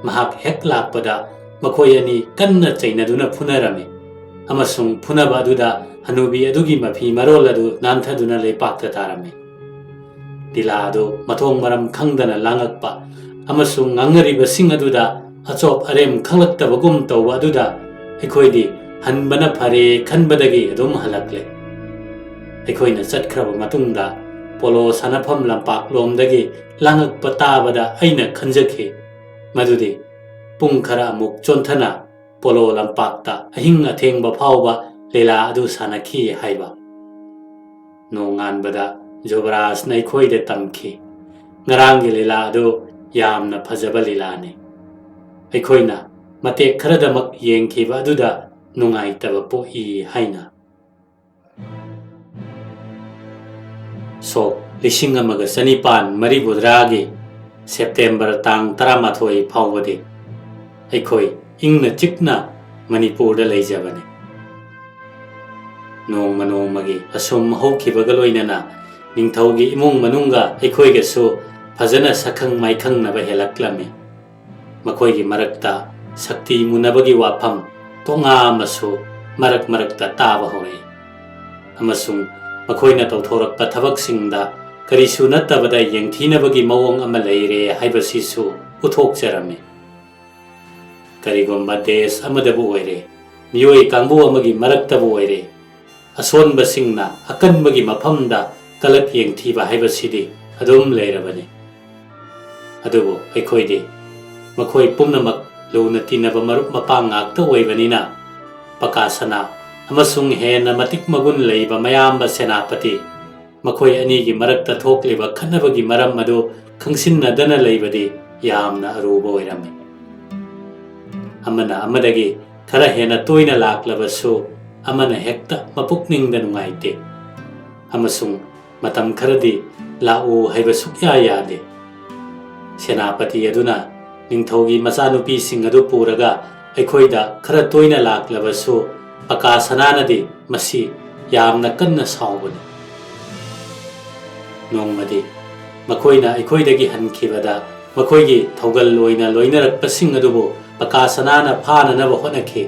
ꯃꯍꯥꯛ ꯍꯦꯛ ꯂꯥꯛꯄꯗ ꯃꯈꯣꯏ ꯑꯅꯤ ꯀꯟꯅ ꯆꯩꯅꯗꯨꯅ ꯐꯨꯅꯔꯝꯃꯤ, ꯑꯃꯁꯨꯡ ꯐꯨꯅꯕ ꯑꯗꯨꯗ ꯍꯅꯨꯕꯤ ꯑꯗꯨꯒꯤ ꯃꯐꯤ ꯃꯔꯣꯜ ꯑꯗꯨ ꯅꯥꯟꯊꯗꯨꯅ ꯂꯩꯄꯥꯛꯇ ꯇꯥꯔꯝꯃꯤ꯫ ꯂꯤꯂꯥ ꯑꯗꯨ ꯃꯊꯣꯡ ꯃꯔꯝ ꯈꯪꯗꯅ ꯂꯥꯡꯉꯛꯄ ꯑꯃꯁꯨꯡ ꯉꯥꯡꯅꯔꯤꯕꯁꯤꯡ ꯑꯗꯨꯗ ꯑꯆꯣꯞ ꯑꯔꯦꯝ ꯈꯪꯂꯛꯇꯕꯒꯨꯝ ꯇꯧꯕ ꯑꯗꯨꯗ ꯑꯩꯈꯣꯏꯗꯤ ꯍꯟꯕꯅ ꯐꯔꯦ ꯈꯟꯕꯗꯒꯤ ꯑꯗꯨꯝ ꯍꯜꯂꯛꯂꯦ꯫ ꯑꯩꯈꯣꯏꯅ ꯆꯠꯈ꯭ꯔꯕ ꯃꯇꯨꯡꯗ ꯄꯣꯂꯣ ꯁꯥꯟꯅꯐꯝ ꯂꯝꯄꯥꯛꯂꯣꯝꯗꯒꯤ ꯂꯥꯡꯉꯛꯄ ꯇꯥꯕꯗ ꯑꯩꯅ ꯈꯟꯖꯈꯤ ꯃꯗꯨꯗꯤ ꯄꯨꯡ ꯈꯔ ꯑꯃꯨꯛ ꯆꯣꯟꯊꯅ ꯄꯣꯂꯣ ꯂꯝꯄꯥꯛꯇ ꯑꯍꯤꯡ ꯑꯊꯦꯡꯕ ꯐꯥꯎꯕ ꯂꯤꯂꯥ ꯑꯗꯨ ꯁꯥꯟꯅꯈꯤ ꯍꯥꯏꯕ꯫ ꯅꯣꯡꯉꯥꯟꯕꯗ ꯖꯨꯕꯔꯥꯖꯅ ꯑꯩꯈꯣꯏꯗ ꯇꯝꯈꯤ, "ꯉꯔꯥꯡꯒꯤ ꯂꯤꯂꯥ ꯑꯗꯨ ꯌꯥꯝꯅ ꯐꯖꯕ ꯂꯤꯂꯥꯅꯤ꯫ ꯑꯩꯈꯣꯏꯅ ꯃꯇꯦꯛ ꯈꯔꯗꯃꯛ ꯌꯦꯡꯈꯤꯕ ꯑꯗꯨꯗ ꯅꯨꯡꯉꯥꯏꯇꯕ ꯄꯣꯛꯏ" ꯍꯥꯏꯅ꯫ ꯁꯣꯛ ꯂꯤꯁꯤꯡ ꯑꯃꯒ ꯆꯅꯤꯄꯥꯟ ꯃꯔꯤꯐꯨꯇꯔꯥꯒꯤ ꯁꯦꯞꯇꯦꯝꯕꯔ ꯇꯥꯡ ꯇꯔꯥꯃꯥꯊꯣꯏ ꯐꯥꯎꯕꯗꯤ ꯑꯩꯈꯣꯏ ꯏꯪꯅ ꯆꯤꯛꯅ ꯃꯅꯤꯄꯨꯔꯗ ꯂꯩꯖꯕꯅꯤ꯫ ꯅꯣꯡꯃ ꯅꯣꯡꯃꯒꯤ ꯑꯁꯨꯝ ꯍꯧꯈꯤꯕꯒ ꯂꯣꯏꯅꯅ ꯅꯤꯡꯊꯧꯒꯤ ꯏꯃꯨꯡ ꯃꯅꯨꯡꯒ ꯑꯩꯈꯣꯏꯒꯁꯨ ꯐꯖꯅ ꯁꯛꯈꯪ ꯃꯥꯏꯈꯪꯅꯕ ꯍꯦꯜꯂꯛꯂꯝꯃꯤ꯫ ꯃꯈꯣꯏꯒꯤ ꯃꯔꯛꯇ ꯁꯛꯇꯤ ꯃꯨꯟꯅꯕꯒꯤ ꯋꯥꯐꯝ ꯇꯣꯉꯥ ꯑꯃꯁꯨ ꯃꯔꯛ ꯃꯔꯛꯇ ꯇꯥꯕ ꯍꯧꯔꯛꯏ꯫ ꯑꯃꯁꯨꯡ ꯃꯈꯣꯏꯅ ꯇꯧꯊꯣꯔꯛꯄ ꯊꯕꯛꯁꯤꯡꯗ ꯀꯔꯤꯁꯨ ꯅꯠꯇꯕꯗ ꯌꯦꯡꯊꯤꯅꯕꯒꯤ ꯃꯑꯣꯡ ꯑꯃ ꯂꯩꯔꯦ ꯍꯥꯏꯕꯁꯤꯁꯨ ꯎꯠꯊꯣꯛꯆꯔꯝꯃꯤ꯫ ꯀꯔꯤꯒꯨꯝꯕ ꯗꯦꯁ ꯑꯃꯗꯕꯨ ꯑꯣꯏꯔꯦ, ꯃꯤꯑꯣꯏ ꯀꯥꯡꯕꯨ ꯑꯃꯒꯤ ꯃꯔꯛꯇꯕꯨ ꯑꯣꯏꯔꯦ, ꯑꯁꯣꯟꯕꯁꯤꯡꯅ ꯑꯀꯟꯕꯒꯤ ꯃꯐꯝꯗ ꯀꯂꯛ ꯌꯦꯡꯊꯤꯕ ꯍꯥꯏꯕꯁꯤꯗꯤ ꯑꯗꯨꯝ ꯂꯩꯔꯕꯅꯤ꯫ ꯑꯗꯨꯕꯨ ꯑꯩꯈꯣꯏꯗꯤ ꯃꯈꯣꯏ ꯄꯨꯝꯅꯃꯛ ꯂꯨꯅ ꯇꯤꯟꯅꯕ ꯃꯔꯨꯞ ꯃꯄꯥꯡ ꯉꯥꯛꯇ ꯑꯣꯏꯕꯅꯤꯅ, ꯄꯀꯥ ꯁꯅꯥ ꯑꯃꯁꯨꯡ ꯍꯦꯟꯅ ꯃꯇꯤꯛ ꯃꯒꯨꯟ ꯂꯩꯕ ꯃꯌꯥꯝꯕ ꯁꯦꯅꯥꯄꯇꯤ, ꯃꯈꯣꯏ ꯑꯅꯤꯒꯤ ꯃꯔꯛꯇ ꯊꯣꯛꯂꯤꯕ ꯈꯠꯅꯕꯒꯤ ꯃꯔꯝ ꯑꯗꯨ ꯈꯪꯁꯤꯟꯅꯗꯅ ꯂꯩꯕꯗꯤ ꯌꯥꯝꯅ ꯑꯔꯨꯕ ꯑꯣꯏꯔꯝꯃꯤ꯫ ꯑꯃꯅ ꯑꯃꯗꯒꯤ ꯈꯔ ꯍꯦꯟꯅ ꯇꯣꯏꯅ ꯂꯥꯛꯂꯕꯁꯨ, ꯑꯃꯅ ꯍꯦꯛꯇ ꯃꯄꯨꯛꯅꯤꯡꯗ ꯅꯨꯡꯉꯥꯏꯇꯦ, ꯑꯃꯁꯨꯡ ꯃꯇꯝ ꯈꯔꯗꯤ ꯂꯥꯛꯎ ꯍꯥꯏꯕ ꯁꯨꯛꯌꯥ ꯌꯥꯗꯦ꯫ ꯁꯦꯅꯥꯄꯇꯤ ꯑꯗꯨꯅ ꯅꯤꯡꯊꯧꯒꯤ ꯃꯆꯥꯅꯨꯄꯤꯁꯤꯡ ꯑꯗꯨ ꯄꯨꯔꯒ ꯑꯩꯈꯣꯏꯗ ꯈꯔ ꯇꯣꯏꯅ ꯂꯥꯛꯂꯕꯁꯨ, ꯄꯀꯥ ꯁꯅꯥꯅꯗꯤ ꯃꯁꯤ ꯌꯥꯝꯅ ꯀꯟꯅ ꯁꯥꯎꯕꯅꯤ꯫ ꯅꯣꯡꯃꯗꯤ ꯃꯈꯣꯏꯅ ꯑꯩꯈꯣꯏꯗꯒꯤ ꯍꯟꯈꯤꯕꯗ, ꯃꯈꯣꯏꯒꯤ ꯊꯧꯒꯜ ꯑꯣꯏꯅ ꯂꯣꯏꯅꯔꯛꯄꯁꯤꯡ ꯑꯗꯨꯕꯨ ꯄꯀꯥ ꯁꯅꯥꯅ ꯐꯥꯅꯅꯕ ꯍꯣꯠꯅꯈꯤ꯫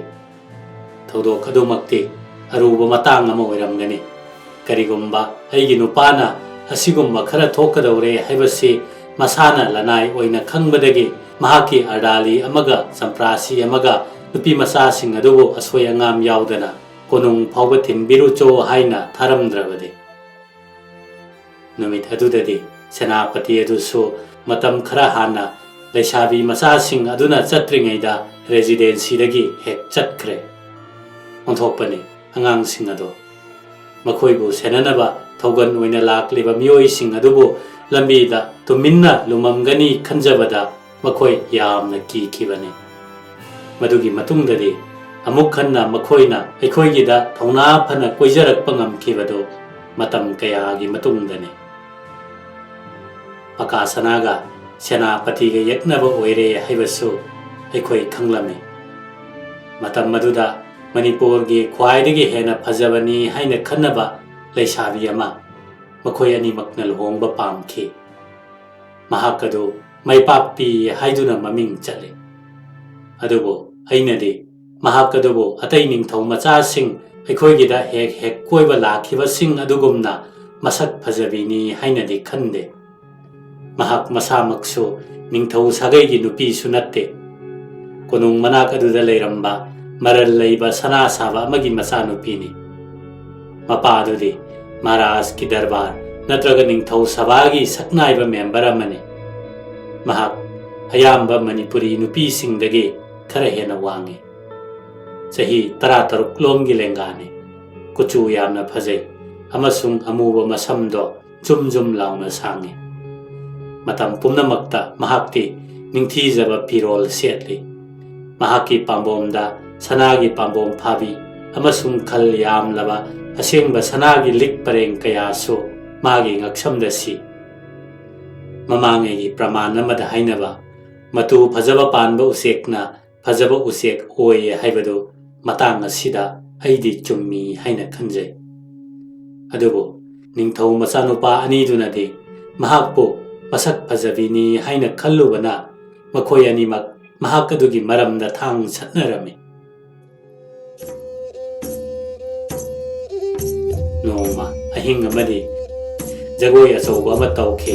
ꯊꯧꯗꯣꯛ ꯑꯗꯨꯃꯛꯇꯤ ꯑꯔꯨꯕ ꯃꯇꯥꯡ ꯑꯃ ꯑꯣꯏꯔꯝꯒꯅꯤ꯫ ꯀꯔꯤꯒꯨꯝꯕ ꯑꯩꯒꯤ ꯅꯨꯄꯥꯅ ꯑꯁꯤꯒꯨꯝꯕ ꯈꯔ ꯊꯣꯛꯀꯗꯧꯔꯦ ꯍꯥꯏꯕꯁꯤ ꯃꯁꯥꯅ ꯂꯅꯥꯏ ꯑꯣꯏꯅ ꯈꯪꯕꯗꯒꯤ, ꯃꯍꯥꯛꯀꯤ ꯑꯔꯗꯥꯂꯤ ꯑꯃꯒ ꯆꯝꯄ꯭ꯔꯥꯁꯤ ꯑꯃꯒ ꯅꯨꯄꯤ ꯃꯆꯥꯁꯤꯡ ꯑꯗꯨꯕꯨ ꯑꯁꯣꯏ ꯑꯉꯥꯝ ꯌꯥꯎꯗꯅ ꯀꯣꯅꯨꯡ ꯐꯥꯎꯕ ꯊꯤꯟꯕꯤꯔꯨꯆꯣ ꯍꯥꯏꯅ ꯊꯥꯔꯝꯗ꯭ꯔꯕꯗꯤ꯫ ꯅꯨꯃꯤꯠ ꯑꯗꯨꯗꯗꯤ ꯁꯦꯅꯥꯄꯇꯤ ꯑꯗꯨꯁꯨ ꯃꯇꯝ ꯈꯔ ꯍꯥꯟꯅ ꯂꯩꯁꯥꯕꯤ ꯃꯆꯥꯁꯤꯡ ꯑꯗꯨꯅ ꯆꯠꯇ꯭ꯔꯤꯉꯩꯗ ꯔꯦꯖꯤꯗꯦꯟꯁꯤꯗꯒꯤ ꯍꯦꯛ ꯆꯠꯈ꯭ꯔꯦ꯫ ꯑꯣꯟꯊꯣꯛꯄꯅꯤ ꯑꯉꯥꯡꯁꯤꯡ ꯑꯗꯣ꯫ ꯃꯈꯣꯏꯕꯨ ꯁꯦꯟꯅꯅꯕ ꯊꯧꯒꯜ ꯑꯣꯏꯅ ꯂꯥꯛꯂꯤꯕ ꯃꯤꯑꯣꯏꯁꯤꯡ ꯑꯗꯨꯕꯨ ꯂꯝꯕꯤꯗ ꯇꯨꯃꯤꯟꯅ ꯂꯨꯃꯝꯒꯅꯤ ꯈꯟꯖꯕꯗ ꯃꯈꯣꯏ ꯌꯥꯝꯅ ꯀꯤꯈꯤꯕꯅꯤ꯫ ꯃꯗꯨꯒꯤ ꯃꯇꯨꯡꯗꯗꯤ ꯑꯃꯨꯛ ꯍꯟꯅ ꯃꯈꯣꯏꯅ ꯑꯩꯈꯣꯏꯒꯤꯗ ꯊꯧꯅꯥ ꯐꯅ ꯀꯣꯏꯖꯔꯛꯄ ꯉꯝꯈꯤꯕꯗꯨ ꯃꯇꯝ ꯀꯌꯥꯒꯤ ꯃꯇꯨꯡꯗꯅꯤ꯫ ꯄꯀꯥ ꯁꯅꯥꯒ ꯁꯦꯅꯥꯄꯇꯤꯒ ꯌꯦꯛꯅꯕ ꯑꯣꯏꯔꯦ ꯍꯥꯏꯕꯁꯨ ꯑꯩꯈꯣꯏ ꯈꯪꯂꯝꯃꯤ꯫ ꯃꯇꯝ ꯑꯗꯨꯗ ꯃꯅꯤꯄꯨꯔꯒꯤ ꯈ꯭ꯋꯥꯏꯗꯒꯤ ꯍꯦꯟꯅ ꯐꯖꯕꯅꯤ ꯍꯥꯏꯅ ꯈꯟꯅꯕ ꯂꯩꯁꯥꯕꯤ ꯑꯃ ꯃꯈꯣꯏ ꯑꯅꯤꯃꯛꯅ ꯂꯨꯍꯣꯡꯕ ꯄꯥꯝꯈꯤ꯫ ꯃꯍꯥꯛ ꯑꯗꯨ ꯃꯥꯏꯄꯥꯛꯄꯤ ꯍꯥꯏꯗꯨꯅ ꯃꯃꯤꯡ ꯆꯠꯂꯤ꯫ ꯑꯗꯨꯕꯨ ꯑꯩꯅꯗꯤ ꯃꯍꯥꯛ ꯑꯗꯨꯕꯨ ꯑꯇꯩ ꯅꯤꯡꯊꯧ ꯃꯆꯥꯁꯤꯡ ꯑꯩꯈꯣꯏꯒꯤꯗ ꯍꯦꯛ ꯍꯦꯛ ꯀꯣꯏꯕ ꯂꯥꯛꯈꯤꯕꯁꯤꯡ ꯑꯗꯨꯒꯨꯝꯅ ꯃꯁꯛ ꯐꯖꯕꯤꯅꯤ ꯍꯥꯏꯅꯗꯤ ꯈꯟꯗꯦ꯫ ꯃꯍꯥꯛ ꯃꯁꯥꯃꯛꯁꯨ ꯅꯤꯡꯊꯧ ꯁꯥꯒꯩꯒꯤ ꯅꯨꯄꯤꯁꯨ ꯅꯠꯇꯦ꯫ ꯀꯣꯅꯨꯡ ꯃꯅꯥꯛ ꯑꯗꯨꯗ ꯂꯩꯔꯝꯕ ꯃꯔꯜ ꯂꯩꯕ ꯁꯅꯥ ꯁꯥꯕ ꯑꯃꯒꯤ ꯃꯆꯥꯅꯨꯄꯤꯅꯤ꯫ ꯃꯄꯥꯗꯨꯗꯤ ꯃꯍꯥꯔꯥꯖꯀꯤ ꯗꯔꯕꯥꯔ ꯅꯠꯇ꯭ꯔꯒ ꯅꯤꯡꯊꯧ ꯁꯚꯥꯒꯤ ꯁꯛꯅꯥꯏꯕ ꯃꯦꯝꯕꯔ ꯑꯃꯅꯤ꯫ ꯃꯍꯥꯛ ꯑꯌꯥꯝꯕ ꯃꯅꯤꯄꯨꯔꯤ ꯅꯨꯄꯤꯁꯤꯡꯗꯒꯤ ꯈꯔ ꯍꯦꯟꯅ ꯋꯥꯡꯏ꯫ ꯆꯍꯤ ꯇꯔꯥꯇꯔꯨꯛ ꯂꯣꯝꯒꯤ ꯂꯦꯡꯒꯥꯅꯤ꯫ ꯀꯨꯆꯨ ꯌꯥꯝꯅ ꯐꯖꯩ ꯑꯃꯁꯨꯡ ꯑꯃꯨꯕ ꯃꯁꯝꯗꯣ ꯖꯨꯝ ꯖꯨꯝ ꯂꯥꯎꯅ ꯁꯥꯡꯏ꯫ ꯃꯇꯝ ꯄꯨꯝꯅꯃꯛꯇ ꯃꯍꯥꯛꯇꯤ ꯅꯤꯡꯊꯤꯖꯕ ꯐꯤꯔꯣꯜ ꯁꯦꯠꯂꯤ꯫ ꯃꯍꯥꯛꯀꯤ ꯄꯥꯝꯕꯣꯝꯗ ꯁꯅꯥꯒꯤ ꯄꯥꯝꯕꯣꯝ ꯐꯥꯕꯤ ꯑꯃꯁꯨꯡ ꯈꯜ ꯌꯥꯝꯂꯕ ꯑꯁꯦꯡꯕ ꯁꯅꯥꯒꯤ ꯂꯤꯛ ꯄꯔꯦꯡ ꯀꯌꯥꯁꯨ ꯃꯥꯒꯤ ꯉꯛꯁꯝꯗ ꯁꯤ꯫ ꯃꯃꯥꯡꯉꯩꯒꯤ ꯄ꯭ꯔꯃꯥꯟ ꯑꯃꯗ ꯍꯥꯏꯅꯕ, "ꯃꯇꯨ ꯐꯖꯕ ꯄꯥꯟꯕ ꯎꯆꯦꯛꯅ ꯐꯖꯕ ꯎꯆꯦꯛ ꯑꯣꯏꯌꯦ" ꯍꯥꯏꯕꯗꯨ ꯃꯇꯥꯡ ꯑꯁꯤꯗ ꯑꯩꯗꯤ ꯆꯨꯝꯃꯤ ꯍꯥꯏꯅ ꯈꯟꯖꯩ꯫ ꯑꯗꯨꯕꯨ ꯅꯤꯡꯊꯧ ꯃꯆꯥꯅꯨꯄꯥ ꯑꯅꯤꯗꯨꯅꯗꯤ ꯃꯍꯥꯛꯄꯨ ꯃꯁꯛ ꯐꯖꯕꯤꯅꯤ ꯍꯥꯏꯅ ꯈꯜꯂꯨꯕꯅ ꯃꯈꯣꯏ ꯑꯅꯤꯃꯛ ꯃꯍꯥꯛ ꯑꯗꯨꯒꯤ ꯃꯔꯝꯗ ꯊꯥꯡ ꯁꯠꯅꯔꯝꯃꯤ꯫ ꯅꯣꯡꯃ ꯑꯍꯤꯡ ꯑꯃꯗꯤ ꯖꯒꯣꯏ ꯑꯆꯧꯕ ꯑꯃ ꯇꯧꯈꯤ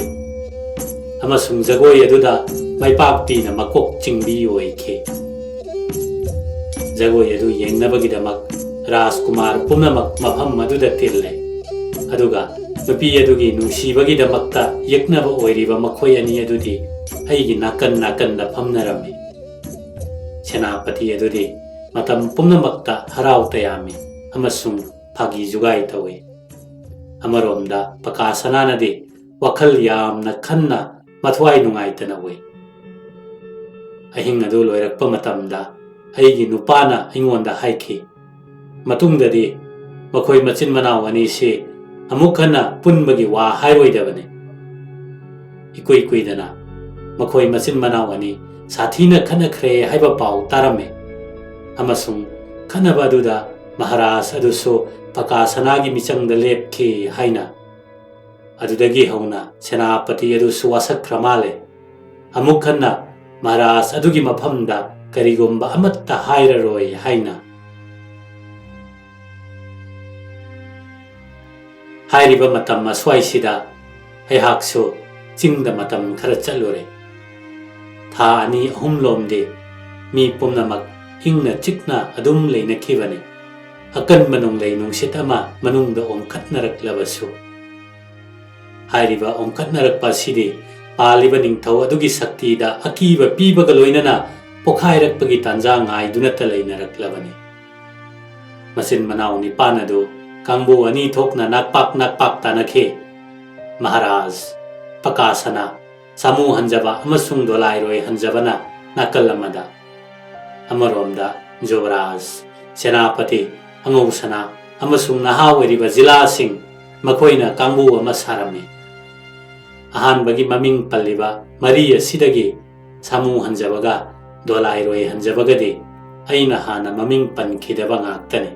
ꯑꯃꯁꯨꯡ ꯖꯒꯣꯏ ꯑꯗꯨꯗ ꯃꯥꯏꯄꯥꯛꯄꯤꯅ ꯃꯀꯣꯛ ꯆꯤꯡꯕꯤ ꯑꯣꯏꯈꯤ꯫ ꯖꯒꯣꯏ ꯑꯗꯨ ꯌꯦꯡꯅꯕꯒꯤꯗꯃꯛ ꯔꯥꯖꯀꯨꯃꯥꯔ ꯄꯨꯝꯅꯃꯛ ꯃꯐꯝ ꯑꯗꯨꯗ ꯇꯤꯜꯂꯦ꯫ ꯑꯗꯨꯒ ꯅꯨꯄꯤ ꯑꯗꯨꯒꯤ ꯅꯨꯡꯁꯤꯕꯒꯤꯗꯃꯛꯇ ꯌꯦꯛꯅꯕ ꯑꯣꯏꯔꯤꯕ ꯃꯈꯣꯏ ꯑꯅꯤ ꯑꯗꯨꯗꯤ ꯑꯩꯒꯤ ꯅꯥꯀꯟ ꯅꯥꯀꯟꯗ ꯐꯝꯅꯔꯝꯃꯤ꯫ ꯁꯦꯅꯥꯄꯇꯤ ꯑꯗꯨꯗꯤ ꯃꯇꯝ ꯄꯨꯝꯅꯃꯛꯇ ꯍꯔꯥꯎ ꯇꯌꯥꯝꯃꯤ ꯑꯃꯁꯨꯡ ꯐꯥꯒꯤ ꯖꯨꯒꯥꯏ ꯇꯧꯏ꯫ ꯑꯃꯔꯣꯝꯗ ꯄꯀꯥ ꯁꯅꯥꯅꯗꯤ ꯋꯥꯈꯜ ꯌꯥꯝꯅ ꯈꯟꯅ ꯃꯊ꯭ꯋꯥꯏ ꯅꯨꯡꯉꯥꯏꯇꯅ ꯎꯏ꯫ ꯑꯍꯤꯡ ꯑꯗꯨ ꯂꯣꯏꯔꯛꯄ ꯃꯇꯝꯗ ꯑꯩꯒꯤ ꯅꯨꯄꯥꯅ ꯑꯩꯉꯣꯟꯗ ꯍꯥꯏꯈꯤ, "ꯃꯇꯨꯡꯗꯗꯤ ꯃꯈꯣꯏ ꯃꯆꯤꯟ ꯃꯅꯥꯎ ꯑꯅꯤꯁꯤ ꯑꯃꯨꯛ ꯍꯟꯅ ꯄꯨꯟꯕꯒꯤ ꯋꯥ ꯍꯥꯏꯔꯣꯏꯗꯕꯅꯤ"꯫ ꯏꯀꯨꯏ ꯀꯨꯏꯗꯅ ꯃꯈꯣꯏ ꯃꯆꯤꯟ ꯃꯅꯥꯎ ꯑꯅꯤ ꯁꯥꯊꯤꯅ ꯈꯠꯅꯈ꯭ꯔꯦ ꯍꯥꯏꯕ ꯄꯥꯎ ꯇꯥꯔꯝꯃꯤ, ꯑꯃꯁꯨꯡ ꯈꯠꯅꯕ ꯑꯗꯨꯗ ꯃꯍꯥꯔꯥꯖ ꯑꯗꯨꯁꯨ ꯄꯀꯥ ꯁꯅꯥꯒꯤ ꯃꯤꯆꯪꯗ ꯂꯦꯞꯈꯤ ꯍꯥꯏꯅ꯫ ꯑꯗꯨꯗꯒꯤ ꯍꯧꯅ ꯁꯦꯅꯥꯄꯇꯤ ꯑꯗꯨꯁꯨ ꯋꯥꯁꯛꯈ꯭ꯔ ꯃꯥꯜꯂꯦ꯫ ꯑꯃꯨꯛ ꯍꯟꯅ ꯃꯍꯥꯔꯥꯖ ꯑꯗꯨꯒꯤ ꯃꯐꯝꯗ ꯀꯔꯤꯒꯨꯝꯕ ꯑꯃꯠꯇ ꯍꯥꯏꯔꯔꯣꯏ ꯍꯥꯏꯅ꯫ ꯍꯥꯏꯔꯤꯕ ꯃꯇꯝ ꯑꯁ꯭ꯋꯥꯏꯁꯤꯗ ꯑꯩꯍꯥꯛꯁꯨ ꯆꯤꯡꯗ ꯃꯇꯝ ꯈꯔ ꯆꯠꯂꯨꯔꯦ꯫ ꯊꯥ ꯑꯅꯤ ꯑꯍꯨꯝ ꯂꯣꯝꯗꯤ ꯃꯤ ꯄꯨꯝꯅꯃꯛ ꯏꯪꯅ ꯆꯤꯛꯅ ꯑꯗꯨꯝ ꯂꯩꯅꯈꯤꯕꯅꯤ꯫ ꯑꯀꯟꯕ ꯅꯣꯡꯂꯩ ꯅꯨꯡꯁꯤꯠ ꯑꯃ ꯃꯅꯨꯡꯗ ꯑꯣꯝꯈꯠꯅꯔꯛꯂꯕꯁꯨ꯫ ꯍꯥꯏꯔꯤꯕ ꯑꯣꯟꯈꯠꯅꯔꯛꯄ ꯑꯁꯤꯗꯤ ꯄꯥꯜꯂꯤꯕ ꯅꯤꯡꯊꯧ ꯑꯗꯨꯒꯤ ꯁꯛꯇꯤꯗ ꯑꯀꯤꯕ ꯄꯤꯕꯒ ꯂꯣꯏꯅꯅ ꯄꯣꯈꯥꯏꯔꯛꯄꯒꯤ ꯇꯥꯟꯖꯥ ꯉꯥꯏꯗꯨꯅꯇ ꯂꯩꯅꯔꯛꯂꯕꯅꯤ꯫ ꯃꯆꯤꯟ ꯃꯅꯥꯎ ꯅꯤꯄꯥꯟ ꯑꯗꯨ ꯀꯥꯡꯕꯨ ꯑꯅꯤ ꯊꯣꯛꯅ ꯅꯥꯛꯄꯥꯛ ꯅꯥꯛꯄꯥꯛ ꯇꯥꯅꯈꯤ꯫ ꯃꯍꯥꯔꯥꯖ, ꯄꯀꯥꯁꯅ, ꯁꯥꯃꯨ ꯍꯟꯖꯕ ꯑꯃꯁꯨꯡ ꯗꯣꯂꯥꯏꯔꯣꯏ ꯍꯟꯖꯕꯅ ꯅꯥꯀꯜ ꯑꯃꯗ꯫ ꯑꯃꯔꯣꯝꯗ ꯖꯨꯕꯔꯥꯖ, ꯁꯦꯅꯥꯄꯇꯤ, ꯑꯉꯧꯁꯅꯥ ꯑꯃꯁꯨꯡ ꯅꯍꯥ ꯑꯣꯏꯔꯤꯕ ꯖꯤꯂꯥꯁꯤꯡ, ꯃꯈꯣꯏꯅ ꯀꯥꯡꯕꯨ ꯑꯃ ꯁꯥꯔꯝꯃꯤ꯫ ꯑꯍꯥꯟꯕꯒꯤ ꯃꯃꯤꯡ ꯄꯜꯂꯤꯕ ꯃꯔꯤ ꯑꯁꯤꯗꯒꯤ ꯁꯥꯃꯨ ꯍꯟꯖꯕꯒ ꯗꯣꯂꯥꯏꯔꯣꯏ ꯍꯟꯖꯕꯒꯗꯤ ꯑꯩꯅ ꯍꯥꯟꯅ ꯃꯃꯤꯡ ꯄꯟꯈꯤꯗꯕ ꯉꯥꯛꯇꯅꯤ꯫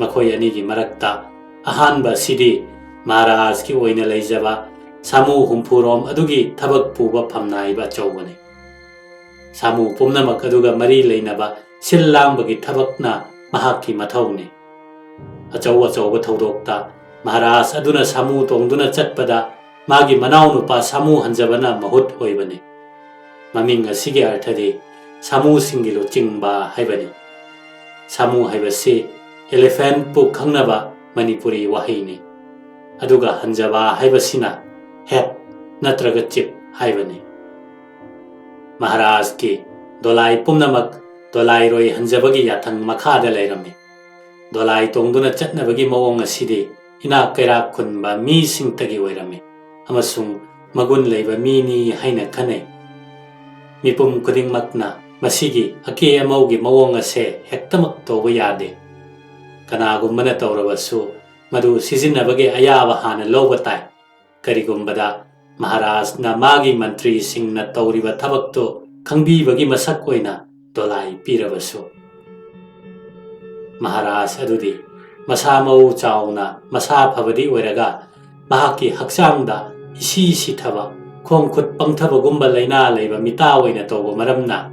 ꯃꯈꯣꯏ ꯑꯅꯤꯒꯤ ꯃꯔꯛꯇ ꯑꯍꯥꯟꯕ ꯑꯁꯤꯗꯤ ꯃꯍꯥꯔꯥꯖꯀꯤ ꯑꯣꯏꯅ ꯂꯩꯖꯕ ꯁꯥꯃꯨ ꯍꯨꯝꯐꯨꯔꯣꯝ ꯑꯗꯨꯒꯤ ꯊꯕꯛ ꯄꯨꯕ ꯐꯝꯅꯥꯏꯕ ꯑꯆꯧꯕꯅꯤ꯫ ꯁꯥꯃꯨ ꯄꯨꯝꯅꯃꯛ ꯑꯗꯨꯒ ꯃꯔꯤ ꯂꯩꯅꯕ ꯁꯤꯜ ꯂꯥꯡꯕꯒꯤ ꯊꯕꯛꯅ ꯃꯍꯥꯛꯀꯤ ꯃꯊꯧꯅꯤ꯫ ꯑꯆꯧ ꯑꯆꯧꯕ ꯊꯧꯗꯣꯛꯇ ꯃꯍꯥꯔꯥꯖ ꯑꯗꯨꯅ ꯁꯥꯃꯨ ꯇꯣꯡꯗꯨꯅ ꯆꯠꯄꯗ ꯃꯥꯒꯤ ꯃꯅꯥꯎꯅꯨꯄꯥ ꯁꯥꯃꯨ ꯍꯟꯖꯕꯅ ꯃꯍꯨꯠ ꯑꯣꯏꯕꯅꯤ꯫ ꯃꯃꯤꯡ ꯑꯁꯤꯒꯤ ꯑꯔꯊꯗꯤ ꯁꯥꯃꯨꯁꯤꯡꯒꯤ ꯂꯨꯆꯤꯡꯕ ꯍꯥꯏꯕꯅꯤ꯫ ꯁꯥꯃꯨ ꯍꯥꯏꯕꯁꯤ elephantꯄꯨ ꯈꯪꯅꯕ ꯃꯅꯤꯄꯨꯔꯤ ꯋꯥꯍꯩꯅꯤ꯫ ꯑꯗꯨꯒ ꯍꯟꯖꯕ ꯍꯥꯏꯕꯁꯤꯅ head ꯅꯠꯇ꯭ꯔꯒ chief ꯍꯥꯏꯕꯅꯤ꯫ ꯃꯍꯥꯔꯥꯖꯀꯤ ꯗꯣꯂꯥꯏ ꯄꯨꯝꯅꯃꯛ ꯗꯣꯂꯥꯏꯔꯣꯏ ꯍꯟꯖꯕꯒꯤ ꯌꯥꯊꯪ ꯃꯈꯥꯗ ꯂꯩꯔꯝꯃꯤ꯫ ꯗꯣꯂꯥꯏ ꯇꯣꯡꯗꯨꯅ ꯆꯠꯅꯕꯒꯤ ꯃꯑꯣꯡ ꯑꯁꯤꯗꯤ ꯏꯅꯥꯛ ꯀꯩꯔꯥꯛ ꯈꯨꯟꯕ ꯃꯤꯁꯤꯡꯇꯒꯤ ꯑꯣꯏꯔꯝꯃꯤ ꯑꯃꯁꯨꯡ ꯃꯒꯨꯟ ꯂꯩꯕ ꯃꯤꯅꯤ ꯍꯥꯏꯅ ꯈꯟꯅꯩ꯫ ꯃꯤꯄꯨꯝ ꯈꯨꯗꯤꯡꯃꯛꯅ ꯃꯁꯤꯒꯤ ꯑꯀꯦ ꯑꯃꯧꯒꯤ ꯃꯑꯣꯡ ꯑꯁꯦ ꯍꯦꯛꯇꯃꯛ ꯇꯧꯕ ꯌꯥꯗꯦ꯫ ꯀꯅꯥꯒꯨꯝꯕꯅ ꯇꯧꯔꯕꯁꯨ ꯃꯗꯨ ꯁꯤꯖꯤꯟꯅꯕꯒꯤ ꯑꯌꯥꯕ ꯍꯥꯟꯅ ꯂꯧꯕ ꯇꯥꯏ꯫ ꯀꯔꯤꯒꯨꯝꯕꯗ ꯃꯍꯥꯔꯥꯖꯅ ꯃꯥꯒꯤ ꯃꯟꯇ꯭ꯔꯤꯁꯤꯡꯅ ꯇꯧꯔꯤꯕ ꯊꯕꯛꯇꯨ ꯈꯪꯕꯤꯕꯒꯤ ꯃꯁꯛ ꯑꯣꯏꯅ ꯗꯣꯂꯥꯏ ꯄꯤꯔꯕꯁꯨ꯫ ꯃꯍꯥꯔꯥꯖ ꯑꯗꯨꯗꯤ ꯃꯁꯥ ꯃꯎ ꯆꯥꯎꯅ ꯃꯁꯥ ꯐꯕꯗꯤ ꯑꯣꯏꯔꯒ ꯃꯍꯥꯛꯀꯤ ꯍꯛꯆꯥꯡꯗ ꯏꯁꯤ ꯁꯤꯊꯕ, ꯈꯣꯡ ꯈꯨꯠ ꯄꯪꯊꯕꯒꯨꯝꯕ ꯂꯥꯏꯅꯥ ꯂꯩꯕ ꯃꯤꯇꯥ ꯑꯣꯏꯅ ꯇꯧꯕ ꯃꯔꯝꯅ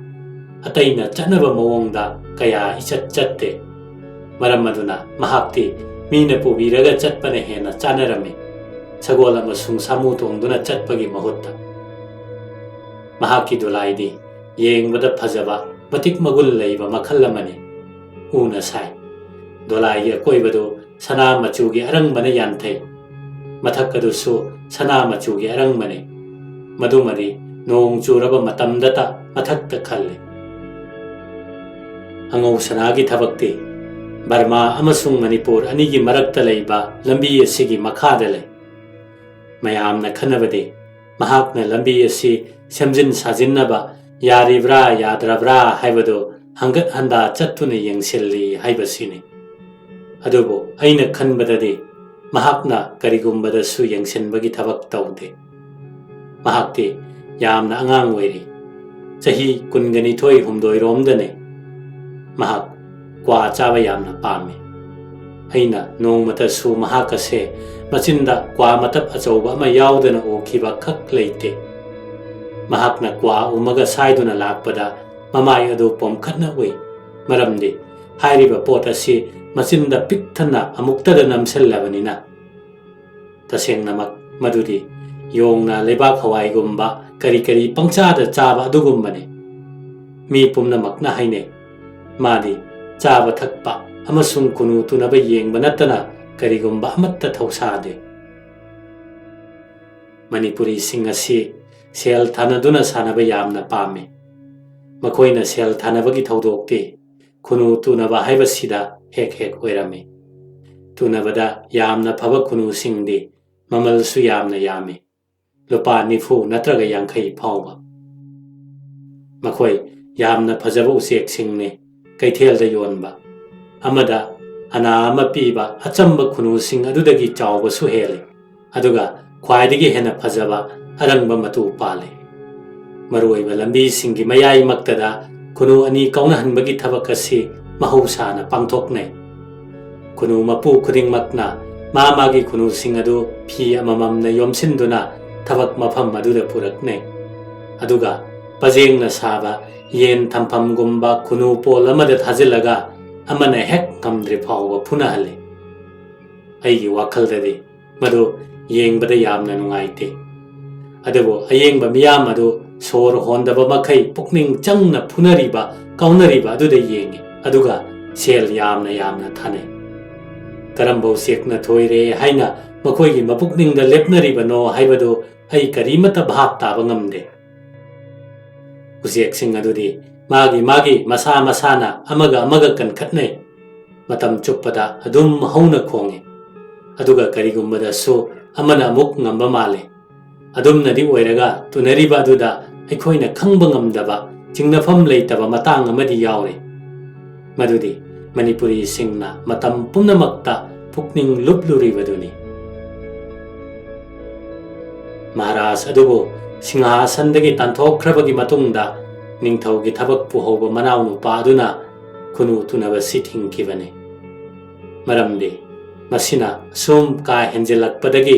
ꯑꯇꯩꯅ ꯆꯠꯅꯕ ꯃꯑꯣꯡꯗ ꯀꯌꯥ ꯏꯆꯠ ꯆꯠꯇꯦ꯫ ꯃꯔꯝ ꯑꯗꯨꯅ ꯃꯍꯥꯛꯇꯤ ꯃꯤꯅ ꯄꯨꯕꯤꯔꯒ ꯆꯠꯄꯅ ꯍꯦꯟꯅ ꯆꯥꯅꯔꯝꯃꯤ, ꯁꯒꯣꯜ ꯑꯃꯁꯨꯡ ꯁꯥꯃꯨ ꯇꯣꯡꯗꯨꯅ ꯆꯠꯄꯒꯤ ꯃꯍꯨꯠꯇ꯫ ꯃꯍꯥꯛꯀꯤ ꯗꯣꯂꯥꯏꯗꯤ ꯌꯦꯡꯕꯗ ꯐꯖꯕ, ꯃꯇꯤꯛ ꯃꯒꯨꯟ ꯂꯩꯕ ꯃꯈꯜ ꯑꯃꯅꯤ꯫ ꯎꯅ ꯁꯥꯏ꯫ ꯗꯣꯂꯥꯏꯒꯤ ꯑꯀꯣꯏꯕꯗꯨ ꯁꯅꯥ ꯃꯆꯨꯒꯤ ꯑꯔꯪꯕꯅ ꯌꯥꯟꯊꯩ꯫ ꯃꯊꯛ ꯑꯗꯨꯁꯨ ꯁꯅꯥ ꯃꯆꯨꯒꯤ ꯑꯔꯪꯕꯅꯤ꯫ ꯃꯗꯨꯃꯗꯤ ꯅꯣꯡ ꯆꯨꯔꯕ ꯃꯇꯝꯗꯇ ꯃꯊꯛꯇ ꯈꯜꯂꯤ꯫ ꯑꯉꯧ ꯁꯅꯥꯒꯤ ꯊꯕꯛꯇꯤ ꯕꯔꯃꯥ ꯑꯃꯁꯨꯡ ꯃꯅꯤꯄꯨꯔ ꯑꯅꯤꯒꯤ ꯃꯔꯛꯇ ꯂꯩꯕ ꯂꯝꯕꯤ ꯑꯁꯤꯒꯤ ꯃꯈꯥꯗ ꯂꯩ꯫ ꯃꯌꯥꯝꯅ ꯈꯟꯅꯕꯗꯤ ꯃꯍꯥꯛꯅ ꯂꯝꯕꯤ ꯑꯁꯤ ꯁꯦꯝꯖꯤꯟ ꯁꯥꯖꯤꯟꯅꯕ ꯌꯥꯔꯤꯕ꯭ꯔꯥ ꯌꯥꯗ꯭ꯔꯕ꯭ꯔꯥ ꯍꯥꯏꯕꯗꯨ ꯍꯪꯒꯠ ꯍꯟꯗꯥ ꯆꯠꯇꯨꯅ ꯌꯦꯡꯁꯤꯜꯂꯤ ꯍꯥꯏꯕꯁꯤꯅꯤ꯫ ꯑꯗꯨꯕꯨ ꯑꯩꯅ ꯈꯟꯕꯗꯗꯤ ꯃꯍꯥꯛꯅ ꯀꯔꯤꯒꯨꯝꯕꯗꯁꯨ ꯌꯦꯡꯁꯤꯟꯕꯒꯤ ꯊꯕꯛ ꯇꯧꯗꯦ꯫ ꯃꯍꯥꯛꯇꯤ ꯌꯥꯝꯅ ꯑꯉꯥꯡ ꯑꯣꯏꯔꯤ꯫ ꯆꯍꯤ ꯀꯨꯟꯒ ꯅꯤꯊꯣꯏ ꯍꯨꯝꯗꯣꯏꯔꯣꯝꯗꯅꯤ꯫ ꯃꯍꯥꯛ ꯀ꯭ꯋꯥ ꯆꯥꯕ ꯌꯥꯝꯅ ꯄꯥꯝꯃꯤ꯫ ꯑꯩꯅ ꯅꯣꯡꯃꯇꯁꯨ ꯃꯍꯥꯛ ꯑꯁꯦ ꯃꯆꯤꯟꯗ ꯀ꯭ꯋꯥ ꯃꯇꯞ ꯑꯆꯧꯕ ꯑꯃ ꯌꯥꯎꯗꯅ ꯎꯈꯤꯕ ꯈꯛ ꯂꯩꯇꯦ꯫ ꯃꯍꯥꯛꯅ ꯀ꯭ꯋꯥ ꯎꯝꯃꯒ ꯁꯥꯏꯗꯨꯅ ꯂꯥꯛꯄꯗ ꯃꯃꯥꯏ ꯑꯗꯨ ꯄꯣꯝꯈꯠꯅ ꯎꯏ꯫ ꯃꯔꯝꯗꯤ ꯍꯥꯏꯔꯤꯕ ꯄꯣꯠ ꯑꯁꯤ ꯃꯆꯤꯟꯗ ꯄꯤꯛ ꯊꯟꯅ ꯑꯃꯨꯛꯇꯗ ꯅꯝꯁꯤꯜꯂꯕꯅꯤꯅ꯫ ꯇꯁꯦꯡꯅꯃꯛ ꯃꯗꯨꯗꯤ ꯌꯣꯡꯅ ꯂꯩꯕꯥꯛ ꯍꯋꯥꯏꯒꯨꯝꯕ ꯀꯔꯤ ꯀꯔꯤ ꯄꯪꯆꯥꯗ ꯆꯥꯕ ꯑꯗꯨꯒꯨꯝꯕꯅꯤ꯫ ꯃꯤ ꯄꯨꯝꯅꯃꯛꯅ ꯍꯥꯏꯅꯩ, ꯃꯥꯗꯤ ꯆꯥꯕ ꯊꯛꯄ ꯑꯃꯁꯨꯡ ꯈꯨꯅꯨ ꯇꯨꯅꯕ ꯌꯦꯡꯕ ꯅꯠꯇꯅ ꯀꯔꯤꯒꯨꯝꯕ ꯑꯃꯠꯇ ꯊꯧꯁꯥꯗꯦ꯫ ꯃꯅꯤꯄꯨꯔꯤꯁꯤꯡ ꯑꯁꯤ ꯁꯦꯜ ꯊꯥꯅꯗꯨꯅ ꯁꯥꯟꯅꯕ ꯌꯥꯝꯅ ꯄꯥꯝꯃꯤ꯫ ꯃꯈꯣꯏꯅ ꯁꯦꯜ ꯊꯥꯅꯕꯒꯤ ꯊꯧꯗꯣꯛꯇꯤ ꯈꯨꯅꯨ ꯇꯨꯅꯕ ꯍꯥꯏꯕꯁꯤꯗ ꯍꯦꯛ ꯍꯦꯛ ꯑꯣꯏꯔꯝꯃꯤ꯫ ꯇꯨꯅꯕꯗ ꯌꯥꯝꯅ ꯐꯕ ꯈꯨꯅꯨꯁꯤꯡꯗꯤ ꯃꯃꯜꯁꯨ ꯌꯥꯝꯅ ꯌꯥꯝꯃꯤ, ꯂꯨꯄꯥ ꯅꯤꯐꯨ ꯅꯠꯇ꯭ꯔꯒ ꯌꯥꯡꯈꯩ ꯐꯥꯎꯕ꯫ ꯃꯈꯣꯏ ꯌꯥꯝꯅ ꯐꯖꯕ ꯎꯆꯦꯛꯁꯤꯡꯅꯤ, ꯀꯩꯊꯦꯜꯗ ꯌꯣꯟꯕ꯫ ꯑꯃꯗ ꯑꯅꯥ ꯑꯃ ꯄꯤꯕ ꯑꯆꯝꯕ ꯈꯨꯅꯨꯁꯤꯡ ꯑꯗꯨꯗꯒꯤ ꯆꯥꯎꯕꯁꯨ ꯍꯦꯜꯂꯤ, ꯑꯗꯨꯒ ꯈ꯭ꯋꯥꯏꯗꯒꯤ ꯍꯦꯟꯅ ꯐꯖꯕ ꯑꯔꯪꯕ ꯃꯇꯨ ꯄꯥꯜꯂꯤ꯫ ꯃꯔꯨꯑꯣꯏꯕ ꯂꯝꯕꯤꯁꯤꯡꯒꯤ ꯃꯌꯥꯏꯃꯛꯇꯗ ꯈꯨꯅꯨ ꯑꯅꯤ ꯀꯥꯎꯅꯍꯟꯕꯒꯤ ꯊꯕꯛ ꯑꯁꯤ ꯃꯍꯧꯁꯥꯅ ꯄꯥꯡꯊꯣꯛꯅꯩ꯫ ꯈꯨꯅꯨ ꯃꯄꯨ ꯈꯨꯗꯤꯡꯃꯛꯅ ꯃꯥ ꯃꯥꯒꯤ ꯈꯨꯅꯨꯁꯤꯡ ꯑꯗꯨ ꯐꯤ ꯑꯃꯃꯝꯅ ꯌꯣꯝꯁꯤꯟꯗꯨꯅ ꯊꯕꯛ ꯃꯐꯝ ꯑꯗꯨꯗ ꯄꯨꯔꯛꯅꯩ꯫ ꯑꯗꯨꯒ ꯄꯖꯦꯡꯅ ꯁꯥꯕ ꯌꯦꯟ ꯊꯝꯐꯝꯒꯨꯝꯕ ꯈꯨꯅꯨ ꯄꯣꯜ ꯑꯃꯗ ꯊꯥꯖꯤꯜꯂꯒ ꯑꯃꯅ ꯍꯦꯛ ꯉꯝꯗ꯭ꯔꯤ ꯐꯥꯎꯕ ꯐꯨꯅꯍꯜꯂꯤ꯫ ꯑꯩꯒꯤ ꯋꯥꯈꯜꯗꯗꯤ ꯃꯗꯨ ꯌꯦꯡꯕꯗ ꯌꯥꯝꯅ ꯅꯨꯡꯉꯥꯏꯇꯦ꯫ ꯑꯗꯨꯕꯨ ꯑꯌꯦꯡꯕ ꯃꯤꯌꯥꯝ ꯑꯗꯨ ꯁꯣꯔ ꯍꯣꯟꯗꯕ ꯃꯈꯩ ꯄꯨꯛꯅꯤꯡ ꯆꯪꯅ ꯐꯨꯅꯔꯤꯕ, ꯀꯥꯎꯅꯔꯤꯕ ꯑꯗꯨꯗ ꯌꯦꯡꯏ, ꯑꯗꯨꯒ ꯁꯦꯜ ꯌꯥꯝꯅ ꯌꯥꯝꯅ ꯊꯥꯅꯩ꯫ ꯀꯔꯝꯕ ꯎꯆꯦꯛꯅ ꯊꯣꯏꯔꯦ ꯍꯥꯏꯅ ꯃꯈꯣꯏꯒꯤ ꯃꯄꯨꯛꯅꯤꯡꯗ ꯂꯦꯞꯅꯔꯤꯕꯅꯣ ꯍꯥꯏꯕꯗꯨ ꯑꯩ ꯀꯔꯤꯃꯠꯇ ꯚꯥꯞ ꯇꯥꯕ ꯉꯝꯗꯦ꯫ ꯎꯆꯦꯛꯁꯤꯡ ꯑꯗꯨꯗꯤ ꯃꯥꯒꯤ ꯃꯥꯒꯤ ꯃꯁꯥ ꯃꯁꯥꯅ ꯑꯃꯒ ꯑꯃꯒ ꯀꯟꯈꯠꯅꯩ꯫ ꯃꯇꯝ ꯆꯨꯞꯄꯗ ꯑꯗꯨꯝ ꯍꯧꯅ ꯈꯣꯡꯏ꯫ ꯑꯗꯨꯒ ꯀꯔꯤꯒꯨꯝꯕꯗꯁꯨ ꯑꯃꯅ ꯑꯃꯨꯛ ꯉꯝꯕ ꯃꯥꯜꯂꯤ꯫ ꯑꯗꯨꯝꯅꯗꯤ ꯑꯣꯏꯔꯒ ꯇꯨꯅꯔꯤꯕ ꯑꯗꯨꯗ ꯑꯩꯈꯣꯏꯅ ꯈꯪꯕ ꯉꯝꯗꯕ ꯆꯤꯡꯅꯐꯝ ꯂꯩꯇꯕ ꯃꯇꯥꯡ ꯑꯃꯗꯤ ꯌꯥꯎꯔꯤ꯫ ꯃꯗꯨꯗꯤ ꯃꯅꯤꯄꯨꯔꯤꯁꯤꯡꯅ ꯃꯇꯝ ꯄꯨꯝꯅꯃꯛꯇ ꯄꯨꯛꯅꯤꯡ ꯂꯨꯞꯂꯨꯔꯤꯕꯗꯨꯅꯤ꯫ ꯃꯍꯥꯔꯥꯖ ꯑꯗꯨꯕꯨ ꯁꯤꯡꯍꯥꯁꯟꯗꯒꯤ ꯇꯥꯟꯊꯣꯛꯈ꯭ꯔꯕꯒꯤ ꯃꯇꯨꯡꯗ ꯅꯤꯡꯊꯧꯒꯤ ꯊꯕꯛ ꯄꯨꯍꯧꯕ ꯃꯅꯥꯎꯅꯨꯄꯥ ꯑꯗꯨꯅ ꯈꯨꯅꯨ ꯇꯨꯅꯕꯁꯤ ꯊꯤꯡꯈꯤꯕꯅꯤ꯫ ꯃꯔꯝꯗꯤ ꯃꯁꯤꯅ ꯑꯁꯨꯝ ꯀꯥ ꯍꯦꯟꯖꯤꯜꯂꯛꯄꯗꯒꯤ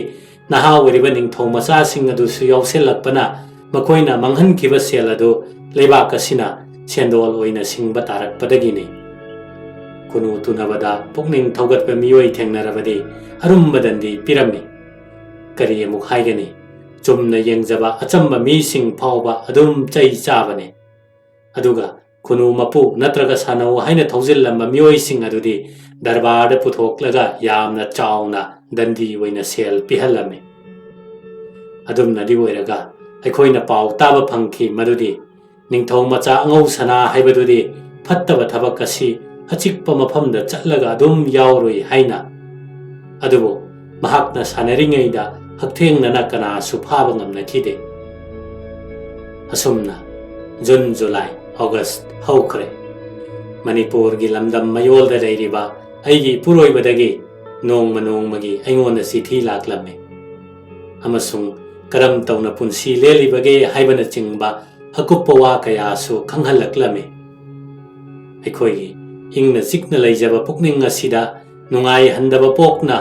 ꯅꯍꯥ ꯑꯣꯏꯔꯤꯕ ꯅꯤꯡꯊꯧ ꯃꯆꯥꯁꯤꯡ ꯑꯗꯨꯁꯨ ꯌꯥꯎꯁꯤꯜꯂꯛꯄꯅ ꯃꯈꯣꯏꯅ ꯃꯥꯡꯍꯟꯈꯤꯕ ꯁꯦꯜ ꯑꯗꯨ ꯂꯩꯕꯥꯛ ꯑꯁꯤꯅ ꯁꯦꯟꯗꯣꯜ ꯑꯣꯏꯅ ꯁꯤꯡꯕ ꯇꯥꯔꯛꯄꯗꯒꯤꯅꯤ꯫ ꯈꯨꯅꯨ ꯇꯨꯅꯕꯗ ꯄꯨꯛꯅꯤꯡ ꯊꯧꯒꯠꯄ ꯃꯤꯑꯣꯏ ꯊꯦꯡꯅꯔꯕꯗꯤ ꯑꯔꯨꯝꯕ ꯗꯟꯗꯤ ꯄꯤꯔꯝꯃꯤ꯫ ꯀꯔꯤ ꯑꯃꯨꯛ ꯍꯥꯏꯒꯅꯤ? ꯆꯨꯝꯅ ꯌꯦꯡꯖꯕ ꯑꯆꯝꯕ ꯃꯤꯁꯤꯡ ꯐꯥꯎꯕ ꯑꯗꯨꯝ ꯆꯩ ꯆꯥꯕꯅꯤ꯫ ꯑꯗꯨꯒ ꯈꯨꯅꯨ ꯃꯄꯨ ꯅꯠꯇ꯭ꯔꯒ ꯁꯥꯟꯅꯧ ꯍꯥꯏꯅ ꯊꯧꯖꯤꯜꯂꯝꯕ ꯃꯤꯑꯣꯏꯁꯤꯡ ꯑꯗꯨꯗꯤ ꯗꯔꯕꯥꯔꯗ ꯄꯨꯊꯣꯛꯂꯒ ꯌꯥꯝꯅ ꯆꯥꯎꯅ ꯗꯟꯗꯤ ꯑꯣꯏꯅ ꯁꯦꯜ ꯄꯤꯍꯜꯂꯝꯃꯤ꯫ ꯑꯗꯨꯝꯅꯗꯤ ꯑꯣꯏꯔꯒ ꯑꯩꯈꯣꯏꯅ ꯄꯥꯎ ꯇꯥꯕ ꯐꯪꯈꯤ ꯃꯗꯨꯗꯤ ꯅꯤꯡꯊꯧ ꯃꯆꯥ ꯑꯉꯧ ꯁꯅꯥ ꯍꯥꯏꯕꯗꯨꯗꯤ ꯐꯠꯇꯕ ꯊꯕꯛ ꯑꯁꯤ ꯑꯆꯤꯛꯄ ꯃꯐꯝꯗ ꯆꯠꯂꯒ ꯑꯗꯨꯝ ꯌꯥꯎꯔꯨꯏ ꯍꯥꯏꯅ꯫ ꯑꯗꯨꯕꯨ ꯃꯍꯥꯛꯅ ꯁꯥꯟꯅꯔꯤꯉꯩꯗ ꯍꯛꯊꯦꯡꯅꯅ ꯀꯅꯥꯁꯨ ꯐꯥꯕ ꯉꯝꯅꯈꯤꯗꯦ꯫ ꯑꯁꯨꯝꯅ ꯖꯨꯟ, ꯖꯨꯂꯥꯏ, ꯑꯣꯒꯁ ꯍꯧꯈ꯭ꯔꯦ꯫ ꯃꯅꯤꯄꯨꯔꯒꯤ ꯂꯝꯗꯝ ꯃꯌꯣꯜꯗ ꯂꯩꯔꯤꯕ ꯑꯩꯒꯤ ꯏꯄꯨꯔꯣꯏꯕꯗꯒꯤ ꯅꯣꯡꯃ ꯅꯣꯡꯃꯒꯤ ꯑꯩꯉꯣꯟꯗ ꯆꯤꯊꯤ ꯂꯥꯛꯂꯝꯃꯤ꯫ ꯑꯃꯁꯨꯡ ꯀꯔꯝ ꯇꯧꯅ ꯄꯨꯟꯁꯤ ꯂꯦꯜꯂꯤꯕꯒꯦ ꯍꯥꯏꯕꯅꯆꯤꯡꯕ ꯑꯀꯨꯞꯄ ꯋꯥ ꯀꯌꯥꯁꯨ ꯈꯪꯍꯜꯂꯛꯂꯝꯃꯤ꯫ ꯑꯩꯈꯣꯏꯒꯤ ꯏꯪꯅ ꯆꯤꯛꯅ ꯂꯩꯖꯕ ꯄꯨꯛꯅꯤꯡ ꯑꯁꯤꯗ ꯅꯨꯡꯉꯥꯏꯍꯟꯗꯕ ꯄꯣꯛꯅ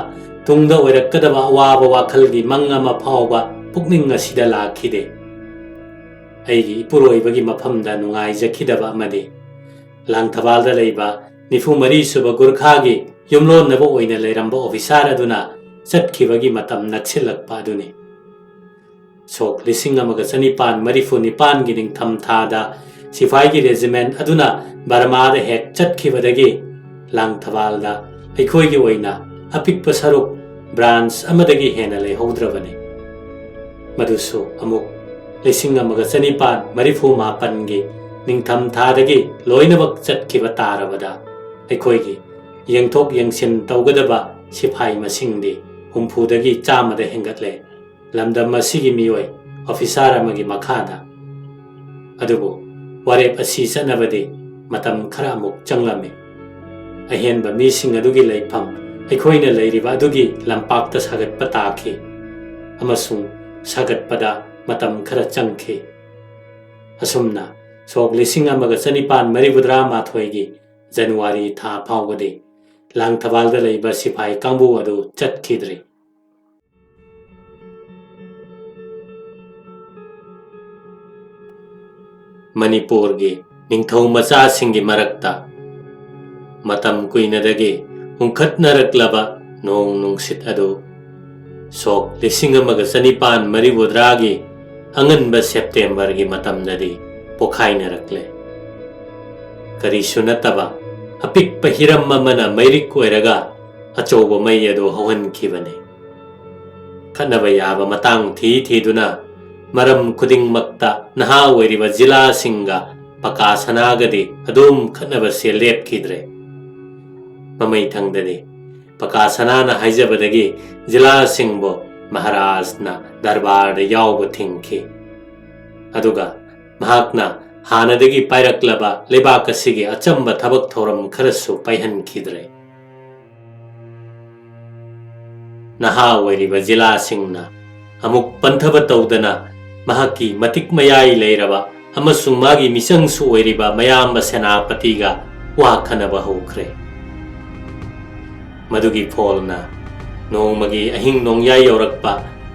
ꯇꯨꯡꯗ ꯑꯣꯏꯔꯛꯀꯗꯕ ꯑꯋꯥꯕ ꯋꯥꯈꯜꯒꯤ ꯃꯪ ꯑꯃ ꯐꯥꯎꯕ ꯄꯨꯛꯅꯤꯡ ꯑꯁꯤꯗ ꯂꯥꯛꯈꯤꯗꯦ꯫ ꯑꯩꯒꯤ ꯏꯄꯨꯔꯣꯏꯕꯒꯤ ꯃꯐꯝꯗ ꯅꯨꯡꯉꯥꯏꯖꯈꯤꯗꯕ ꯑꯃꯗꯤ ꯂꯥꯡꯊꯕꯥꯜꯗ ꯂꯩꯕ ꯅꯤꯐꯨ ꯃꯔꯤ ꯁꯨꯕ ꯒꯨꯔꯈꯥꯒꯤ ꯌꯨꯝꯂꯣꯟꯅꯕ ꯑꯣꯏꯅ ꯂꯩꯔꯝꯕ ꯑꯣꯐꯤꯁꯥꯔ ꯑꯗꯨꯅ ꯆꯠꯈꯤꯕꯒꯤ ꯃꯇꯝ ꯅꯛꯁꯤꯜꯂꯛꯄ ꯑꯗꯨꯅꯤ꯫ ꯁꯣꯛ ꯂꯤꯁꯤꯡ ꯑꯃꯒ ꯆꯅꯤꯄꯥꯟ ꯃꯔꯤꯐꯨ ꯅꯤꯄꯥꯟꯒꯤ ꯅꯤꯡꯊꯝ ꯊꯥꯗ ꯁꯤꯐꯥꯏꯒꯤ ꯔꯦꯖꯤꯃꯦꯟꯠ ꯑꯗꯨꯅ ꯕꯔꯃꯥꯗ ꯍꯦꯛ ꯆꯠꯈꯤꯕꯗꯒꯤ ꯂꯥꯡꯊꯕꯥꯜꯗ ꯑꯩꯈꯣꯏꯒꯤ ꯑꯣꯏꯅ ꯑꯄꯤꯛꯄ ꯁꯔꯨꯛ branch ꯑꯃꯗꯒꯤ ꯍꯦꯟꯅ ꯂꯩꯍꯧꯗ꯭ꯔꯕꯅꯤ꯫ ꯃꯗꯨꯁꯨ ꯑꯃꯨꯛ ꯂꯤꯁꯤꯡ ꯑꯃꯒ ꯆꯅꯤꯄꯥꯟ ꯃꯔꯤꯐꯨ ꯃꯥꯄꯟꯒꯤ ꯅꯤꯡꯊꯝ ꯊꯥꯗꯒꯤ ꯂꯣꯏꯅꯃꯛ ꯆꯠꯈꯤꯕ ꯇꯥꯔꯕꯗ ꯑꯩꯈꯣꯏꯒꯤ ꯌꯦꯡꯊꯣꯛ ꯌꯦꯡꯁꯤꯟ ꯇꯧꯒꯗꯕ ꯁꯤꯐꯥꯏ ꯃꯁꯤꯡꯗꯤ ꯍꯨꯝꯐꯨꯗꯒꯤ ꯆꯥꯝꯃꯗ ꯍꯦꯟꯒꯠꯂꯦ꯫ ꯂꯝꯗꯝ ꯑꯁꯤꯒꯤ ꯃꯤꯑꯣꯏ officer ꯑꯃꯒꯤ ꯃꯈꯥꯗ꯫ ꯑꯗꯨꯕꯨ ꯋꯥꯔꯦꯞ ꯑꯁꯤ ꯆꯠꯅꯕꯗꯤ ꯃꯇꯝ ꯈꯔ ꯑꯃꯨꯛ ꯆꯪꯂꯝꯃꯤ꯫ ꯑꯍꯦꯟꯕ ꯃꯤꯁꯤꯡ ꯑꯗꯨꯒꯤ ꯂꯩꯐꯝ ꯑꯩꯈꯣꯏꯅ ꯂꯩꯔꯤꯕ ꯑꯗꯨꯒꯤ ꯂꯝꯄꯥꯛꯇ ꯁꯥꯒꯠꯄ ꯇꯥꯈꯤ ꯑꯃꯁꯨꯡ ꯁꯥꯒꯠꯄꯗ ꯃꯇꯝ ꯈꯔ ꯆꯪꯈꯤ꯫ ꯑꯁꯨꯝꯅ ꯁꯣꯛ ꯂꯤꯁꯤꯡ ꯑꯃꯒ ꯆꯅꯤꯄꯥꯟ ꯃꯔꯤꯐꯨꯇꯔꯥ ꯃꯥꯊꯣꯏꯒꯤ ꯖꯅꯋꯥꯔꯤ ꯊꯥ ꯐꯥꯎꯕꯗꯤ ꯂꯥꯡꯊꯕꯥꯜꯗ ꯂꯩꯕ ꯁꯤꯐꯥꯏ ꯀꯥꯡꯕꯨ ꯑꯗꯨ ꯆꯠꯈꯤꯗ꯭ꯔꯤ꯫ ꯃꯅꯤꯄꯨꯔꯒꯤ ꯅꯤꯡꯊꯧ ꯃꯆꯥꯁꯤꯡꯒꯤ ꯃꯔꯛꯇ ꯃꯇꯝ ꯀꯨꯏꯅꯗꯒꯤ ꯍꯨꯝꯈꯠꯅꯔꯛꯂꯕ ꯅꯣꯡ ꯅꯨꯡꯁꯤꯠ ꯑꯗꯨ ꯁꯣꯛ ꯂꯤꯁꯤꯡ ꯑꯃꯒ ꯆꯅꯤꯄꯥꯟ ꯃꯔꯤꯐꯨꯇꯔꯥꯒꯤ ꯑꯉꯟꯕ ꯁꯦꯞꯇꯦꯝꯕꯔꯒꯤ ꯃꯇꯝꯗꯗꯤ ꯄꯣꯈꯥꯏꯅꯔꯛꯂꯦ꯫ ꯀꯔꯤꯁꯨ ꯅꯠꯇꯕ ꯑꯄꯤꯛꯄ ꯍꯤꯔꯝ ꯑꯃꯅ ꯃꯩꯔꯤꯛ ꯑꯣꯏꯔꯒ ꯑꯆꯧꯕ ꯃꯩ ꯑꯗꯨ ꯍꯧꯍꯟꯈꯤꯕꯅꯤ꯫ ꯈꯠꯅꯕ ꯌꯥꯕ ꯃꯇꯥꯡ ꯊꯤ ꯊꯤꯗꯨꯅ ꯃꯔꯝ ꯈꯨꯗꯤꯡꯃꯛꯇ ꯅꯍꯥ ꯑꯣꯏꯔꯤꯕ ꯖꯤꯂꯥꯁꯤꯡꯒ ꯄꯀꯥ ꯁꯅꯥꯒꯗꯤ ꯑꯗꯨꯝ ꯈꯠꯅꯕꯁꯦ ꯂꯦꯞꯈꯤꯗ꯭ꯔꯦ꯫ ꯃꯃꯩꯊꯪꯗꯗꯤ ꯄꯀꯥ ꯁꯅꯥꯅ ꯍꯥꯏꯖꯕꯗꯒꯤ ꯖꯤꯂꯥꯁꯤꯡꯕꯨ ꯃꯍꯥꯔꯥꯖꯅ ꯗꯔꯕꯥꯔꯗ ꯌꯥꯎꯕ ꯊꯤꯡꯈꯤ꯫ ꯑꯗꯨꯒ ꯃꯍꯥꯛꯅ ꯍꯥꯟꯅꯗꯒꯤ ꯄꯥꯏꯔꯛꯂꯕ ꯂꯩꯕꯥꯛ ꯑꯁꯤꯒꯤ ꯑꯆꯝꯕ ꯊꯕꯛ ꯊꯧꯔꯝ ꯈꯔꯁꯨ ꯄꯥꯏꯍꯟꯈꯤꯗ꯭ꯔꯦ꯫ ꯅꯍꯥ ꯑꯣꯏꯔꯤꯕ ꯖꯤꯂꯥꯁꯤꯡꯅ ꯑꯃꯨꯛ ꯄꯟꯊꯕ ꯇꯧꯗꯅ ꯃꯍꯥꯛꯀꯤ ꯃꯇꯤꯛ ꯃꯌꯥꯏ ꯂꯩꯔꯕ ꯑꯃꯁꯨꯡ ꯃꯥꯒꯤ ꯃꯤꯆꯪꯁꯨ ꯑꯣꯏꯔꯤꯕ ꯃꯌꯥꯝꯕ ꯁꯦꯅꯥꯄꯇꯤꯒ ꯋꯥ ꯈꯟꯅꯕ ꯍꯧꯈ꯭ꯔꯦ꯫ ꯃꯗꯨꯒꯤ ꯐꯣꯜꯅ ꯅꯣꯡꯃꯒꯤ ꯑꯍꯤꯡ ꯅꯣꯡꯌꯥꯏ ꯌꯧꯔꯛꯄ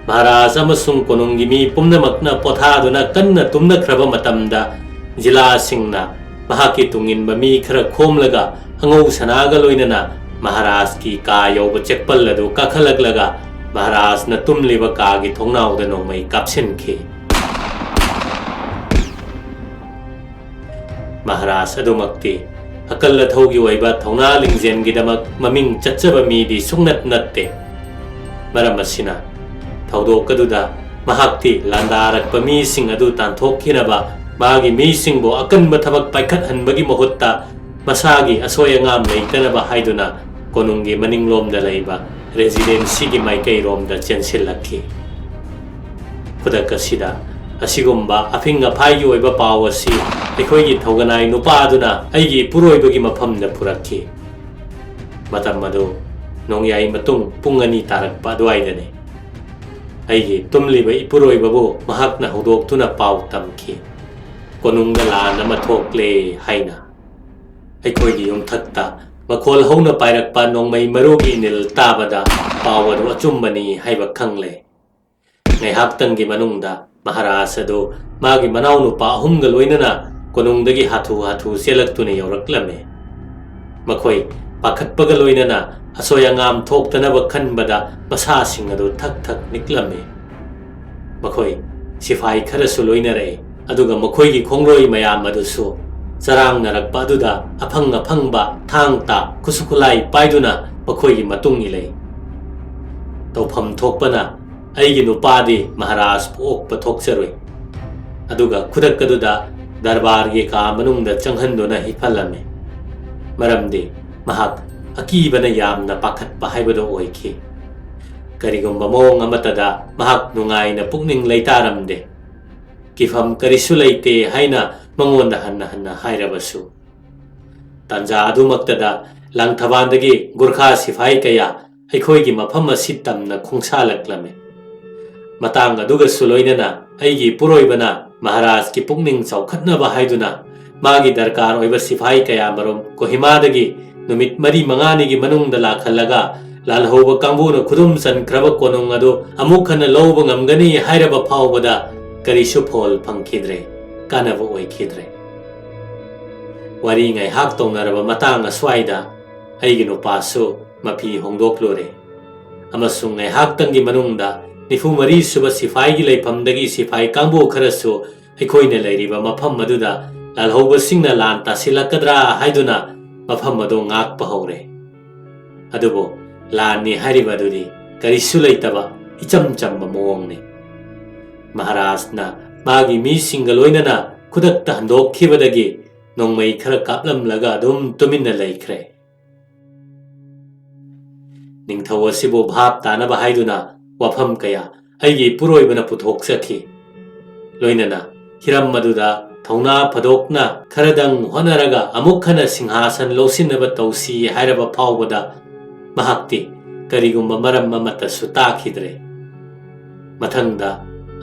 ꯃꯍꯥꯔꯥꯖ ꯑꯃꯁꯨꯡ ꯀꯣꯅꯨꯡꯒꯤ ꯃꯤ ꯄꯨꯝꯅꯃꯛꯅ ꯄꯣꯊꯥꯗꯨꯅ ꯀꯟꯅ ꯇꯨꯝꯅꯈ꯭ꯔꯕ ꯃꯇꯝꯗ ꯖꯤꯂꯥꯁꯤꯡꯅ ꯃꯍꯥꯛꯀꯤ ꯇꯨꯡꯏꯟꯕ ꯃꯤ ꯈꯔ ꯈꯣꯝꯂꯒ ꯑꯉꯧ ꯁꯅꯥꯒ ꯂꯣꯏꯅꯅ ꯃꯍꯥꯔꯥꯖꯀꯤ ꯀꯥ ꯌꯧꯕ ꯆꯦꯛꯄꯜ ꯑꯗꯨ ꯀꯥꯈꯠꯂꯛꯂꯒ ꯃꯍꯥꯔꯥꯖꯅ ꯇꯨꯝꯂꯤꯕ ꯀꯥꯒꯤ ꯊꯣꯡꯅꯥꯎꯗ ꯅꯣꯡꯃꯩ ꯀꯥꯞꯁꯤꯟꯈꯤ꯫ ꯃꯍꯥꯔꯥꯖ ꯑꯗꯨꯃꯛꯇꯤ ꯑꯀꯜ ꯑꯊꯧꯒꯤ ꯑꯣꯏꯕ ꯊꯧꯅꯥ ꯂꯤꯡꯖꯦꯜꯒꯤꯗꯃꯛ ꯃꯃꯤꯡ ꯆꯠꯆꯕ ꯃꯤꯗꯤ ꯁꯨꯡꯅꯠ ꯅꯠꯇꯦ꯫ ꯃꯔꯝ ꯑꯁꯤꯅ, ꯊꯧꯗꯣꯛ ꯑꯗꯨꯗ ꯃꯍꯥꯛꯇꯤ ꯂꯥꯟꯗꯥꯔꯛꯄ ꯃꯤꯁꯤꯡ ꯑꯗꯨ ꯇꯥꯟꯊꯣꯛꯈꯤꯅꯕ ꯃꯥꯒꯤ ꯃꯤꯁꯤꯡꯕꯨ ꯑꯀꯟꯕ ꯊꯕꯛ ꯄꯥꯏꯈꯠꯍꯟꯕꯒꯤ ꯃꯍꯨꯠꯇ, ꯃꯁꯥꯒꯤ ꯑꯁꯣꯏ ꯑꯉꯥꯝ ꯂꯩꯇꯅꯕ ꯍꯥꯏꯗꯨꯅ ꯀꯣꯅꯨꯡꯒꯤ ꯃꯅꯤꯡꯂꯣꯝꯗ ꯂꯩꯕ ꯔꯦꯁꯤꯗꯦꯟꯁꯤꯒꯤ ꯃꯥꯏꯀꯩꯔꯣꯝꯗ ꯆꯦꯟꯁꯤꯜꯂꯛꯈꯤ꯫ ꯈꯨꯗꯛ ꯑꯁꯤꯗ ꯑꯁꯤꯒꯨꯝꯕ ꯑꯐꯤꯡ ꯑꯐꯥꯏꯒꯤ ꯑꯣꯏꯕ ꯄꯥꯎ ꯑꯁꯤ ꯑꯩꯈꯣꯏꯒꯤ ꯊꯧꯒꯅꯥꯏ ꯅꯨꯄꯥ ꯑꯗꯨꯅ ꯑꯩꯒꯤ ꯏꯄꯨꯔꯣꯏꯕꯒꯤ ꯃꯐꯝꯗ ꯄꯨꯔꯛꯈꯤ꯫ ꯃꯇꯝ ꯑꯗꯨ ꯅꯣꯡꯌꯥꯏ ꯃꯇꯨꯡ ꯄꯨꯡ ꯑꯅꯤ ꯇꯥꯔꯛꯄ ꯑꯗꯨꯋꯥꯏꯗꯅꯤ꯫ ꯑꯩꯒꯤ ꯇꯨꯝꯂꯤꯕ ꯏꯄꯨꯔꯣꯏꯕꯕꯨ ꯃꯍꯥꯛꯅ ꯍꯧꯗꯣꯛꯇꯨꯅ ꯄꯥꯎ ꯇꯝꯈꯤ, "ꯀꯣꯅꯨꯡꯗ ꯂꯥꯟ ꯑꯃ ꯊꯣꯛꯂꯦ" ꯍꯥꯏꯅ꯫ ꯑꯩꯈꯣꯏꯒꯤ ꯌꯨꯝꯊꯛꯇ ꯃꯈꯣꯜ ꯍꯧꯅ ꯄꯥꯏꯔꯛꯄ ꯅꯣꯡꯃꯩ ꯃꯔꯨꯒꯤ ꯏꯅꯤꯜ ꯇꯥꯕꯗ ꯄꯥꯎ ꯑꯗꯨ ꯑꯆꯨꯝꯕꯅꯤ ꯍꯥꯏꯕ ꯈꯪꯂꯦ꯫ ꯉꯥꯏꯍꯥꯛꯇꯪꯒꯤ ꯃꯅꯨꯡꯗ ꯃꯍꯥꯔꯥꯖ ꯑꯗꯨ ꯃꯥꯒꯤ ꯃꯅꯥꯎꯅꯨꯄꯥ ꯑꯍꯨꯝꯒ ꯂꯣꯏꯅꯅ ꯀꯣꯅꯨꯡꯗꯒꯤ ꯍꯥꯊꯨ ꯍꯥꯊꯨ ꯆꯦꯜꯂꯛꯇꯨꯅ ꯌꯧꯔꯛꯂꯝꯃꯤ꯫ ꯃꯈꯣꯏ ꯄꯥꯈꯠꯄꯒ ꯂꯣꯏꯅꯅ ꯑꯁꯣꯏ ꯑꯉꯥꯝ ꯊꯣꯛꯇꯅꯕ ꯈꯟꯕꯗ ꯃꯁꯥꯁꯤꯡ ꯑꯗꯨ ꯊꯛ ꯊꯛ ꯅꯤꯛꯂꯝꯃꯤ꯫ ꯃꯈꯣꯏ ꯁꯤꯐꯥꯏ ꯈꯔꯁꯨ ꯂꯣꯏꯅꯔꯛꯏ, ꯑꯗꯨꯒ ꯃꯈꯣꯏꯒꯤ ꯈꯣꯡꯂꯣꯏ ꯃꯌꯥꯝ ꯑꯗꯨꯁꯨ ꯆꯔꯥꯡꯅꯔꯛꯄ ꯑꯗꯨꯗ ꯑꯐꯪ ꯑꯐꯪꯕ ꯊꯥꯡ ꯇꯥ ꯈꯨꯠꯁꯨ ꯈꯨꯠꯂꯥꯏ ꯄꯥꯏꯗꯨꯅ ꯃꯈꯣꯏꯒꯤ ꯃꯇꯨꯡ ꯏꯜꯂꯛꯏ꯫ ꯇꯧꯐꯝ ꯊꯣꯛꯄꯅ ꯑꯩꯒꯤ ꯅꯨꯄꯥꯗꯤ ꯃꯍꯥꯔꯥꯖꯄꯨ ꯑꯣꯛꯄ ꯊꯣꯛꯆꯔꯨꯏ, ꯑꯗꯨꯒ ꯈꯨꯗꯛ ꯑꯗꯨꯗ ꯗꯔꯕꯥꯔꯒꯤ ꯀꯥ ꯃꯅꯨꯡꯗ ꯆꯪꯍꯟꯗꯨꯅ ꯍꯤꯞꯍꯜꯂꯝꯃꯤ꯫ ꯃꯔꯝꯗꯤ ꯃꯍꯥꯛ ꯑꯀꯤꯕꯅ ꯌꯥꯝꯅ ꯄꯥꯈꯠꯄ ꯍꯥꯏꯕꯗꯨ ꯑꯣꯏꯈꯤ꯫ ꯀꯔꯤꯒꯨꯝꯕ ꯃꯑꯣꯡ ꯑꯃꯠꯇꯗ ꯃꯍꯥꯛ ꯅꯨꯡꯉꯥꯏꯅ ꯄꯨꯛꯅꯤꯡ ꯂꯩꯇꯥꯔꯝꯗꯦ꯫ ꯀꯤꯐꯝ ꯀꯔꯤꯁꯨ ꯂꯩꯇꯦ ꯍꯥꯏꯅ ꯃꯉꯣꯟꯗ ꯍꯟꯅ ꯍꯟꯅ ꯍꯥꯏꯔꯕꯁꯨ꯫ ꯇꯥꯟꯖꯥ ꯑꯗꯨꯃꯛꯇꯗ ꯂꯥꯡꯊꯕꯥꯟꯗꯒꯤ ꯒꯨꯔꯈꯥ ꯁꯤꯐꯥꯏ ꯀꯌꯥ ꯑꯩꯈꯣꯏꯒꯤ ꯃꯐꯝ ꯑꯁꯤ ꯇꯝꯅ ꯈꯣꯡꯁꯥꯜꯂꯛꯂꯝꯃꯤ꯫ ꯃꯇꯥꯡ ꯑꯗꯨꯒꯁꯨ ꯂꯣꯏꯅꯅ ꯑꯩꯒꯤ ꯏꯄꯨꯔꯣꯏꯕꯅ ꯃꯍꯥꯔꯥꯖꯀꯤ ꯄꯨꯛꯅꯤꯡ ꯆꯥꯎꯈꯠꯅꯕ ꯍꯥꯏꯗꯨꯅ ꯃꯥꯒꯤ ꯗꯔꯀꯥꯔ ꯑꯣꯏꯕ ꯁꯤꯐꯥꯏ ꯀꯌꯥꯃꯔꯨꯝ ꯀꯣꯍꯤꯃꯥꯗꯒꯤ ꯅꯨꯃꯤꯠ ꯃꯔꯤ ꯃꯉꯥꯅꯤꯒꯤ ꯃꯅꯨꯡꯗ ꯂꯥꯛꯍꯜꯂꯒ, ꯂꯥꯜꯍꯧꯕ ꯀꯥꯡꯕꯨꯅ ꯈꯨꯗꯨꯝ ꯆꯟꯈ꯭ꯔꯕ ꯀꯣꯅꯨꯡ ꯑꯗꯨ ꯑꯃꯨꯛ ꯍꯟꯅ ꯂꯧꯕ ꯉꯝꯒꯅꯤ ꯍꯥꯏꯔꯕ ꯐꯥꯎꯕꯗ ꯀꯔꯤꯁꯨ ꯐꯣꯜ ꯐꯪꯈꯤꯗ꯭ꯔꯦ, ꯀꯥꯟꯅꯕ ꯑꯣꯏꯈꯤꯗ꯭ꯔꯦ꯫ ꯋꯥꯔꯤ ꯉꯥꯏꯍꯥꯛ ꯇꯧꯅꯔꯕ ꯃꯇꯥꯡ ꯑꯁ꯭ꯋꯥꯏꯗ ꯑꯩꯒꯤ ꯅꯨꯄꯥꯁꯨ ꯃꯐꯤ ꯍꯣꯡꯗꯣꯛꯂꯨꯔꯦ, ꯑꯃꯁꯨꯡ ꯉꯥꯏꯍꯥꯛꯇꯪꯒꯤ ꯃꯅꯨꯡꯗ ꯅꯤꯐꯨ ꯃꯔꯤ ꯁꯨꯕ ꯁꯤꯐꯥꯏꯒꯤ ꯂꯩꯐꯝꯗꯒꯤ ꯁꯤꯐꯥꯏ ꯀꯥꯡꯕꯨ ꯈꯔꯁꯨ ꯑꯩꯈꯣꯏꯅ ꯂꯩꯔꯤꯕ ꯃꯐꯝ ꯑꯗꯨꯗ ꯂꯥꯜꯍꯧꯕꯁꯤꯡꯅ ꯂꯥꯟ ꯇꯥꯁꯤꯜꯂꯛꯀꯗ꯭ꯔꯥ ꯍꯥꯏꯗꯨꯅ ꯃꯐꯝ ꯑꯗꯨ ꯉꯥꯛꯄ ꯍꯧꯔꯦ꯫ ꯑꯗꯨꯕꯨ ꯂꯥꯟꯅꯤ ꯍꯥꯏꯔꯤꯕ ꯑꯗꯨꯗꯤ ꯀꯔꯤꯁꯨ ꯂꯩꯇꯕ ꯏꯆꯝ ꯆꯝꯕ ꯃꯑꯣꯡꯅꯤ꯫ ꯃꯍꯥꯔꯥꯖꯅ ꯃꯥꯒꯤ ꯃꯤꯁꯤꯡꯒ ꯂꯣꯏꯅꯅ ꯈꯨꯗꯛꯇ ꯍꯟꯗꯣꯛꯈꯤꯕꯗꯒꯤ ꯅꯣꯡꯃꯩ ꯈꯔ ꯀꯥꯞꯂꯝꯂꯒ ꯑꯗꯨꯝ ꯇꯨꯃꯤꯟꯅ ꯂꯩꯈ꯭ꯔꯦ꯫ ꯅꯤꯡꯊꯧ ꯑꯁꯤꯕꯨ ꯚꯥꯞ ꯇꯥꯅꯕ ꯍꯥꯏꯗꯨꯅ ꯋꯥꯐꯝ ꯀꯌꯥ ꯑꯩꯒꯤ ꯏꯄꯨꯔꯣꯏꯕꯅ ꯄꯨꯊꯣꯛꯆꯈꯤ꯫ ꯂꯣꯏꯅꯅ ꯍꯤꯔꯝ ꯑꯗꯨꯗ ꯊꯧꯅꯥ ꯐꯥꯗꯣꯛꯅ ꯈꯔꯗꯪ ꯍꯣꯠꯅꯔꯒ ꯑꯃꯨꯛ ꯍꯟꯅ ꯁꯤꯡꯍꯥꯁꯟ ꯂꯧꯁꯤꯟꯅꯕ ꯇꯧꯁꯤ ꯍꯥꯏꯔꯕ ꯐꯥꯎꯕꯗ ꯃꯍꯥꯛꯇꯤ ꯀꯔꯤꯒꯨꯝꯕ ꯃꯔꯝ ꯑꯃꯠꯇꯁꯨ ꯇꯥꯈꯤꯗ꯭ꯔꯦ꯫ ꯃꯊꯪꯗ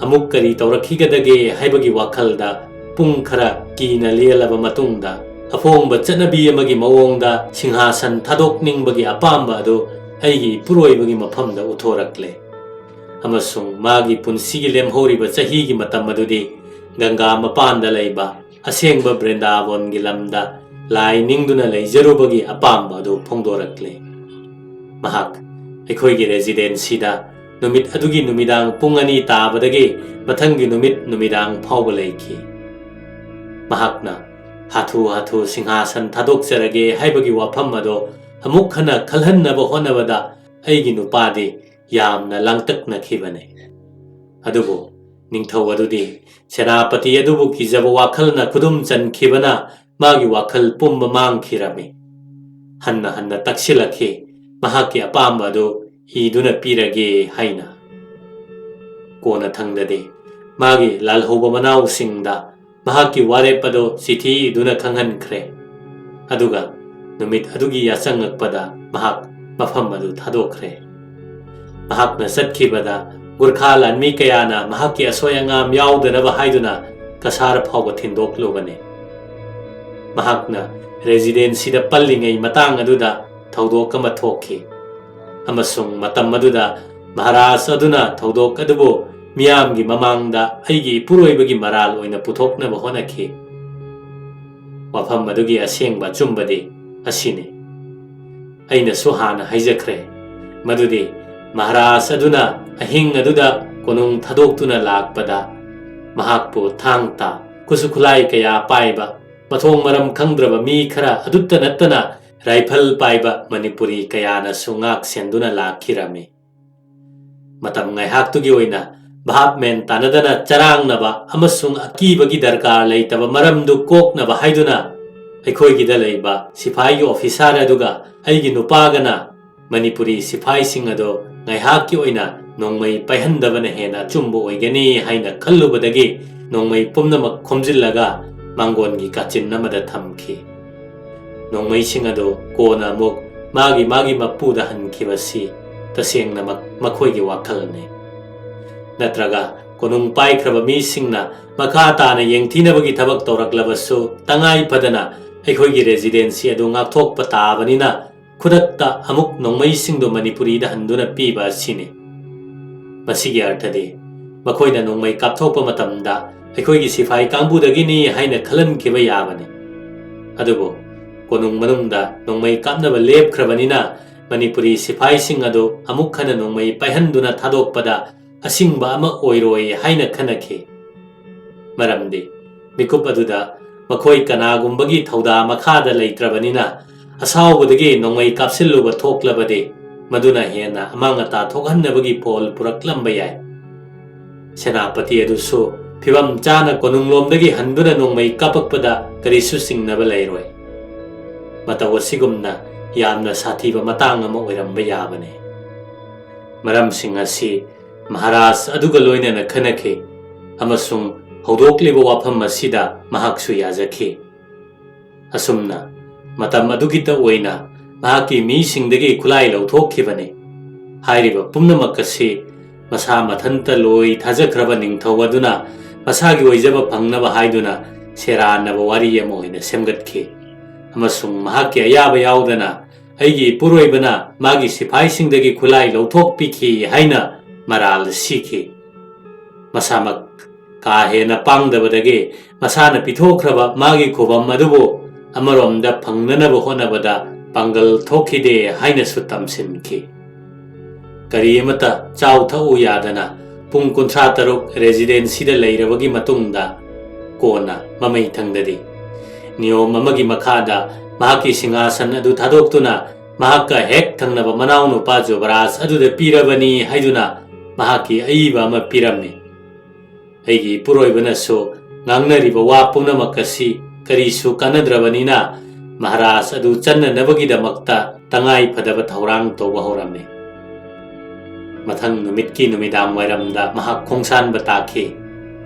ꯑꯃꯨꯛ ꯀꯔꯤ ꯇꯧꯔꯛꯈꯤꯒꯗꯒꯦ ꯍꯥꯏꯕꯒꯤ ꯋꯥꯈꯜꯗ ꯄꯨꯡ ꯈꯔ ꯀꯤꯅ ꯂꯦꯜꯂꯕ ꯃꯇꯨꯡꯗ, ꯑꯐꯣꯡꯕ ꯆꯠꯅꯕꯤ ꯑꯃꯒꯤ ꯃꯑꯣꯡꯗ ꯁꯤꯡꯍꯥꯁꯟ ꯊꯥꯗꯣꯛꯅꯤꯡꯕꯒꯤ ꯑꯄꯥꯝꯕ ꯑꯗꯨ ꯑꯩꯒꯤ ꯏꯄꯨꯔꯣꯏꯕꯒꯤ ꯃꯐꯝꯗ ꯎꯠꯊꯣꯔꯛꯂꯦ꯫ ꯑꯃꯁꯨꯡ ꯃꯥꯒꯤ ꯄꯨꯟꯁꯤꯒꯤ ꯂꯦꯝꯍꯧꯔꯤꯕ ꯆꯍꯤꯒꯤ ꯃꯇꯝ ꯑꯗꯨꯗꯤ ꯒꯪꯒꯥ ꯃꯄꯥꯟꯗ ꯂꯩꯕ ꯑꯁꯦꯡꯕ ꯕ꯭ꯔꯤꯟꯗꯥꯕꯣꯟꯒꯤ ꯂꯝꯗ ꯂꯥꯏ ꯅꯤꯡꯗꯨꯅ ꯂꯩꯖꯔꯨꯕꯒꯤ ꯑꯄꯥꯝꯕ ꯑꯗꯨ ꯐꯣꯡꯗꯣꯔꯛꯂꯦ꯫ ꯃꯍꯥꯛ ꯑꯩꯈꯣꯏꯒꯤ ꯔꯦꯁꯤꯗꯦꯟꯁꯤꯗ ꯅꯨꯃꯤꯠ ꯑꯗꯨꯒꯤ ꯅꯨꯃꯤꯗꯥꯡ ꯄꯨꯡ ꯑꯅꯤ ꯇꯥꯕꯗꯒꯤ ꯃꯊꯪꯒꯤ ꯅꯨꯃꯤꯠ ꯅꯨꯃꯤꯗꯥꯡ ꯐꯥꯎꯕ ꯂꯩꯈꯤ꯫ ꯃꯍꯥꯛꯅ ꯍꯥꯊꯨ ꯍꯥꯊꯨ ꯁꯤꯡꯍꯥꯁꯟ ꯊꯥꯗꯣꯛꯆꯔꯒꯦ ꯍꯥꯏꯕꯒꯤ ꯋꯥꯐꯝ ꯑꯗꯣ ꯑꯃꯨꯛ ꯍꯟꯅ ꯈꯜꯍꯟꯅꯕ ꯍꯣꯠꯅꯕꯗ ꯑꯩꯒꯤ ꯅꯨꯄꯥꯗꯤ ꯌꯥꯝꯅ ꯂꯥꯡꯇꯛꯅꯈꯤꯕꯅꯤ꯫ ꯑꯗꯨꯕꯨ ꯅꯤꯡꯊꯧ ꯑꯗꯨꯗꯤ ꯁꯦꯅꯥꯄꯇꯤ ꯑꯗꯨꯕꯨ ꯀꯤꯖꯕ ꯋꯥꯈꯜꯅ ꯈꯨꯗꯨꯝ ꯆꯟꯈꯤꯕꯅ ꯃꯥꯒꯤ ꯋꯥꯈꯜ ꯄꯨꯝꯕ ꯃꯥꯡꯈꯤꯔꯝꯃꯤ꯫ ꯍꯟꯅ ꯍꯟꯅ ꯇꯛꯁꯤꯜꯂꯛꯈꯤ, ꯃꯍꯥꯛꯀꯤ ꯑꯄꯥꯝꯕ ꯑꯗꯨ ꯏꯗꯨꯅ ꯄꯤꯔꯒꯦ ꯍꯥꯏꯅ꯫ ꯀꯣꯟꯅꯊꯪꯗꯗꯤ ꯃꯥꯒꯤ ꯂꯥꯜꯍꯧꯕ ꯃꯅꯥꯎꯁꯤꯡꯗ ꯃꯍꯥꯛꯀꯤ ꯋꯥꯔꯦꯞ ꯑꯗꯨ ꯆꯤꯊꯤ ꯏꯗꯨꯅ ꯈꯪꯍꯟꯈ꯭ꯔꯦ꯫ ꯑꯗꯨꯒ ꯅꯨꯃꯤꯠ ꯑꯗꯨꯒꯤ ꯌꯥꯆꯪꯉꯛꯄꯗ ꯃꯍꯥꯛ ꯃꯐꯝ ꯑꯗꯨ ꯊꯥꯗꯣꯛꯈ꯭ꯔꯦ꯫ ꯃꯍꯥꯛꯅ ꯆꯠꯈꯤꯕꯗ ꯒꯨꯔꯈꯥ ꯂꯥꯟꯃꯤ ꯀꯌꯥꯅ ꯃꯍꯥꯛꯀꯤ ꯑꯁꯣꯏ ꯑꯉꯥꯝ ꯌꯥꯎꯗꯅꯕ ꯍꯥꯏꯗꯨꯅ ꯀꯁꯥꯔ ꯐꯥꯎꯕ ꯊꯤꯟꯗꯣꯛꯂꯨꯕꯅꯤ꯫ ꯃꯍꯥꯛꯅ ꯔꯦꯁꯤꯗꯦꯟꯁꯤꯗ ꯄꯜꯂꯤꯉꯩ ꯃꯇꯥꯡ ꯑꯗꯨꯗ ꯊꯧꯗꯣꯛ ꯑꯃ ꯊꯣꯛꯈꯤ, ꯑꯃꯁꯨꯡ ꯃꯇꯝ ꯑꯗꯨꯗ ꯃꯍꯥꯔꯥꯖ ꯑꯗꯨꯅ ꯊꯧꯗꯣꯛ ꯑꯗꯨꯕꯨ ꯃꯤꯌꯥꯝꯒꯤ ꯃꯃꯥꯡꯗ ꯑꯩꯒꯤ ꯏꯄꯨꯔꯣꯏꯕꯒꯤ ꯃꯔꯥꯜ ꯑꯣꯏꯅ ꯄꯨꯊꯣꯛꯅꯕ ꯍꯣꯠꯅꯈꯤ꯫ ꯋꯥꯐꯝ ꯑꯗꯨꯒꯤ ꯑꯁꯦꯡꯕ ꯑꯆꯨꯝꯕꯗꯤ ꯑꯁꯤꯅꯤ꯫ ꯑꯩꯅꯁꯨ ꯍꯥꯟꯅ ꯍꯥꯏꯖꯈ꯭ꯔꯦ ꯃꯗꯨꯗꯤ ꯃꯍꯥꯔꯥꯖ ꯑꯗꯨꯅ ꯑꯍꯤꯡ ꯑꯗꯨꯗ ꯀꯣꯅꯨꯡ ꯊꯥꯗꯣꯛꯇꯨꯅ ꯂꯥꯛꯄꯗ ꯃꯍꯥꯛꯄꯨ ꯊꯥꯡ ꯇꯥ ꯈꯨꯠꯁꯨ ꯈꯨꯠꯂꯥꯏ ꯀꯌꯥ ꯄꯥꯏꯕ, ꯃꯊꯣꯡ ꯃꯔꯝ ꯈꯪꯗ꯭ꯔꯕ ꯃꯤ ꯈꯔ ꯑꯗꯨꯇ ꯅꯠꯇꯅ ꯔꯥꯏꯐꯜ ꯄꯥꯏꯕ ꯃꯅꯤꯄꯨꯔꯤ ꯀꯌꯥꯅꯁꯨ ꯉꯥꯛ ꯁꯦꯟꯗꯨꯅ ꯂꯥꯛꯈꯤꯔꯝꯃꯤ꯫ ꯃꯇꯝ ꯉꯥꯏꯍꯥꯛꯇꯨꯒꯤ ꯑꯣꯏꯅ ꯚꯥꯞ ꯃꯦꯟ ꯇꯥꯅꯗꯅ ꯆꯔꯥꯡꯅꯕ ꯑꯃꯁꯨꯡ ꯑꯀꯤꯕꯒꯤ ꯗꯔꯀꯥꯔ ꯂꯩꯇꯕ ꯃꯔꯝꯗꯨ ꯀꯣꯛꯅꯕ ꯍꯥꯏꯗꯨꯅ ꯑꯩꯈꯣꯏꯒꯤꯗ ꯂꯩꯕ ꯁꯤꯐꯥꯏꯒꯤ ꯑꯣꯐꯤꯁꯥꯔ ꯑꯗꯨꯒ ꯑꯩꯒꯤ ꯅꯨꯄꯥꯒꯅ ꯃꯅꯤꯄꯨꯔꯤ ꯁꯤꯐꯥꯏꯁꯤꯡ ꯑꯗꯣ ꯉꯥꯏꯍꯥꯛꯀꯤ ꯑꯣꯏꯅ ꯅꯣꯡꯃꯩ ꯄꯥꯏꯍꯟꯗꯕꯅ ꯍꯦꯟꯅ ꯑꯆꯨꯝꯕ ꯑꯣꯏꯒꯅꯤ ꯍꯥꯏꯅ ꯈꯜꯂꯨꯕꯗꯒꯤ ꯅꯣꯡꯃꯩ ꯄꯨꯝꯅꯃꯛ ꯈꯣꯝꯖꯤꯜꯂꯒ ꯃꯥꯡꯒꯣꯟꯒꯤ ꯀꯥꯆꯤꯟ ꯑꯃꯗ ꯊꯝꯈꯤ꯫ ꯅꯣꯡꯃꯩꯁꯤꯡ ꯑꯗꯨ ꯀꯣꯟꯅ ꯑꯃꯨꯛ ꯃꯥꯒꯤ ꯃꯥꯒꯤ ꯃꯄꯨꯗ ꯍꯟꯈꯤꯕꯁꯤ ꯇꯁꯦꯡꯅꯃꯛ ꯃꯈꯣꯏꯒꯤ ꯋꯥꯈꯜꯅꯤ꯫ ꯅꯠꯇ꯭ꯔꯒ ꯀꯣꯅꯨꯡ ꯄꯥꯏꯈ꯭ꯔꯕ ꯃꯤꯁꯤꯡꯅ ꯃꯈꯥ ꯇꯥꯅ ꯌꯦꯡꯊꯤꯅꯕꯒꯤ ꯊꯕꯛ ꯇꯧꯔꯛꯂꯕꯁꯨ, ꯇꯉꯥꯏ ꯐꯗꯅ ꯑꯩꯈꯣꯏꯒꯤ ꯔꯦꯁꯤꯗꯦꯟꯁꯤ ꯑꯗꯨ ꯉꯥꯛꯊꯣꯛꯄ ꯇꯥꯕꯅꯤꯅ, ꯈꯨꯗꯛꯇ ꯑꯃꯨꯛ ꯅꯣꯡꯃꯩꯁꯤꯡꯗꯨ ꯃꯅꯤꯄꯨꯔꯤꯗ ꯍꯟꯗꯨꯅ ꯄꯤꯕ ꯑꯁꯤꯅꯤ꯫ ꯃꯁꯤꯒꯤ ꯑꯔꯊꯗꯤ, ꯃꯈꯣꯏꯅ ꯅꯣꯡꯃꯩ ꯀꯥꯞꯊꯣꯛꯄ ꯃꯇꯝꯗ ꯑꯩꯈꯣꯏꯒꯤ ꯁꯤꯐꯥꯏ ꯀꯥꯡꯕꯨꯗꯒꯤꯅꯤ ꯍꯥꯏꯅ ꯈꯜꯍꯟꯈꯤꯕ ꯌꯥꯕꯅꯤ꯫ ꯑꯗꯨꯕꯨ ꯀꯣꯅꯨꯡ ꯃꯅꯨꯡꯗ ꯅꯣꯡꯃꯩ ꯀꯥꯞꯅꯕ ꯂꯦꯞꯈ꯭ꯔꯕꯅꯤꯅ, ꯃꯅꯤꯄꯨꯔꯤ ꯁꯤꯐꯥꯏꯁꯤꯡ ꯑꯗꯨ ꯑꯃꯨꯛ ꯍꯟꯅ ꯅꯣꯡꯃꯩ ꯄꯥꯏꯍꯟꯗꯨꯅ ꯊꯥꯗꯣꯛꯄꯗ ꯑꯁꯤꯡꯕ ꯑꯃ ꯑꯣꯏꯔꯣꯏ ꯍꯥꯏꯅ ꯈꯟꯅꯈꯤ꯫ ꯃꯔꯝꯗꯤ ꯃꯤꯀꯨꯞ ꯑꯗꯨꯗ ꯃꯈꯣꯏ ꯀꯅꯥꯒꯨꯝꯕꯒꯤ ꯊꯧꯗꯥ ꯃꯈꯥꯗ ꯂꯩꯇ꯭ꯔꯕꯅꯤꯅ, ꯑꯁꯥꯎꯕꯗꯒꯤ ꯅꯣꯡꯃꯩ ꯀꯥꯞꯁꯤꯜꯂꯨꯕ ꯊꯣꯛꯂꯕꯗꯤ ꯃꯗꯨꯅ ꯍꯦꯟꯅ ꯑꯃꯥꯡ ꯑꯇꯥ ꯊꯣꯛꯍꯟꯅꯕꯒꯤ ꯐꯣꯜ ꯄꯨꯔꯛꯂꯝꯕ ꯌꯥꯏ꯫ ꯁꯦꯅꯥꯄꯇꯤ ꯑꯗꯨꯁꯨ ꯐꯤꯕꯝ ꯆꯥꯅ ꯀꯣꯅꯨꯡꯂꯣꯝꯗꯒꯤ ꯍꯟꯗꯨꯅ ꯅꯣꯡꯃꯩ ꯀꯥꯞꯄꯛꯄꯗ ꯀꯔꯤꯁꯨ ꯆꯤꯡꯅꯕ ꯂꯩꯔꯣꯏ꯫ ꯃꯇꯧ ꯑꯁꯤꯒꯨꯝꯅ ꯌꯥꯝꯅ ꯁꯥꯊꯤꯕ ꯃꯇꯥꯡ ꯑꯃ ꯑꯣꯏꯔꯝꯕ ꯌꯥꯕꯅꯤ꯫ ꯃꯔꯝꯁꯤꯡ ꯑꯁꯤ ꯃꯍꯥꯔꯥꯖ ꯑꯗꯨꯒ ꯂꯣꯏꯅꯅ ꯈꯟꯅꯈꯤ ꯑꯃꯁꯨꯡ ꯍꯧꯗꯣꯛꯂꯤꯕ ꯋꯥꯐꯝ ꯑꯁꯤꯗ ꯃꯍꯥꯛꯁꯨ ꯌꯥꯖꯈꯤ꯫ ꯑꯁꯨꯝꯅ ꯃꯇꯝ ꯑꯗꯨꯒꯤꯇ ꯑꯣꯏꯅ ꯃꯍꯥꯛꯀꯤ ꯃꯤꯁꯤꯡꯗꯒꯤ ꯈꯨꯠꯂꯥꯏ ꯂꯧꯊꯣꯛꯈꯤꯕꯅꯤ꯫ ꯍꯥꯏꯔꯤꯕ ꯄꯨꯝꯅꯃꯛ ꯑꯁꯤ ꯃꯁꯥ ꯃꯊꯟꯇ ꯂꯣꯏ ꯊꯥꯖꯈ꯭ꯔꯕ ꯅꯤꯡꯊꯧ ꯑꯗꯨꯅ ꯃꯁꯥꯒꯤ ꯑꯣꯏꯖꯕ ꯐꯪꯅꯕ ꯍꯥꯏꯗꯨꯅ ꯁꯦꯔꯥꯟꯅꯕ ꯋꯥꯔꯤ ꯑꯃ ꯑꯣꯏꯅ ꯁꯦꯝꯒꯠꯈꯤ꯫ ꯑꯃꯁꯨꯡ ꯃꯍꯥꯛꯀꯤ ꯑꯌꯥꯕ ꯌꯥꯎꯗꯅ ꯑꯩꯒꯤ ꯏꯄꯨꯔꯣꯏꯕꯅ ꯃꯥꯒꯤ ꯁꯤꯐꯥꯏꯁꯤꯡꯗꯒꯤ ꯈꯨꯠꯂꯥꯏ ꯂꯧꯊꯣꯛꯄꯤꯈꯤ ꯍꯥꯏꯅ ꯃꯔꯥꯜ ꯁꯤꯈꯤ꯫ ꯃꯁꯥꯃꯛ ꯀꯥ ꯍꯦꯟꯅ ꯄꯥꯡꯗꯕꯗꯒꯤ ꯃꯁꯥꯅ ꯄꯤꯊꯣꯛꯈ꯭ꯔꯕ ꯃꯥꯒꯤ ꯈꯨꯕꯝ ꯑꯗꯨꯕꯨ ꯑꯃꯔꯣꯝꯗ ꯐꯪꯅꯅꯕ ꯍꯣꯠꯅꯕꯗ ꯄꯥꯡꯒꯜ ꯊꯣꯛꯈꯤꯗꯦ ꯍꯥꯏꯅꯁꯨ ꯇꯝꯁꯤꯟꯈꯤ꯫ ꯀꯔꯤ ꯑꯃꯠꯇ ꯆꯥꯎ ꯊꯛꯎ ꯌꯥꯗꯅ ꯄꯨꯡ ꯀꯨꯟꯊ꯭ꯔꯥ ꯇꯔꯨꯛ ꯔꯦꯁꯤꯗꯦꯟꯁꯤꯗ ꯂꯩꯔꯕꯒꯤ ꯃꯇꯨꯡꯗ, ꯀꯣꯟꯅ ꯃꯃꯩ ꯊꯪꯗꯗꯤ ꯅꯤꯌꯣꯝ ꯑꯃꯒꯤ ꯃꯈꯥꯗ ꯃꯍꯥꯛꯀꯤ ꯁꯤꯡꯍꯥꯁꯟ ꯑꯗꯨ ꯊꯥꯗꯣꯛꯇꯨꯅ ꯃꯍꯥꯛꯀ ꯍꯦꯛ ꯊꯪꯅꯕ ꯃꯅꯥꯎꯅꯨꯄꯥ ꯖꯨꯕꯔꯥꯖ ꯑꯗꯨꯗ ꯄꯤꯔꯕꯅꯤ ꯍꯥꯏꯗꯨꯅ ꯃꯍꯥꯛꯀꯤ ꯑꯏꯕ ꯑꯃ ꯄꯤꯔꯝꯃꯤ꯫ ꯑꯩꯒꯤ ꯏꯄꯨꯔꯣꯏꯕꯅꯁꯨ ꯉꯥꯡꯅꯔꯤꯕ ꯋꯥ ꯄꯨꯝꯅꯃꯛ ꯑꯁꯤ ꯀꯔꯤꯁꯨ ꯀꯥꯟꯅꯗ꯭ꯔꯕꯅꯤꯅ ꯃꯍꯥꯔꯥꯖ ꯑꯗꯨ ꯆꯟꯅꯅꯕꯒꯤꯗꯃꯛꯇ ꯇꯉꯥꯏ ꯐꯗꯕ ꯊꯧꯔꯥꯡ ꯇꯧꯕ ꯍꯧꯔꯝꯃꯤ꯫ ꯃꯊꯪ ꯅꯨꯃꯤꯠꯀꯤ ꯅꯨꯃꯤꯗꯥꯡ ꯋꯥꯏꯔꯝꯗ ꯃꯍꯥꯛ ꯈꯣꯡꯁꯥꯟꯕ ꯇꯥꯈꯤ꯫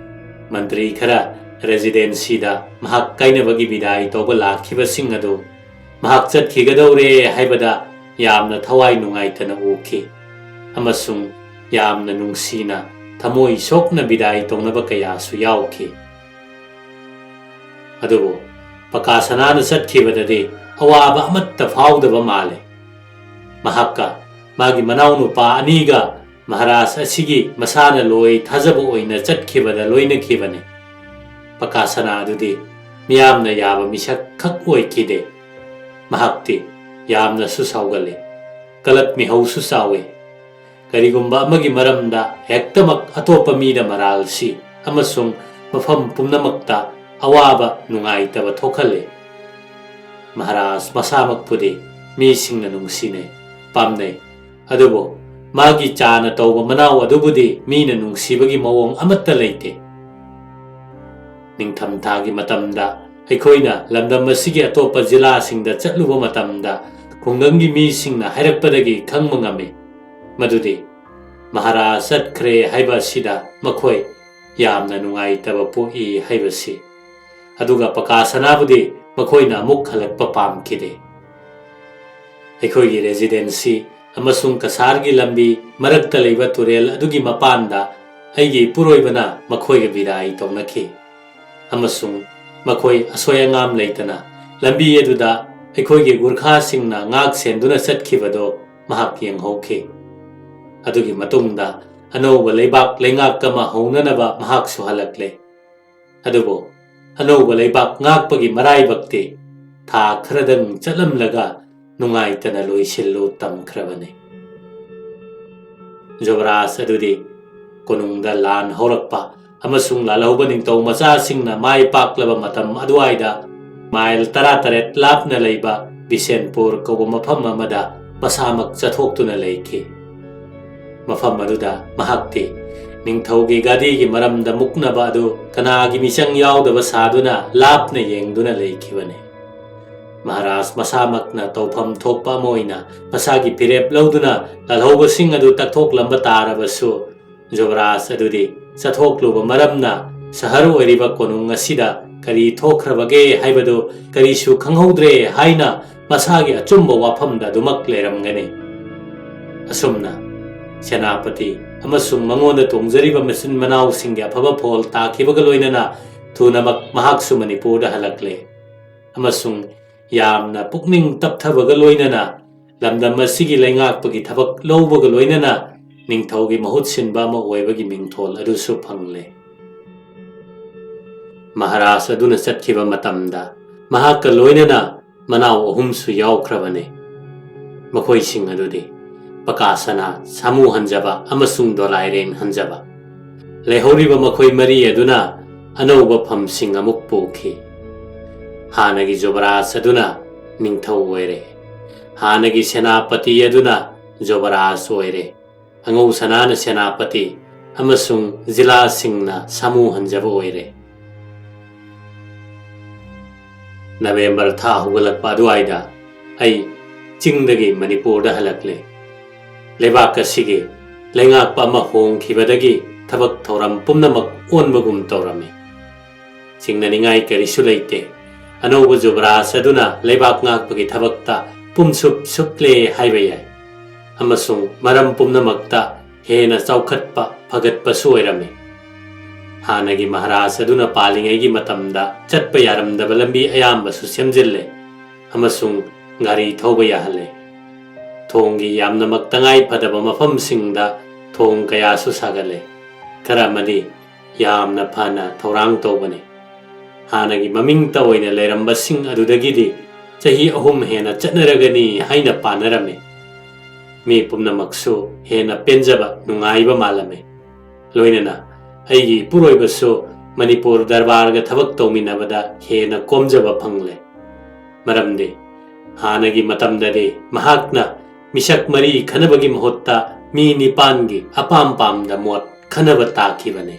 ꯃꯟꯇ꯭ꯔꯤ ꯈꯔ ꯔꯦꯖꯤꯗꯦꯟꯁꯤꯗ ꯃꯍꯥꯛ ꯀꯥꯏꯅꯕꯒꯤ ꯕꯤꯗꯥꯏ ꯇꯧꯕ ꯂꯥꯛꯈꯤꯕꯁꯤꯡ ꯑꯗꯨ ꯃꯍꯥꯛ ꯆꯠꯈꯤꯒꯗꯧꯔꯦ ꯍꯥꯏꯕꯗ ꯌꯥꯝꯅ ꯊꯋꯥꯏ ꯅꯨꯡꯉꯥꯏꯇꯅ ꯎꯈꯤ ꯑꯃꯁꯨꯡ ꯌꯥꯝꯅ ꯅꯨꯡꯁꯤꯅ ꯊꯃꯣꯏ ꯁꯣꯛꯅ ꯕꯤꯗꯥꯏ ꯇꯧꯅꯕ ꯀꯌꯥꯁꯨ ꯌꯥꯎꯈꯤ꯫ ꯑꯗꯨꯕꯨ ꯄꯀꯥ ꯁꯅꯥꯅ ꯆꯠꯈꯤꯕꯗꯗꯤ ꯑꯋꯥꯕ ꯑꯃꯠꯇ ꯐꯥꯎꯗꯕ ꯃꯥꯜꯂꯦ꯫ ꯃꯍꯥꯛꯀ ꯃꯥꯒꯤ ꯃꯅꯥꯎꯅꯨꯄꯥ ꯑꯅꯤꯒ ꯃꯍꯥꯔꯥꯖ ꯑꯁꯤꯒꯤ ꯃꯁꯥꯅ ꯂꯣꯏ ꯊꯥꯖꯕ ꯑꯣꯏꯅ ꯆꯠꯈꯤꯕꯗ ꯂꯣꯏꯅꯈꯤꯕꯅꯤ꯫ ꯄꯀꯥ ꯁꯅꯥ ꯑꯗꯨꯗꯤ ꯃꯤꯌꯥꯝꯅ ꯌꯥꯕ ꯃꯤꯁꯛ ꯈꯛ ꯑꯣꯏꯈꯤꯗꯦ꯫ ꯃꯍꯥꯛꯇꯤ ꯌꯥꯝꯅꯁꯨ ꯁꯥꯎꯒꯜꯂꯤ, ꯀꯂꯛ ꯃꯤꯍꯧꯁꯨ ꯆꯥꯎꯏ꯫ ꯀꯔꯤꯒꯨꯝꯕ ꯑꯃꯒꯤ ꯃꯔꯝꯗ ꯍꯦꯛꯇꯃꯛ ꯑꯇꯣꯞꯄ ꯃꯤꯗ ꯃꯔꯥꯜ ꯁꯤ ꯑꯃꯁꯨꯡ ꯃꯐꯝ ꯄꯨꯝꯅꯃꯛꯇ ꯑꯋꯥꯕ ꯅꯨꯡꯉꯥꯏꯇꯕ ꯊꯣꯛꯍꯜꯂꯤ꯫ ꯃꯍꯥꯔꯥꯖ ꯃꯁꯥꯃꯛꯄꯨꯗꯤ ꯃꯤꯁꯤꯡꯅ ꯅꯨꯡꯁꯤꯅꯩ, ꯄꯥꯝꯅꯩ, ꯑꯗꯨꯕꯨ ꯃꯥꯒꯤ ꯆꯥꯅ ꯇꯧꯕ ꯃꯅꯥꯎ ꯑꯗꯨꯕꯨꯗꯤ ꯃꯤꯅ ꯅꯨꯡꯁꯤꯕꯒꯤ ꯃꯑꯣꯡ ꯑꯃꯠꯇ ꯂꯩꯇꯦ꯫ ꯅꯤꯡꯊꯝꯊꯥꯒꯤ ꯃꯇꯝꯗ ꯑꯩꯈꯣꯏꯅ ꯂꯝꯗꯝ ꯑꯁꯤꯒꯤ ꯑꯇꯣꯞꯄ ꯖꯤꯂꯥꯁꯤꯡꯗ ꯆꯠꯂꯨꯕ ꯃꯇꯝꯗ ꯈꯨꯡꯒꯪꯒꯤ ꯃꯤꯁꯤꯡꯅ ꯍꯥꯏꯔꯛꯄꯗꯒꯤ ꯈꯪꯕ ꯉꯝꯃꯤ ꯃꯗꯨꯗꯤ ꯃꯍꯥꯔꯥꯖ ꯆꯠꯈ꯭ꯔꯦ ꯍꯥꯏꯕ ꯑꯁꯤꯗ ꯃꯈꯣꯏ ꯌꯥꯝꯅ ꯅꯨꯡꯉꯥꯏꯇꯕ ꯄꯣꯛꯏ ꯍꯥꯏꯕꯁꯤ꯫ ꯑꯗꯨꯒ ꯄꯀꯥ ꯁꯅꯥꯕꯨꯗꯤ ꯃꯈꯣꯏꯅ ꯑꯃꯨꯛ ꯍꯜꯂꯛꯄ ꯄꯥꯝꯈꯤꯗꯦ꯫ ꯑꯩꯈꯣꯏꯒꯤ ꯔꯦꯖꯤꯗꯦꯟꯁꯤ ꯑꯃꯁꯨꯡ ꯀꯁꯥꯔꯒꯤ ꯂꯝꯕꯤ ꯃꯔꯛꯇ ꯂꯩꯕ ꯇꯨꯔꯦꯜ ꯑꯗꯨꯒꯤ ꯃꯄꯥꯟꯗ ꯑꯩꯒꯤ ꯏꯄꯨꯔꯣꯏꯕꯅ ꯃꯈꯣꯏꯒ ꯕꯤꯗꯥꯏ ꯇꯧꯅꯈꯤ ꯑꯃꯁꯨꯡ ꯃꯈꯣꯏ ꯑꯁꯣꯏ ꯑꯉꯥꯝ ꯂꯩꯇꯅ ꯂꯝꯕꯤ ꯑꯗꯨꯗ ꯑꯩꯈꯣꯏꯒꯤ ꯒꯨꯔꯈꯥꯁꯤꯡꯅ ꯉꯥꯛ ꯁꯦꯟꯗꯨꯅ ꯆꯠꯈꯤꯕꯗꯨ ꯃꯍꯥꯛ ꯌꯦꯡꯍꯧꯈꯤ꯫ ꯑꯗꯨꯒꯤ ꯃꯇꯨꯡꯗ ꯑꯅꯧꯕ ꯂꯩꯕꯥꯛ ꯂꯩꯉꯥꯛ ꯑꯃ ꯍꯧꯅꯅꯕ ꯃꯍꯥꯛꯁꯨ ꯍꯜꯂꯛꯂꯦ꯫ ꯑꯗꯨꯕꯨ ꯑꯅꯧꯕ ꯂꯩꯕꯥꯛ ꯉꯥꯛꯄꯒꯤ ꯃꯔꯥꯏꯕꯛꯇꯤ ꯊꯥ ꯈꯔꯗꯪ ꯆꯠꯂꯝꯂꯒ ꯅꯨꯡꯉꯥꯏꯇꯅ ꯂꯣꯏꯁꯤꯜꯂꯨ ꯇꯝꯈ꯭ꯔꯕꯅꯤ꯫ ꯖꯨꯕꯔꯥꯖ ꯑꯗꯨꯗꯤ ꯀꯣꯅꯨꯡꯗ ꯂꯥꯟ ꯍꯧꯔꯛꯄ ꯑꯃꯁꯨꯡ ꯂꯥꯜꯍꯧꯕ ꯅꯤꯡꯊꯧ ꯃꯆꯥꯁꯤꯡꯅ ꯃꯥꯏ ꯄꯥꯛꯂꯕ ꯃꯇꯝ ꯑꯗꯨꯋꯥꯏꯗ ꯃꯥꯏꯜ ꯇꯔꯥꯇꯔꯦꯠ ꯂꯥꯞꯅ ꯂꯩꯕ ꯕꯤꯁꯦꯟꯄꯨꯔ ꯀꯧꯕ ꯃꯐꯝ ꯑꯃꯗ ꯃꯁꯥꯃꯛ ꯆꯠꯊꯣꯛꯇꯨꯅ ꯂꯩꯈꯤ꯫ ꯃꯐꯝ ꯑꯗꯨꯗ ꯃꯍꯥꯛꯇꯤ ꯅꯤꯡꯊꯧꯒꯤ ꯒꯥꯗꯤꯒꯤ ꯃꯔꯝꯗ ꯃꯨꯛꯅꯕ ꯑꯗꯨ ꯀꯅꯥꯒꯤ ꯃꯤꯆꯪ ꯌꯥꯎꯗꯕ ꯁꯥꯗꯨꯅ ꯂꯥꯞꯅ ꯌꯦꯡꯗꯨꯅ ꯂꯩꯈꯤꯕꯅꯤ꯫ ꯃꯍꯥꯔꯥꯖ ꯃꯁꯥꯃꯛꯅ ꯇꯧꯐꯝ ꯊꯣꯛꯄ ꯑꯃ ꯑꯣꯏꯅ ꯃꯁꯥꯒꯤ ꯐꯤꯔꯦꯞ ꯂꯧꯗꯨꯅ ꯂꯥꯜꯍꯧꯕꯁꯤꯡ ꯑꯗꯨ ꯇꯛꯊꯣꯛꯂꯝꯕ ꯇꯥꯔꯕꯁꯨ, ꯖꯨꯕꯔꯥꯖ ꯑꯗꯨꯗꯤ ꯆꯠꯊꯣꯛꯂꯨꯕ ꯃꯔꯝꯅ ꯁꯍꯔ ꯑꯣꯏꯔꯤꯕ ꯀꯣꯅꯨꯡ ꯑꯁꯤꯗ ꯀꯔꯤ ꯊꯣꯛꯈ꯭ꯔꯕꯒꯦ ꯍꯥꯏꯕꯗꯨ ꯀꯔꯤꯁꯨ ꯈꯪꯍꯧꯗ꯭ꯔꯦ ꯍꯥꯏꯅ ꯃꯁꯥꯒꯤ ꯑꯆꯨꯝꯕ ꯋꯥꯐꯝꯗ ꯑꯗꯨꯃꯛ ꯂꯩꯔꯝꯒꯅꯤ꯫ ꯑꯁꯨꯝꯅ ꯁꯦꯅꯥꯄꯇꯤ ꯑꯃꯁꯨꯡ ꯃꯉꯣꯟꯗ ꯇꯣꯡꯖꯔꯤꯕ ꯃꯆꯤꯟ ꯃꯅꯥꯎꯁꯤꯡꯒꯤ ꯑꯐꯕ ꯐꯣꯜ ꯇꯥꯈꯤꯕꯒ ꯂꯣꯏꯅꯅ ꯊꯨꯅꯃꯛ ꯃꯍꯥꯛꯁꯨ ꯃꯅꯤꯄꯨꯔꯗ ꯍꯜꯂꯛꯂꯦ꯫ ꯑꯃꯁꯨꯡ ꯌꯥꯝꯅ ꯄꯨꯛꯅꯤꯡ ꯇꯞꯊꯕꯒ ꯂꯣꯏꯅꯅ ꯂꯝꯗꯝ ꯑꯁꯤꯒꯤ ꯂꯩꯉꯥꯛꯄꯒꯤ ꯊꯕꯛ ꯂꯧꯕꯒ ꯂꯣꯏꯅꯅ ꯅꯤꯡꯊꯧꯒꯤ ꯃꯍꯨꯠ ꯁꯤꯟꯕ ꯑꯃ ꯑꯣꯏꯕꯒꯤ ꯃꯤꯡꯊꯣꯜ ꯑꯗꯨꯁꯨ ꯐꯪꯂꯦ꯫ ꯃꯍꯥꯔꯥꯖ ꯑꯗꯨꯅ ꯆꯠꯈꯤꯕ ꯃꯇꯝꯗ ꯃꯍꯥꯛꯀ ꯂꯣꯏꯅꯅ ꯃꯅꯥꯎ ꯑꯍꯨꯝꯁꯨ ꯌꯥꯎꯈ꯭ꯔꯕꯅꯤ꯫ ꯃꯈꯣꯏꯁꯤꯡ ꯑꯗꯨꯗꯤ ꯄꯀꯥꯁꯅꯥ, ꯁꯥꯃꯨ ꯍꯟꯖꯕ ꯑꯃꯁꯨꯡ ꯗꯣꯂꯥꯏꯔꯦꯟ ꯍꯟꯖꯕ꯫ ꯂꯩꯍꯧꯔꯤꯕ ꯃꯈꯣꯏ ꯃꯔꯤ ꯑꯗꯨꯅ ꯑꯅꯧꯕ ꯐꯝꯁꯤꯡ ꯑꯃꯨꯛ ꯄꯨꯈꯤ꯫ ꯍꯥꯟꯅꯒꯤ ꯖꯨꯕꯔꯥꯖ ꯑꯗꯨꯅ ꯅꯤꯡꯊꯧ ꯑꯣꯏꯔꯦ꯫ ꯍꯥꯟꯅꯒꯤ ꯁꯦꯅꯥꯄꯇꯤ ꯑꯗꯨꯅ ꯖꯨꯕꯔꯥꯖ ꯑꯣꯏꯔꯦ꯫ ꯑꯉꯧ ꯁꯅꯥꯅ ꯁꯦꯅꯥꯄꯇꯤ ꯑꯃꯁꯨꯡ ꯖꯤꯂꯥꯁꯤꯡꯅ ꯁꯥꯃꯨ ꯍꯟꯖꯕ ꯑꯣꯏꯔꯦ꯫ ꯅꯕꯦꯝꯕꯔ ꯊꯥ ꯍꯧꯒꯠꯂꯛꯄ ꯑꯗꯨꯋꯥꯏꯗ ꯑꯩ ꯆꯤꯡꯗꯒꯤ ꯃꯅꯤꯄꯨꯔꯗ ꯍꯜꯂꯛꯂꯦ꯫ ꯂꯩꯕꯥꯛ ꯑꯁꯤꯒꯤ ꯂꯩꯉꯥꯛꯄ ꯑꯃ ꯍꯣꯡꯈꯤꯕꯗꯒꯤ ꯊꯕꯛ ꯊꯧꯔꯝ ꯄꯨꯝꯅꯃꯛ ꯑꯣꯟꯕꯒꯨꯝ ꯇꯧꯔꯝꯃꯤ꯫ ꯆꯤꯡꯅꯅꯤꯡꯉꯥꯏ ꯀꯔꯤꯁꯨ ꯂꯩꯇꯦ꯫ ꯑꯅꯧꯕ ꯖꯨꯕꯔꯥꯖ ꯑꯗꯨꯅ ꯂꯩꯕꯥꯛ ꯉꯥꯛꯄꯒꯤ ꯊꯕꯛꯇ ꯄꯨꯝꯁꯨꯞ ꯁꯨꯞꯂꯦ ꯍꯥꯏꯕ ꯌꯥꯏ꯫ ꯑꯃꯁꯨꯡ ꯃꯔꯝ ꯄꯨꯝꯅꯃꯛꯇ ꯍꯦꯟꯅ ꯆꯥꯎꯈꯠꯄ ꯐꯒꯠꯄꯁꯨ ꯑꯣꯏꯔꯝꯃꯤ꯫ ꯍꯥꯟꯅꯒꯤ ꯃꯍꯥꯔꯥꯖ ꯑꯗꯨꯅ ꯄꯥꯜꯂꯤꯉꯩꯒꯤ ꯃꯇꯝꯗ ꯆꯠꯄ ꯌꯥꯔꯝꯗꯕ ꯂꯝꯕꯤ ꯑꯌꯥꯝꯕꯁꯨ ꯁꯦꯝꯖꯤꯜꯂꯦ ꯑꯃꯁꯨꯡ ꯒꯥꯔꯤ ꯊꯧꯕ ꯌꯥꯍꯜꯂꯦ꯫ ꯊꯣꯡꯒꯤ ꯌꯥꯝꯅꯃꯛ ꯇꯉꯥꯏ ꯐꯗꯕ ꯃꯐꯝꯁꯤꯡꯗ ꯊꯣꯡ ꯀꯌꯥꯁꯨ ꯁꯥꯒꯠꯂꯦ꯫ ꯈꯔ ꯑꯃꯗꯤ ꯌꯥꯝꯅ ꯐꯅ ꯊꯧꯔꯥꯡ ꯇꯧꯕꯅꯤ꯫ ꯍꯥꯟꯅꯒꯤ ꯃꯃꯤꯡꯇ ꯑꯣꯏꯅ ꯂꯩꯔꯝꯕꯁꯤꯡ ꯑꯗꯨꯗꯒꯤꯗꯤ ꯆꯍꯤ ꯑꯍꯨꯝ ꯍꯦꯟꯅ ꯆꯠꯅꯔꯒꯅꯤ ꯍꯥꯏꯅ ꯄꯥꯅꯔꯝꯃꯤ꯫ ꯃꯤ ꯄꯨꯝꯅꯃꯛꯁꯨ ꯍꯦꯟꯅ ꯄꯦꯟꯖꯕ, ꯅꯨꯡꯉꯥꯏꯕ ꯃꯥꯜꯂꯝꯃꯤ꯫ ꯂꯣꯏꯅꯅ ꯑꯩꯒꯤ ꯏꯄꯨꯔꯣꯏꯕꯁꯨ ꯃꯅꯤꯄꯨꯔ ꯗꯔꯕꯥꯔꯒ ꯊꯕꯛ ꯇꯧꯃꯤꯟꯅꯕꯗ ꯍꯦꯟꯅ ꯀꯣꯝꯖꯕ ꯐꯪꯂꯦ꯫ ꯃꯔꯝꯗꯤ ꯍꯥꯟꯅꯒꯤ ꯃꯇꯝꯗꯗꯤ ꯃꯍꯥꯛꯅ ꯃꯤꯁꯛ ꯃꯔꯤ ꯈꯟꯅꯕꯒꯤ ꯃꯍꯨꯠꯇ ꯃꯤ ꯅꯤꯄꯥꯟꯒꯤ ꯑꯄꯥꯝ ꯄꯥꯝꯗ ꯃꯣꯠ ꯈꯟꯅꯕ ꯇꯥꯈꯤꯕꯅꯤ꯫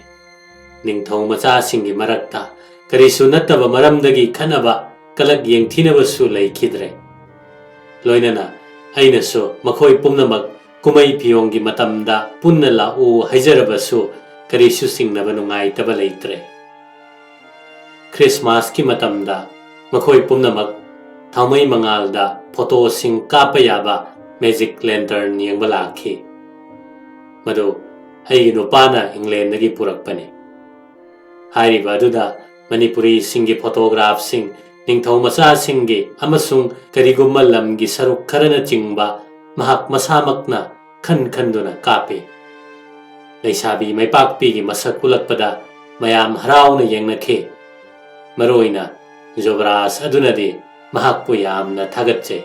ꯅꯤꯡꯊꯧ ꯃꯆꯥꯁꯤꯡꯒꯤ ꯃꯔꯛꯇ ꯀꯔꯤꯁꯨ ꯅꯠꯇꯕ ꯃꯔꯝꯗꯒꯤ ꯈꯠꯅꯕ, ꯀꯂꯛ ꯌꯦꯡꯊꯤꯅꯕꯁꯨ ꯂꯩꯈꯤꯗ꯭ꯔꯦ꯫ ꯂꯣꯏꯅꯅ ꯑꯩꯅꯁꯨ ꯃꯈꯣꯏ ꯄꯨꯝꯅꯃꯛ ꯀꯨꯝꯍꯩ ꯐꯤꯌꯣꯡꯒꯤ ꯃꯇꯝꯗ ꯄꯨꯟꯅ ꯂꯥꯛꯎ ꯍꯥꯏꯖꯔꯕꯁꯨ ꯀꯔꯤꯁꯨ ꯆꯤꯡꯅꯕ ꯅꯨꯡꯉꯥꯏꯇꯕ ꯂꯩꯇ꯭ꯔꯦ꯫ ꯈ꯭ꯔꯤꯁꯃꯥꯁꯀꯤ ꯃꯇꯝꯗ ꯃꯈꯣꯏ ꯄꯨꯝꯅꯃꯛ ꯊꯥꯎꯃꯩ ꯃꯉꯥꯜꯗ ꯐꯣꯇꯣꯁꯤꯡ ꯀꯥꯞꯄ ꯌꯥꯕ ꯃꯦꯖꯤꯛ ꯂꯦꯟꯇꯔꯟ ꯌꯦꯡꯕ ꯂꯥꯛꯈꯤ꯫ ꯃꯗꯨ ꯑꯩꯒꯤ ꯅꯨꯄꯥꯅ ꯏꯪꯂꯦꯟꯗꯒꯤ ꯄꯨꯔꯛꯄꯅꯤ꯫ ꯍꯥꯏꯔꯤꯕ ꯑꯗꯨꯗ ꯃꯅꯤꯄꯨꯔꯤꯁꯤꯡꯒꯤ ꯐꯣꯇꯣꯒ꯭ꯔꯥꯐꯁꯤꯡ, ꯅꯤꯡꯊꯧ ꯃꯆꯥꯁꯤꯡꯒꯤ ꯑꯃꯁꯨꯡ ꯀꯔꯤꯒꯨꯝꯕ ꯂꯝꯒꯤ ꯁꯔꯨꯛ ꯈꯔꯅꯆꯤꯡꯕ ꯃꯍꯥꯛ ꯃꯁꯥꯃꯛꯅ ꯈꯟ ꯈꯟꯗꯨꯅ ꯀꯥꯞꯄꯤ꯫ ꯂꯩꯁꯥꯕꯤ ꯃꯥꯏꯄꯥꯛꯄꯤꯒꯤ ꯃꯁꯛ ꯎꯠꯂꯛꯄꯗ ꯃꯌꯥꯝ ꯍꯔꯥꯎꯅ ꯌꯦꯡꯅꯈꯤ꯫ ꯃꯔꯨꯑꯣꯏꯅ ꯖꯣꯕꯔꯥꯖ ꯑꯗꯨꯅꯗꯤ ꯃꯍꯥꯛꯄꯨ ꯌꯥꯝꯅ ꯊꯥꯒꯠꯆꯩ꯫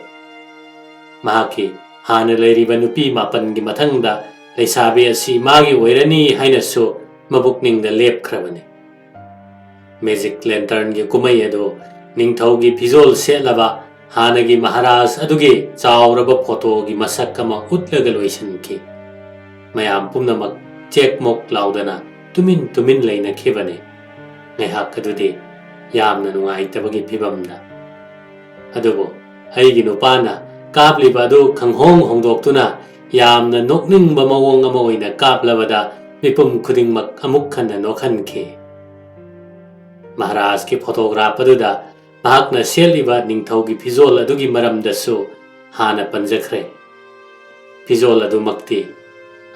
ꯃꯍꯥꯛꯀꯤ ꯍꯥꯟꯅ ꯂꯩꯔꯤꯕ ꯅꯨꯄꯤ ꯃꯥꯄꯟꯒꯤ ꯃꯊꯪꯗ ꯂꯩꯁꯥꯕꯤ ꯑꯁꯤ ꯃꯥꯒꯤ ꯑꯣꯏꯔꯅꯤ ꯍꯥꯏꯅꯁꯨ ꯃꯕꯨꯛꯅꯤꯡꯗ ꯂꯦꯞꯈ꯭ꯔꯕꯅꯤ꯫ ꯃꯦꯖꯤꯛ ꯂꯦꯟꯇꯔꯟꯒꯤ ꯀꯨꯝꯍꯩ ꯑꯗꯨ ꯅꯤꯡꯊꯧꯒꯤ ꯐꯤꯖꯣꯜ ꯁꯦꯠꯂꯕ ꯍꯥꯟꯅꯒꯤ ꯃꯍꯥꯔꯥꯖ ꯑꯗꯨꯒꯤ ꯆꯥꯎꯔꯕ ꯐꯣꯇꯣꯒꯤ ꯃꯁꯛ ꯑꯃ ꯎꯠꯂꯒ ꯂꯣꯏꯁꯤꯟꯈꯤ꯫ ꯃꯌꯥꯝ ꯄꯨꯝꯅꯃꯛ ꯆꯦꯛꯃꯣꯛ ꯂꯥꯎꯗꯅ ꯇꯨꯃꯤꯟ ꯇꯨꯃꯤꯟ ꯂꯩꯅꯈꯤꯕꯅꯤ꯫ ꯉꯥꯏꯍꯥꯛ ꯑꯗꯨꯗꯤ ꯌꯥꯝꯅ ꯅꯨꯡꯉꯥꯏꯇꯕꯒꯤ ꯐꯤꯕꯝꯗ꯫ ꯑꯗꯨꯕꯨ ꯑꯩꯒꯤ ꯅꯨꯄꯥꯅ ꯀꯥꯞꯂꯤꯕ ꯑꯗꯨ ꯈꯪꯍꯣꯡ ꯍꯣꯡꯗꯣꯛꯇꯨꯅ ꯌꯥꯝꯅ ꯅꯣꯛꯅꯤꯡꯕ ꯃꯑꯣꯡ ꯑꯃ ꯑꯣꯏꯅ ꯀꯥꯞꯂꯕꯗ ꯃꯤꯄꯨꯝ ꯈꯨꯗꯤꯡꯃꯛ ꯑꯃꯨꯛ ꯍꯟꯅ ꯅꯣꯛꯍꯟꯈꯤ꯫ ꯃꯍꯥꯔꯥꯖꯀꯤ ꯐꯣꯇꯣꯒ꯭ꯔꯥꯐ ꯑꯗꯨꯗ ꯃꯍꯥꯛꯅ ꯁꯦꯠꯂꯤꯕ ꯅꯤꯡꯊꯧꯒꯤ ꯐꯤꯖꯣꯜ ꯑꯗꯨꯒꯤ ꯃꯔꯝꯗꯁꯨ ꯍꯥꯟꯅ ꯄꯟꯖꯈ꯭ꯔꯦ꯫ ꯐꯤꯖꯣꯜ ꯑꯗꯨꯃꯛꯇꯤ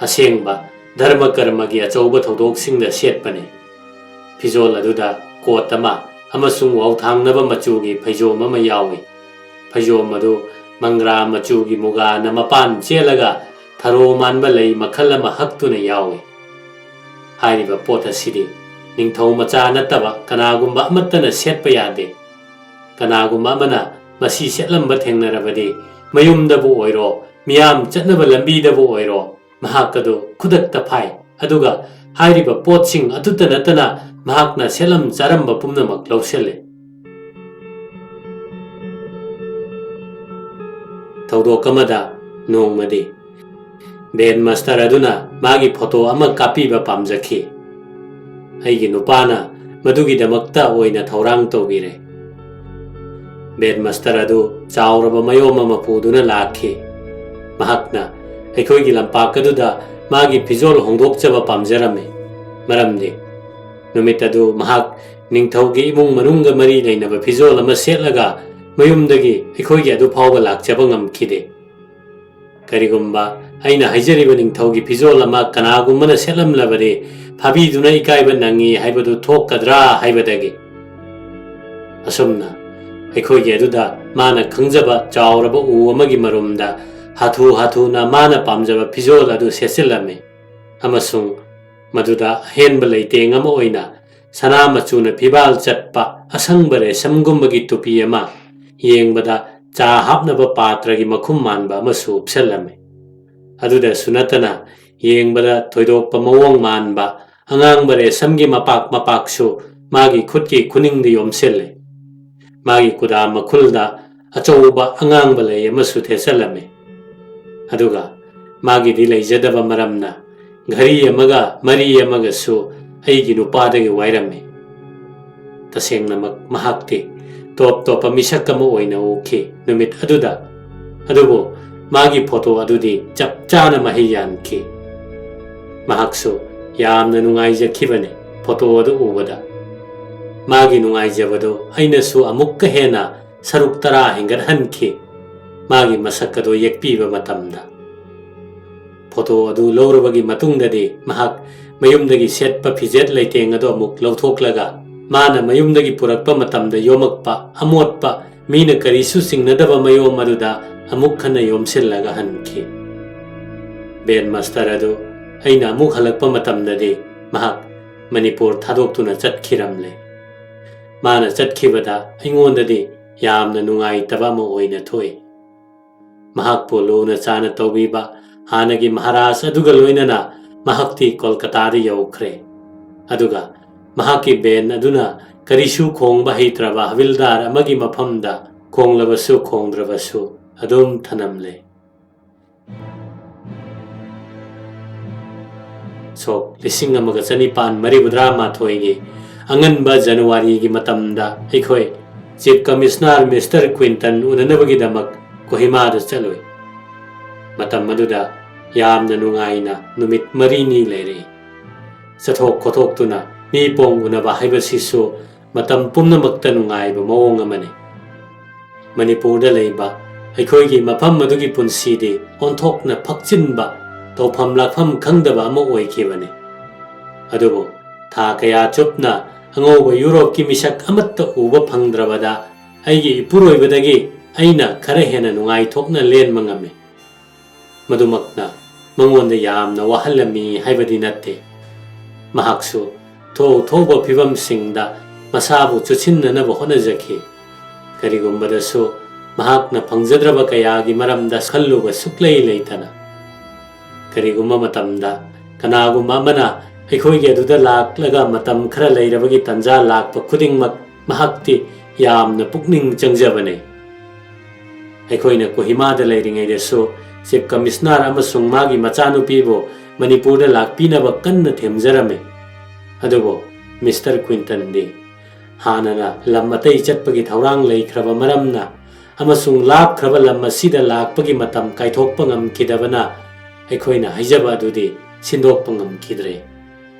ꯑꯁꯦꯡꯕ ꯙꯔꯃ ꯀꯔꯃꯒꯤ ꯑꯆꯧꯕ ꯊꯧꯗꯣꯛꯁꯤꯡꯗ ꯁꯦꯠꯄꯅꯤ꯫ ꯐꯤꯖꯣꯜ ꯑꯗꯨꯗ ꯀꯣꯠ ꯑꯃ ꯑꯃꯁꯨꯡ ꯋꯥꯎꯊꯥꯡꯅꯕ ꯃꯆꯨꯒꯤ ꯐꯩꯖꯣꯝ ꯑꯃ ꯌꯥꯎꯏ꯫ ꯐꯩꯖꯣꯝ ꯑꯗꯨ ꯃꯪꯒ꯭ꯔꯥ ꯃꯆꯨꯒꯤ ꯃꯨꯒꯥꯅ ꯃꯄꯥꯟ ꯆꯦꯜꯂꯒ ꯊꯔꯣ ꯃꯥꯟꯕ ꯂꯩ ꯃꯈꯜ ꯑꯃ ꯍꯛꯇꯨꯅ ꯌꯥꯎꯏ꯫ ꯍꯥꯏꯔꯤꯕ ꯄꯣꯠ ꯑꯁꯤꯗꯤ ꯅꯤꯡꯊꯧ ꯃꯆꯥ ꯅꯠꯇꯕ ꯀꯅꯥꯒꯨꯝꯕ ꯑꯃꯠꯇꯅ ꯁꯦꯠꯄ ꯌꯥꯗꯦ꯫ ꯀꯅꯥꯒꯨꯝꯕ ꯑꯃꯅ ꯃꯁꯤ ꯁꯦꯠꯂꯝꯕ ꯊꯦꯡꯅꯔꯕꯗꯤ ꯃꯌꯨꯝꯗꯕꯨ ꯑꯣꯏꯔꯣ, ꯃꯤꯌꯥꯝ ꯆꯠꯅꯕ ꯂꯝꯕꯤꯗꯕꯨ ꯑꯣꯏꯔꯣ, ꯃꯍꯥꯛ ꯑꯗꯨ ꯈꯨꯗꯛꯇ ꯐꯥꯏ, ꯑꯗꯨꯒ ꯍꯥꯏꯔꯤꯕ ꯄꯣꯠꯁꯤꯡ ꯑꯗꯨꯇ ꯅꯠꯇꯅ ꯃꯍꯥꯛꯅ ꯁꯦꯠꯂꯝ ꯆꯥꯔꯝꯕ ꯄꯨꯝꯅꯃꯛ ꯂꯧꯁꯤꯜꯂꯦ꯫ ꯊꯧꯗꯣꯛ ꯑꯃꯗ ꯅꯣꯡꯃꯗꯤ ꯕꯦꯟ ꯃꯥꯁꯇꯔ ꯑꯗꯨꯅ ꯃꯥꯒꯤ ꯐꯣꯇꯣ ꯑꯃ ꯀꯥꯞꯄꯤꯕ ꯄꯥꯝꯖꯈꯤ꯫ ꯑꯩꯒꯤ ꯅꯨꯄꯥꯅ ꯃꯗꯨꯒꯤꯗꯃꯛꯇ ꯑꯣꯏꯅ ꯊꯧꯔꯥꯡ ꯇꯧꯕꯤꯔꯦ꯫ ꯕꯦꯟ ꯃꯥꯁꯇꯔ ꯑꯗꯨ ꯆꯥꯎꯔꯕ ꯃꯌꯣꯝ ꯑꯃ ꯄꯨꯗꯨꯅ ꯂꯥꯛꯈꯤ꯫ ꯃꯍꯥꯛꯅ ꯑꯩꯈꯣꯏꯒꯤ ꯂꯝꯄꯥꯛ ꯑꯗꯨꯗ ꯃꯥꯒꯤ ꯐꯤꯖꯣꯜ ꯍꯣꯡꯗꯣꯛꯆꯕ ꯄꯥꯝꯖꯔꯝꯃꯤ꯫ ꯃꯔꯝꯗꯤ ꯅꯨꯃꯤꯠ ꯑꯗꯨ ꯃꯍꯥꯛ ꯅꯤꯡꯊꯧꯒꯤ ꯏꯃꯨꯡ ꯃꯅꯨꯡꯒ ꯃꯔꯤ ꯂꯩꯅꯕ ꯐꯤꯖꯣꯜ ꯑꯃ ꯁꯦꯠꯂꯒ ꯃꯌꯨꯝꯗꯒꯤ ꯑꯩꯈꯣꯏꯒꯤ ꯑꯗꯨ ꯐꯥꯎꯕ ꯂꯥꯛꯆꯕ ꯉꯝꯈꯤꯗꯦ꯫ ꯀꯔꯤꯒꯨꯝꯕ ꯑꯩꯅ ꯍꯥꯏꯖꯔꯤꯕ ꯅꯤꯡꯊꯧꯒꯤ ꯐꯤꯖꯣꯜ ꯑꯃ ꯀꯅꯥꯒꯨꯝꯕꯅ ꯁꯦꯠꯂꯝꯂꯕꯗꯤ ꯐꯥꯕꯤꯗꯨꯅ ꯏꯀꯥꯏꯕ ꯅꯪꯉꯤ ꯍꯥꯏꯕꯗꯨ ꯊꯣꯛꯀꯗ꯭ꯔꯥ ꯍꯥꯏꯕꯗꯒꯤ꯫ ꯑꯁꯨꯝꯅ ꯑꯩꯈꯣꯏꯒꯤ ꯑꯗꯨꯗ ꯃꯥꯅ ꯈꯪꯖꯕ ꯆꯥꯎꯔꯕ ꯎ ꯑꯃꯒꯤ ꯃꯔꯨꯝꯗ ꯍꯥꯊꯨ ꯍꯥꯊꯨꯅ ꯃꯥꯅ ꯄꯥꯝꯖꯕ ꯐꯤꯖꯣꯜ ꯑꯗꯨ ꯁꯦꯠꯆꯤꯜꯂꯝꯃꯤ꯫ ꯑꯃꯁꯨꯡ ꯃꯗꯨꯗ ꯑꯍꯦꯟꯕ ꯂꯩꯇꯦꯡ ꯑꯃ ꯑꯣꯏꯅ ꯁꯅꯥ ꯃꯆꯨꯅ ꯐꯤꯕꯥꯜ ꯆꯠꯄ ꯑꯁꯪꯕ ꯔꯦꯁꯝꯒꯨꯝꯕꯒꯤ ꯇꯨꯄꯤ ꯑꯃ, ꯌꯦꯡꯕꯗ ꯆꯥ ꯍꯥꯞꯅꯕ ꯄꯥꯇ꯭ꯔꯒꯤ ꯃꯈꯨꯝ ꯃꯥꯟꯕ ꯑꯃꯁꯨ ꯎꯞꯁꯜꯂꯝꯃꯤ꯫ ꯑꯗꯨꯗꯁꯨ ꯅꯠꯇꯅ ꯌꯦꯡꯕꯗ ꯊꯣꯏꯗꯣꯛꯄ ꯃꯑꯣꯡ ꯃꯥꯟꯕ ꯑꯉꯥꯡꯕ ꯔꯦꯁꯝꯒꯤ ꯃꯄꯥꯛ ꯃꯄꯥꯛꯁꯨ ꯃꯥꯒꯤ ꯈꯨꯠꯀꯤ ꯈꯨꯅꯤꯡꯗ ꯌꯣꯝꯁꯤꯜꯂꯤ꯫ ꯃꯥꯒꯤ ꯀꯨꯗꯥ ꯃꯈꯨꯜꯗ ꯑꯆꯧꯕ ꯑꯉꯥꯡꯕ ꯂꯩ ꯑꯃꯁꯨ ꯊꯦꯠꯆꯜꯂꯝꯃꯤ꯫ ꯑꯗꯨꯒ ꯃꯥꯒꯤꯗꯤ ꯂꯩꯖꯗꯕ ꯃꯔꯝꯅ ꯘꯔꯤ ꯑꯃꯒ ꯃꯔꯤ ꯑꯃꯒꯁꯨ ꯑꯩꯒꯤ ꯅꯨꯄꯥꯗꯒꯤ ꯋꯥꯏꯔꯝꯃꯤ꯫ ꯇꯁꯦꯡꯅꯃꯛ ꯃꯍꯥꯛꯇꯤ ꯇꯣꯞ ꯇꯣꯞꯄ ꯃꯤꯁꯛ ꯑꯃ ꯑꯣꯏꯅ ꯎꯈꯤ ꯅꯨꯃꯤꯠ ꯑꯗꯨꯗ꯫ ꯑꯗꯨꯕꯨ ꯃꯥꯒꯤ ꯐꯣꯇꯣ ꯑꯗꯨꯗꯤ ꯆꯞ ꯆꯥꯅ ꯃꯍꯩ ꯌꯥꯟꯈꯤ꯫ ꯃꯍꯥꯛꯁꯨ ꯌꯥꯝꯅ ꯅꯨꯡꯉꯥꯏꯖꯈꯤꯕꯅꯤ ꯐꯣꯇꯣ ꯑꯗꯨ ꯎꯕꯗ꯫ ꯃꯥꯒꯤ ꯅꯨꯡꯉꯥꯏꯖꯕꯗꯨ ꯑꯩꯅꯁꯨ ꯑꯃꯨꯛꯀ ꯍꯦꯟꯅ ꯁꯔꯨꯛ ꯇꯔꯥ ꯍꯦꯟꯒꯠꯍꯟꯈꯤ꯫ ꯃꯥꯒꯤ ꯃꯁꯛ ꯑꯗꯨ ꯌꯦꯛꯄꯤꯕ ꯃꯇꯝꯗ꯫ ꯐꯣꯇꯣ ꯑꯗꯨ ꯂꯧꯔꯕꯒꯤ ꯃꯇꯨꯡꯗꯗꯤ ꯃꯍꯥꯛ ꯃꯌꯨꯝꯗꯒꯤ ꯁꯦꯠꯄ ꯐꯤꯖꯦꯠ ꯂꯩꯇꯦꯡ ꯑꯗꯨ ꯑꯃꯨꯛ ꯂꯧꯊꯣꯛꯂꯒ ꯃꯥꯅ ꯃꯌꯨꯝꯗꯒꯤ ꯄꯨꯔꯛꯄ ꯃꯇꯝꯗ ꯌꯣꯝꯃꯛꯄ ꯑꯃꯣꯠꯄ ꯃꯤꯅ ꯀꯔꯤꯁꯨ ꯆꯤꯡꯅꯗꯕ ꯃꯌꯣꯝ ꯑꯗꯨꯗ ꯑꯃꯨꯛ ꯍꯟꯅ ꯌꯣꯝꯁꯤꯜꯂꯒ ꯍꯟꯈꯤ꯫ ꯕꯦꯟ ꯃꯥꯁꯇꯔ ꯑꯗꯨ ꯑꯩꯅ ꯑꯃꯨꯛ ꯍꯜꯂꯛꯄ ꯃꯇꯝꯗꯗꯤ ꯃꯍꯥꯛ ꯃꯅꯤꯄꯨꯔ ꯊꯥꯗꯣꯛꯇꯨꯅ ꯆꯠꯈꯤꯔꯝꯂꯦ꯫ ꯃꯥꯅ ꯆꯠꯈꯤꯕꯗ ꯑꯩꯉꯣꯟꯗꯗꯤ ꯌꯥꯝꯅ ꯅꯨꯡꯉꯥꯏꯇꯕ ꯑꯃ ꯑꯣꯏꯅ ꯊꯣꯛꯏ꯫ ꯃꯍꯥꯛꯄꯨ ꯂꯨꯅ ꯆꯥꯅ ꯇꯧꯕꯤꯕ ꯍꯥꯟꯅꯒꯤ ꯃꯍꯥꯔꯥꯖ ꯑꯗꯨꯒ ꯂꯣꯏꯅꯅ ꯃꯍꯥꯛꯇꯤ ꯀꯣꯜꯀꯇꯥꯗ ꯌꯧꯈ꯭ꯔꯦ꯫ ꯑꯗꯨꯒ ꯃꯍꯥꯛꯀꯤ ꯚꯦꯟ ꯑꯗꯨꯅ ꯀꯔꯤꯁꯨ ꯈꯣꯡꯕ ꯍꯩꯇ꯭ꯔꯕ ꯍꯕꯤꯜꯗꯥꯔ ꯑꯃꯒꯤ ꯃꯐꯝꯗ ꯈꯣꯡꯂꯕꯁꯨ ꯈꯣꯡꯗ꯭ꯔꯕꯁꯨ ꯑꯗꯨꯝ ꯊꯅꯝꯂꯦ꯫ ꯁꯣꯛ ꯂꯤꯁꯤꯡ ꯑꯃꯒ ꯆꯅꯤꯄꯥꯟ ꯃꯔꯤꯐꯨꯇꯔꯥ ꯃꯥꯊꯣꯏꯒꯤ ꯑꯉꯟꯕ ꯖꯅꯋꯥꯔꯤꯒꯤ ꯃꯇꯝꯗ ꯑꯩꯈꯣꯏ ꯆꯤꯐ ꯀꯃꯤꯁꯅꯔ ꯃꯤꯁꯇꯔ ꯀ꯭ꯋꯤꯟꯇꯟ ꯎꯅꯅꯕꯒꯤꯗꯃꯛ ꯀꯣꯍꯤꯃꯥꯗ ꯆꯠꯂꯨꯏ꯫ ꯃꯇꯝ ꯑꯗꯨꯗ ꯌꯥꯝꯅ ꯅꯨꯡꯉꯥꯏꯅ ꯅꯨꯃꯤꯠ ꯃꯔꯤꯅꯤ ꯂꯩꯔꯛꯏ꯫ ꯆꯠꯊꯣꯛ ꯈꯣꯠꯊꯣꯛꯇꯨꯅ ꯃꯤ ꯄꯣꯡ ꯎꯅꯕ ꯍꯥꯏꯕꯁꯤꯁꯨ ꯃꯇꯝ ꯄꯨꯝꯅꯃꯛꯇ ꯅꯨꯡꯉꯥꯏꯕ ꯃꯑꯣꯡ ꯑꯃꯅꯤ꯫ ꯃꯅꯤꯄꯨꯔꯗ ꯂꯩꯕ ꯑꯩꯈꯣꯏꯒꯤ ꯃꯐꯝ ꯑꯗꯨꯒꯤ ꯄꯨꯟꯁꯤꯗꯤ ꯑꯣꯟꯊꯣꯛꯅ ꯐꯛꯆꯤꯟꯕ, ꯇꯧꯐꯝ ꯂꯥꯛꯐꯝ ꯈꯪꯗꯕ ꯑꯃ ꯑꯣꯏꯈꯤꯕꯅꯤ꯫ ꯑꯗꯨꯕꯨ ꯊꯥ ꯀꯌꯥ ꯆꯨꯞꯅ ꯑꯉꯧꯕ ꯌꯨꯔꯣꯞꯀꯤ ꯃꯤꯁꯛ ꯑꯃꯠꯇ ꯎꯕ ꯐꯪꯗ꯭ꯔꯕꯗ ꯑꯩꯒꯤ ꯏꯄꯨꯔꯣꯏꯕꯗꯒꯤ ꯑꯩꯅ ꯈꯔ ꯍꯦꯟꯅ ꯅꯨꯡꯉꯥꯏꯊꯣꯛꯅ ꯂꯦꯟꯕ ꯉꯝꯃꯤ꯫ ꯃꯗꯨꯃꯛꯅ ꯃꯉꯣꯟꯗ ꯌꯥꯝꯅ ꯋꯥꯍꯜꯂꯝꯃꯤ ꯍꯥꯏꯕꯗꯤ ꯅꯠꯇꯦ꯫ ꯃꯍꯥꯛꯁꯨ ꯊꯣꯛ ꯊꯣꯛꯄ ꯐꯤꯕꯝꯁꯤꯡꯗ ꯃꯁꯥꯕꯨ ꯆꯨꯠꯁꯤꯟꯅꯅꯕ ꯍꯣꯠꯅꯖꯈꯤ꯫ ꯀꯔꯤꯒꯨꯝꯕꯗꯁꯨ ꯃꯍꯥꯛꯅ ꯐꯪꯖꯗ꯭ꯔꯕ ꯀꯌꯥꯒꯤ ꯃꯔꯝꯗ ꯈꯜꯂꯨꯕ ꯁꯨꯛꯂꯩ ꯂꯩꯇꯅ꯫ ꯀꯔꯤꯒꯨꯝꯕ ꯃꯇꯝꯗ ꯀꯅꯥꯒꯨꯝꯕ ꯑꯃꯅ ꯑꯩꯈꯣꯏꯒꯤ ꯑꯗꯨꯗ ꯂꯥꯛꯂꯒ ꯃꯇꯝ ꯈꯔ ꯂꯩꯔꯕꯒꯤ ꯇꯟꯖꯥ ꯂꯥꯛꯄ ꯈꯨꯗꯤꯡꯃꯛ ꯃꯍꯥꯛꯇꯤ ꯌꯥꯝꯅ ꯄꯨꯛꯅꯤꯡ ꯆꯪꯖꯕꯅꯤ꯫ ꯑꯩꯈꯣꯏꯅ ꯀꯣꯍꯤꯃꯥꯗ ꯂꯩꯔꯤꯉꯩꯗꯁꯨ ꯆꯤꯐ ꯀꯃꯤꯁꯅꯔ ꯑꯃꯁꯨꯡ ꯃꯥꯒꯤ ꯃꯆꯥꯅꯨꯄꯤꯕꯨ ꯃꯅꯤꯄꯨꯔꯗ ꯂꯥꯛꯄꯤꯅꯕ ꯀꯟꯅ ꯊꯦꯝꯖꯔꯝꯃꯤ꯫ ꯑꯗꯨꯕꯨ ꯃꯤꯁꯇꯔ ꯀ꯭ꯋꯤꯟꯇꯟꯗꯤ ꯍꯥꯟꯅꯅ ꯂꯝ ꯑꯇꯩ ꯆꯠꯄꯒꯤ ꯊꯧꯔꯥꯡ ꯂꯩꯈ꯭ꯔꯕ ꯃꯔꯝꯅ ꯑꯃꯁꯨꯡ ꯂꯥꯞꯈ꯭ꯔꯕ ꯂꯝ ꯑꯁꯤꯗ ꯂꯥꯛꯄꯒꯤ ꯃꯇꯝ ꯀꯥꯏꯊꯣꯛꯄ ꯉꯝꯈꯤꯗꯕꯅ ꯑꯩꯈꯣꯏꯅ ꯍꯥꯏꯖꯕ ꯑꯗꯨꯗꯤ ꯁꯤꯟꯗꯣꯛꯄ ꯉꯝꯈꯤꯗ꯭ꯔꯦ꯫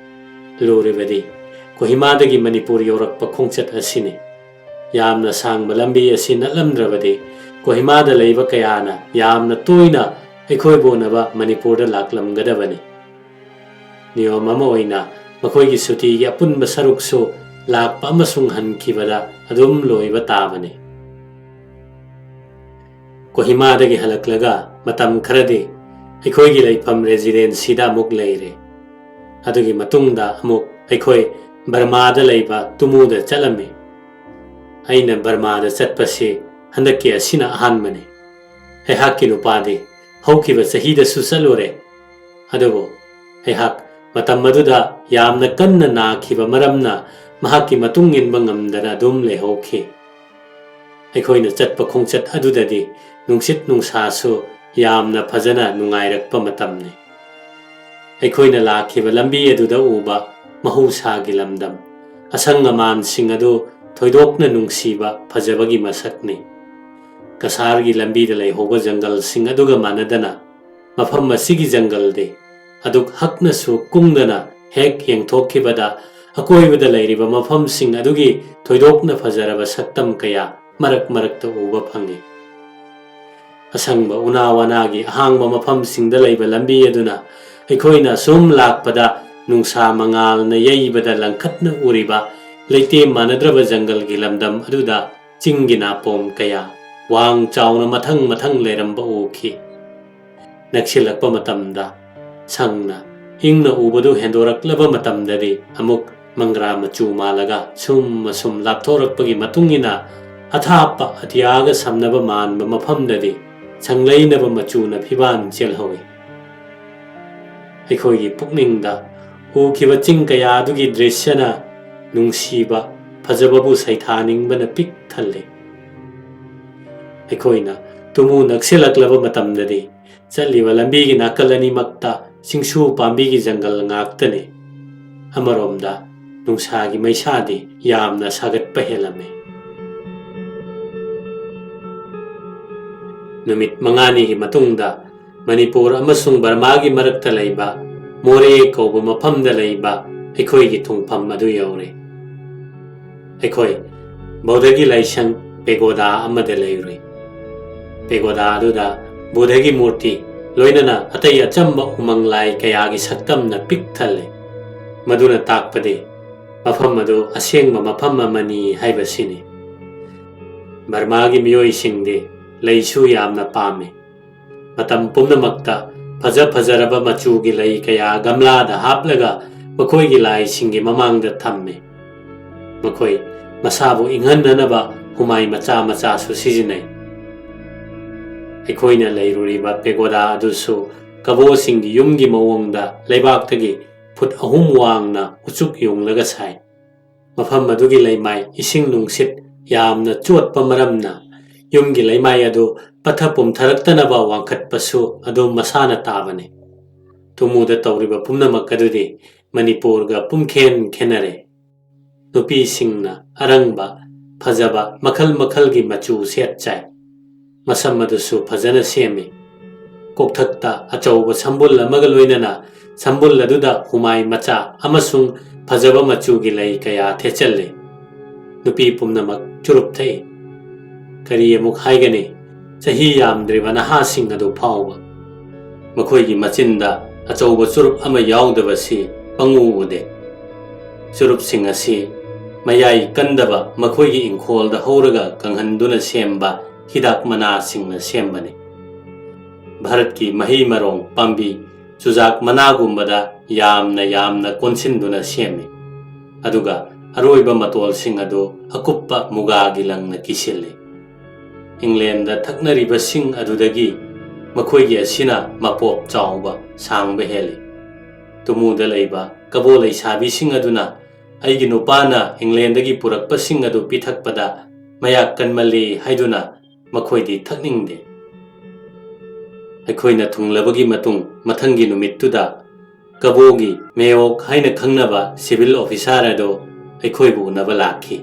ꯂꯨꯔꯤꯕꯗꯤ ꯀꯣꯍꯤꯃꯥꯗꯒꯤ ꯃꯅꯤꯄꯨꯔ ꯌꯧꯔꯛꯄ ꯈꯣꯡꯆꯠ ꯑꯁꯤꯅꯤ꯫ ꯌꯥꯝꯅ ꯁꯥꯡꯕ ꯂꯝꯕꯤ ꯑꯁꯤ ꯅꯠꯂꯝꯗ꯭ꯔꯕꯗꯤ ꯀꯣꯍꯤꯃꯥꯗ ꯂꯩꯕ ꯀꯌꯥꯅ ꯌꯥꯝꯅ ꯇꯣꯏꯅ ꯑꯩꯈꯣꯏꯕꯨ ꯎꯅꯕ ꯃꯅꯤꯄꯨꯔꯗ ꯂꯥꯛꯂꯝꯒꯗꯕꯅꯤ꯫ ꯅꯤꯌꯣꯝ ꯑꯃ ꯑꯣꯏꯅ ꯃꯈꯣꯏꯒꯤ ꯁꯨꯇꯤꯒꯤ ꯑꯄꯨꯟꯕ ꯁꯔꯨꯛꯁꯨ ꯂꯥꯛꯄ ꯑꯃꯁꯨꯡ ꯍꯟꯈꯤꯕꯗ ꯑꯗꯨꯝ ꯂꯣꯏꯕ ꯇꯥꯕꯅꯤ꯫ ꯀꯣꯍꯤꯃꯥꯗꯒꯤ ꯍꯜꯂꯛꯂꯒ ꯃꯇꯝ ꯈꯔꯗꯤ ꯑꯩꯈꯣꯏꯒꯤ ꯂꯩꯐꯝ ꯔꯦꯖꯤꯗꯦꯟꯁꯤꯗ ꯑꯃꯨꯛ ꯂꯩꯔꯦ꯫ ꯑꯗꯨꯒꯤ ꯃꯇꯨꯡꯗ ꯑꯃꯨꯛ ꯑꯩꯈꯣꯏ ꯕꯔꯃꯥꯗ ꯂꯩꯕ ꯇꯨꯃꯨꯗ ꯆꯠꯂꯝꯃꯤ꯫ ꯑꯩꯅ ꯕꯔꯃꯥꯗ ꯆꯠꯄꯁꯤ ꯍꯟꯗꯛꯀꯤ ꯑꯁꯤꯅ ꯑꯍꯥꯟꯕꯅꯤ꯫ ꯑꯩꯍꯥꯛꯀꯤ ꯅꯨꯄꯥꯗꯤ ꯍꯧꯈꯤꯕ ꯆꯍꯤꯗꯁꯨ ꯆꯠꯂꯨꯔꯦ, ꯑꯗꯨꯕꯨ ꯑꯩꯍꯥꯛ ꯃꯇꯝ ꯑꯗꯨꯗ ꯌꯥꯝꯅ ꯀꯟꯅ ꯅꯥꯈꯤꯕ ꯃꯔꯝꯅ ꯃꯍꯥꯛꯀꯤ ꯃꯇꯨꯡ ꯏꯟꯕ ꯉꯝꯗꯅ ꯑꯗꯨꯝ ꯂꯩꯍꯧꯈꯤ꯫ ꯑꯩꯈꯣꯏꯅ ꯆꯠꯄ ꯈꯣꯡꯆꯠ ꯑꯗꯨꯗꯗꯤ ꯅꯨꯡꯁꯤꯠ ꯅꯨꯡꯁꯥꯁꯨ ꯌꯥꯝꯅ ꯐꯖꯅ ꯅꯨꯡꯉꯥꯏꯔꯛꯄ ꯃꯇꯝꯅꯤ꯫ ꯑꯩꯈꯣꯏꯅ ꯂꯥꯛꯈꯤꯕ ꯂꯝꯕꯤ ꯑꯗꯨꯗ ꯎꯕ ꯃꯍꯧꯁꯥꯒꯤ ꯂꯝꯗꯝ, ꯑꯁꯪ ꯑꯃꯥꯟꯁꯤꯡ ꯑꯗꯨ ꯊꯣꯏꯗꯣꯛꯅ ꯅꯨꯡꯁꯤꯕ ꯐꯖꯕꯒꯤ ꯃꯁꯛꯅꯤ꯫ ꯀꯁꯥꯔꯒꯤ ꯂꯝꯕꯤꯗ ꯂꯩꯍꯧꯕ ꯖꯪꯒꯜꯁꯤꯡ ꯑꯗꯨꯒ ꯃꯥꯟꯅꯗꯅ, ꯃꯐꯝ ꯑꯁꯤꯒꯤ ꯖꯪꯒꯜꯗꯤ ꯑꯗꯨꯛ ꯍꯛꯅꯁꯨ ꯀꯨꯡꯗꯅ ꯍꯦꯛ ꯌꯦꯡꯊꯣꯛꯈꯤꯕꯗ ꯑꯀꯣꯏꯕꯗ ꯂꯩꯔꯤꯕ ꯃꯐꯝꯁꯤꯡ ꯑꯗꯨꯒꯤ ꯊꯣꯏꯗꯣꯛꯅ ꯐꯖꯔꯕ ꯁꯛꯇꯝ ꯀꯌꯥ ꯃꯔꯛ ꯃꯔꯛꯇ ꯎꯕ ꯐꯪꯏ꯫ ꯑꯁꯪꯕ ꯎꯅꯥ ꯋꯥꯅꯥꯒꯤ ꯑꯍꯥꯡꯕ ꯃꯐꯝꯁꯤꯡꯗ ꯂꯩꯕ ꯂꯝꯕꯤ ꯑꯗꯨꯅ ꯑꯩꯈꯣꯏꯅ ꯁꯨꯝ ꯂꯥꯛꯄꯗ ꯅꯨꯡꯁꯥ ꯃꯉꯥꯜꯅ ꯌꯩꯕꯗ ꯂꯪꯈꯠꯅ ꯎꯔꯤꯕ ꯂꯩꯇꯦꯝ ꯃꯥꯟꯅꯗ꯭ꯔꯕ ꯖꯪꯒꯜꯒꯤ ꯂꯝꯗꯝ ꯑꯗꯨꯗ ꯆꯤꯡꯒꯤ ꯅꯥꯄꯣꯝ ꯀꯌꯥ ꯋꯥꯡ ꯆꯥꯎꯅ ꯃꯊꯪ ꯃꯊꯪ ꯂꯩꯔꯝꯕ ꯎꯈꯤ꯫ ꯅꯛꯁꯤꯜꯂꯛꯄ ꯃꯇꯝꯗ ꯁꯪꯅ ꯏꯪꯅ ꯎꯕꯗꯨ ꯍꯦꯟꯗꯣꯔꯛꯂꯕ ꯃꯇꯝꯗꯗꯤ ꯑꯃꯨꯛ ꯃꯪꯒ꯭ꯔꯥ ꯃꯆꯨ ꯃꯥꯜꯂꯒ ꯁꯨꯝ ꯑꯁꯨꯝ ꯂꯥꯞꯊꯣꯔꯛꯄꯒꯤ ꯃꯇꯨꯡ ꯏꯟꯅ ꯑꯊꯥꯞꯄ ꯑꯇꯤꯌꯥꯒ ꯁꯝꯅꯕ ꯃꯥꯟꯕ ꯃꯐꯝꯗꯗꯤ ꯁꯪꯂꯩꯅꯕ ꯃꯆꯨꯅ ꯐꯤꯕꯥꯟ ꯆꯦꯜꯍꯧꯏ꯫ ꯑꯩꯈꯣꯏꯒꯤ ꯄꯨꯛꯅꯤꯡꯗ ꯎꯈꯤꯕ ꯆꯤꯡ ꯀꯌꯥ ꯑꯗꯨꯒꯤ ꯗ꯭ꯔꯤꯁ꯭ꯌꯅ ꯅꯨꯡꯁꯤꯕ, ꯐꯖꯕꯕꯨ ꯁꯩꯊꯥꯅꯤꯡꯕꯅ ꯄꯤꯛ ꯊꯜꯂꯤ꯫ ꯑꯩꯈꯣꯏꯅ ꯇꯨꯃꯨ ꯅꯛꯁꯤꯜꯂꯛꯂꯕ ꯃꯇꯝꯗꯗꯤ ꯆꯠꯂꯤꯕ ꯂꯝꯕꯤꯒꯤ ꯅꯥꯀꯜ ꯑꯅꯤꯃꯛꯇ ꯆꯤꯡꯁꯨ ꯄꯥꯝꯕꯤꯒꯤ ꯖꯪꯒꯜ ꯉꯥꯛꯇꯅꯤ꯫ ꯑꯃꯔꯣꯝꯗ ꯅꯨꯡꯁꯥꯒꯤ ꯃꯩꯁꯥꯗꯤ ꯌꯥꯝꯅ ꯁꯥꯒꯠꯄ ꯍꯦꯜꯂꯝꯃꯤ꯫ ꯅꯨꯃꯤꯠ ꯃꯉꯥꯅꯤꯒꯤ ꯃꯇꯨꯡꯗ ꯃꯅꯤꯄꯨꯔ ꯑꯃꯁꯨꯡ ꯕꯔꯃꯥꯒꯤ ꯃꯔꯛꯇ ꯂꯩꯕ ꯃꯣꯔꯦ ꯀꯧꯕ ꯃꯐꯝꯗ ꯂꯩꯕ ꯑꯩꯈꯣꯏꯒꯤ ꯊꯨꯡꯐꯝ ꯑꯗꯨ ꯌꯧꯔꯦ꯫ ꯑꯩꯈꯣꯏ ꯕꯧꯙꯒꯤ ꯂꯥꯏꯁꯪ ꯄꯦꯒꯣꯗꯥ ꯑꯃꯗ ꯂꯩꯔꯨꯏ꯫ ꯄꯦꯒꯣꯗꯥ ꯑꯗꯨꯗ ꯕꯨꯙꯒꯤ ꯃꯨꯔꯇꯤ ꯂꯣꯏꯅꯅ ꯑꯇꯩ ꯑꯆꯝꯕ ꯎꯃꯪ ꯂꯥꯏ ꯀꯌꯥꯒꯤ ꯁꯛꯇꯝꯅ ꯄꯤꯛ ꯊꯜꯂꯤ꯫ ꯃꯗꯨꯅ ꯇꯥꯛꯄꯗꯤ ꯃꯐꯝ ꯑꯗꯨ ꯑꯁꯦꯡꯕ ꯃꯐꯝ ꯑꯃꯅꯤ ꯍꯥꯏꯕꯁꯤꯅꯤ꯫ ꯕꯔꯃꯥꯒꯤ ꯃꯤꯑꯣꯏꯁꯤꯡꯗꯤ ꯂꯩꯁꯨ ꯌꯥꯝꯅ ꯄꯥꯝꯃꯤ꯫ ꯃꯇꯝ ꯄꯨꯝꯅꯃꯛꯇ ꯐꯖ ꯐꯖꯔꯕ ꯃꯆꯨꯒꯤ ꯂꯩ ꯀꯌꯥ ꯒꯝꯂꯥꯗ ꯍꯥꯞꯂꯒ ꯃꯈꯣꯏꯒꯤ ꯂꯥꯏꯁꯤꯡꯒꯤ ꯃꯃꯥꯡꯗ ꯊꯝꯃꯤ꯫ ꯃꯈꯣꯏ ꯃꯁꯥꯕꯨ ꯏꯪꯍꯟꯅꯅꯕ ꯍꯨꯃꯥꯏ ꯃꯆꯥ ꯃꯆꯥꯁꯨ ꯁꯤꯖꯤꯟꯅꯩ꯫ ꯑꯩꯈꯣꯏꯅ ꯂꯩꯔꯨꯔꯤꯕ ꯄꯦꯒꯣꯗꯥ ꯑꯗꯨꯁꯨ ꯀꯕꯣꯁꯤꯡꯒꯤ ꯌꯨꯝꯒꯤ ꯃꯑꯣꯡꯗ ꯂꯩꯕꯥꯛꯇꯒꯤ ꯐꯨꯠ ꯑꯍꯨꯝ ꯋꯥꯡꯅ ꯎꯆꯨꯛ ꯌꯨꯡꯂꯒ ꯁꯥꯏ꯫ ꯃꯐꯝ ꯑꯗꯨꯒꯤ ꯂꯩꯃꯥꯏ ꯏꯁꯤꯡ ꯅꯨꯡꯁꯤꯠ ꯌꯥꯝꯅ ꯆꯣꯠꯄ ꯃꯔꯝꯅ ꯌꯨꯝꯒꯤ ꯂꯩꯃꯥꯏ ꯑꯗꯨ ꯄꯠꯊ ꯄꯨꯝꯊꯔꯛꯇꯅꯕ ꯋꯥꯡꯈꯠꯄꯁꯨ ꯑꯗꯨꯝ ꯃꯁꯥꯅ ꯇꯥꯕꯅꯤ꯫ ꯇꯨꯃꯨꯗ ꯇꯧꯔꯤꯕ ꯄꯨꯝꯅꯃꯛ ꯑꯗꯨꯗꯤ ꯃꯅꯤꯄꯨꯔꯒ ꯄꯨꯝꯈꯦꯟ ꯈꯦꯟꯅꯔꯦ꯫ ꯅꯨꯄꯤꯁꯤꯡꯅ ꯑꯔꯪꯕ, ꯐꯖꯕ ꯃꯈꯜ ꯃꯈꯜꯒꯤ ꯃꯆꯨ ꯁꯦꯠ ꯆꯥꯏ꯫ ꯃꯁꯝ ꯑꯗꯨꯁꯨ ꯐꯖꯅ ꯁꯦꯝꯃꯤ꯫ ꯀꯣꯛꯊꯛꯇ ꯑꯆꯧꯕ ꯁꯝꯕꯨꯜ ꯑꯃꯒ ꯂꯣꯏꯅꯅ ꯁꯝꯕꯨꯜ ꯑꯗꯨꯗ ꯍꯨꯃꯥꯏ ꯃꯆꯥ ꯑꯃꯁꯨꯡ ꯐꯖꯕ ꯃꯆꯨꯒꯤ ꯂꯩ ꯀꯌꯥ ꯊꯦꯠꯆꯜꯂꯤ꯫ ꯅꯨꯄꯤ ꯄꯨꯝꯅꯃꯛ ꯆꯨꯔꯨꯞ ꯊꯛꯏ꯫ ꯀꯔꯤ ꯑꯃꯨꯛ ꯍꯥꯏꯒꯅꯤ? ꯆꯍꯤ ꯌꯥꯝꯗ꯭ꯔꯤꯕ ꯅꯍꯥꯁꯤꯡ ꯑꯗꯨ ꯐꯥꯎꯕ ꯃꯈꯣꯏꯒꯤ ꯃꯆꯤꯟꯗ ꯑꯆꯧꯕ ꯆꯨꯔꯨꯞ ꯑꯃ ꯌꯥꯎꯗꯕꯁꯤ ꯄꯪꯎ ꯎꯗꯦ꯫ ꯆꯨꯔꯨꯞꯁꯤꯡ ꯑꯁꯤ ꯃꯌꯥꯏ ꯀꯟꯗꯕ ꯃꯈꯣꯏꯒꯤ ꯏꯪꯈꯣꯜꯗ ꯍꯧꯔꯒ ꯀꯪꯍꯟꯗꯨꯅ ꯁꯦꯝꯕ ꯍꯤꯗꯥꯛ ꯃꯅꯥꯁꯤꯡꯅ ꯁꯦꯝꯕꯅꯤ꯫ ꯚꯥꯔꯠꯀꯤ ꯃꯍꯩ ꯃꯔꯣꯡ ꯄꯥꯝꯕꯤ ꯆꯨꯖꯥꯛ ꯃꯅꯥꯒꯨꯝꯕꯗ ꯌꯥꯝꯅ ꯌꯥꯝꯅ ꯀꯣꯟꯁꯤꯟꯗꯨꯅ ꯁꯦꯝꯃꯤ꯫ ꯑꯗꯨꯒ ꯑꯔꯣꯏꯕ ꯃꯇꯣꯜꯁꯤꯡ ꯑꯗꯨ ꯑꯀꯨꯞꯄ ꯃꯨꯒꯥꯒꯤ ꯂꯪꯅ ꯀꯤꯁꯤꯜꯂꯤ꯫ ꯏꯪꯂꯦꯟꯗ ꯊꯛꯅꯔꯤꯕꯁꯤꯡ ꯑꯗꯨꯗꯒꯤ ꯃꯈꯣꯏꯒꯤ ꯑꯁꯤꯅ ꯃꯄꯣꯞ ꯆꯥꯎꯕ, ꯁꯥꯡꯕ ꯍꯦꯜꯂꯤ꯫ ꯇꯨꯃꯨꯗ ꯂꯩꯕ ꯀꯕꯣ ꯂꯩꯁꯥꯕꯤꯁꯤꯡ ꯑꯗꯨꯅ ꯑꯩꯒꯤ ꯅꯨꯄꯥꯅ ꯏꯪꯂꯦꯟꯗꯒꯤ ꯄꯨꯔꯛꯄꯁꯤꯡ ꯑꯗꯨ ꯄꯤꯊꯛꯄꯗ ꯃꯌꯥꯛ ꯀꯟꯃꯜꯂꯤ ꯍꯥꯏꯗꯨꯅ ꯃꯈꯣꯏꯗꯤ ꯊꯛꯅꯤꯡꯗꯦ꯫ ꯑꯩꯈꯣꯏꯅ ꯊꯨꯡꯂꯕꯒꯤ ꯃꯇꯨꯡ ꯃꯊꯪꯒꯤ ꯅꯨꯃꯤꯠꯇꯨꯗ ꯀꯕꯣꯒꯤ ꯃꯦꯌꯣꯛ ꯍꯥꯏꯅ ꯈꯪꯅꯕ ꯁꯤꯚꯤꯜ ꯑꯣꯐꯤꯁꯥꯔ ꯑꯗꯨ ꯑꯩꯈꯣꯏꯕꯨ ꯎꯅꯕ ꯂꯥꯛꯈꯤ꯫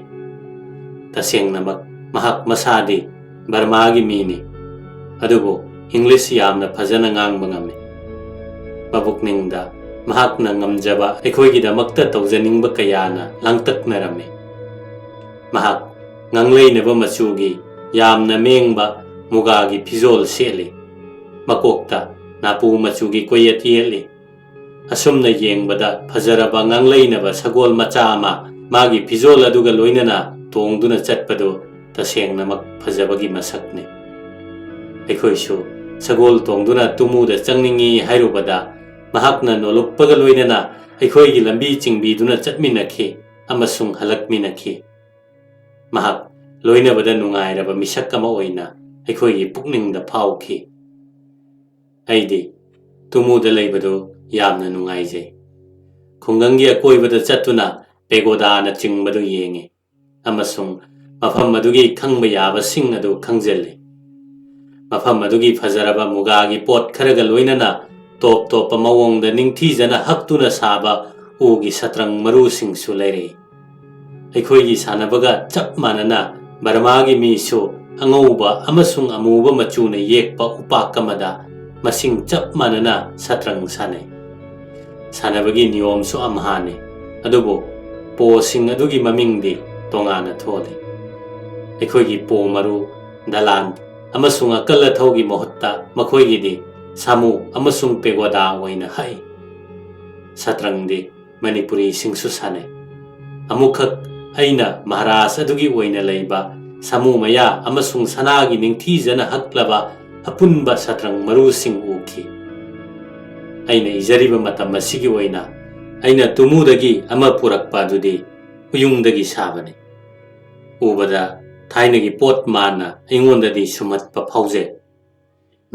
ꯇꯁꯦꯡꯅꯃꯛ ꯃꯍꯥꯛ ꯃꯁꯥꯗꯤ ꯕꯔꯃꯥꯒꯤ ꯃꯤꯅꯤ, ꯑꯗꯨꯕꯨ ꯏꯪꯂꯤꯁ ꯌꯥꯝꯅ ꯐꯖꯅ ꯉꯥꯡꯕ ꯉꯝꯃꯤ꯫ ꯃꯕꯨꯛꯅꯤꯡꯗ ꯃꯍꯥꯛꯅ ꯉꯝꯖꯕ ꯑꯩꯈꯣꯏꯒꯤꯗꯃꯛꯇ ꯇꯧꯖꯅꯤꯡꯕ ꯀꯌꯥꯅ ꯂꯥꯡꯇꯛꯅꯔꯝꯃꯤ꯫ ꯃꯍꯥꯛ ꯉꯥꯡꯂꯩꯅꯕ ꯃꯆꯨꯒꯤ ꯌꯥꯝꯅ ꯃꯦꯡꯕ ꯃꯨꯒꯥꯒꯤ ꯐꯤꯖꯣꯜ ꯁꯦꯠꯂꯤ꯫ ꯃꯀꯣꯛꯇ ꯅꯥꯄꯨ ꯃꯆꯨꯒꯤ ꯀꯣꯌꯦꯠ ꯌꯦꯠꯂꯤ꯫ ꯑꯁꯨꯝꯅ ꯌꯦꯡꯕꯗ ꯐꯖꯔꯕ ꯉꯥꯡꯂꯩꯅꯕ ꯁꯒꯣꯜ ꯃꯆꯥ ꯑꯃ ꯃꯥꯒꯤ ꯐꯤꯖꯣꯜ ꯑꯗꯨꯒ ꯂꯣꯏꯅꯅ ꯇꯣꯡꯗꯨꯅ ꯆꯠꯄꯗꯨ ꯇꯁꯦꯡꯅꯃꯛ ꯐꯖꯕꯒꯤ ꯃꯁꯛꯅꯤ꯫ ꯑꯩꯈꯣꯏꯁꯨ ꯁꯒꯣꯜ ꯇꯣꯡꯗꯨꯅ ꯇꯨꯃꯨꯗ ꯆꯪꯅꯤꯡꯏ ꯍꯥꯏꯔꯨꯕꯗ ꯃꯍꯥꯛꯅ ꯅꯣꯂꯨꯛꯄꯒ ꯂꯣꯏꯅꯅ ꯑꯩꯈꯣꯏꯒꯤ ꯂꯝꯕꯤ ꯆꯤꯡꯕꯤꯗꯨꯅ ꯆꯠꯃꯤꯟꯅꯈꯤ ꯑꯃꯁꯨꯡ ꯍꯜꯂꯛꯃꯤꯟꯅꯈꯤ꯫ ꯃꯍꯥꯛ ꯂꯣꯏꯅꯕꯗ ꯅꯨꯡꯉꯥꯏꯔꯕ ꯃꯤꯁꯛ ꯑꯃ ꯑꯣꯏꯅ ꯑꯩꯈꯣꯏꯒꯤ ꯄꯨꯛꯅꯤꯡꯗ ꯐꯥꯎꯈꯤ꯫ ꯑꯩꯗꯤ ꯇꯨꯃꯨꯗ ꯂꯩꯕꯗꯨ ꯌꯥꯝꯅ ꯅꯨꯡꯉꯥꯏꯖꯩ꯫ ꯈꯨꯡꯒꯪꯒꯤ ꯑꯀꯣꯏꯕꯗ ꯆꯠꯇꯨꯅ ꯄꯦꯒꯣꯗꯥꯅꯆꯤꯡꯕꯗꯨ ꯌꯦꯡꯉꯤ ꯑꯃꯁꯨꯡ ꯃꯐꯝ ꯑꯗꯨꯒꯤ ꯈꯪꯕ ꯌꯥꯕꯁꯤꯡ ꯑꯗꯨ ꯈꯪꯖꯤꯜꯂꯤ꯫ ꯃꯐꯝ ꯑꯗꯨꯒꯤ ꯐꯖꯔꯕ ꯃꯨꯒꯥꯒꯤ ꯄꯣꯠ ꯈꯔꯒ ꯂꯣꯏꯅꯅ ꯇꯣꯞ ꯇꯣꯞꯄ ꯃꯑꯣꯡꯗ ꯅꯤꯡꯊꯤꯖꯅ ꯍꯛꯇꯨꯅ ꯁꯥꯕ ꯎꯒꯤ ꯁꯇ꯭ꯔꯪ ꯃꯔꯨꯁꯤꯡꯁꯨ ꯂꯩꯔꯛꯏ꯫ ꯑꯩꯈꯣꯏꯒꯤ ꯁꯥꯟꯅꯕꯒ ꯆꯞ ꯃꯥꯟꯅꯅ ꯕꯔꯃꯥꯒꯤ ꯃꯤꯁꯨ ꯑꯉꯧꯕ ꯑꯃꯁꯨꯡ ꯑꯃꯨꯕ ꯃꯆꯨꯅ ꯌꯦꯛꯄ ꯎꯄꯥꯛ ꯑꯃꯗ ꯃꯁꯤꯡ ꯆꯞ ꯃꯥꯟꯅꯅ ꯁꯇ꯭ꯔꯪ ꯁꯥꯟꯅꯩ꯫ ꯁꯥꯟꯅꯕꯒꯤ ꯅꯤꯌꯣꯝꯁꯨ ꯑꯝꯍꯥꯅꯤ, ꯑꯗꯨꯕꯨ ꯄꯣꯁꯤꯡ ꯑꯗꯨꯒꯤ ꯃꯃꯤꯡꯗꯤ ꯇꯣꯉꯥꯟꯅ ꯊꯣꯜꯂꯤ꯫ ꯑꯩꯈꯣꯏꯒꯤ ꯄꯣ ꯃꯔꯨ, ꯗꯂꯥꯟ ꯑꯃꯁꯨꯡ ꯑꯀꯜ ꯑꯊꯧꯒꯤ ꯃꯍꯨꯠꯇ ꯃꯈꯣꯏꯒꯤꯗꯤ ꯁꯥꯃꯨ ꯑꯃꯁꯨꯡ ꯄꯦꯒꯣꯗꯥ ꯑꯣꯏꯅ ꯍꯛꯏ꯫ ꯁꯇ꯭ꯔꯪꯗꯤ ꯃꯅꯤꯄꯨꯔꯤꯁꯤꯡꯁꯨ ꯁꯥꯟꯅꯩ꯫ ꯑꯃꯨꯛꯈꯛ ꯑꯩꯅ ꯃꯍꯥꯔꯥꯖ ꯑꯗꯨꯒꯤ ꯑꯣꯏꯅ ꯂꯩꯕ ꯁꯥꯃꯨ ꯃꯌꯥ ꯑꯃꯁꯨꯡ ꯁꯅꯥꯒꯤ ꯅꯤꯡꯊꯤꯖꯅ ꯍꯛꯂꯕ ꯑꯄꯨꯟꯕ ꯁꯇ꯭ꯔꯪ ꯃꯔꯨꯁꯤꯡ ꯎꯈꯤ꯫ ꯑꯩꯅ ꯏꯖꯔꯤꯕ ꯃꯇꯝ ꯑꯁꯤꯒꯤ ꯑꯣꯏꯅ ꯑꯩꯅ ꯇꯨꯃꯨꯗꯒꯤ ꯑꯃ ꯄꯨꯔꯛꯄ ꯑꯗꯨꯗꯤ ꯎꯌꯨꯡꯗꯒꯤ ꯁꯥꯕꯅꯤ꯫ ꯎꯕꯗ ꯊꯥꯏꯅꯒꯤ ꯄꯣꯠ ꯃꯥꯟꯅ ꯑꯩꯉꯣꯟꯗꯗꯤ ꯁꯨꯝꯍꯠꯄ ꯐꯥꯎꯖꯩ꯫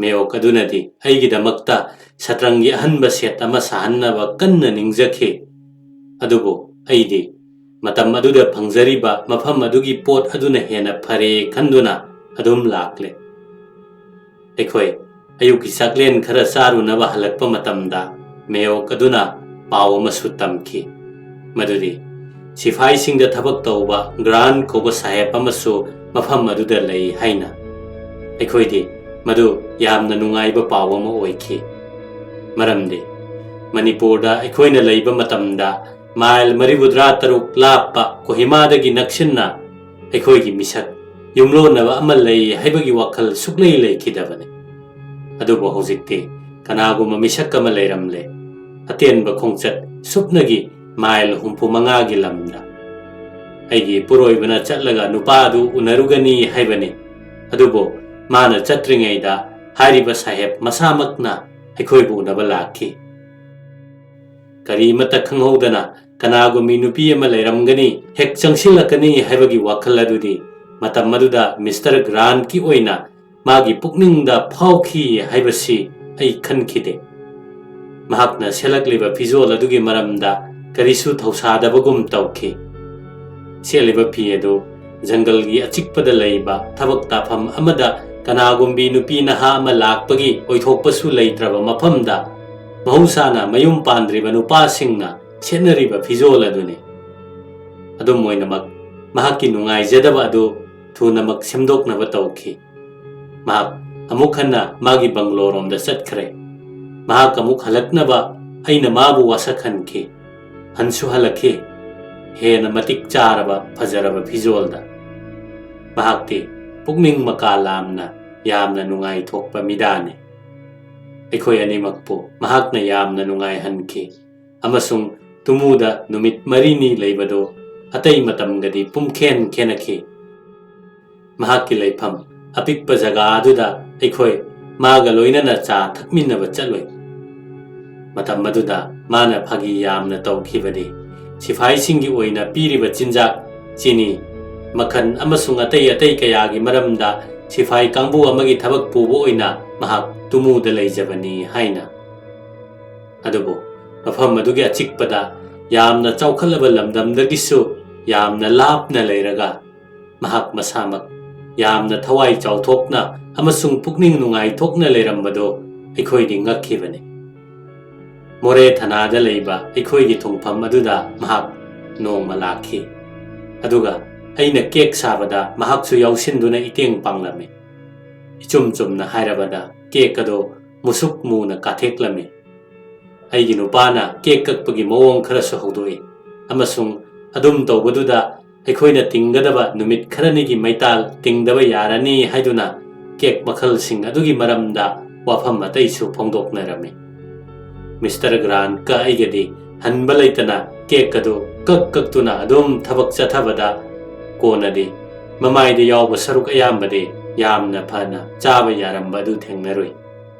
ꯃꯦꯌꯣꯛ ꯑꯗꯨꯅꯗꯤ ꯑꯩꯒꯤꯗꯃꯛꯇ ꯁꯇ꯭ꯔꯪꯒꯤ ꯑꯍꯟꯕ ꯁꯦꯠ ꯑꯃ ꯁꯥꯍꯟꯅꯕ ꯀꯟꯅ ꯅꯤꯡꯖꯈꯤ꯫ ꯑꯗꯨꯕꯨ ꯑꯩꯗꯤ ꯃꯇꯝ ꯑꯗꯨꯗ ꯐꯪꯖꯔꯤꯕ ꯃꯐꯝ ꯑꯗꯨꯒꯤ ꯄꯣꯠ ꯑꯗꯨꯅ ꯍꯦꯟꯅ ꯐꯔꯦ ꯈꯟꯗꯨꯅ ꯑꯗꯨꯝ ꯂꯥꯛꯂꯦ꯫ ꯑꯩꯈꯣꯏ ꯑꯌꯨꯛꯀꯤ ꯆꯥꯛꯂꯦꯟ ꯈꯔ ꯆꯥꯔꯨꯅꯕ ꯍꯜꯂꯛꯄ ꯃꯇꯝꯗ ꯃꯦꯌꯣꯛ ꯑꯗꯨꯅ ꯄꯥꯎ ꯑꯃꯁꯨ ꯇꯝꯈꯤ, ꯃꯗꯨꯗꯤ ꯁꯤꯐꯥꯏꯁꯤꯡꯗ ꯊꯕꯛ ꯇꯧꯕ ꯒ꯭ꯔꯥꯟ ꯀꯧꯕ ꯁꯥꯍꯦꯕ ꯑꯃꯁꯨ ꯃꯐꯝ ꯑꯗꯨꯗ ꯂꯩ ꯍꯥꯏꯅ꯫ ꯑꯩꯈꯣꯏꯗꯤ ꯃꯗꯨ ꯌꯥꯝꯅ ꯅꯨꯡꯉꯥꯏꯕ ꯄꯥꯎ ꯑꯃ ꯑꯣꯏꯈꯤ꯫ ꯃꯔꯝꯗꯤ ꯃꯅꯤꯄꯨꯔꯗ ꯑꯩꯈꯣꯏꯅ ꯂꯩꯕ ꯃꯇꯝꯗ ꯃꯥꯏꯜ ꯃꯔꯤꯐꯨꯇꯔꯥ ꯇꯔꯨꯛ ꯂꯥꯞꯄ ꯀꯣꯍꯤꯃꯥꯗꯒꯤ ꯅꯛꯁꯤꯟꯅ ꯑꯩꯈꯣꯏꯒꯤ ꯃꯤꯁꯛ ꯌꯨꯝꯂꯣꯟꯅꯕ ꯑꯃ ꯂꯩ ꯍꯥꯏꯕꯒꯤ ꯋꯥꯈꯜ ꯁꯨꯛꯂꯩ ꯂꯩꯈꯤꯗꯕꯅꯤ꯫ ꯑꯗꯨꯕꯨ ꯍꯧꯖꯤꯛꯇꯤ ꯀꯅꯥꯒꯨꯝꯕ ꯃꯤꯁꯛ ꯑꯃ ꯂꯩꯔꯝꯂꯦ, ꯑꯇꯦꯟꯕ ꯈꯣꯡꯆꯠ ꯁꯨꯞꯅꯒꯤ ꯃꯥꯏꯜ ꯍꯨꯝꯐꯨ ꯃꯉꯥꯒꯤ ꯂꯝꯗ꯫ ꯑꯩꯒꯤ ꯏꯄꯨꯔꯣꯏꯕꯅ ꯆꯠꯂꯒ ꯅꯨꯄꯥ ꯑꯗꯨ ꯎꯅꯔꯨꯒꯅꯤ ꯍꯥꯏꯕꯅꯤ꯫ ꯑꯗꯨꯕꯨ ꯃꯥꯅ ꯆꯠꯇ꯭ꯔꯤꯉꯩꯗ ꯍꯥꯏꯔꯤꯕ ꯁꯥꯍꯦꯕ ꯃꯁꯥꯃꯛꯅ ꯑꯩꯈꯣꯏꯕꯨ ꯎꯅꯕ ꯂꯥꯛꯈꯤ꯫ ꯀꯔꯤꯃꯠꯇ ꯈꯪꯍꯧꯗꯅ ꯀꯅꯥꯒꯨꯝꯕꯤ ꯅꯨꯄꯤ ꯑꯃ ꯂꯩꯔꯝꯒꯅꯤ, ꯍꯦꯛ ꯆꯪꯁꯤꯜꯂꯛꯀꯅꯤ ꯍꯥꯏꯕꯒꯤ ꯋꯥꯈꯜ ꯑꯗꯨꯗꯤ ꯃꯇꯝ ꯑꯗꯨꯗ ꯃꯤꯁꯇꯔ ꯒ꯭ꯔꯥꯟꯠꯀꯤ ꯑꯣꯏꯅ ꯃꯥꯒꯤ ꯄꯨꯛꯅꯤꯡꯗ ꯐꯥꯎꯈꯤ ꯍꯥꯏꯕꯁꯤ ꯑꯩ ꯈꯟꯈꯤꯗꯦ꯫ ꯃꯍꯥꯛꯅ ꯁꯦꯠꯂꯛꯂꯤꯕ ꯐꯤꯖꯣꯜ ꯑꯗꯨꯒꯤ ꯃꯔꯝꯗ ꯀꯔꯤꯁꯨ ꯊꯧꯁꯥꯗꯕꯒꯨꯝ ꯇꯧꯈꯤ꯫ ꯁꯦꯠꯂꯤꯕ ꯐꯤ ꯑꯗꯨ ꯖꯪꯒꯜꯒꯤ ꯑꯆꯤꯛꯄꯗ ꯂꯩꯕ ꯊꯕꯛ ꯇꯥꯐꯝ ꯑꯃꯗ ꯀꯅꯥꯒꯨꯝꯕꯤ ꯅꯨꯄꯤ ꯅꯍꯥ ꯑꯃ ꯂꯥꯛꯄꯒꯤ ꯑꯣꯏꯊꯣꯛꯄꯁꯨ ꯂꯩꯇ꯭ꯔꯕ ꯃꯐꯝꯗ ꯃꯍꯧꯁꯥꯅ ꯃꯌꯨꯝ ꯄꯥꯟꯗ꯭ꯔꯤꯕ ꯅꯨꯄꯥꯁꯤꯡꯅ ꯁꯦꯠꯅꯔꯤꯕ ꯐꯤꯖꯣꯜ ꯑꯗꯨꯅꯤ꯫ ꯑꯗꯨꯝ ꯑꯣꯏꯅꯃꯛ, ꯃꯍꯥꯛꯀꯤ ꯅꯨꯡꯉꯥꯏꯖꯗꯕ ꯑꯗꯨ ꯊꯨꯅꯃꯛ ꯁꯦꯝꯗꯣꯛꯅꯕ ꯇꯧꯈꯤ꯫ ꯃꯍꯥꯛ ꯑꯃꯨꯛ ꯍꯟꯅ ꯃꯥꯒꯤ ꯕꯪꯒ꯭ꯂꯣꯔꯣꯝꯗ ꯆꯠꯈ꯭ꯔꯦ꯫ ꯃꯍꯥꯛ ꯑꯃꯨꯛ ꯍꯜꯂꯛꯅꯕ ꯑꯩꯅ ꯃꯥꯕꯨ ꯋꯥꯁꯛꯍꯟꯈꯤ꯫ ꯍꯟꯁꯨ ꯍꯜꯂꯛꯈꯤ, ꯍꯦꯟꯅ ꯃꯇꯤꯛ ꯆꯥꯔꯕ ꯐꯖꯔꯕ ꯐꯤꯖꯣꯜꯗ꯫ ꯃꯍꯥꯛꯇꯤ ꯄꯨꯛꯅꯤꯡ ꯃꯀꯥ ꯂꯥꯝꯅ ꯌꯥꯝꯅ ꯅꯨꯡꯉꯥꯏꯊꯣꯛꯄ ꯃꯤꯗꯥꯅꯤ꯫ ꯑꯩꯈꯣꯏ ꯑꯅꯤꯃꯛꯄꯨ ꯃꯍꯥꯛꯅ ꯌꯥꯝꯅ ꯅꯨꯡꯉꯥꯏꯍꯟꯈꯤ, ꯑꯃꯁꯨꯡ ꯇꯨꯃꯨꯗ ꯅꯨꯃꯤꯠ ꯃꯔꯤꯅꯤ ꯂꯩꯕꯗꯨ ꯑꯇꯩ ꯃꯇꯝꯒꯗꯤ ꯄꯨꯝꯈꯦꯟ ꯈꯦꯅꯈꯤ꯫ ꯃꯍꯥꯛꯀꯤ ꯂꯩꯐꯝ ꯑꯄꯤꯛꯄ ꯖꯒꯥ ꯑꯗꯨꯗ ꯑꯩꯈꯣꯏ ꯃꯥꯒ ꯂꯣꯏꯅꯅ ꯆꯥ ꯊꯛꯃꯤꯟꯅꯕ ꯆꯠꯂꯨꯏ꯫ ꯃꯇꯝ ꯑꯗꯨꯗ ꯃꯥꯅ ꯐꯥꯒꯤ ꯌꯥꯝꯅ ꯇꯧꯈꯤꯕꯗꯤ, ꯁꯤꯐꯥꯏꯁꯤꯡꯒꯤ ꯑꯣꯏꯅ ꯄꯤꯔꯤꯕ ꯆꯤꯟꯖꯥꯛ, ꯆꯤꯅꯤ, ꯃꯈꯟ ꯑꯃꯁꯨꯡ ꯑꯇꯩ ꯑꯇꯩ ꯀꯌꯥꯒꯤ ꯃꯔꯝꯗ ꯁꯤꯐꯥꯏ ꯀꯥꯡꯕꯨ ꯑꯃꯒꯤ ꯊꯕꯛ ꯄꯨꯕ ꯑꯣꯏꯅ ꯃꯍꯥꯛ ꯇꯨꯃꯨꯗ ꯂꯩꯖꯕꯅꯤ ꯍꯥꯏꯅ꯫ ꯑꯗꯨꯕꯨ ꯃꯐꯝ ꯑꯗꯨꯒꯤ ꯑꯆꯤꯛꯄꯗ ꯌꯥꯝꯅ ꯆꯥꯎꯈꯠꯂꯕ ꯂꯝꯗꯝꯗꯒꯤꯁꯨ ꯌꯥꯝꯅ ꯂꯥꯞꯅ ꯂꯩꯔꯒ ꯃꯍꯥꯛ ꯃꯁꯥꯃꯛ ꯌꯥꯝꯅ ꯊꯋꯥꯏ ꯆꯥꯎꯊꯣꯛꯅ ꯑꯃꯁꯨꯡ ꯄꯨꯛꯅꯤꯡ ꯅꯨꯡꯉꯥꯏꯊꯣꯛꯅ ꯂꯩꯔꯝꯕꯗꯨ ꯑꯩꯈꯣꯏꯗꯤ ꯉꯛꯈꯤꯕꯅꯤ꯫ ꯃꯣꯔꯦ ꯊꯅꯥꯗ ꯂꯩꯕ ꯑꯩꯈꯣꯏꯒꯤ ꯊꯨꯡꯐꯝ ꯑꯗꯨꯗ ꯃꯍꯥꯛ ꯅꯣꯡꯃ ꯂꯥꯛꯈꯤ꯫ ꯑꯗꯨꯒ ꯑꯩꯅ ꯀꯦꯛ ꯁꯥꯕꯗ ꯃꯍꯥꯛꯁꯨ ꯌꯥꯎꯁꯤꯟꯗꯨꯅ ꯏꯇꯦꯡ ꯄꯥꯡꯂꯝꯃꯤ꯫ ꯏꯆꯨꯝ ꯆꯨꯝꯅ ꯍꯥꯏꯔꯕꯗ, ꯀꯦꯛ ꯑꯗꯨ ꯃꯨꯁꯨꯛ ꯃꯨꯅ ꯀꯥꯊꯦꯛꯂꯝꯃꯤ꯫ ꯑꯩꯒꯤ ꯅꯨꯄꯥꯅ ꯀꯦꯛ ꯀꯛꯄꯒꯤ ꯃꯑꯣꯡ ꯈꯔꯁꯨ ꯍꯧꯗꯣꯛꯏ, ꯑꯃꯁꯨꯡ ꯑꯗꯨꯝ ꯇꯧꯕꯗꯨꯗ ꯑꯩꯈꯣꯏꯅ ꯇꯤꯡꯒꯗꯕ ꯅꯨꯃꯤꯠ ꯈꯔꯅꯤꯒꯤ ꯃꯩꯇꯥꯜ ꯇꯤꯡꯗꯕ ꯌꯥꯔꯅꯤ ꯍꯥꯏꯗꯨꯅ ꯀꯦꯛ ꯃꯈꯜꯁꯤꯡ ꯑꯗꯨꯒꯤ ꯃꯔꯝꯗ ꯋꯥꯐꯝ ꯑꯇꯩꯁꯨ ꯐꯣꯡꯗꯣꯛꯅꯔꯝꯃꯤ꯫ ꯃꯤꯁꯇꯔ ꯒ꯭ꯔꯥꯟꯠꯀ ꯑꯩꯒꯗꯤ ꯍꯟꯕ ꯂꯩꯇꯅ ꯀꯦꯛ ꯑꯗꯨ ꯀꯛ ꯀꯛꯇꯨꯅ ꯑꯗꯨꯝ ꯊꯕꯛ ꯆꯠꯊꯕꯗ, ꯀꯣꯟꯅꯗꯤ ꯃꯃꯥꯏꯗ ꯌꯥꯎꯕ ꯁꯔꯨꯛ ꯑꯌꯥꯝꯕꯗꯤ ꯌꯥꯝꯅ ꯐꯅ ꯆꯥꯕ ꯌꯥꯔꯝꯕ ꯑꯗꯨ ꯊꯦꯡꯅꯔꯨꯏ꯫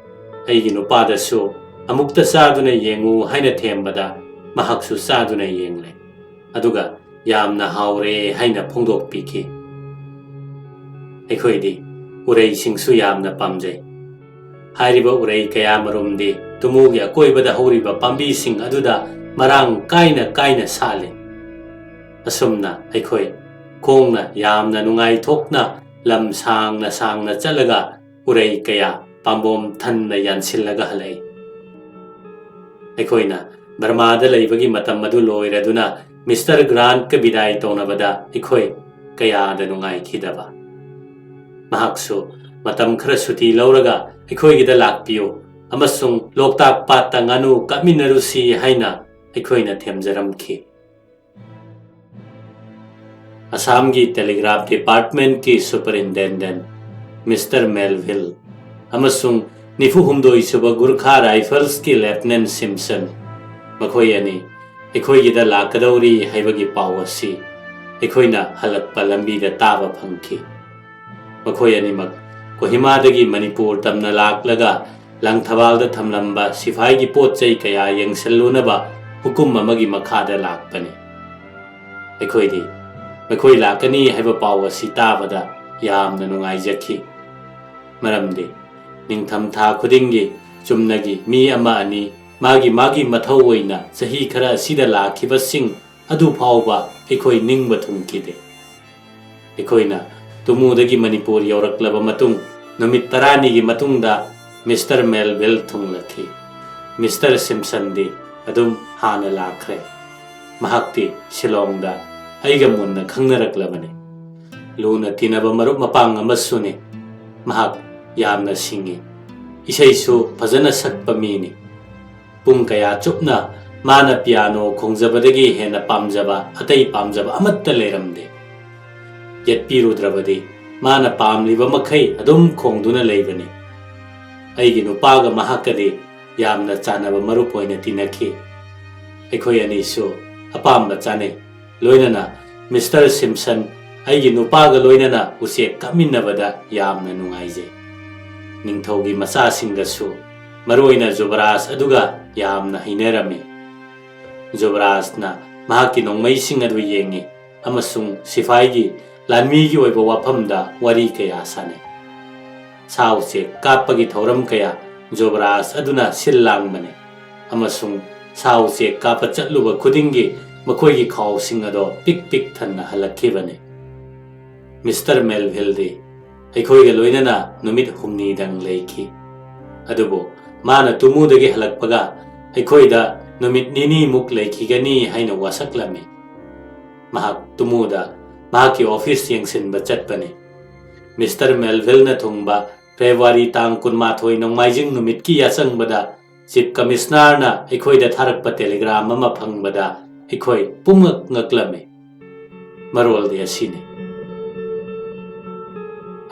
ꯑꯩꯒꯤ ꯅꯨꯄꯥꯗꯁꯨ ꯑꯃꯨꯛꯇ ꯆꯥꯗꯨꯅ ꯌꯦꯡꯉꯨ ꯍꯥꯏꯅ ꯊꯦꯝꯕꯗ, ꯃꯍꯥꯛꯁꯨ ꯆꯥꯗꯨꯅ ꯌꯦꯡꯂꯦ, ꯑꯗꯨꯒ ꯌꯥꯝꯅ ꯍꯥꯎꯔꯦ ꯍꯥꯏꯅ ꯐꯣꯡꯗꯣꯛꯄꯤꯈꯤ꯫ ꯑꯩꯈꯣꯏꯗꯤ ꯎꯔꯩꯁꯤꯡꯁꯨ ꯌꯥꯝꯅ ꯄꯥꯝꯖꯩ꯫ ꯍꯥꯏꯔꯤꯕ ꯎꯔꯩ ꯀꯌꯥꯃꯔꯨꯝꯗꯤ ꯇꯨꯃꯨꯒꯤ ꯑꯀꯣꯏꯕꯗ ꯍꯧꯔꯤꯕ ꯄꯥꯝꯕꯤꯁꯤꯡ ꯑꯗꯨꯗ ꯃꯔꯥꯡ ꯀꯥꯏꯅ ꯀꯥꯏꯅ ꯁꯥꯠꯂꯤ꯫ ꯑꯁꯨꯝꯅ ꯑꯩꯈꯣꯏ ꯈꯣꯡꯅ ꯌꯥꯝꯅ ꯅꯨꯡꯉꯥꯏꯊꯣꯛꯅ ꯂꯝ ꯁꯥꯡꯅ ꯁꯥꯡꯅ ꯆꯠꯂꯒ ꯎꯔꯩ ꯀꯌꯥ ꯄꯥꯝꯕꯣꯝ ꯊꯟꯅ ꯌꯥꯟꯁꯤꯜꯂꯒ ꯍꯜꯂꯛꯏ꯫ ꯑꯩꯈꯣꯏꯅ ꯕꯔꯃꯥꯗ ꯂꯩꯕꯒꯤ ꯃꯇꯝ ꯑꯗꯨ ꯂꯣꯏꯔꯗꯨꯅ ꯃꯤꯁꯇꯔ ꯒ꯭ꯔꯥꯟꯠꯀ ꯕꯤꯗꯥꯏ ꯇꯧꯅꯕꯗ ꯑꯩꯈꯣꯏ ꯀꯌꯥꯗ ꯅꯨꯡꯉꯥꯏꯈꯤꯗꯕ꯫ ꯃꯍꯥꯛꯁꯨ ꯃꯇꯝ ꯈꯔ ꯁꯨꯇꯤ ꯂꯧꯔꯒ ꯑꯩꯈꯣꯏꯒꯤꯗ ꯂꯥꯛꯄꯤꯌꯨ ꯑꯃꯁꯨꯡ ꯂꯣꯛꯇꯥꯛ ꯄꯥꯠꯇ ꯉꯥꯅꯨ ꯀꯥꯞꯃꯤꯟꯅꯔꯨꯁꯤ ꯍꯥꯏꯅ ꯑꯩꯈꯣꯏꯅ ꯊꯦꯝꯖꯔꯝꯈꯤ꯫ ꯑꯁꯥꯝꯒꯤ ꯇꯦꯂꯤꯒ꯭ꯔꯥꯐ ꯗꯤꯄꯥꯔꯠꯃꯦꯟꯠꯀꯤ ꯁꯨꯄꯔꯤꯟꯇꯦꯟꯗꯦꯟꯠ ꯃꯤꯁꯇꯔ ꯃꯦꯜꯚꯤꯜ ꯑꯃꯁꯨꯡ ꯅꯤꯐꯨ ꯍꯨꯝꯗꯣꯏ ꯁꯨꯕ ꯒꯨꯔꯈꯥ ꯔꯥꯏꯐꯜꯁꯀꯤ ꯂꯦꯐꯇꯤꯅꯦꯟꯠ ꯁꯤꯝꯁꯟ, ꯃꯈꯣꯏ ꯑꯅꯤ ꯑꯩꯈꯣꯏꯒꯤꯗ ꯂꯥꯛꯀꯗꯧꯔꯤ ꯍꯥꯏꯕꯒꯤ ꯄꯥꯎ ꯑꯁꯤ ꯑꯩꯈꯣꯏꯅ ꯍꯜꯂꯛꯄ ꯂꯝꯕꯤꯗ ꯇꯥꯕ ꯐꯪꯈꯤ꯫ ꯃꯈꯣꯏ ꯑꯅꯤꯃꯛ ꯀꯣꯍꯤꯃꯥꯗꯒꯤ ꯃꯅꯤꯄꯨꯔ ꯇꯝꯅ ꯂꯥꯛꯂꯒ ꯂꯪꯊꯕꯥꯜꯗ ꯊꯝꯂꯝꯕ ꯁꯤꯐꯥꯏꯒꯤ ꯄꯣꯠ ꯆꯩ ꯀꯌꯥ ꯌꯦꯡꯁꯤꯜꯂꯨꯅꯕ ꯍꯨꯀꯨꯝ ꯑꯃꯒꯤ ꯃꯈꯥꯗ ꯂꯥꯛꯄꯅꯤ꯫ ꯑꯩꯈꯣꯏꯗꯤ ꯃꯈꯣꯏ ꯂꯥꯛꯀꯅꯤ ꯍꯥꯏꯕ ꯄꯥꯎ ꯑꯁꯤ ꯇꯥꯕꯗ ꯌꯥꯝꯅ ꯅꯨꯡꯉꯥꯏꯖꯈꯤ꯫ ꯃꯔꯝꯗꯤ ꯅꯤꯡꯊꯝ ꯊꯥ ꯈꯨꯗꯤꯡꯒꯤ ꯆꯨꯝꯅꯒꯤ ꯃꯤ ꯑꯃ ꯑꯅꯤ ꯃꯥꯒꯤ ꯃꯥꯒꯤ ꯃꯊꯧ ꯑꯣꯏꯅ ꯆꯍꯤ ꯈꯔ ꯑꯁꯤꯗ ꯂꯥꯛꯈꯤꯕꯁꯤꯡ ꯑꯗꯨ ꯐꯥꯎꯕ ꯑꯩꯈꯣꯏ ꯅꯤꯡꯕ ꯊꯨꯡꯈꯤꯗꯦ꯫ ꯑꯩꯈꯣꯏꯅ ꯇꯨꯃꯨꯗꯒꯤ ꯃꯅꯤꯄꯨꯔ ꯌꯧꯔꯛꯂꯕ ꯃꯇꯨꯡ ꯅꯨꯃꯤꯠ ꯇꯔꯥꯅꯤꯒꯤ ꯃꯇꯨꯡꯗ ꯃꯤꯁꯇꯔ ꯃꯦꯜꯚꯤꯜ ꯊꯨꯡꯂꯛꯈꯤ꯫ ꯃꯤꯁꯇꯔ ꯁꯤꯝꯁꯟꯗꯤ ꯑꯗꯨꯝ ꯍꯥꯟꯅ ꯂꯥꯛꯈ꯭ꯔꯦ꯫ ꯃꯍꯥꯛꯇꯤ ꯁꯤꯂꯣꯡꯗ ꯑꯩꯒ ꯃꯨꯟꯅ ꯈꯪꯅꯔꯛꯂꯕꯅꯤ꯫ ꯂꯨꯅ ꯇꯤꯟꯅꯕ ꯃꯔꯨꯞ ꯃꯄꯥꯡ ꯑꯃꯁꯨꯅꯤ꯫ ꯃꯍꯥꯛ ꯌꯥꯝꯅ ꯁꯤꯡꯉꯤ꯫ ꯏꯁꯩꯁꯨ ꯐꯖꯅ ꯁꯛꯄ ꯃꯤꯅꯤ꯫ ꯄꯨꯡ ꯀꯌꯥ ꯆꯨꯞꯅ ꯃꯥꯅ ꯄꯤꯌꯥꯅꯣ ꯈꯣꯡꯖꯕꯗꯒꯤ ꯍꯦꯟꯅ ꯄꯥꯝꯖꯕ ꯑꯇꯩ ꯄꯥꯝꯖꯕ ꯑꯃꯠꯇ ꯂꯩꯔꯝꯗꯦ꯫ ꯌꯦꯠꯄꯤꯔꯨꯗ꯭ꯔꯕꯗꯤ ꯃꯥꯅ ꯄꯥꯝꯂꯤꯕ ꯃꯈꯩ ꯑꯗꯨꯝ ꯈꯣꯡꯗꯨꯅ ꯂꯩꯕꯅꯤ꯫ ꯑꯩꯒꯤ ꯅꯨꯄꯥꯒ ꯃꯍꯥꯛꯀꯗꯤ ꯌꯥꯝꯅ ꯆꯥꯟꯅꯕ ꯃꯔꯨꯞ ꯑꯣꯏꯅ ꯇꯤꯟꯅꯈꯤ꯫ ꯑꯩꯈꯣꯏ ꯑꯅꯤꯁꯨ ꯑꯄꯥꯝꯕ ꯆꯥꯅꯩ꯫ ꯂꯣꯏꯅꯅ ꯃꯤꯁꯇꯔ ꯁꯤꯝꯁꯟ ꯑꯩꯒꯤ ꯅꯨꯄꯥꯒ ꯂꯣꯏꯅꯅ ꯎꯆꯦꯛ ꯀꯥꯞꯃꯤꯟꯅꯕꯗ ꯌꯥꯝꯅ ꯅꯨꯡꯉꯥꯏꯖꯩ꯫ ꯅꯤꯡꯊꯧꯒꯤ ꯃꯆꯥꯁꯤꯡꯒꯁꯨ, ꯃꯔꯨꯑꯣꯏꯅ ꯖꯨꯕꯔꯥꯖ ꯑꯗꯨꯒ ꯌꯥꯝꯅ ꯍꯩꯅꯔꯝꯃꯤ꯫ ꯖꯨꯕꯔꯥꯖꯅ ꯃꯍꯥꯛꯀꯤ ꯅꯣꯡꯃꯩꯁꯤꯡ ꯑꯗꯨ ꯌꯦꯡꯉꯤ ꯑꯃꯁꯨꯡ ꯁꯤꯐꯥꯏꯒꯤ ꯂꯥꯟꯃꯤꯒꯤ ꯑꯣꯏꯕ ꯋꯥꯐꯝꯗ ꯋꯥꯔꯤ ꯀꯌꯥ ꯁꯥꯟꯅꯩ꯫ ꯁꯥ ꯎꯆꯦꯛ ꯀꯥꯞꯄꯒꯤ ꯊꯧꯔꯝ ꯀꯌꯥ ꯖꯣꯕꯔꯥꯖ ꯑꯗꯨꯅ ꯁꯤꯜ ꯂꯥꯡꯕꯅꯤ ꯑꯃꯁꯨꯡ ꯁꯥ ꯎꯆꯦꯛ ꯀꯥꯞꯄ ꯆꯠꯂꯨꯕ ꯈꯨꯗꯤꯡꯒꯤ ꯃꯈꯣꯏꯒꯤ ꯈꯥꯎꯁꯤꯡ ꯑꯗꯣ ꯄꯤꯛ ꯄꯤꯛ ꯊꯟꯅ ꯍꯜꯂꯛꯈꯤꯕꯅꯤ꯫ ꯃꯤꯁꯇꯔ ꯃꯦꯜꯚꯤꯜꯗꯤ ꯑꯩꯈꯣꯏꯒ ꯂꯣꯏꯅꯅ ꯅꯨꯃꯤꯠ ꯍꯨꯝꯅꯤꯗꯪ ꯂꯩꯈꯤ꯫ ꯑꯗꯨꯕꯨ ꯃꯥꯅ ꯇꯨꯃꯨꯗꯒꯤ ꯍꯜꯂꯛꯄꯒ ꯑꯩꯈꯣꯏꯗ ꯅꯨꯃꯤꯠ ꯅꯤꯅꯤꯃꯨꯛ ꯂꯩꯈꯤꯒꯅꯤ ꯍꯥꯏꯅ ꯋꯥꯁꯛꯂꯝꯃꯤ꯫ ꯃꯍꯥꯛ ꯇꯨꯃꯨꯗ ꯃꯍꯥꯛꯀꯤ ꯑꯣꯐꯤꯁ ꯌꯦꯡꯁꯤꯟꯕ ꯆꯠꯄꯅꯤ꯫ ꯃꯤꯁꯇꯔ ꯃꯦꯜꯚꯤꯜꯅ ꯊꯨꯡꯕ ꯐꯦꯕ꯭ꯔꯨꯋꯥꯔꯤ ꯇꯥꯡ ꯀꯨꯟꯃꯥꯊꯣꯏ ꯅꯣꯡꯃꯥꯏꯖꯤꯡ ꯅꯨꯃꯤꯠꯀꯤ ꯌꯥꯆꯪꯕꯗ ꯆꯤꯐ ꯀꯃꯤꯁꯅꯔꯅ ꯑꯩꯈꯣꯏꯗ ꯊꯥꯔꯛꯄ ꯇꯦꯂꯤꯒ꯭ꯔꯥꯝ ꯑꯃ ꯐꯪꯕꯗ ꯑꯩꯈꯣꯏ ꯄꯨꯝꯉꯛ ꯉꯛꯂꯝꯃꯤ꯫ ꯃꯔꯣꯜꯗꯤ ꯑꯁꯤꯅꯤ꯫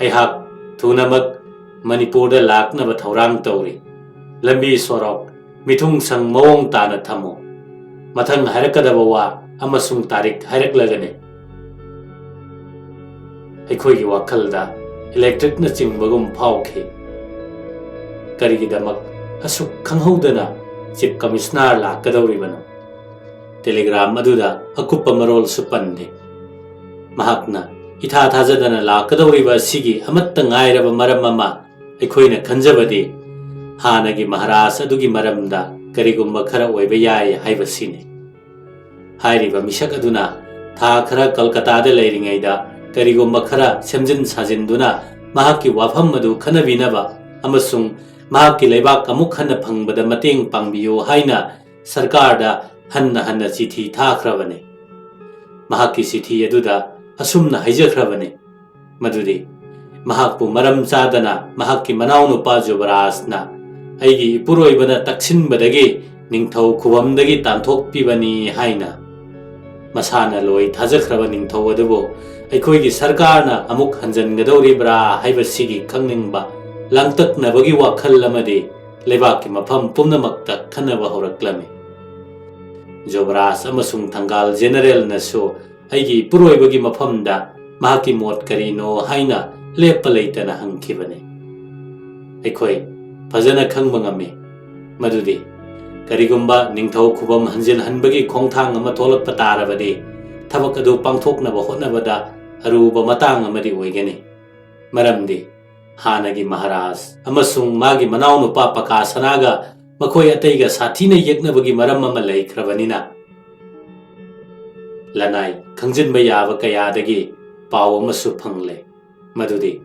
ꯑꯩꯍꯥꯛ ꯊꯨꯅꯃꯛ ꯃꯅꯤꯄꯨꯔꯗ ꯂꯥꯛꯅꯕ ꯊꯧꯔꯥꯡ ꯇꯧꯔꯤ꯫ ꯂꯝꯕꯤ ꯁꯣꯔꯣꯛ, ꯃꯤꯊꯨꯡꯁꯪ ꯃꯑꯣꯡ ꯇꯥꯅ ꯊꯝꯃꯨ꯫ ꯃꯊꯪ ꯍꯥꯏꯔꯛꯀꯗꯕ ꯋꯥ ꯑꯃꯁꯨꯡ ꯇꯥꯔꯤꯛ ꯍꯥꯏꯔꯛꯂꯒꯅꯤ꯫ ꯑꯩꯈꯣꯏꯒꯤ ꯋꯥꯈꯜꯗ ꯏꯂꯦꯛꯇ꯭ꯔꯤꯛꯅ ꯆꯤꯡꯕꯒꯨꯝ ꯐꯥꯎꯈꯤ꯫ ꯀꯔꯤꯒꯤꯗꯃꯛ ꯑꯁꯨꯛ ꯈꯪꯍꯧꯗꯅ ꯆꯤꯐ ꯀꯃꯤꯁꯅꯔ ꯂꯥꯛꯀꯗꯧꯔꯤꯕꯅꯣ? ꯇꯦꯂꯤꯒ꯭ꯔꯥꯝ ꯑꯗꯨꯗ ꯑꯀꯨꯞꯄ ꯃꯔꯣꯜꯁꯨ ꯄꯟꯗꯦ꯫ ꯃꯍꯥꯛꯅ ꯏꯊꯥ ꯊꯥꯖꯗꯅ ꯂꯥꯛꯀꯗꯧꯔꯤꯕ ꯑꯁꯤꯒꯤ ꯑꯃꯠꯇ ꯉꯥꯏꯔꯕ ꯃꯔꯝ ꯑꯃ ꯑꯩꯈꯣꯏꯅ ꯈꯟꯖꯕꯗꯤ ꯍꯥꯟꯅꯒꯤ ꯃꯍꯥꯔꯥꯖ ꯑꯗꯨꯒꯤ ꯃꯔꯝꯗ ꯀꯔꯤꯒꯨꯝꯕ ꯈꯔ ꯑꯣꯏꯕ ꯌꯥꯏ ꯍꯥꯏꯕꯁꯤꯅꯤ꯫ ꯍꯥꯏꯔꯤꯕ ꯃꯤꯁꯛ ꯑꯗꯨꯅ ꯊꯥ ꯈꯔ ꯀꯜꯀꯇꯥꯗ ꯂꯩꯔꯤꯉꯩꯗ ꯀꯔꯤꯒꯨꯝꯕ ꯈꯔ ꯁꯦꯝꯖꯤꯟ ꯁꯥꯖꯤꯟꯗꯨꯅ ꯃꯍꯥꯛꯀꯤ ꯋꯥꯐꯝ ꯑꯗꯨ ꯈꯟꯅꯕꯤꯅꯕ ꯑꯃꯁꯨꯡ ꯃꯍꯥꯛꯀꯤ ꯂꯩꯕꯥꯛ ꯑꯃꯨꯛ ꯍꯟꯅ ꯐꯪꯕꯗ ꯃꯇꯦꯡ ꯄꯥꯡꯕꯤꯌꯨ ꯍꯥꯏꯅ ꯁꯔꯀꯥꯔꯗ ꯍꯟꯅ ꯍꯟꯅ ꯆꯤꯊꯤ ꯊꯥꯈ꯭ꯔꯕꯅꯤ꯫ ꯃꯍꯥꯛꯀꯤ ꯆꯤꯊꯤ ꯑꯗꯨꯗ ꯑꯁꯨꯝꯅ ꯍꯥꯏꯖꯈ꯭ꯔꯕꯅꯤ ꯃꯗꯨꯗꯤ ꯃꯍꯥꯛꯄꯨ ꯃꯔꯝ ꯆꯥꯗꯅ ꯃꯍꯥꯛꯀꯤ ꯃꯅꯥꯎꯅꯨꯄꯥ ꯖꯨꯕꯔꯥꯖꯅ ꯑꯩꯒꯤ ꯏꯄꯨꯔꯣꯏꯕꯅ ꯇꯛꯁꯤꯟꯕꯗꯒꯤ ꯅꯤꯡꯊꯧ ꯈꯨꯕꯝꯗꯒꯤ ꯇꯥꯟꯊꯣꯛꯄꯤꯕꯅꯤ ꯍꯥꯏꯅ꯫ ꯃꯁꯥꯅ ꯂꯣꯏ ꯊꯥꯖꯈ꯭ꯔꯕ ꯅꯤꯡꯊꯧ ꯑꯗꯨꯕꯨ ꯑꯩꯈꯣꯏꯒꯤ ꯁꯔꯀꯥꯔꯅ ꯑꯃꯨꯛ ꯍꯟꯖꯟꯒꯗꯧꯔꯤꯕ꯭ꯔꯥ ꯍꯥꯏꯕꯁꯤꯒꯤ ꯈꯪꯅꯤꯡꯕ ꯂꯥꯡꯇꯛꯅꯕꯒꯤ ꯋꯥꯈꯜ ꯑꯃꯗꯤ ꯂꯩꯕꯥꯛꯀꯤ ꯃꯐꯝ ꯄꯨꯝꯅꯃꯛꯇ ꯈꯟꯅꯕ ꯍꯧꯔꯛꯂꯝꯃꯤ꯫ ꯖꯣꯕꯔꯥꯖ ꯑꯃꯁꯨꯡ ꯊꯪꯒꯥꯜ ꯖꯦꯅꯔꯦꯜꯅꯁꯨ ꯑꯩꯒꯤ ꯏꯄꯨꯔꯣꯏꯕꯒꯤ ꯃꯐꯝꯗ ꯃꯍꯥꯛꯀꯤ ꯃꯣꯠ ꯀꯔꯤꯅꯣ ꯍꯥꯏꯅ ꯂꯦꯞꯄ ꯂꯩꯇꯅ ꯍꯪꯈꯤꯕꯅꯤ꯫ ꯑꯩꯈꯣꯏ ꯐꯖꯅ ꯈꯪꯕ ꯉꯝꯃꯤ ꯃꯗꯨꯗꯤ ꯀꯔꯤꯒꯨꯝꯕ ꯅꯤꯡꯊꯧ ꯈꯨꯕꯝ ꯍꯟꯖꯤꯜꯍꯟꯕꯒꯤ ꯈꯣꯡꯊꯥꯡ ꯑꯃ ꯊꯣꯛꯂꯛꯄ ꯇꯥꯔꯕꯗꯤ ꯊꯕꯛ ꯑꯗꯨ ꯄꯥꯡꯊꯣꯛꯅꯕ ꯍꯣꯠꯅꯕꯗ ꯑꯔꯨꯕ ꯃꯇꯥꯡ ꯑꯃꯗꯤ ꯑꯣꯏꯒꯅꯤ꯫ ꯃꯔꯝꯗꯤ ꯍꯥꯟꯅꯒꯤ ꯃꯍꯥꯔꯥꯖ ꯑꯃꯁꯨꯡ ꯃꯥꯒꯤ ꯃꯅꯥꯎꯅꯨꯄꯥ ꯄꯀꯥꯁꯅꯥꯒ ꯃꯈꯣꯏ ꯑꯇꯩꯒ ꯁꯥꯊꯤꯅ ꯌꯦꯛꯅꯕꯒꯤ ꯃꯔꯝ ꯑꯃ ꯂꯩꯈ꯭ꯔꯕꯅꯤꯅ, ꯂꯅꯥꯏ ꯈꯪꯖꯤꯟꯕ ꯌꯥꯕ ꯀꯌꯥꯗꯒꯤ ꯄꯥꯎ ꯑꯃꯁꯨ ꯐꯪꯂꯦ, ꯃꯗꯨꯗꯤ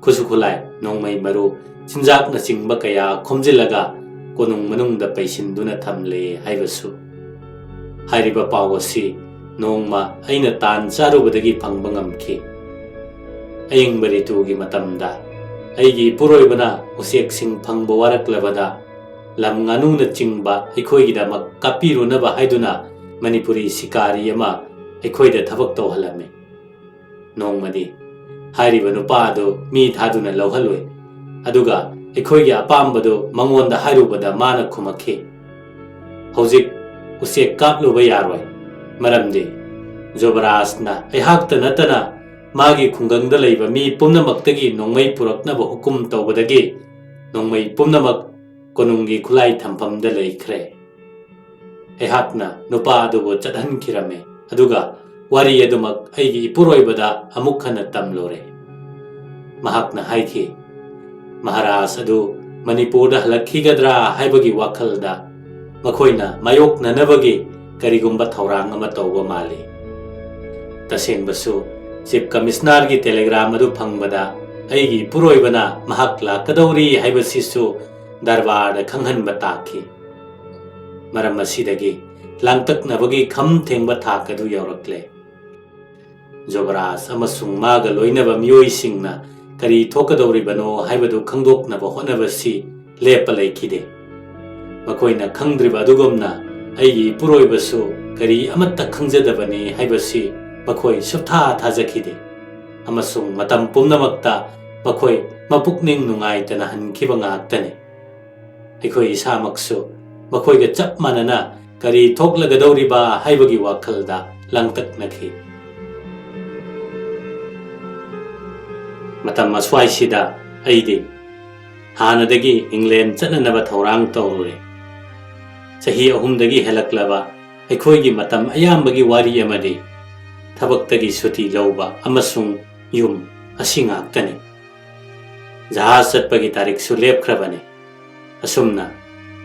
ꯈꯨꯠꯁꯨ ꯈꯨꯠꯂꯥꯏ, ꯅꯣꯡꯃꯩ ꯃꯔꯨ, ꯆꯤꯟꯖꯥꯛꯅꯆꯤꯡꯕ ꯀꯌꯥ ꯈꯣꯝꯖꯤꯜꯂꯒ ꯀꯣꯅꯨꯡ ꯃꯅꯨꯡꯗ ꯄꯩꯁꯤꯟꯗꯨꯅ ꯊꯝꯂꯦ ꯍꯥꯏꯕꯁꯨ꯫ ꯍꯥꯏꯔꯤꯕ ꯄꯥꯎ ꯑꯁꯤ ꯅꯣꯡꯃ ꯑꯩꯅ ꯇꯥꯟ ꯆꯥꯔꯨꯕꯗꯒꯤ ꯐꯪꯕ ꯉꯝꯈꯤ꯫ ꯑꯏꯪꯕ ꯔꯤꯇꯨꯒꯤ ꯃꯇꯝꯗ ꯑꯩꯒꯤ ꯏꯄꯨꯔꯣꯏꯕꯅ ꯎꯆꯦꯛꯁꯤꯡ ꯐꯪꯕ ꯋꯥꯔꯛꯂꯕꯗ ꯂꯝ ꯉꯥꯅꯨꯅꯆꯤꯡꯕ ꯑꯩꯈꯣꯏꯒꯤꯗꯃꯛ ꯀꯥꯞꯄꯤꯔꯨꯅꯕ ꯍꯥꯏꯗꯨꯅ ꯃꯅꯤꯄꯨꯔꯤ ꯁꯤꯀꯥꯔꯤ ꯑꯃ ꯑꯩꯈꯣꯏꯗ ꯊꯕꯛ ꯇꯧꯍꯜꯂꯝꯃꯤ꯫ ꯅꯣꯡꯃꯗꯤ ꯍꯥꯏꯔꯤꯕ ꯅꯨꯄꯥ ꯑꯗꯨ ꯃꯤ ꯊꯥꯗꯨꯅ ꯂꯧꯍꯜꯂꯨꯏ, ꯑꯗꯨꯒ ꯑꯩꯈꯣꯏꯒꯤ ꯑꯄꯥꯝꯕꯗꯨ ꯃꯉꯣꯟꯗ ꯍꯥꯏꯔꯨꯕꯗ ꯃꯥꯅ ꯈꯨꯝꯃꯛꯈꯤ, "ꯍꯧꯖꯤꯛ ꯎꯆꯦꯛ ꯀꯥꯞꯂꯨꯕ ꯌꯥꯔꯣꯏ, ꯃꯔꯝꯗꯤ ꯖꯣꯕꯔꯥꯖꯅ ꯑꯩꯍꯥꯛꯇ ꯅꯠꯇꯅ ꯃꯥꯒꯤ ꯈꯨꯡꯒꯪꯗ ꯂꯩꯕ ꯃꯤ ꯄꯨꯝꯅꯃꯛꯇꯒꯤ ꯅꯣꯡꯃꯩ ꯄꯨꯔꯛꯅꯕ ꯍꯨꯀꯨꯝ ꯇꯧꯕꯗꯒꯤ ꯅꯣꯡꯃꯩ ꯄꯨꯝꯅꯃꯛ ꯀꯣꯅꯨꯡꯒꯤ ꯈꯨꯠꯂꯥꯏ ꯊꯝꯐꯝꯗ ꯂꯩꯈ꯭ꯔꯦ꯫" ꯑꯩꯍꯥꯛꯅ ꯅꯨꯄꯥ ꯑꯗꯨꯕꯨ ꯆꯠꯍꯟꯈꯤꯔꯝꯃꯤ, ꯑꯗꯨꯒ ꯋꯥꯔꯤ ꯑꯗꯨꯃꯛ ꯑꯩꯒꯤ ꯏꯄꯨꯔꯣꯏꯕꯗ ꯑꯃꯨꯛ ꯍꯟꯅ ꯇꯝꯂꯨꯔꯦ꯫ ꯃꯍꯥꯛꯅ ꯍꯥꯏꯈꯤ, ꯃꯍꯥꯔꯥꯖ ꯑꯗꯨ ꯃꯅꯤꯄꯨꯔꯗ ꯍꯜꯂꯛꯈꯤꯒꯗ꯭ꯔꯥ ꯍꯥꯏꯕꯒꯤ ꯋꯥꯈꯜꯗ ꯃꯈꯣꯏꯅ ꯃꯥꯌꯣꯛꯅꯅꯕꯒꯤ ꯀꯔꯤꯒꯨꯝꯕ ꯊꯧꯔꯥꯡ ꯑꯃ ꯇꯧꯕ ꯃꯥꯜꯂꯤ꯫ ꯇꯁꯦꯡꯕꯁꯨ ꯆꯤꯐ ꯀꯃꯤꯁꯅꯔꯒꯤ ꯇꯦꯂꯦꯒ꯭ꯔꯥꯝ ꯑꯗꯨ ꯐꯪꯕꯗ ꯑꯩꯒꯤ ꯏꯄꯨꯔꯣꯏꯕꯅ ꯃꯍꯥꯛ ꯂꯥꯛꯀꯗꯧꯔꯤ ꯍꯥꯏꯕꯁꯤꯁꯨ ꯗꯔꯕꯥꯔꯗ ꯈꯪꯍꯟꯕ ꯇꯥꯈꯤ꯫ ꯃꯔꯝ ꯑꯁꯤꯗꯒꯤ ꯂꯥꯡꯇꯛꯅꯕꯒꯤ ꯈꯝ ꯊꯦꯡꯕ ꯊꯥꯛ ꯑꯗꯨ ꯌꯧꯔꯛꯂꯦ꯫ ꯖꯣꯕꯔꯥꯖ ꯑꯃꯁꯨꯡ ꯃꯥꯒ ꯂꯣꯏꯅꯕ ꯃꯤꯑꯣꯏꯁꯤꯡꯅ ꯀꯔꯤ ꯊꯣꯛꯀꯗꯧꯔꯤꯕꯅꯣ ꯍꯥꯏꯕꯗꯨ ꯈꯪꯗꯣꯛꯅꯕ ꯍꯣꯠꯅꯕꯁꯤ ꯂꯦꯞꯄ ꯂꯩꯈꯤꯗꯦ꯫ ꯃꯈꯣꯏꯅ ꯈꯪꯗ꯭ꯔꯤꯕ ꯑꯗꯨꯒꯨꯝꯅ ꯑꯩꯒꯤ ꯏꯄꯨꯔꯣꯏꯕꯁꯨ ꯀꯔꯤ ꯑꯃꯠꯇ ꯈꯪꯖꯗꯕꯅꯤ ꯍꯥꯏꯕꯁꯤ ꯃꯈꯣꯏ ꯁꯨꯛꯊꯥ ꯊꯥꯖꯈꯤꯗꯦ, ꯑꯃꯁꯨꯡ ꯃꯇꯝ ꯄꯨꯝꯅꯃꯛꯇ ꯃꯈꯣꯏ ꯃꯄꯨꯛꯅꯤꯡ ꯅꯨꯡꯉꯥꯏꯇꯅ ꯍꯟꯈꯤꯕ ꯉꯥꯛꯇꯅꯤ꯫ ꯑꯩꯈꯣꯏ ꯏꯁꯥꯃꯛꯁꯨ ꯃꯈꯣꯏꯒ ꯆꯞ ꯃꯥꯟꯅꯅ ꯀꯔꯤ ꯊꯣꯛꯂꯒꯗꯧꯔꯤꯕ ꯍꯥꯏꯕꯒꯤ ꯋꯥꯈꯜꯗ ꯂꯥꯡꯇꯛꯅꯈꯤ꯫ ꯃꯇꯝ ꯑꯁ꯭ꯋꯥꯏꯁꯤꯗ ꯑꯩꯗꯤ ꯍꯥꯟꯅꯗꯒꯤ ꯏꯪꯂꯦꯟ ꯆꯠꯅꯅꯕ ꯊꯧꯔꯥꯡ ꯇꯧꯔꯨꯔꯦ꯫ ꯆꯍꯤ ꯑꯍꯨꯝꯗꯒꯤ ꯍꯦꯜꯂꯛꯂꯕ ꯑꯩꯈꯣꯏꯒꯤ ꯃꯇꯝ ꯑꯌꯥꯝꯕꯒꯤ ꯋꯥꯔꯤ ꯑꯃꯗꯤ ꯊꯕꯛꯇꯒꯤ ꯁꯨꯇꯤ ꯂꯧꯕ ꯑꯃꯁꯨꯡ ꯌꯨꯝ ꯑꯁꯤ ꯉꯥꯛꯇꯅꯤ꯫ ꯖꯍꯥꯖ ꯆꯠꯄꯒꯤ ꯇꯥꯔꯤꯛꯁꯨ ꯂꯦꯞꯈ꯭ꯔꯕꯅꯤ꯫ ꯑꯁꯨꯝꯅ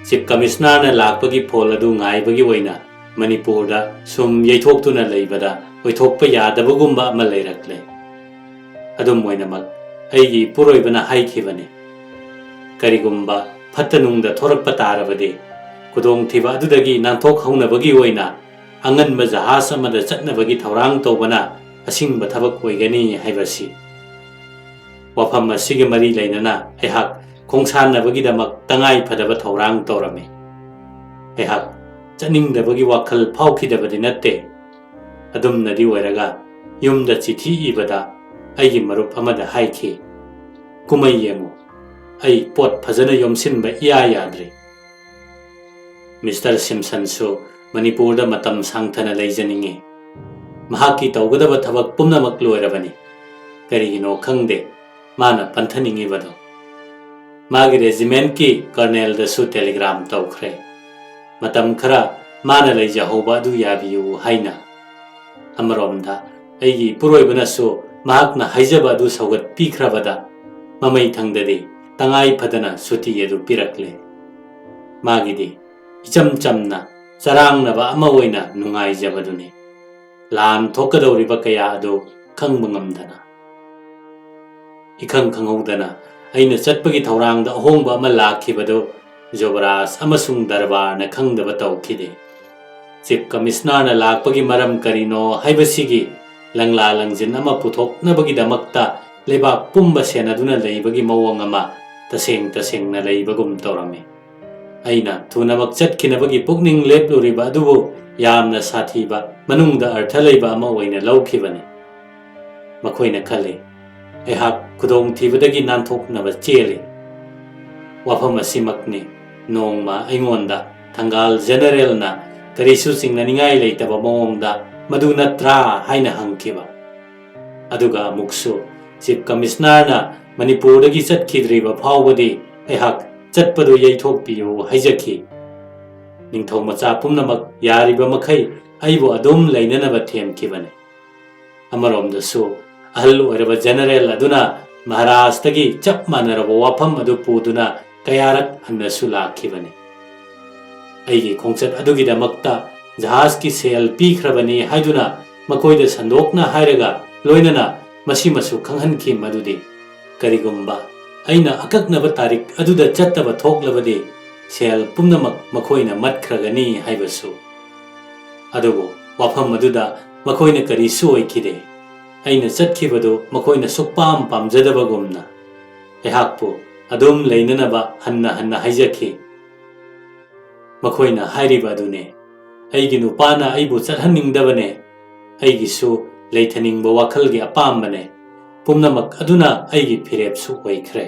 Chief Commissionerꯅ ꯂꯥꯛꯄꯒꯤ ꯐꯣꯜ ꯑꯗꯨ ꯉꯥꯏꯕꯒꯤ ꯑꯣꯏꯅ ꯃꯅꯤꯄꯨꯔꯗ ꯁꯨꯝ ꯌꯩꯊꯣꯛꯇꯨꯅ ꯂꯩꯕꯗ ꯑꯣꯏꯊꯣꯛꯄ ꯌꯥꯗꯕꯒꯨꯝꯕ ꯑꯃ ꯂꯩꯔꯛꯂꯦ꯫ ꯑꯗꯨꯝ ꯑꯣꯏꯅꯃꯛ, ꯑꯩꯒꯤ ꯏꯄꯨꯔꯣꯏꯕꯅ ꯍꯥꯏꯈꯤꯕꯅꯤ, "ꯀꯔꯤꯒꯨꯝꯕ ꯐꯠꯇ ꯅꯨꯡꯗ ꯊꯣꯔꯛꯄ ꯇꯥꯔꯕꯗꯤ, ꯈꯨꯗꯣꯡꯊꯤꯕ ꯑꯗꯨꯗꯒꯤ ꯅꯥꯟꯊꯣꯛꯍꯧꯅꯕꯒꯤ ꯑꯣꯏꯅ ꯑꯉꯟꯕ ꯖꯍꯥꯖ ꯑꯃꯗ ꯆꯠꯅꯕꯒꯤ ꯊꯧꯔꯥꯡ ꯇꯧꯕꯅ ꯑꯁꯤꯡꯕ ꯊꯕꯛ ꯑꯣꯏꯒꯅꯤ" ꯍꯥꯏꯕꯁꯤ꯫ ꯋꯥꯐꯝ ꯑꯁꯤꯒ ꯃꯔꯤ ꯂꯩꯅꯅ ꯑꯩꯍꯥꯛ ꯈꯣꯡꯁꯥꯟꯅꯕꯒꯤꯗꯃꯛ ꯇꯉꯥꯏ ꯐꯗꯕ ꯊꯧꯔꯥꯡ ꯇꯧꯔꯝꯃꯤ꯫ ꯑꯩꯍꯥꯛ ꯆꯠꯅꯤꯡꯗꯕꯒꯤ ꯋꯥꯈꯜ ꯐꯥꯎꯈꯤꯗꯕꯗꯤ ꯅꯠꯇꯦ꯫ ꯑꯗꯨꯝꯅꯗꯤ ꯑꯣꯏꯔꯒ, ꯌꯨꯝꯗ ꯆꯤꯊꯤ ꯏꯕꯗ ꯑꯩꯒꯤ ꯃꯔꯨꯞ ꯑꯃꯗ ꯍꯥꯏꯈꯤ, "ꯀꯨꯝꯍꯩ ꯌꯦꯡꯉꯨ, ꯑꯩ ꯄꯣꯠ ꯐꯖꯅ ꯌꯣꯝꯁꯤꯟꯕ ꯏꯌꯥ ꯌꯥꯗ꯭ꯔꯤ꯫ ꯃꯤꯁꯇꯔ ꯁꯤꯝꯁꯟꯁꯨ ꯃꯅꯤꯄꯨꯔꯗ ꯃꯇꯝ ꯁꯥꯡꯊꯅ ꯂꯩꯖꯅꯤꯡꯏ꯫ ꯃꯍꯥꯛꯀꯤ ꯇꯧꯒꯗꯕ ꯊꯕꯛ ꯄꯨꯝꯅꯃꯛ ꯂꯣꯏꯔꯕꯅꯤ꯫ ꯀꯔꯤꯒꯤꯅꯣ ꯈꯪꯗꯦ, ꯃꯥꯅ ꯄꯟꯊꯅꯤꯡꯉꯤꯕꯗꯣ꯫ ꯃꯥꯒꯤ ꯔꯦꯖꯤꯃꯦꯟꯠꯀꯤ ꯀꯔꯅꯦꯜꯗꯁꯨ ꯇꯦꯂꯤꯒ꯭ꯔꯥꯝ ꯇꯧꯈ꯭ꯔꯦ, ꯃꯇꯝ ꯈꯔ ꯃꯥꯅ ꯂꯩꯖꯍꯧꯕ ꯑꯗꯨ ꯌꯥꯕꯤꯌꯨ" ꯍꯥꯏꯅ꯫ ꯑꯃꯔꯣꯝꯗ, ꯑꯩꯒꯤ ꯏꯄꯨꯔꯣꯏꯕꯅꯁꯨ ꯃꯍꯥꯛꯅ ꯍꯥꯏꯖꯕ ꯑꯗꯨ ꯁꯧꯒꯠꯄꯤꯈ꯭ꯔꯕꯗ, ꯃꯃꯩꯊꯪꯗꯗꯤ ꯇꯉꯥꯏ ꯐꯗꯅ ꯁꯨꯇꯤ ꯑꯗꯨ ꯄꯤꯔꯛꯂꯦ꯫ ꯃꯥꯒꯤꯗꯤ ꯏꯆꯝ ꯆꯝꯅ ꯆꯔꯥꯡꯅꯕ ꯑꯃ ꯑꯣꯏꯅ ꯅꯨꯡꯉꯥꯏꯖꯕꯗꯨꯅꯤ, ꯂꯥꯟ ꯊꯣꯛꯀꯗꯧꯔꯤꯕ ꯀꯌꯥ ꯑꯗꯨ ꯈꯪꯕ ꯉꯝꯗꯅ꯫ ꯏꯈꯪ ꯈꯪꯍꯧꯗꯅ ꯑꯩꯅ ꯆꯠꯄꯒꯤ ꯊꯧꯔꯥꯡꯗ ꯑꯍꯣꯡꯕ ꯑꯃ ꯂꯥꯛꯈꯤꯕꯗꯨ ꯖꯨꯕꯔꯥꯖ ꯑꯃꯁꯨꯡ ꯗꯔꯕꯥꯔꯅ ꯈꯪꯗꯕ ꯇꯧꯈꯤꯗꯦ꯫ ꯆꯤꯐ ꯀꯃꯤꯁꯅꯔꯅ ꯂꯥꯛꯄꯒꯤ ꯃꯔꯝ ꯀꯔꯤꯅꯣ ꯍꯥꯏꯕꯁꯤꯒꯤ ꯂꯪꯂꯥ ꯂꯪꯖꯤꯟ ꯑꯃ ꯄꯨꯊꯣꯛꯅꯕꯒꯤꯗꯃꯛꯇ ꯂꯩꯕꯥꯛ ꯄꯨꯝꯕ ꯁꯦꯟꯅꯗꯨꯅ ꯂꯩꯕꯒꯤ ꯃꯑꯣꯡ ꯑꯃ ꯇꯁꯦꯡ ꯇꯁꯦꯡꯅ ꯂꯩꯕꯒꯨꯝ ꯇꯧꯔꯝꯃꯤ꯫ ꯑꯩꯅ ꯊꯨꯅꯃꯛ ꯆꯠꯈꯤꯅꯕꯒꯤ ꯄꯨꯛꯅꯤꯡ ꯂꯦꯞꯂꯨꯔꯤꯕ ꯑꯗꯨꯕꯨ ꯌꯥꯝꯅ ꯁꯥꯊꯤꯕ, ꯃꯅꯨꯡꯗ ꯑꯔꯊ ꯂꯩꯕ ꯑꯃ ꯑꯣꯏꯅ ꯂꯧꯈꯤꯕꯅꯤ꯫ ꯃꯈꯣꯏꯅ ꯈꯜꯂꯤ, ꯑꯩꯍꯥꯛ ꯈꯨꯗꯣꯡꯊꯤꯕꯗꯒꯤ ꯅꯥꯟꯊꯣꯛꯅꯕ ꯆꯦꯜꯂꯤ꯫ ꯋꯥꯐꯝ ꯑꯁꯤꯃꯛꯅꯤ ꯅꯣꯡꯃ ꯑꯩꯉꯣꯟꯗ ꯊꯪꯒꯥꯜ ꯖꯦꯅꯔꯦꯜꯅ ꯀꯔꯤꯁꯨ ꯆꯤꯡꯅꯅꯤꯡꯉꯥꯏ ꯂꯩꯇꯕ ꯃꯑꯣꯡꯗ "ꯃꯗꯨ ꯅꯠꯇ꯭ꯔꯥ?" ꯍꯥꯏꯅ ꯍꯪꯈꯤꯕ꯫ ꯑꯗꯨꯒ ꯑꯃꯨꯛꯁꯨ ꯆꯤꯐ ꯀꯃꯤꯁꯅꯔꯅ ꯃꯅꯤꯄꯨꯔꯗꯒꯤ ꯆꯠꯈꯤꯗ꯭ꯔꯤꯕ ꯐꯥꯎꯕꯗꯤ ꯑꯩꯍꯥꯛ ꯆꯠꯄꯗꯨ ꯌꯩꯊꯣꯛꯄꯤꯌꯨ ꯍꯥꯏꯖꯈꯤ꯫ ꯅꯤꯡꯊꯧ ꯃꯆꯥ ꯄꯨꯝꯅꯃꯛ ꯌꯥꯔꯤꯕ ꯃꯈꯩ ꯑꯩꯕꯨ ꯑꯗꯨꯝ ꯂꯩꯅꯅꯕ ꯊꯦꯝꯈꯤꯕꯅꯤ꯫ ꯑꯃꯔꯣꯝꯗꯁꯨ ꯑꯍꯜ ꯑꯣꯏꯔꯕ ꯖꯦꯅꯔꯦꯜ ꯑꯗꯨꯅ ꯃꯍꯥꯔꯥꯖꯇꯒꯤ ꯆꯞ ꯃꯥꯟꯅꯔꯕ ꯋꯥꯐꯝ ꯑꯗꯨ ꯄꯨꯗꯨꯅ ꯀꯌꯥꯔꯛ ꯍꯟꯅꯁꯨ ꯂꯥꯛꯈꯤꯕꯅꯤ꯫ ꯑꯩꯒꯤ ꯈꯣꯡꯆꯠ ꯑꯗꯨꯒꯤꯗꯃꯛꯇ ꯖꯍꯥꯖꯀꯤ ꯁꯦꯜ ꯄꯤꯈ꯭ꯔꯕꯅꯤ ꯍꯥꯏꯗꯨꯅ ꯃꯈꯣꯏꯗ ꯁꯟꯗꯣꯛꯅ ꯍꯥꯏꯔꯒ ꯂꯣꯏꯅꯅ ꯃꯁꯤꯃꯁꯨ ꯈꯪꯍꯟꯈꯤ ꯃꯗꯨꯗꯤ ꯀꯔꯤꯒꯨꯝꯕ ꯑꯩꯅ ꯑꯀꯛꯅꯕ ꯇꯥꯔꯤꯛ ꯑꯗꯨꯗ ꯆꯠꯇꯕ ꯊꯣꯛꯂꯕꯗꯤ ꯁꯦꯜ ꯄꯨꯝꯅꯃꯛ ꯃꯈꯣꯏꯅ ꯃꯠꯈ꯭ꯔꯒꯅꯤ ꯍꯥꯏꯕꯁꯨ꯫ ꯑꯗꯨꯕꯨ ꯋꯥꯐꯝ ꯑꯗꯨꯗ ꯃꯈꯣꯏꯅ ꯀꯔꯤꯁꯨ ꯑꯣꯏꯈꯤꯗꯦ꯫ ꯑꯩꯅ ꯆꯠꯈꯤꯕꯗꯨ ꯃꯈꯣꯏꯅ ꯁꯨꯛꯄꯥꯝ ꯄꯥꯝꯖꯗꯕꯒꯨꯝꯅ ꯑꯩꯍꯥꯛꯄꯨ ꯑꯗꯨꯝ ꯂꯩꯅꯅꯕ ꯍꯟꯅ ꯍꯟꯅ ꯍꯥꯏꯖꯈꯤ꯫ ꯃꯈꯣꯏꯅ ꯍꯥꯏꯔꯤꯕ ꯑꯗꯨꯅꯦ, ꯑꯩꯒꯤ ꯅꯨꯄꯥꯅ ꯑꯩꯕꯨ ꯆꯠꯍꯟꯅꯤꯡꯗꯕꯅꯦ꯫ ꯑꯩꯒꯤꯁꯨ ꯂꯩꯊꯅꯤꯡꯕ ꯋꯥꯈꯜꯒꯤ ꯑꯄꯥꯝꯕꯅꯦ꯫ ꯄꯨꯝꯅꯃꯛ ꯑꯗꯨꯅ ꯑꯩꯒꯤ ꯐꯤꯔꯦꯞꯁꯨ ꯑꯣꯏꯈ꯭ꯔꯦ꯫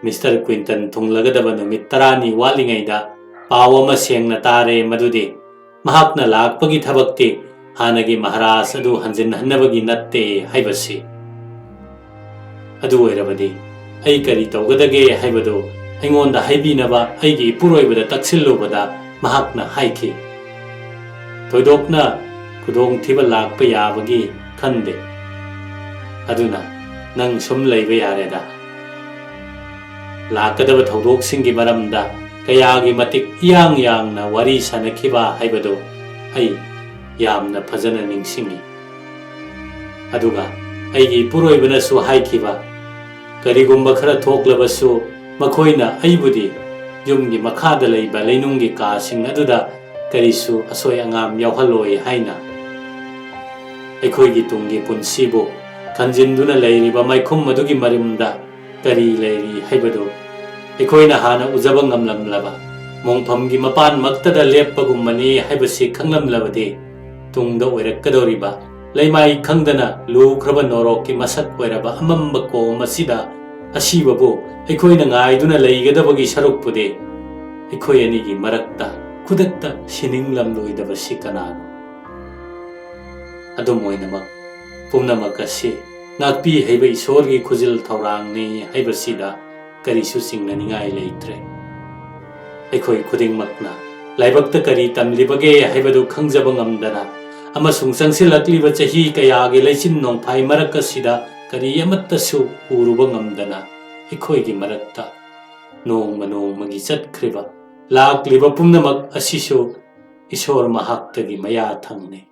ꯃꯤꯁꯇꯔ ꯀ꯭ꯋꯤꯟꯇꯟ ꯊꯨꯡꯂꯒꯗꯕ ꯅꯨꯃꯤꯠ ꯇꯔꯥꯅꯤ ꯋꯥꯠꯂꯤꯉꯩꯗ ꯄꯥꯎ ꯑꯃ ꯁꯦꯡꯅ ꯇꯥꯔꯦ, ꯃꯗꯨꯗꯤ ꯃꯍꯥꯛꯅ ꯂꯥꯛꯄꯒꯤ ꯊꯕꯛꯇꯤ ꯍꯥꯟꯅꯒꯤ ꯃꯍꯥꯔꯥꯖ ꯑꯗꯨ ꯍꯟꯖꯤꯟꯍꯟꯅꯕꯒꯤ ꯅꯠꯇꯦ ꯍꯥꯏꯕꯁꯤ꯫ ꯑꯗꯨ ꯑꯣꯏꯔꯕꯗꯤ ꯑꯩ ꯀꯔꯤ ꯇꯧꯒꯗꯒꯦ ꯍꯥꯏꯕꯗꯨ ꯑꯩꯉꯣꯟꯗ ꯍꯥꯏꯕꯤꯅꯕ ꯑꯩꯒꯤ ꯏꯄꯨꯔꯣꯏꯕꯗ ꯇꯛꯁꯤꯜꯂꯨꯕꯗ ꯃꯍꯥꯛꯅ ꯍꯥꯏꯈꯤ, "ꯊꯣꯏꯗꯣꯛꯅ ꯈꯨꯗꯣꯡꯊꯤꯕ ꯂꯥꯛꯄ ꯌꯥꯕꯒꯤ ꯈꯟꯗꯦ꯫ ꯑꯗꯨꯅ ꯅꯪ ꯁꯨꯝ ꯂꯩꯕ ꯌꯥꯔꯦꯗ꯫" ꯂꯥꯛꯀꯗꯕ ꯊꯧꯗꯣꯛꯁꯤꯡꯒꯤ ꯃꯔꯝꯗ ꯀꯌꯥꯒꯤ ꯃꯇꯤꯛ ꯏꯌꯥꯡ ꯌꯥꯡꯅ ꯋꯥꯔꯤ ꯁꯥꯅꯈꯤꯕ ꯍꯥꯏꯕꯗꯨ ꯑꯩ ꯌꯥꯝꯅ ꯐꯖꯅ ꯅꯤꯡꯁꯤꯡꯏ꯫ ꯑꯗꯨꯒ ꯑꯩꯒꯤ ꯏꯄꯨꯔꯣꯏꯕꯅꯁꯨ ꯍꯥꯏꯈꯤꯕ, ꯀꯔꯤꯒꯨꯝꯕ ꯈꯔ ꯊꯣꯛꯂꯕꯁꯨ ꯃꯈꯣꯏꯅ ꯑꯩꯕꯨꯗꯤ ꯌꯨꯝꯒꯤ ꯃꯈꯥꯗ ꯂꯩꯕ ꯂꯩꯅꯨꯡꯒꯤ ꯀꯥꯁꯤꯡ ꯑꯗꯨꯗ ꯀꯔꯤꯁꯨ ꯑꯁꯣꯏ ꯑꯉꯥꯝ ꯌꯥꯎꯍꯜꯂꯣꯏ ꯍꯥꯏꯅ꯫ ꯑꯩꯈꯣꯏꯒꯤ ꯇꯨꯡꯒꯤ ꯄꯨꯟꯁꯤꯕꯨ ꯈꯟꯖꯤꯟꯗꯨꯅ ꯂꯩꯔꯤꯕ ꯃꯥꯏꯈꯨꯝ ꯑꯗꯨꯒꯤ ꯃꯔꯨꯝꯗ ꯀꯔꯤ ꯂꯩꯔꯤ ꯍꯥꯏꯕꯗꯨ ꯑꯩꯈꯣꯏꯅ ꯍꯥꯟꯅ ꯎꯖꯕ ꯉꯝꯂꯝꯂꯕ ꯃꯣꯡꯐꯝꯒꯤ ꯃꯄꯥꯟꯃꯛꯇꯗ ꯂꯦꯞꯄꯒꯨꯝꯕꯅꯤ ꯍꯥꯏꯕꯁꯤ ꯈꯪꯂꯝꯂꯕꯗꯤ, ꯇꯨꯡꯗ ꯑꯣꯏꯔꯛꯀꯗꯧꯔꯤꯕ ꯂꯩꯃꯥꯏ ꯈꯪꯗꯅ ꯂꯨꯈ꯭ꯔꯕ ꯅꯣꯔꯣꯛꯀꯤ ꯃꯁꯛ ꯑꯣꯏꯔꯕ ꯑꯃꯝꯕ ꯀꯣꯝ ꯑꯁꯤꯗ ꯑꯁꯤꯕꯕꯨ ꯑꯩꯈꯣꯏꯅ ꯉꯥꯏꯗꯨꯅ ꯂꯩꯒꯗꯕꯒꯤ ꯁꯔꯨꯛꯄꯨꯗꯤ, ꯑꯩꯈꯣꯏ ꯑꯅꯤꯒꯤ ꯃꯔꯛꯇ ꯈꯨꯗꯛꯇ ꯁꯤꯅꯤꯡꯂꯝꯂꯣꯏꯗꯕꯁꯤ ꯀꯅꯥꯅꯣ? ꯑꯗꯨꯝ ꯑꯣꯏꯅꯃꯛ, ꯄꯨꯝꯅꯃꯛ ꯑꯁꯤ ꯉꯥꯛꯄꯤ ꯍꯩꯕ ꯏꯁꯣꯔꯒꯤ ꯈꯨꯖꯤꯜ ꯊꯧꯔꯥꯡꯅꯤ ꯍꯥꯏꯕꯁꯤꯗ ꯀꯔꯤꯁꯨ ꯆꯤꯡꯅꯅꯤꯡꯉꯥꯏ ꯂꯩꯇ꯭ꯔꯦ꯫ ꯑꯩꯈꯣꯏ ꯈꯨꯗꯤꯡꯃꯛꯅ ꯂꯥꯏꯕꯛꯇ ꯀꯔꯤ ꯇꯝꯂꯤꯕꯒꯦ ꯍꯥꯏꯕꯗꯨ ꯈꯪꯖꯕ ꯉꯝꯗꯅ ꯑꯃꯁꯨꯡ ꯆꯪꯁꯤꯜꯂꯛꯂꯤꯕ ꯆꯍꯤ ꯀꯌꯥꯒꯤ ꯂꯩꯆꯤꯟ ꯅꯣꯡꯐꯥꯏ ꯃꯔꯛ ꯑꯁꯤꯗ ꯀꯔꯤ ꯑꯃꯠꯇꯁꯨ ꯎꯔꯨꯕ ꯉꯝꯗꯅ ꯑꯩꯈꯣꯏꯒꯤ ꯃꯔꯛꯇ ꯅꯣꯡꯃ ꯅꯣꯡꯃꯒꯤ ꯆꯠꯈ꯭ꯔꯤꯕ, ꯂꯥꯛꯂꯤꯕ ꯄꯨꯝꯅꯃꯛ ꯑꯁꯤꯁꯨ ꯏꯁꯣꯔ ꯃꯍꯥꯛꯇꯒꯤ ꯃꯌꯥ ꯊꯪꯅꯩ꯫